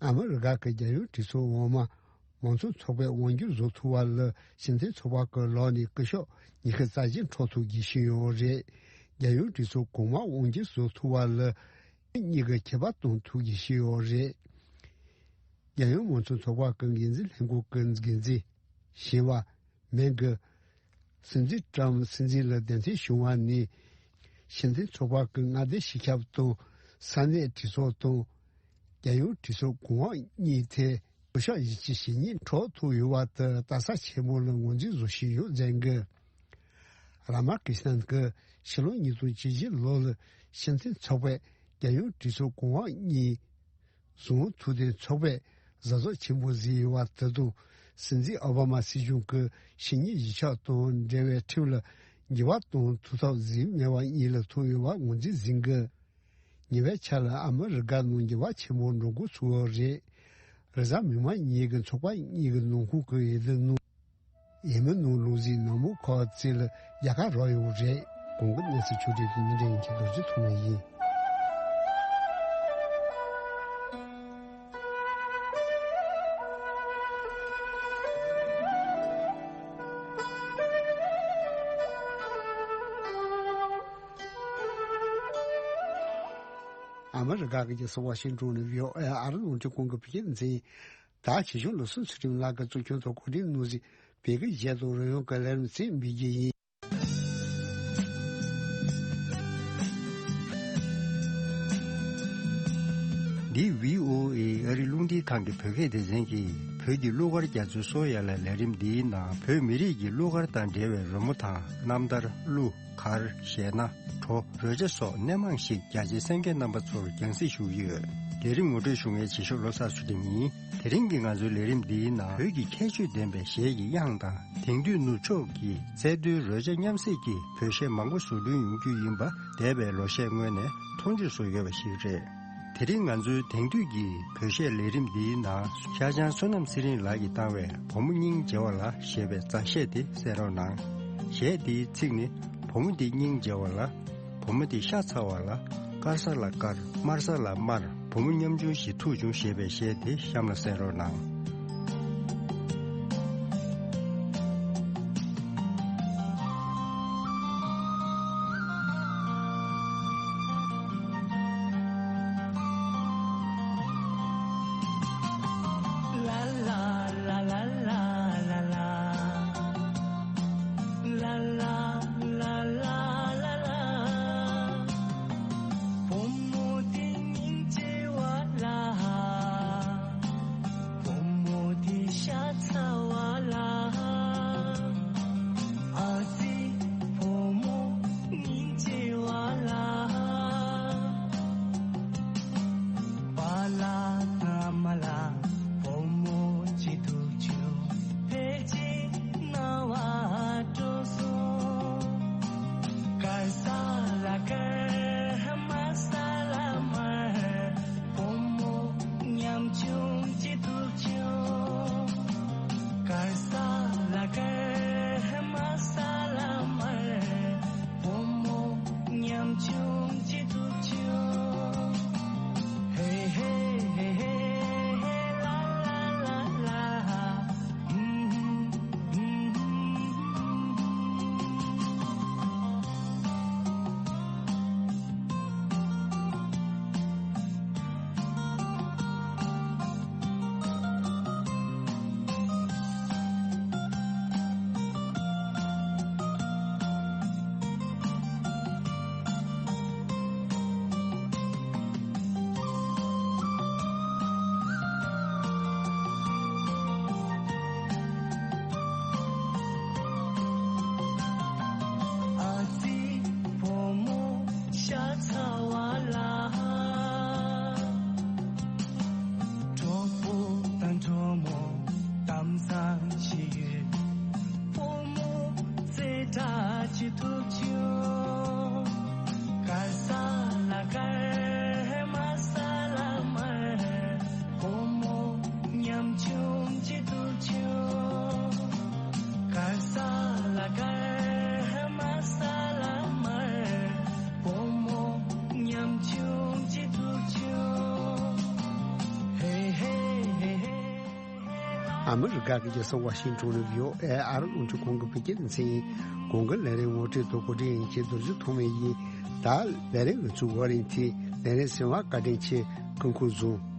ཨ་མི་རི་ཀ་གི་རྒྱལ་ཡོངས་གྲོས་ཚོགས་འོག་མ་མང་གཙོ་ཚོགས་པས་དབང་སྒྱུར་བཟོ་ཐུབ་པ་ལ་ཕྱི་འཐེན་ཚོགས་པ་གི་ལག་ནས་སྐུ་ཞབས་ཉི་ཤུ་རྩ་བཞི་འཕྲོག་ཐུབ་རྒྱུ་ཞིག་ཡོད་རེད། རྒྱལ་ཡོངས་གྲོས་ཚོགས་གོང་མ་དབང་སྒྱུར་བཟོ་ཐུབ་པ་ལ་གཉིས་ཀྱི་ཁྱད་པར་གཏོང་ཐུབ་རྒྱུ་ཞིག་ཡོད་རེད། རྒྱལ་ཡོངས་མང་གཙོ་ཚོགས་པ་གི་འགན་འཛིན་ལྷན་ཁང་གི་འགན་འཛིན་གཞོན་པ་མེང་གིས། སྲིད་འཛིན་ཀྲམ་སྲིད་འཛིན་ལ་གདན་འཐེན་བྱུང་བ་ནས། ཕྱི་འཐེན་ཚོགས་པ་གི་མངའ་སྡེ་སྤྱི་ཁྱབ་དང་ས་གནས་གྲོས་ཚོགས་དང་། རྒྱལ་ཡོངས་གྲོས་ཚོགས་གོང་འོག་གཉིས་ཐད་སྐུ་ཞབས་བཞི་བཅུ་ཞེ་གཉིས་འཕྲོག་ཐུབ་ཡོད་པ་དེ་རྟགས་གསལ་ཆེན་པོ་ལ་ངོས་འཛིན་བཟོ་བཞིན་ཡོད་ཟེར་གི། ར་མ་ཀྲིཤ་ནན་གྱིས་ཕྱི་ལོ་ཉིས་སྟོང་བཅུ་བཞི་ལོ་ལ་ཕྱི་འཐེན་ཚོགས་པས་རྒྱལ་ཡོངས་གྲོས་ཚོགས་གོང་འོག་གཉིས་བཟུང་ཐུབ་དེ་ཚོགས་པས་གཟབ་གཟབ་ཆེན་པོ་བཟོས་ཡོད་པ་དེ་དང་། སྲིད་འཛིན་ཨོ་བྷ་མ་སྲིད་གཞུང་གིས་ཕྱི་ཉིན་གཞིས་ཆགས་དང་འབྲེལ་བའི་ཁྲིམས་ལ་འགྱུར་བ་གཏོང་ཐུབ་ཐབས་བཟོས་མེད་པ་གཉིས་ལ་ཐུག་ཡོད་པ་ངོས་འཛིན་ཟིན་གི། ཉེ་བའི་ཆར་ལ་ཨ་མི་རི་ཀ་ནང་འགྱུར་བ་ཆེན་པོ་འགྲོ་འགོ་ཚུགས་ཡོད་རེད། རེས་གཟའ་མིག་དམར་ཉིན་གྱི་ཚོགས་པ་གཉིས་ཀྱི་ནང་ཁུལ་གྱི་འོས་བསྡུ་ནང་། འོས་མི་ནང་ལུག་རྫིའི་ནང་མི་ཁག་ཅིག་ལ་རྒྱལ་ཁ་རག་ཡོད་རེད། གོང་གི་གནས་ཚུལ་ཆུ་ཊི་དེ་ཉིན་རེ་ཡིན་གྱི་རྡོ་རྗེ་ཐོག་ནས་ཡིན། ཨ་མི་རི་ཀ་གི་རྒྱལ་ས་ཝ་ཤིང་ཏོན་ནས་བྷི་ཨོ་ཨེ་ཨ་རི་རླུང་འཕྲིན་ཁང་གི་བོད་སྐད་སྡེ་ཚན། ད་ཆེ་ཆུང་ལོ་སུམ་ཚུལ་ཁྲིམས་ལགས་ཀྱི་གཙོ་ཁྱོན་ཐོག་གོ་སྒྲིག་གནང་ཞིང་བོད་སྐད་གཞས་དང་རོལ་དབྱངས་ཀྱི་ལས་རིམ་ཚིག་འབུལ་རྒྱུ་ཡིན། འདི་བྷི་ཨོ་ཨེ་ཨ་རི་རླུང་འཕྲིན་ཁང་གི་བོད་སྐད་སྡེ་ཚན་གྱིས་བོད་ཀྱི་གླུ་གར་རྒྱ་མཚོའི་སོ་ཡ་ལ་ལས་རིམ་འདིའི་ནང་བོད་མི་རིགས་ཀྱི་གླུ་གར་དང་འབྲེལ་བའི་རོལ་མོ་དང་རྣམ་ཐར། གླུ། གར། གཞས་སྣ། བྲོ། རོལ་ཆ་སོགས་སྣེ་མང་ཞིག་རྒྱ་ཆེའི་གསན་མཁན་རྣམ་པ་ཚོར་རྒྱང་སྲིང་ཞུ་གི་ཡོད། ལས་རིམ་ངོ་སྤྲོད་ཞུ་མཁན་བྱེད་ཤོག་བློ་བཟང་ཚུལ་ཁྲིམས་ཡིན། དེ་རིང་གི་ང་ཚོའི་ལས་རིམ་འདིའི་ནང་བོད་ཀྱི་ཁྱད་ཆོས་ལྡན་པའི་གཞས་ཀྱི་དབྱངས་དང་དེང་དུས་ནུབ་ཕྱོགས་ཀྱི་ཚད་མཐོའི་རོལ་ཆ་མཉམ་བསྲེས་ཀྱི་བོད་གཞས་མང་པོ་བཟོ་སྐྲུན་ཡོང་རྒྱུ་ཡིན་པ་འདས་པའི་ལོ་ཤས་སྔོན་ནས་མཐོང་ཆོས་སུ་ཡོད་པ་ཞིག་རེད། དེ་རིང་ང་ཚོའི་དེང་དུས་ཀྱི་བོད་གཞས་ལས་རིམ་འདིའི་ནང་ཤར་བྱང་བསོད་ནམས་ཚེ་རིང་ལགས་ཀྱིས་བཏང་བའི་བུ་མོ་སྙིང་རྗེ་བ་ལ་ཞེས་པའི་མཛའ་གཞས་དེ་གསན་རོགས་གནང་། གཞས་འདིའི་ཚིག་ནི། བུ་མོ་འདི་སྙིང་རྗེ་བ་ལ། བུ་མོ་འདི་ཤ་ཚ་བ་ལ། དཀར་ས་ལ་དཀར། དམར་ས་ལ་དམར། བུ་མོ་ཉམ་ཆུང་ཞིག་ཐུག་བྱུང་ཞེས་པའི་གཞས་དེ་གཤམ་ལ་གསན་རོགས་གནང་། ཨ་མི་རི་ཀ་གི་རྒྱལ་ས་ཝ་ཤིང་ཊོན་ནས་བྷི་ཨོ་ཨེ་ཨ་རི་རླུང་འཕྲིན་ཁང་གི་བོད་སྐད་སྡེ་ཚན་ཡིན། གོང་གི་ལས་རིམ་ངོ་སྤྲོད་དང་གོ་སྒྲིག་ཡིན་གྱི་རྡོ་རྗེ་ཐོགས་མེད་ཡིན། ད་ལས་རིམ་ང་ཚོའི་ཝར་རིང་ཐི་ལས་རིམ་གསན་པར་བཀའ་དྲིན་ཆེ། སྐུ་ཁམས་བཟང་།